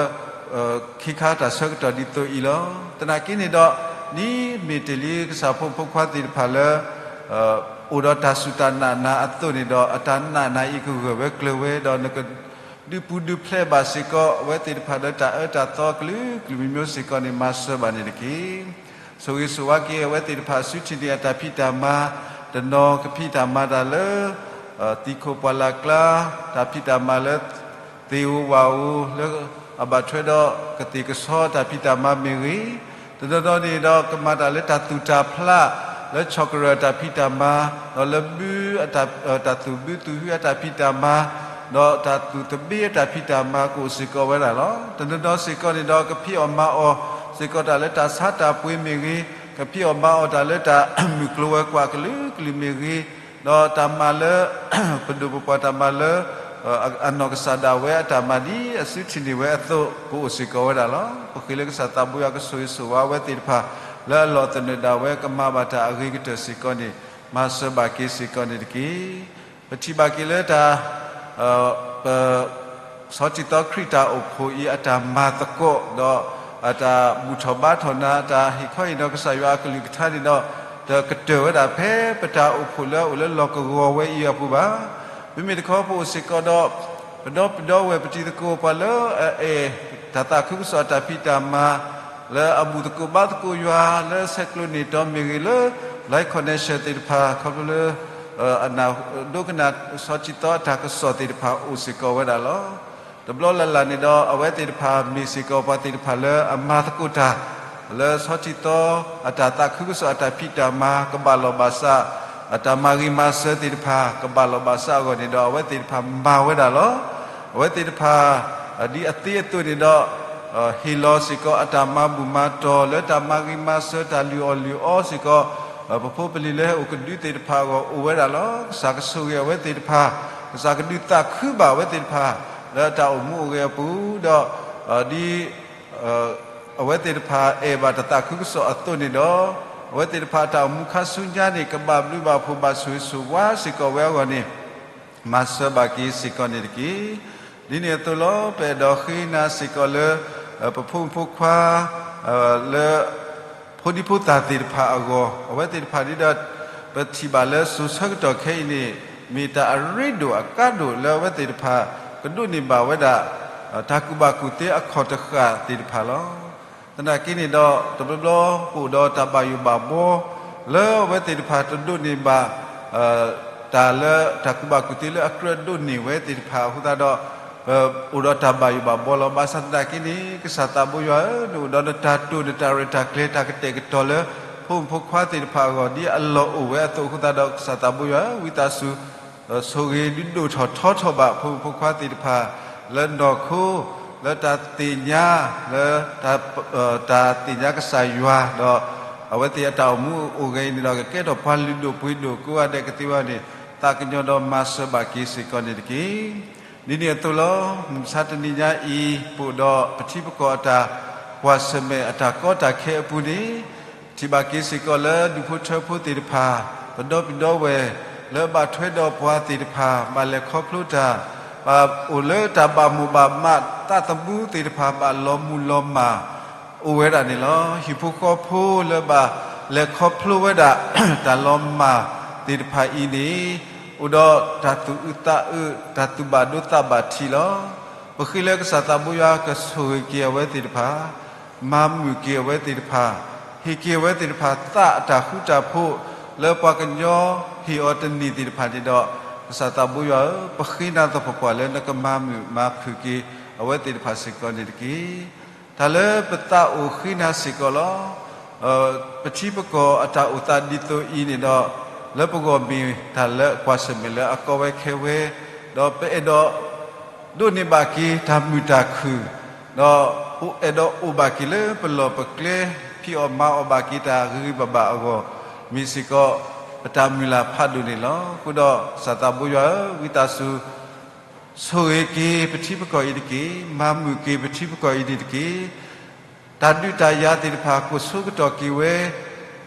ခ့ခါတၢ်ဆၢကတီၢ်ဒ်သိးအံၤလီၤ. သနာ်က့န့ၣ်ဒီး, ဒ်မ့ၢ်တ့ၢ်လံကစၢ်ဖိမုၣ်ဖိခွါသ့ၣ်တဖၣ်လၢ အိၣ်ဒီးတၢ်စူၢ်တၢ်နာ်နၤအသိးန့ၣ်ဒီး အတၢ်နာ်နၤအံၤကဂၢၢ်ဝဲကျၢၤဝဲဒီး နကဒုးပူၤဒုးဖျဲးဘၣ်စ့ၢ်ကီး အဝဲသ့ၣ်တဖၣ်လၢတၢ်အၢတၢ်သီအကလုာ်ကလုာ်မံၤမံၤစ့ၢ်ကီးန့ၣ် မၤစၢၤဘၣ်န့ၣ်တက့ၢ်. ဆိၣ်ဂ့ၤဆိၣ်ဝါက့ၤအဝဲသ့ၣ်တဖၣ်အစုထံၣ်န့ၢ်အတၢ်ဖံးတၢ်မၤ, တနီၤကဖံးတၢ်မၤတၢ်လၢ သံၣ်ခိၣ်ပှၢ်လၢ်ကျါ, တၢ်ဖံးတၢ်မၤလၢ သ့ၣ်ဧိၤဝၣ်ဧိၤ လၢအဘၣ်ထွဲဒီးကသ့ၣ်ကဆီတၢ်ဖံးတၢ်မၤမ့ၢ်ဂ့ၤ, တနီၤနီၤန့ၣ်ဒီးကမၤတၢ်လၢတၢ်သူၣ်တၢ်ဖျး လၢဆီၣ်ကရၢၢ်တၢ်ဖံးတၢ်မၤ, ဒီးလၢဘု တၢ်သူၣ်ဘုသူၣ်ဟုအတၢ်ဖံးတၢ်မၤ, ဒီးတၢ်သူၣ်သဘ့အတၢ်ဖံးတၢ်မၤကအိၣ်စ့ၢ်ကီးဝဲဒၣ်လီၤ. တနီၤနီၤစ့ၢ်ကီးန့ၣ်ဒီး ကဖံးအီၣ်မၤအီၣ်စ့ၢ်ကီးတၢ်လၢတၢ်ဆါတၢ်ပှ့ၤမ့ၢ်ဂ့ၤ, ကဖံးအီၣ်မၤအီၣ်တၢ်လၢတၢ်မုၢ်ကျိၤဝဲၤကွာ်ကလုာ်ကလုာ်မ့ၢ်ဂ့ၤ, ဒီးတၢ်မၤလၢ ပဒိၣ်ပပှၢ်တၢ်မၤလၢ အနီၢ်ကစၢ်ဒၣ်ဝဲအတၢ်မၤဒ်အစုထံၣ်န့ၢ်ဝဲအသိး ကအိၣ်စ့ၢ်ကီးဝဲဒၣ်လီၤ. ပဃ့လၢကစၢ်သးဘိယွၤကဆိၣ်ဂ့ၤဆိၣ်ဝါအဝဲသ့ၣ်တဖၣ် လၢအလီၢ်သနၢၣ်ဒၣ်ဝဲကမၤဘၣ်တၢ်အဂ့ၤကတၢၢ်စ့ၢ်ကီးန့ၣ် မၤစၢၤဘၣ်က့ၤစ့ၢ်ကီးန့ၣ်တက့ၢ်. ပထံၣ်ဘၣ်က့ၤလၢတၢ် ပ ဆီထံသီခရံာ်တၢ်အိၣ်ဖှိၣ်အံၤအတၢ်မၤသကိး ဒီးအတၢ်ဘူၣ်ထီၣ်ဘါထီၣ်နၤ အတၢ်ဟ့ၣ်ခီဟ့ၣ်နီၤကစၢ်ယွၤအကလုၢ်ကထါန့ၣ်ဒီး တကတၢၢ်ဝဲဒၣ်ဖဲပတၢ်အိၣ်ဖှိၣ်လၢအအိၣ်လၢလီၢ်ကဝီၤဝဲအံၤအပူၤဘၣ်. မ့မ့ၢ်တခီပအိၣ်စ့ၢ်ကီးဒီး ပဒီပုၢ်ဒီဝဲၢ်ပတံၤသကိးပှၤလၢအအဲၣ်တၢ်သးခုကစီၣ်အတၢ်ဖံးတၢ်မၤ လၢအဘူၣ်သကိးဘါသကိးယွၤ လၢဆဲးကျိးန့ၢ်တီမ့ၢ်ဂ့ၤ လၢ live connection သ့ၣ်တဖၣ် ခီဖျိလၢ အနၢ်ဒိကနၣ်ဆီထံသီအတၢ်ကစီၣ်သ့ၣ်တဖၣ်အိၣ်စ့ၢ်ကီးဝဲဒၣ်လီၤ. တဘျီလၢ်လၢ်န့ၣ်ဒီး အဝဲသ့ၣ်တဖၣ်မ့ၢ်စ့ၢ်ကီးပှၤသ့ၣ်တဖၣ်လၢအမၤသကိးတၢ် လၢဆီထံသီအတၢ်သးခုကစီၣ်အတၢ်ဖံးတၢ်မၤကဘၣ်လီၢ်ဘၣ်စး အတၢ်မၤဂ့ၤမၤစၢၤသ့ၣ်တဖၣ် ကဘၣ်လီၢ်ဘၣ်စးအဂီၢ်န့ၣ်ဒီး အဝဲသ့ၣ်တဖၣ်မၤဝဲဒၣ်လီၤ. အဝဲသ့ၣ်တဖၣ် ဒ်အသ့အသိးန့ၣ်ဒီး ဟ့ၣ်လီၤစ့ၢ်ကီးအတၢ်မၤဘူၣ်မၤတီၢ် လၢတၢ်မၤဂ့ၤမၤစၢၤတၢ်လုၢ်အီၣ်လုၢ်အီစ့ၢ်ကီး ပဖိပလံၤလၢဟဲအိၣ်ကဒုသ့ၣ်တဖၣ်အဂီၢ်အိၣ်ဝဲဒၣ်လီၤ. ကစၢ်ကဆိၣ်ဂ့ၤအဝဲသ့ၣ်တဖၣ်, ကစၢ်ကဒုးသးခုဘၣ်အဝဲသ့ၣ်တဖၣ် လၢတၢ်အိၣ်မူအိၣ်ဂဲၤအပူၤဒီး ဒ် အဝဲသ့ၣ်တဖၣ်အဲၣ်ဘၣ်တၢ်သးခုကစီၣ်အသိးန့ၣ်ဒီး အဝဲသ့ၣ်တဖၣ်အတၢ်အိၣ်မူခါဆူညါန့ၣ် ကဘၣ်ဘျုးဘၣ်ဖှိၣ်ဘၣ်ဆိၣ်ဂ့ၤဆိၣ်ဝါစ့ၢ်ကီးဝဲအဂီၢ်န့ၣ် မၤစၢၤဘၣ်က့ၤစ့ၢ်ကီးန့ၣ်တက့ၢ်. ဒ်န့ၣ်အသိးလီၤ. ပအဲၣ်ဒိးဃ့နၤစ့ၢ်ကီးလၢ ပဖိမုၣ်ဖိခွါ လၢ ဖိဒံဖိသၣ်သ့ၣ်တဖၣ်အဂီၢ် အဝဲသ့ၣ်တဖၣ်ဒ်ဒီး ပထံၣ်ဘၣ်လၢစိၤဆၢကတီၢ်ခဲအံၤန့ၣ် မ့ၢ်တၢ်အရ့ဒိၣ်အကါဒိၣ်လၢအဝဲသ့ၣ်တဖၣ် ကဒိးန့ၢ်ဘၣ်ဝဲဒၣ် တၢ်ကူၣ်ဘၣ်ကူၣ်သ့အခီၣ်တဃၣ်သ့ၣ်တဖၣ်လီၤ. သနာ်က့န့ၣ်ဒီး တဘျီဘျီ ပအိၣ်ဒီးတၢ်ဘၣ်ယိၣ်ဘၣ်ဘှီ လၢအဝဲသ့ၣ်တဖၣ်တဒိးန့ၢ်ဘၣ် တၢ်လၢတၢ်ကူၣ်ဘၣ်ကူၣ်သ့လၢအကြၢးဒိးန့ၢ်ဝဲသ့ၣ်တဖၣ်အဃိသတးဒီး ပအိၣ်ဒီးတၢ်ဘၣ်ယိၣ်ဘၣ်ဘှီလီၤ. ဘၣ်ဆၣ်သနာ်က့န့ၣ် ကစၢ်သးဘိယွၤဧၢ, နအိၣ်ဒီးနတၢ်တိာ်နတၢ်ရဲၣ်တၢ်ကျဲၤတၢ်ကတဲာ်ကတီၤလၢ ဖိမုၣ်ဖိခွါသ့ၣ်တဖၣ်အဂီၢ် ဒ်အလီၢ်အိၣ်ဝဲအသိးအဃိသတးဒီး ကစၢ်သးဘိယွၤဧၢ, ဝံသးစူၤ ဆိၣ်ဂ့ၤဒုးဒိၣ်ထီၣ်ထီထီၣ်ဘၣ် ဖိမုၣ်ဖိခွါသ့ၣ်တဖၣ် လၢနီၢ်ခိ လၢတၢ်သ့ၣ်ညါ လၢ တၢ်သ့ၣ်ညါကစၢ်ယွၤ ဒီးအဝဲသ့ၣ်အတၢ်အိၣ်မူအိၣ်ဂဲၤအံၤန့ၣ်ဒီး ကကဲထီၣ်ပှၤလုၢ်ဒိၣ်ပှ့ၤဒိၣ်ကိးဂၤဒဲးကသ့ဝဲန့ၣ် သးကညီၤဒီးမၤစၢၤဘၣ်က့ၤစ့ၢ်ကီးန့ၣ်တက့ၢ်. ဒ်န့ၣ်အသိးလီၤ. မုၢ်မဆါတနံၤညါအံၤ ပအိၣ်ဒီးပထံပကီၢ်အတၢ်ကွၢ်ဆၢၣ်မဲာ်အတၢ်ကီတၢ်ခဲအပူၤန့ၣ်, ထံၣ်ဘၣ်က့ၤစ့ၢ်ကီးလၢဒူၣ်ဖိထၢဖိသ့ၣ်တဖၣ်, ပဒီပုၢ်ဝဲၢ်လၢအဘၣ်ထွဲဒီးပှၤသ့ၣ်တဖၣ် ဘၣ်လဲၤခီဖျိတၢ်, ဘၣ်အိၣ်လၢတၢ်ဘၣ်မိၣ်ဘၣ်မး, သးသမူသ့ၣ်တဖၣ် ဘၣ်လီၤမုၢ်လီၤမၢ် အိၣ်ဝဲဒၣ်န့ၣ်လီၤ. ဟံၣ်ဖိဃီဖိလၢဘၣ်လဲၤခီဖျိဝဲဒၣ် တၢ်လီၤမၢ်သ့ၣ်တဖၣ်အံၤန့ၣ်, အိၣ်ဒီးတၢ်သူၣ်အုးသးအုး, တၢ်သူၣ်ဘၣ်ဒိသးဘၣ်ထံးလီၤ. ပဃ့လၢကစၢ်သးဘိယွၤကဆိၣ်ဂ့ၤက့ၤအဝဲသ့ၣ်တဖၣ်, မၤမုာ်က့ၤအဝဲသ့ၣ်တဖၣ်, ဟ့ၣ်က့ၤအဝဲသ့ၣ်တဖၣ် သးအတၢ်ဃူတၢ်ဖိး လၢပှၤကညီဟ့ၣ်အီၤတန့ၢ်သ့ၣ်တဖၣ်န့ၣ်ဒီး, ကစၢ်သးဘိယွၤဧၢ, ပဃ့နၤသပှၢ်ပှၢ်လၢနကမၤမုာ်မၤခုၣ်က့ၤအဝဲသ့ၣ်တဖၣ်စ့ၢ်ကီးန့ၣ်တက့ၢ်. တၢ်လၢပသးအိၣ်ဃ့နၤစ့ၢ်ကီးလီၤ. ပထံပကီၢ်အတၢ်အိၣ်သးဒ်သိးအံၤန့ၣ်ဒီး, လၢပဂီၢ်မ့ၢ်တၢ်လၢကွၢ်ဆၢၣ်မဲာ်လၢအကီဝဲခဲဝဲ, ဒီးပအဲၣ်ဒိး ဒိးန့ၢ်ဘၣ်က့ၤတၢ်မုာ်တၢ်ခုၣ်, ဒီးအဲၣ်ဒိးအိၣ်ဘၣ်က့ၤလၢပလီၢ်ပကျဲ, ဖံးအီၣ်မၤအီၣ်ဘၣ်က့ၤတၢ်ဂ့ၤဂ့ၤဘၣ်ဘၣ်အဂီၢ်, မ့ၢ်စ့ၢ်ကီး ပတၢ်မုၢ်လၢ်ဖးဒိၣ်န့ၣ်လီၤ. အဃိဒီးကစၢ်သးဘိယွၤဧၢ, ဝံသးစူၤ ဆိၣ်ဂ့ၤက့ၤပထံပကီၢ်အံၤတက့ၢ်. မၤမုာ်က့ၤပထံပကီၢ်အံၤန့ၣ်တက့ၢ်. တၢ်ဒုးတၢ်ယၤသ့ၣ်တဖၣ် ကိးဆိကတီၢ်က့ၤဝဲ,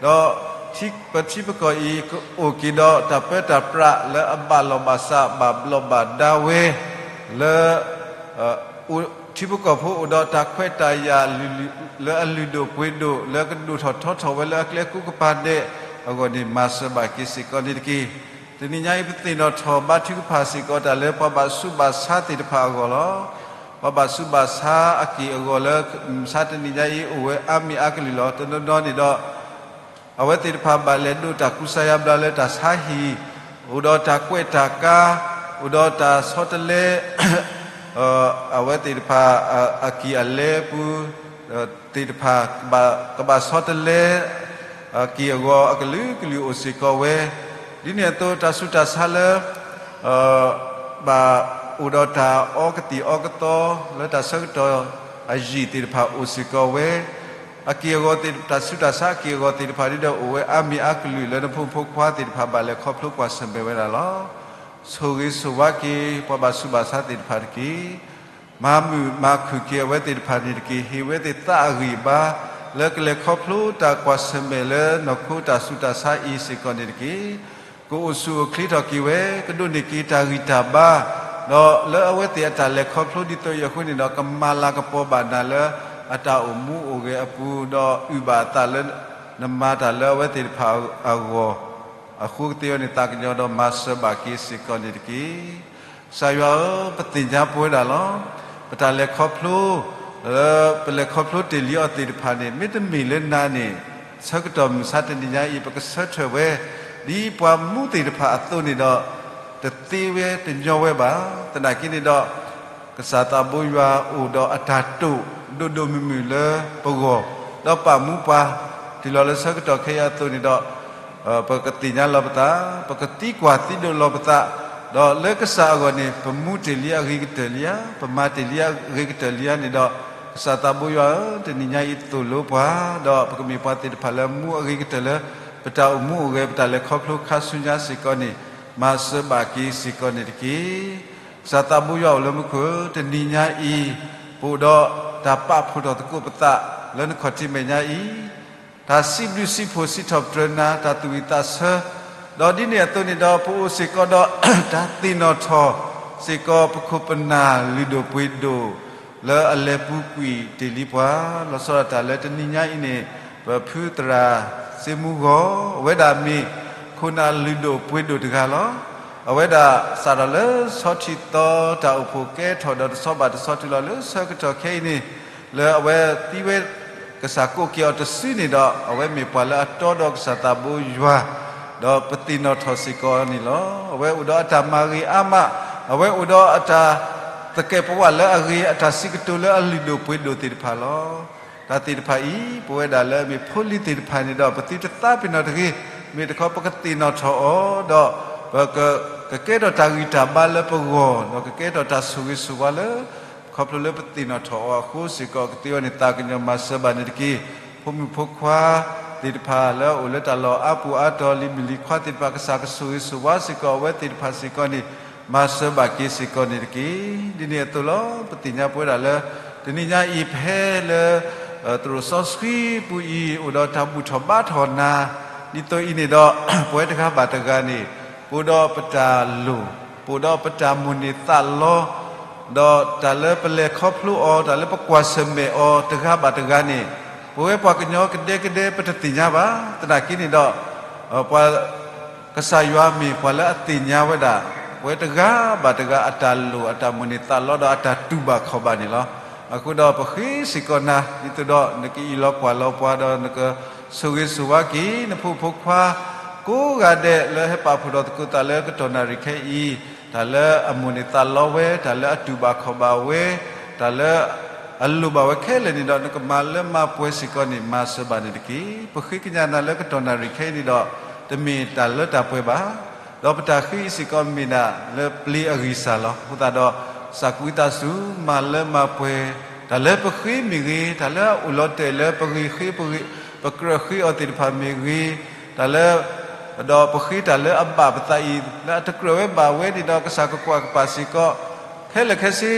ဒီးပထံပကီၢ်အံၤ ကအိၣ်က့ၤဒီးတၢ်ပၢတၢ်ပြးလၢအဘၣ်လီၢ်ဘၣ်စး ဘၣ်ဘျီးဘၣ်ဒါဝဲ, လၢ ထံဖိကီၢ်ဖိအိၣ်ဒီးတၢ်ခွဲးတၢ်ယာ် လၢအလုၢ်ဒိၣ်ပှ့ၤဒိၣ် လၢကဒိၣ်ထီၣ်ထီထီၣ်ဝဲလၢအကျဲကိးကပၤဒဲးအဂီၢ်န့ၣ် မၤစၢၤဘၣ်က့ၤစ့ၢ်ကီးန့ၣ်တက့ၢ်. တနံၤညါအံၤ ပသ့ၣ်နီၣ်ထီၣ်ဘါထုကဖၣ်စ့ၢ်ကီးတၢ်လၢပှၤဘၣ်ဆူးဘၣ်ဆါသ့ၣ်တဖၣ်အဂီၢ်လီၤ. ပှၤဘၣ်ဆူးဘၣ်ဆါအက့ၢ်အဂီၤလၢ မုၢ်မဆါတနံၤညါအံၤ အိၣ်ဝဲအါမံၤအါကလုာ်လီၤ. တနီၤနီၤန့ၣ်ဒီး အဝဲသ့ၣ်တဖၣ်ဘၣ်လဲၤဒိးတၢ်ကူစါယါဘျါလၢတၢ်ဆါဟံၣ်, အိၣ်ဒီးတၢ်ကွဲးတၢ်ကါ, အိၣ်ဒီးတၢ်ဆီတလဲ အဝဲသ့ၣ်တဖၣ် အကံၢ်အလဲပူၤသ့ၣ်တဖၣ် ကဘၣ်ဆီတလဲ အက့ၢ်အဂီၤအကလုာ်ကလုာ်အိၣ်စ့ၢ်ကီးဝဲ, ဒ်န့ၣ်အသိးတၢ်ဆူးတၢ်ဆါလၢ ဘၣ်အိၣ်ဒီးတၢ်အီကသံၣ်အီကသီ လၢတၢ်ဆၢကတီၢ်အယံာ်သ့ၣ်တဖၣ်အိၣ်စ့ၢ်ကီးဝဲ, အက့ၢ်အဂီၤသ့ၣ် တၢ်ဆူးတၢ်ဆါအက့ၢ်အဂီၤသ့ၣ်တဖၣ်ဒ်ဒီးအိၣ်ဝဲအါမံၤအါကလုာ်လၢနဖိမုၣ်ဖိခွါသ့ၣ်တဖၣ်ဘၣ်လဲၤခီဖျိကွၢ်ဆၢၣ်မဲာ်ဝဲဒၣ်လီၤ. ဆိၣ်ဂ့ၤဆိၣ်ဝါက့ၤ ပှၤဘၣ်ဆူးဘၣ်ဆါသ့ၣ်တဖၣ်တက့ၢ်. မၤမုာ်မၤခုၣ်က့ၤအဝဲသ့ၣ်တဖၣ်န့ၣ်တက့ၢ်. ဟ့ၣ်ဝဲသ့ၣ်သးအဂံၢ်အဘါ လၢကလဲၤခီဖျိတၢ်ကွၢ်ဆၢၣ်မဲာ်လၢနီၢ်ခိတၢ်ဆူးတၢ်ဆါအံၤစ့ၢ်ကီးန့ၣ်တက့ၢ်. ကအိၣ်ဆူၣ်အိၣ်ချ့ထီၣ်က့ၤဝဲ, ကဒိးန့ၢ်က့ၤတၢ်ဂံၢ်တၢ်ဘါ, ဒီးလၢအဝဲသ့ၣ်အတၢ်လဲၤခီဖျိဒ်သိးအံၤအဃိန့ၣ်ဒီး ကမၤလၤကပီၤဘၣ်နၤလၢအတၢ်အိၣ်မူအိၣ်ဂဲၤအပူၤ, ဒီးအုၣ်ဘၣ်အသးလၢနမၤတၢ်လၢအဝဲသ့ၣ်တဖၣ်အဂီၢ် အဃိကသ့အီၤန့ၣ် သးကညီၤဒီးမၤစၢၤဘၣ်က့ၤစ့ၢ်ကီးန့ၣ်တက့ၢ်. ကစၢ်ယွၤဧၢ, ပသ့ၣ်ညါပဝဲဒၣ်လီၤ. ပတၢ်လဲၤခီဖျိ, လၢပလဲၤခီဖျိတ့ၢ်လံအီၤသ့ၣ်တဖၣ်န့ၣ် မ့တမ့ၢ်လၢနၤန့ၣ်, ဆၢကတီၢ်မုၢ်မဆါတနံၤညါအံၤ ပကဆၢထၢၣ်ဝဲ ဒ်ပှၤမူသ့ၣ်တဖၣ်အသိးန့ၣ်ဒီး, တသ့ဝဲတညီဝဲဘၣ်. သနာ်က့န့ၣ်ဒီး ကစၢ်သးဘိယွၤအိၣ်ဒီးအတၢ်တိာ်ဒိၣ်ဒိၣ်မုၢ်မုၢ်လၢပဂီၢ်, ဒီးပာ်မူပှၤ, တုၤလီၤလၢဆၢကတီၢ်ခဲအံၤအသိးန့ၣ်ဒီး, ပကသ့ၣ်ညါလီၤပသး, ပကသံကွၢ်သံဒိးလီၤပသး, ဒီးလၢကစၢ်အဂီၢ်န့ၣ် ပမူတ့ၢ်လံအဂ့ၤကတၢၢ်လံဧါ, ပမၤတ့ၢ်လံအဂ့ၤကတၢၢ်လံဧါန့ၣ်ဒီး, ကစၢ်သးဘိယွၤဧၢ, တနံၤညါအံၤသိၣ်လိပှၤ, ဒီးပကမ့ၢ်ပှၤသ့ၣ်တဖၣ်လၢမူအဂ့ၤကတၢၢ်လၢ ပတၢ်အိၣ်မူအိၣ်ဂဲၤ ပတၢ်လဲၤခီဖျိခါဆူညါစ့ၢ်ကီးန့ၣ်, မၤစၢၤဘၣ်က့ၤစ့ၢ်ကီးန့ၣ်တက့ၢ်. ကစၢ်သးဘိယွၤအိၣ်လၢမူခိၣ်ဧၢ, တနံၤညါအံၤ, ပအိၣ်ဒီးတၢ်ပာ်ဖှိၣ်ထီၣ်သကိးပသးလၢနခီၣ်ထံးမဲာ်ညါအံၤ, တၢ်စံးဘျုးစံးဖှိၣ်စံးထီၣ်ပတြၢၤနၤ, တၢ်သူၣ်ဝံၣ်သးဆၢ, ဒီးဒ်န့ၣ်အသိးန့ၣ်ဒီး ပအိၣ်စ့ၢ်ကီးဒီးတၢ်သ့ၣ်နီၣ်ထီၣ်စ့ၢ်ကီး ပခိၣ်ပနၢ်လုၢ်ဒိၣ်ပှ့ၤဒိၣ် လၢအလဲၤပူၤကွံာ်တ့ၢ်လံပှၤ, လီၤဆီဒၣ်တၢ်လၢတနံၤညါအံၤန့ၣ်, ပဖုသရၣ်စ့မူဂီၤ, အဝဲဒၣ်မ့ၢ်ခိၣ်နၢ်လုၢ်ဒိၣ်ပှ့ၤဒိၣ်တဂၤလီၤ. အဝဲဒၣ်စးထီၣ်လၢဆီထံသီတၢ်အိၣ်ဖှိၣ်ကဲထီၣ်ဒီးတဆီဘၣ်တဆီတုၤလီၤလၢဆၢကတီၢ်ခဲအံၤန့ၣ်, လၢအဝဲသံဝဲ ကစၢ်ကိးက့ၤအီၤတစုန့ၣ်ဒီး အဝဲမ့ၢ်ပှၤလၢအတီဒီးကစၢ်သးဘိယွၤ, ဒီးပသ့ၣ်နီၣ်ထီၣ်စ့ၢ်ကီးန့ၣ်လီၤ. အဝဲအိၣ်ဒီးအတၢ်မၤဂ့ၤအါမး, အဝဲအိၣ်ဒီးအတၢ်သကဲးပဝးလၢအဂ့ၤ အတၢ်စံးကတိၤလၢအလုၢ်ဒိၣ်ပှ့ၤဒိၣ်သ့ၣ်တဖၣ်လီၤ. တၢ်သ့ၣ်တဖၣ်အံၤ ပဝဲဒၣ်လၢအမ့ၢ်ဖိလံၤသ့ၣ်တဖၣ်န့ၣ်ဒီး ပသုတသးပ့ၤနီၣ်တဂ့ၤ, မ့ၢ်တခီပကသ့ၣ်နီၣ်ထီၣ်အီၤ, ဒီးပက ကကဲထီၣ်တၢ်ဂံၢ်တၢ်ဘါလၢပဂီၢ်, ဒီးကကဲထီၣ်တၢ်ဆိၣ်ဂ့ၤဆိၣ်ဝါလၢ ခီဖျိလၢပသ့ၣ်နီၣ်ထီၣ်အီၤအဃိစ့ၢ်ကီး ကသ့အီၤန့ၣ် သးကညီၤမၤစၢၤဘၣ်န့ၣ်တက့ၢ်. ဖိမုၣ်ဖိခွါသ့ၣ်တဖၣ်လၢအအိၣ်လၢတၢ်လီၢ်အါပူၤအါတီၤ လံၤမုၣ်လံၤခွါသ့ၣ်တဖၣ် ကစၢ်ကဆိၣ်ဂ့ၤဆိၣ်ဝါစ့ၢ်ကီး အဝဲသ့ၣ်တဖၣ်စ့ၢ်ကီးန့ၣ်, မၤစၢၤဘၣ်က့ၤစ့ၢ်ကီးန့ၣ်တက့ၢ်. ဒ်န့ၣ်အသိးလီၤ ပသ့ၣ်ညါပဝဲဒၣ်လၢ တနံၤညါအံၤဖဲလၢ သရိာ်စီဆှံပူၤအံၤ အိၣ်ဒီးတၢ်ဘူၣ်ထီၣ်ဘါထီၣ်နၤ ဒ်သိးအံၤန့ၣ်ဒီး ပဝဲတဂၤဘၣ်တဂၤန့ၣ် ပအိၣ်ဒီးပတၢ်လိၣ် ပအိၣ်ဒီးပတၢ်မိၣ်န့ၢ်သးလီ ဒီးတၢ်လၢပလဲၤခီဖျိအီၤ တၢ်လၢပကွၢ်ဆၢၣ်မဲာ်အီၤတဂၤဘၣ်တဂၤန့ၣ် ပဝဲပှၤကညီကဒဲကဒဲပတသ့ၣ်ညါဘၣ်. သနာ်က့န့ၣ်ဒီး ပှၤ ကစၢ်ယွၤမ့ၢ်ပှၤလၢအသ့ၣ်ညါဝဲဒၣ် ပဝဲတဂၤဘၣ်တဂၤအတၢ်လိၣ်အတၢ်မိၣ်န့ၢ်သးလီဒီးအတၢ်တူၢ်ဘၣ်ခီၣ်ဘၣ်န့ၣ်လီၤ. အဃိဒီးပဃ့စ့ၢ်ကီးနၤ ဒ်သိးဒီးနကအံးလီၤကွၢ်လီၤပှၤဒီးနက ဆိၣ်ဂ့ၤဆိၣ်ဝါက့ၤ နဖိမုၣ်ဖိခွါ ကိးဂၤဒဲးလၢဟဲပာ်ဖှိၣ်ထီၣ်သကိးသးလၢကတီၢ်နၣ်ရံၣ်ခဲအံၤ တၢ်လၢအမိၣ်န့ၢ်သးလီဝဲ တၢ်လၢအတူၢ်ဘၣ်ခီၣ်ဘၣ်ဝဲ တၢ်လၢ အလိၣ်ဘၣ်ဝဲခဲလၢာ်န့ၣ်ဒီး နကမၤလၢမၤပှဲၤစ့ၢ်ကီးန့ၣ် မၤစၢၤဘၣ်န့ၣ်တက့ၢ်. ပဃ့ကညးနၤလၢကတီၢ်နၣ်ရံၣ်ခဲအံၤန့ၣ်ဒီး တမ့ၢ်တၢ်လၢတၢ်ပှဲၤဘၣ်. ဒီးပတၢ်ဃ့အံၤစ့ၢ်ကီးမ့ၢ်ဒၣ်လၢပျ့ၤအဂံၢ်စၢ်လီၤ. အဃိသတးဒီး သးကွံသးစူၤ မၤလၢမၤပှဲၤ တၢ်လၢပဃ့မ့ၢ်ဂ့ၤ, တၢ်လၢအအိၣ်လီၤတဲာ်လၢပဂံၢ်ဃ့ ပကြၢးဃ့အီၤသ့ၣ်တဖၣ် မ့ၢ်ဂ့ၤ, တၢ်လၢ ဒီးပဃ့တၢ်လၢအဘၣ်ပသးအံၤ လၢအတကြၢးဝဲဘၣ်ဝဲန့ၣ်ဒီး ကစၢ်ကကွၢ်ကပာ်စ့ၢ်ကီး ခဲလၢာ်ခဲဆ့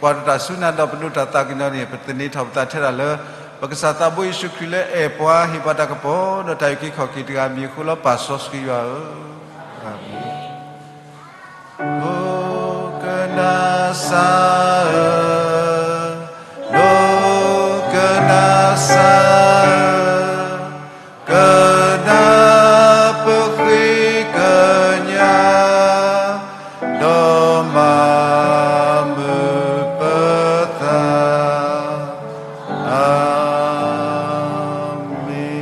ပကွၢ်တၢ်စူၤနၤဒီး ပဒိးတၢ်သးကညီၤန့ၣ် ပသန့ၤထီၣ်ပသးထဲဒၣ်လၢ ပကစၢ်သးဘိယ့ၣ်ၡူးခရံာ်လၢအဲၣ်ပှၤ ဟ့ၣ်ပှၤတၢ်ကပီၤ ဒီးတၢ်အုၣ်က့ၤခီၣ်က့ၤတဂၤအမံၤအဃိလီၤ. ပၢ်စီဆှံယွၤဧၢ, အၤမ့ၣ်. ဒိကနၣ်စၢ်ဧၢ, ဒိကနၣ်စၢ်ဧၢ, ကနၣ်ပဃ့ကညး, ဒီးမၤမုာ်ပသး, အၤမ့ၣ်.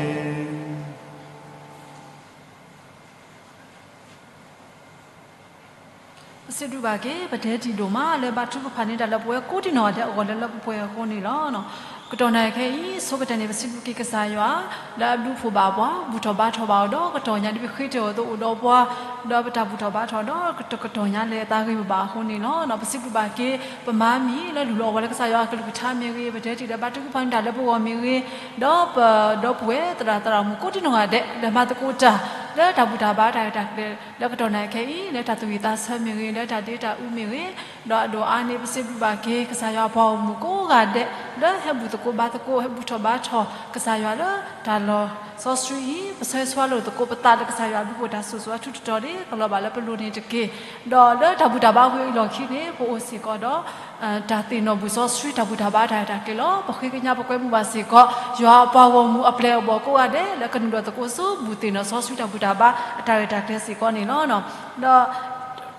ပစံးဘျုးဘၣ်က့ၤ ပတဲတံၢ်ဒိၣ်မးလၢဘါထုကဖၣ်န့ၢ်တၢ်လၢပဝဲကိးဒံနီၢ်ဂၤဒဲးအဂီၢ်လၢလၢပှဲၤပှဲၤအဃိန့ၣ်လီၤ. ကတီၢ်နၣ်ရံၣ်ခဲအံၤ ဆိကတၢၢ်န့ၣ် ပစံးဘျုးက့ၤကစၢ်ယွၤ လၢအဘျုးဖှိၣ်ဘၣ်ပှၤ ဘူၣ်ထီၣ်ဘါထီၣ်ဘၣ်အီၤဒီး ကတီၢ်ညါဒ်ပဃ့တ့ၢ်အီၤအသိးအိၣ်ဒီးပှၤ ဒီးပတၢ်ဘူၣ်ထီၣ်ဘါထီၣ်ဒီး ကတီၢ်ညါလဲၤအသးဂ့ၤမုာ်ဘၣ်အဃိန့ၣ်လီၤ. ပစံးဘျုးဘၣ်က့ၤ ပမၤမံၤလၢလူၢ်လီၤအဝဲလၢကစၢ်ယွၤအကလုၢ်ကထါမ့ၢ်ဂ့ၤ, ပတဲတံၢ်လၢဘါထုကဖၣ်န့ၢ်တၢ်လၢပဂီၢ်မ့ၢ်ဂ့ၤ, ဒီးပဒီပုၢ်ဝဲၢ်သရၣ်သရၣ်မုၣ်ကိးဒံနီၢ်ဂၤဒဲး လၢမၤသကိးတၢ် လၢတၢ်ဘူၣ်တၢ်ဘါတၢ်ရဲၣ်တၢ်ကျဲၤ လၢကတီၢ်နၣ်ရံၣ်ခဲအံၤ လၢတၢ်သူၣ်ဝံၣ်သးဆၢမ့ၢ်ဂ့ၤ, လၢတၢ်ဒ့တၢ်အူမ့ၢ်ဂ့ၤ, ဒီးအဒိၣ်အါန့ၣ် ပစံးဘျုးဘၣ်က့ၤ ကစၢ်ယွၤအပှၤဂီၢ်မုၢ်ကိးဂၤဒဲး လၢဟဲဘူၣ်သကိးဘါသကိး ဟဲဘူၣ်ထီၣ်ဘါထီၣ် ကစၢ်ယွၤလၢတၢ်လီၤစီဆှံအံၤ ပဆၢဂ့ၤဆၢဝါလိာ်သကိးပသးလၢကစၢ်ယွၤအဘျုးဖှိၣ်တၢ်ဆိၣ်ဂ့ၤဆိၣ်ဝါထူးတတီၤန့ၣ် ကလီၤဘၣ်လၢပလိၤန့ၣ်တက့ၢ်. ဒီးလၢတၢ်ဘူၣ်တၢ်ဘါဝံၤအလီၢ်ခံန့ၣ် ပအိၣ်စ့ၢ်ကီးဒီး တၢ်သ့ၣ်နီၣ်ဘူၣ်စီဆှံ တၢ်ဘူၣ်တၢ်ဘါတၢ်ရဲၣ်တၢ်ကျဲၤလီၤ. ပဃ့ကညးပကွဲမုာ်ဘၣ်စ့ၢ်ကီး ယွၤအပှၤဂီၢ်မုၢ်အပျဲၢ်အဘီၣ်ကိးဂၤဒဲး လၢကနုာ်လီၤသကိးဆူဘူၣ်သ့ၣ်နီၣ်စီဆှံတၢ်ဘူၣ်တၢ်ဘါအတၢ်ရဲၣ်တၢ်ကျဲၤစ့ၢ်ကီးန့ၣ်လီၤ. ဒီး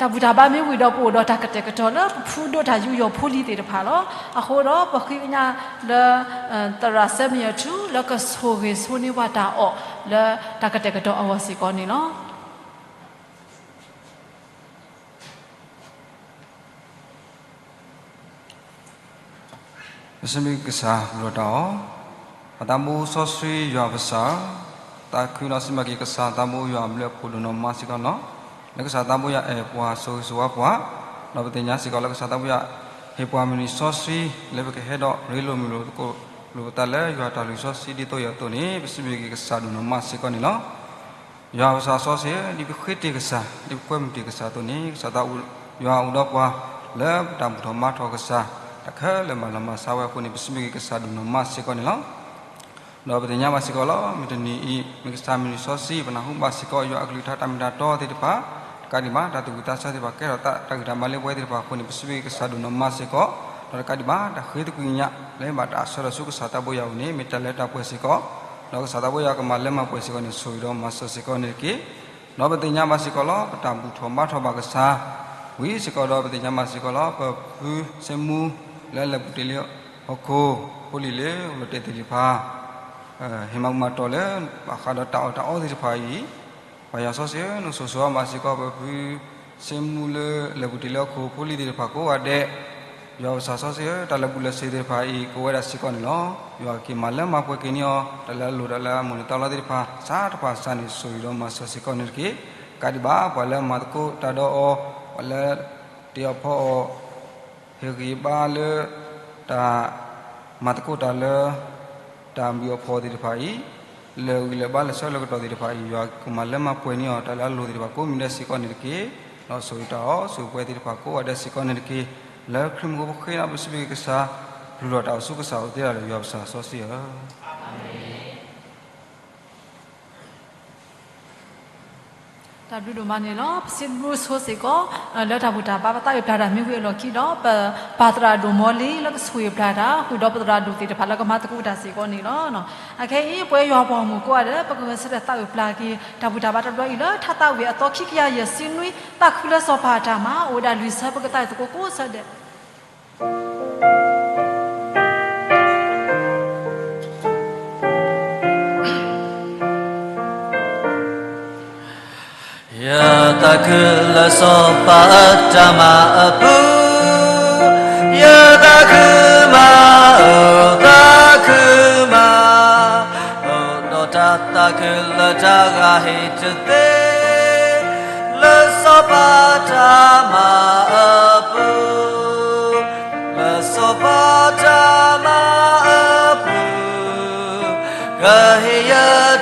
တၢ်ဘူၣ်တၢ်ဘါမ့ၢ်ဝံၤဒီး ပအိၣ်ဒီးတၢ်ကတဲာ်ကတီၤလၢပဖုဒိၣ်တၢ်ယူးယီၣ်ဖိလံၤသ့ၣ်တဖၣ်လီၤ. အဃိဒီးပဃ့ကညးလၢ သရၣ်စဲမယၢၣ်ထူ လၢကဆိၣ်ဂ့ၤဆိန့ၢ်ပှၤတၢ်အီၣ်လၢတၢ်ကတဲာ်ကတီၤအဂီၢ်စ့ၢ်ကီးန့ၣ်လီၤ. ပစံးဘျုးကစၢ်ဘူၣ်ထီၣ်တၢ်အီၣ်, ပသးဘိစီဆှံယွၤပစၢ်, သးခုဒီးစံးဘျုးက့ၤကစၢ်သးဘိယွၤအဘျုးအဖှိၣ်ဒိၣ်နီၢ်မးစ့ၢ်ကီးန့ၣ်လီၤ. လၢကစၢ်သးဘိယွၤအဲၣ်ပှၤဆိၣ်ဂ့ၤဆိၣ်ဝါပှၤ, ဒီးပသ့ၣ်ညါစ့ၢ်ကီးလၢကစၢ်သးဘိယွၤ ဟ့ၣ်ပှၤမုၢ်နံၤစီဆှံ လၢပကဟဲဒီးရ့လိာ်မုာ်လိာ်သကိးလိာ်ပသးလၢယွၤတၢ်လုၢ်စီဆှံဒ်သိးအံၤအသိးန့ၣ် ပစံးဘျုးက့ၤကစၢ်ဒိၣ်နီၢ်မးစ့ၢ်ကီးန့ၣ်လီၤ. ယွၤပစၢ်စီဆှံ, ဒ်ပဃ့တ့ၢ်ကစၢ်, ဒ်ပကွဲမုာ်တ့ၢ်ကစၢ်အသိးန့ၣ် ကစၢ်သးဘိယွၤအိၣ်ဒီးပှၤ လၢပတၢ်ဘူၣ်ထီၣ်ဘါထီၣ်ကစၢ် တၢ်ခဲလၢာ်မၤလီၤမၤဆါဝဲအဃိန့ၣ် ပစံးဘျုးက့ၤကစၢ်ဒိၣ်နီၢ်မးစ့ၢ်ကီးန့ၣ်လီၤ. ဒီးပသ့ၣ်ညါဘၣ်စ့ၢ်ကီးလီၤ. မုၢ်တနံၤအံၤ မ့ၢ်ကစၢ်မုၢ်နံၤစီဆှံ ပနၢ်ဟူဘၣ်စ့ၢ်ကီး ယွၤအကလုၢ်ကထါတၢ်မ့ၢ်တၢ်တီသ့ၣ်တဖၣ်, တကးဒံးဘၣ် တၢ်သူၣ်ဝံၣ်သးဆၢသ့ၣ်တဖၣ် ကဲထီၣ်သးတၢ်ဂံၢ်တၢ်ဘါလၢပဝဲသ့ၣ်တဖၣ်အဃိန့ၣ် ပစံးဘျုးက့ၤကစၢ်ဒိၣ်နီၢ်မးစ့ၢ်ကီး, ဒီးတကးဒံးဘၣ် တၢ်ဃ့သကွံာ်ကညး လၢဘၣ်တၢ်အဆၢထီၣ်ဆူကစၢ်သးဘိယွၤအအိၣ်န့ၣ် မ့ၢ်တၢ်လၢတၢ်ပှဲၤစ့ၢ်ကီး, ဒီးကစၢ်သးဘိယွၤကမၤလၢမၤပှဲၤစ့ၢ်ကီးန့ၣ် ဆိၣ်ဂ့ၤဒီးမၤစၢၤစ့ၢ်ကီးန့ၣ်တက့ၢ်. ဒီးပသ့ၣ်ညါဘၣ်စ့ၢ်ကီးလီၤ. ပတၢ်ဘူၣ်ထီၣ်ဘါထီၣ်ဘၣ်ကစၢ် ဝံၤစ့ၢ်ကီးဒီး ပသ့ၣ်ညါဘၣ်စ့ၢ်ကီးလီၤ. ပဖုစ့မူ လၢအလဲၤဘူၣ်တ့ၢ်လံဟီၣ်ခိၣ်ဖိလံၤလၢ အိၣ်လီၤတဲာ်သ့ၣ်တဖၣ် ဟ့ၣ်မၤဘူၣ်မၤတီၢ်လၢ ဘၣ်ဃးဒီးတၢ်အီၣ်တၢ်အီသ့ၣ်တဖၣ်အံၤ, ပၢ်ယွၤစီဆှံဧၢ, နကဆိၣ်ဂ့ၤဘၣ်စ့ၢ်ကီး ပဖုစ့မူလၢအလဲၤဘူၣ်တ့ၢ်လံဟီၣ်ခိၣ်ဖိလံၤသ့ၣ်တဖၣ်ကိးဂၤဒဲး, ယွၤပစၢ်စီဆှံဧၢ, တၢ်လဲၤဘူၣ်လဲၤစ့ၤသ့ၣ်တဖၣ်အံၤ ကဝဲဒၣ်စ့ၢ်ကီးန့ၣ်လီၤ. ယွၤက့ၤမၤလၢမၤပှဲၤက့ၤန့ၢ်အီၤ တၢ်လၢအလိၣ်တၢ်လၢအမိၣ်န့ၢ်သးလီသ့ၣ်တဖၣ် စးတဖၣ်စးန့ၣ် ဆိၣ်ဂ့ၤဒီးမၤစၢၤစ့ၢ်ကီးန့ၣ်တက့ၢ်. တကးဒံးဘၣ် ပှၤလၢမၤသကိးတၢ်ဒီးအီၤ, ပှၤလၢတ့အီၣ်ဖီအီၣ် ဟ့ၣ်ဂံၢ်ဘါလၢ တၢ်မၤသကိးတၢ်လၢ တၢ်ဘုၣ်အီၣ်ဖီအီၣ်သ့ၣ်တဖၣ်အံၤ, လၢာ်ဂံၢ်လၢာ်ဘါလၢာ်ဆၢလၢာ်ကတီၢ်သ့ၣ်တဖၣ်အံၤ ယွၤကမၤလၢမၤပှဲၤန့ၢ်အီၤ တၢ်လၢအလိၣ်သ့ၣ်တဖၣ်ကိးမံၤဒဲးစ့ၢ်ကီးန့ၣ်တက့ၢ်. ဒီးဆိၣ်ဂ့ၤတၢ်အီၣ်ဆိၣ်ပှဲၤသ့ၣ်တဖၣ်ကိးဂၤဒဲးစ့ၢ်ကီးန့ၣ်တက့ၢ်. လၢခရံာ်မုၢ်ဖိဃ့နၤပစံးဘျုးကစၢ်, ပျုၢ်ထီၣ်တၢ်အိၣ်ဆူကစၢ်အိၣ်သ့ဒၣ်ဒီးယွၤပစံးစီဆှံဧၢ. တၢ်ဘျုးဒိၣ်မးန့ၣ်လီၤ. ပစံးဘျုးဆိစ့ၢ်ကီး လၢတၢ်ဘူၣ်တၢ်ဘါပသးအုးပျၢ်တၢ်မ့ၢ်ဝံၤအလီၢ်ခံဒီး ပပၢ်သရၣ်ဒိၣ်မီလံလၢကဆိၣ်ဂ့ၤပျၢ်တၢ် ဃုာ်ဒီးပသရၣ်ဒိၣ်သ့ၣ်တဖၣ်လၢကမၤသကိးတၢ်စ့ၢ်ကီးန့ၣ်လီၤ. အခဲအံၤ ပဝဲယွၤပှၤဂီၢ်မုၢ်ကိးဂၤဒဲး ပကဂဲၤဆၢထၢၣ်သးအုးပျၢ်က့ၤ တၢ်ဘူၣ်တၢ်ဘါတဘျီအံၤလၢ ထါသးဝံၣ်အသီခံကယၤယဲၢ်ဆံနွံ သးခုလၢစီၤပၤအတၢ်မၤ အိၣ်ဝဲဒၣ်လွံၢ်ဆၢ ပကသးအုးသကိးကိးဆၢဒဲး ယသးခုလၢစီၤပၤအတၢ်မၤအပူၤ, ယသးခုမး အိၣ်သးခုမး, အိၣ်ဒီးတၢ်သးခုလၢတၢ်ဂၤဟ့ၣ်တသ့, လၢစီၤပၤတၢ်မၤအပူၤ လၢစီၤပၤတၢ်မၤအပူၤ, ကဟ့ၣ်ယ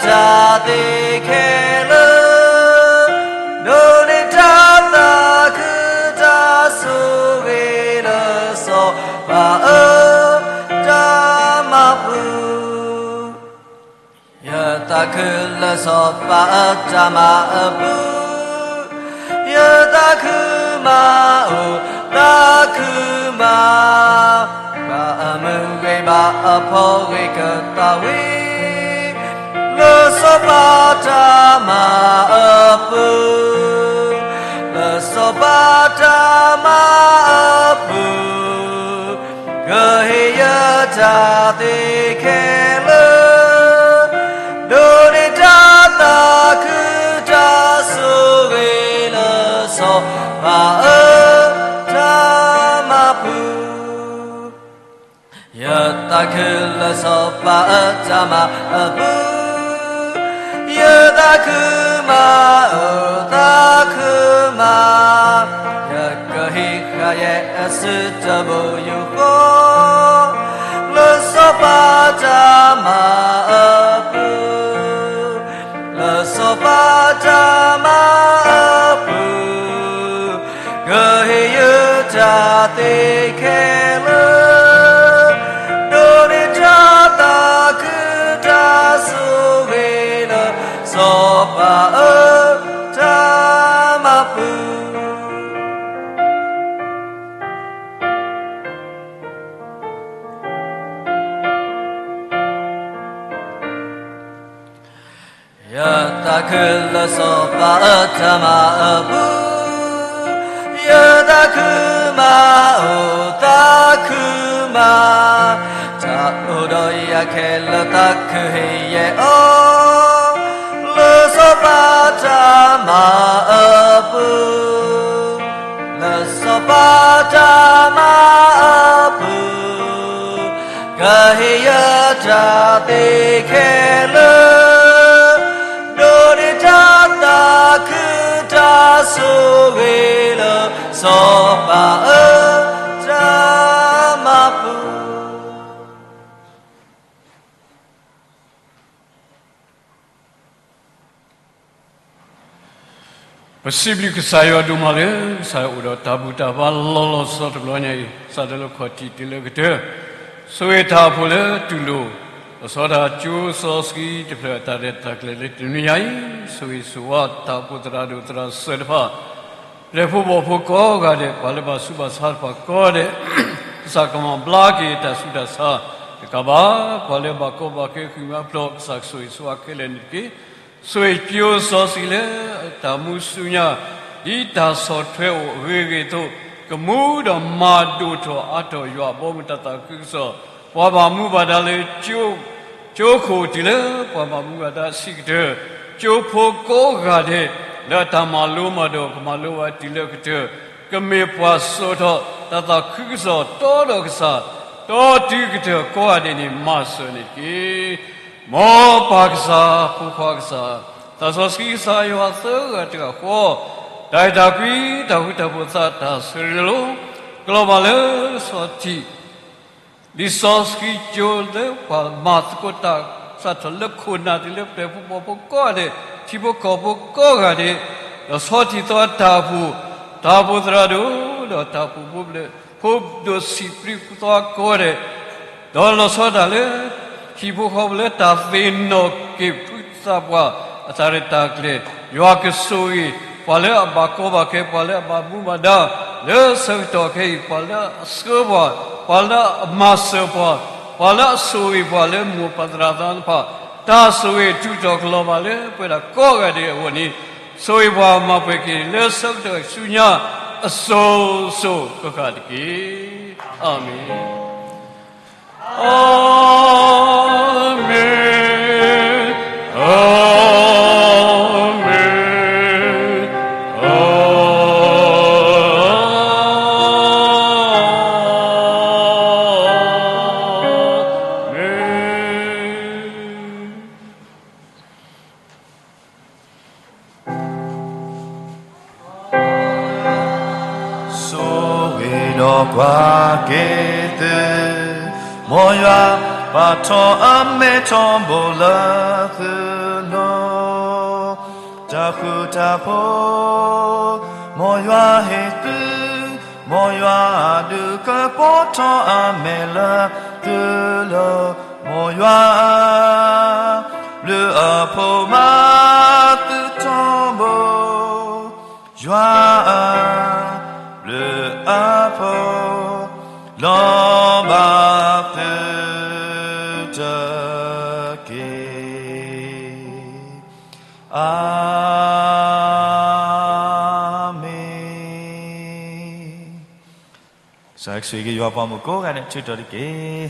တၢ်သ့ခဲလၢာ်, ဒိးန့ၢ်တၢ်သးခုတၢ်ဆိၣ်ဂ့ၤလၢစီၤပၤအတၢ်မၤပူၤ ယသးခုလၢစီၤပၤအတၢ်မၤအပူၤ, ယသးခုမး အိၣ်သးခုမး, ဘၣ်အမုၢ်ဂ့ၤဘၣ်အဖီဂ့ၤကသးဝံၣ်, လၢစီၤပၤတၢ်မၤအပူၤ, လၢစီၤပၤတၢ်မၤအပူၤ ကဟ့ၣ်ယတၢ်သ့ခဲလၢာ်, ဒိးန့ၢ်တၢ်သးခုတၢ်ဆိၣ်ဂ့ၤလၢစီၤပၤအတၢ်မၤပူၤ ယသးခုလၢစီၤပၤအတၢ်မၤအပူၤ, ယသးခုမး အိၣ်သးခုမး, ယကဟ့ၣ်ဃာ်ယဲအစုတဘိယူၢ်ဃီ, လၢစီၤပၤတၢ်မၤအပူၤ လၢစီၤပၤတၢ်မၤအပူၤ, ကဟ့ၣ်ယတၢ်သ့ခဲလၢာ်, ဒိးန့ၢ်တၢ်သးခုတၢ်ဆိၣ်ဂ့ၤလၢစီၤပၤအတၢ်မၤပူၤ ယသးခုလၢစီၤပၤအတၢ်မၤအပူၤ, ယသးခုမး အိၣ်သးခုမး, တၢ်အိၣ်ဒီးယၤခဲလၢာ်သးခုဟ့ၣ်ယဲအီၤ, လၢစီၤပၤတၢ်မၤအပူၤ လၢစီၤပၤတၢ်မၤအပူၤ, ကဟ့ၣ်ယတၢ်သ့ခဲလၢာ်, ဒိးန့ၢ်တၢ်သးခုတၢ်ဆိၣ်ဂ့ၤလၢစီၤပၤအတၢ်မၤပူၤ ပစံးဘျုးကစၢ်ယွၤဒိၣ်မးလၢ ကစၢ်ယွၤအိၣ်ဒီးတၢ်ဘူၣ်တၢ်ဘါလီၤလီၤဆီဆီတဘျီညါအံၤ, ကစၢ်ယွၤလၢခီၣ်ထံးတုၤလၢကတၢၢ်, ဆိၣ်ဂ့ၤတၢ်အိၣ်ဖှိၣ်လၢတူၢ်လိာ် လီၤဆီဒၣ်တၢ်ကၠိစီဆှံတဖျၢၣ်အတၢ်ရဲၣ်တၢ်ကျဲၤလၢတနွံညါအံၤ, ဆိၣ်ဂ့ၤဆိၣ်ဝါတၢ်အိၣ်ဖှိၣ်သရၣ်ဒိၣ်သရၣ်စၢၤတဖၣ် ပျဲၢ်ဖိဘီၣ်ဖိကိးဂၤဒဲး, ပှၤလၢဘၣ်ဆူးဘၣ်ဆါတဖၣ်ကိးဂၤဒဲး, ကစၢ်ကမၤဘျါက့ၤတၢ်ဆူးတၢ်ဆါတကးဘၣ်, ပှၤလၢဘၣ်ကီဘၣ်ခဲဃံးမၤဖျိး, ကစၢ်ကဆိၣ်ဂ့ၤဆိၣ်ဝါခဲလၢာ်န့ၣ်တက့ၢ်. ဆိၣ်ဂ့ၤကၠိစီဆှံလၢတၢ်မူဆူညါ, ဒ်တၢ်ဆီၣ်ထွဲအိၣ်အဂ့ၤဂ့ၤအသိး, ကမူဒီးမၤဒိၣ်ထီၣ်အါထီၣ်ယွၤအဘီအမုၢ်တၢ်သးခုကစီၣ်, ပှၤဘၣ်မူဘၣ်ဒါလၢ ကၠိခိၣ်တုၤလၢပှၤဘၣ်မူဘၣ်ဒါအဆံးကတၢၢ်, ကၠိဖိကိးဂၤဒဲး, လၢအတၢ်မၤလိမၤဒိးကမၤလိဘၣ်တုၤလၢကတၢၢ်, ကမ့ၢ်ပှၤစိာ်ထီၣ်တၢ်သးခုကစီၣ်တီဒီးကစၢ်, တီတုၤကတၢၢ်ကိးဂၤဒဲးန့ၣ် မၤစၢၤန့ၣ်တက့ၢ်. မ်ပၢ်ကစၢ်, ဖိခွါကစၢ်, သးစီဆှံကစၢ်ယွၤသၢဂၤတဂၤဃီ, တၢ်အဲၣ်တၢ်ကွံ, တၢ်ဃူတၢ်ဖိးသး, တၢ်ဆၢရ့လိာ်, ကလီၤဘၣ်လၢစီၤထံး လံာ်စီဆှံကၠိလၢပှၤမၤသကိးတၢ်စးထီၣ်လၢခိၣ်နၢ်တုၤလၢပျဲၢ်ဖိဘီၣ်ဖိကိးဂၤဒဲး, ထံဖိကီၢ်ဖိကိးဂၤဒဲး, ဒီးဆီထံးသီအတၢ်အိၣ်ဖှိၣ် တၢ်အိၣ်ဖှိၣ်သရၣ်ဒိၣ် ဒီးတၢ်အိၣ်ဖှိၣ်ဖိဘျၢၣ် ဖိဒိၣ်စံးပတြၢၤဖိသီကိးဂၤဒဲး, ဒီးလီၤဆီဒၣ်တၢ်လၢ ဟံၣ်ဖိဃီဖိလၢတၢ်သ့ၣ်နီၣ်က့ၤဖုသးပှၢ်အတၢ်ရဲၣ်တၢ်ကျဲၤ, ယွၤကဆိၣ်ဂ့ၤ ပှၤလၢအဘၣ်ကီဘၣ်ခဲ ပှၤလၢအဘၣ်မူဘၣ်ဒါ လၢဆၢကတီၢ်ခဲအံၤ ပှၤလၢအဆှၢပှၤ, ပှၤလၢအမၤစၢၤပှၤ, ပှၤလၢအဆိၣ်ဂ့ၤပှၤလၢမိၢ်ပၢ်သရၣ်သမါတဖၣ်, တၢ်ဆိၣ်ဂ့ၤထူးထီၣ်ကလီၤဘၣ်လၢပဝဲဒၣ်ကိးဂၤဒဲးအဂီၢ်န့ၣ်, ဆိၣ်ဂ့ၤပှၤမၤပှဲၤက့ၤလၢဆၢကတီၢ်ဆူညါအစိၤစိၤဃၣ်ဃၣ်တက့ၢ်. အၤမ့ၣ်. အၤမ့ၣ်, အၤမ့ၣ်, အၤမ့ၣ်. ဆိၣ်ဂ့ၤဒီးကွၢ်က့ၤသု, မ်ယွၤပာ်ထီၣ်အမဲထီဘိလၢသု, လၢတၢ်ဃူတၢ်ဖိး, မ်ယွၤဟ့ၣ်သု, မ်ယွၤဒုးကပီၤထီၣ်အမဲာ်လၢသုလီၤ. မ်ယွၤဧၢ, ဘျုးအဖိမၤသုထီဘိ, ယွၤဧၢ, ဘျုးအဖိ လီၤဘၣ်သုတက့ၢ်. အၤမ့ၣ်. ကစၢ်ဆိၣ်ဂ့ၤက့ၤယွၤပှၤမုၣ်ကိးဂၤဒဲး ဆၢကတီၢ်တက့ၢ်.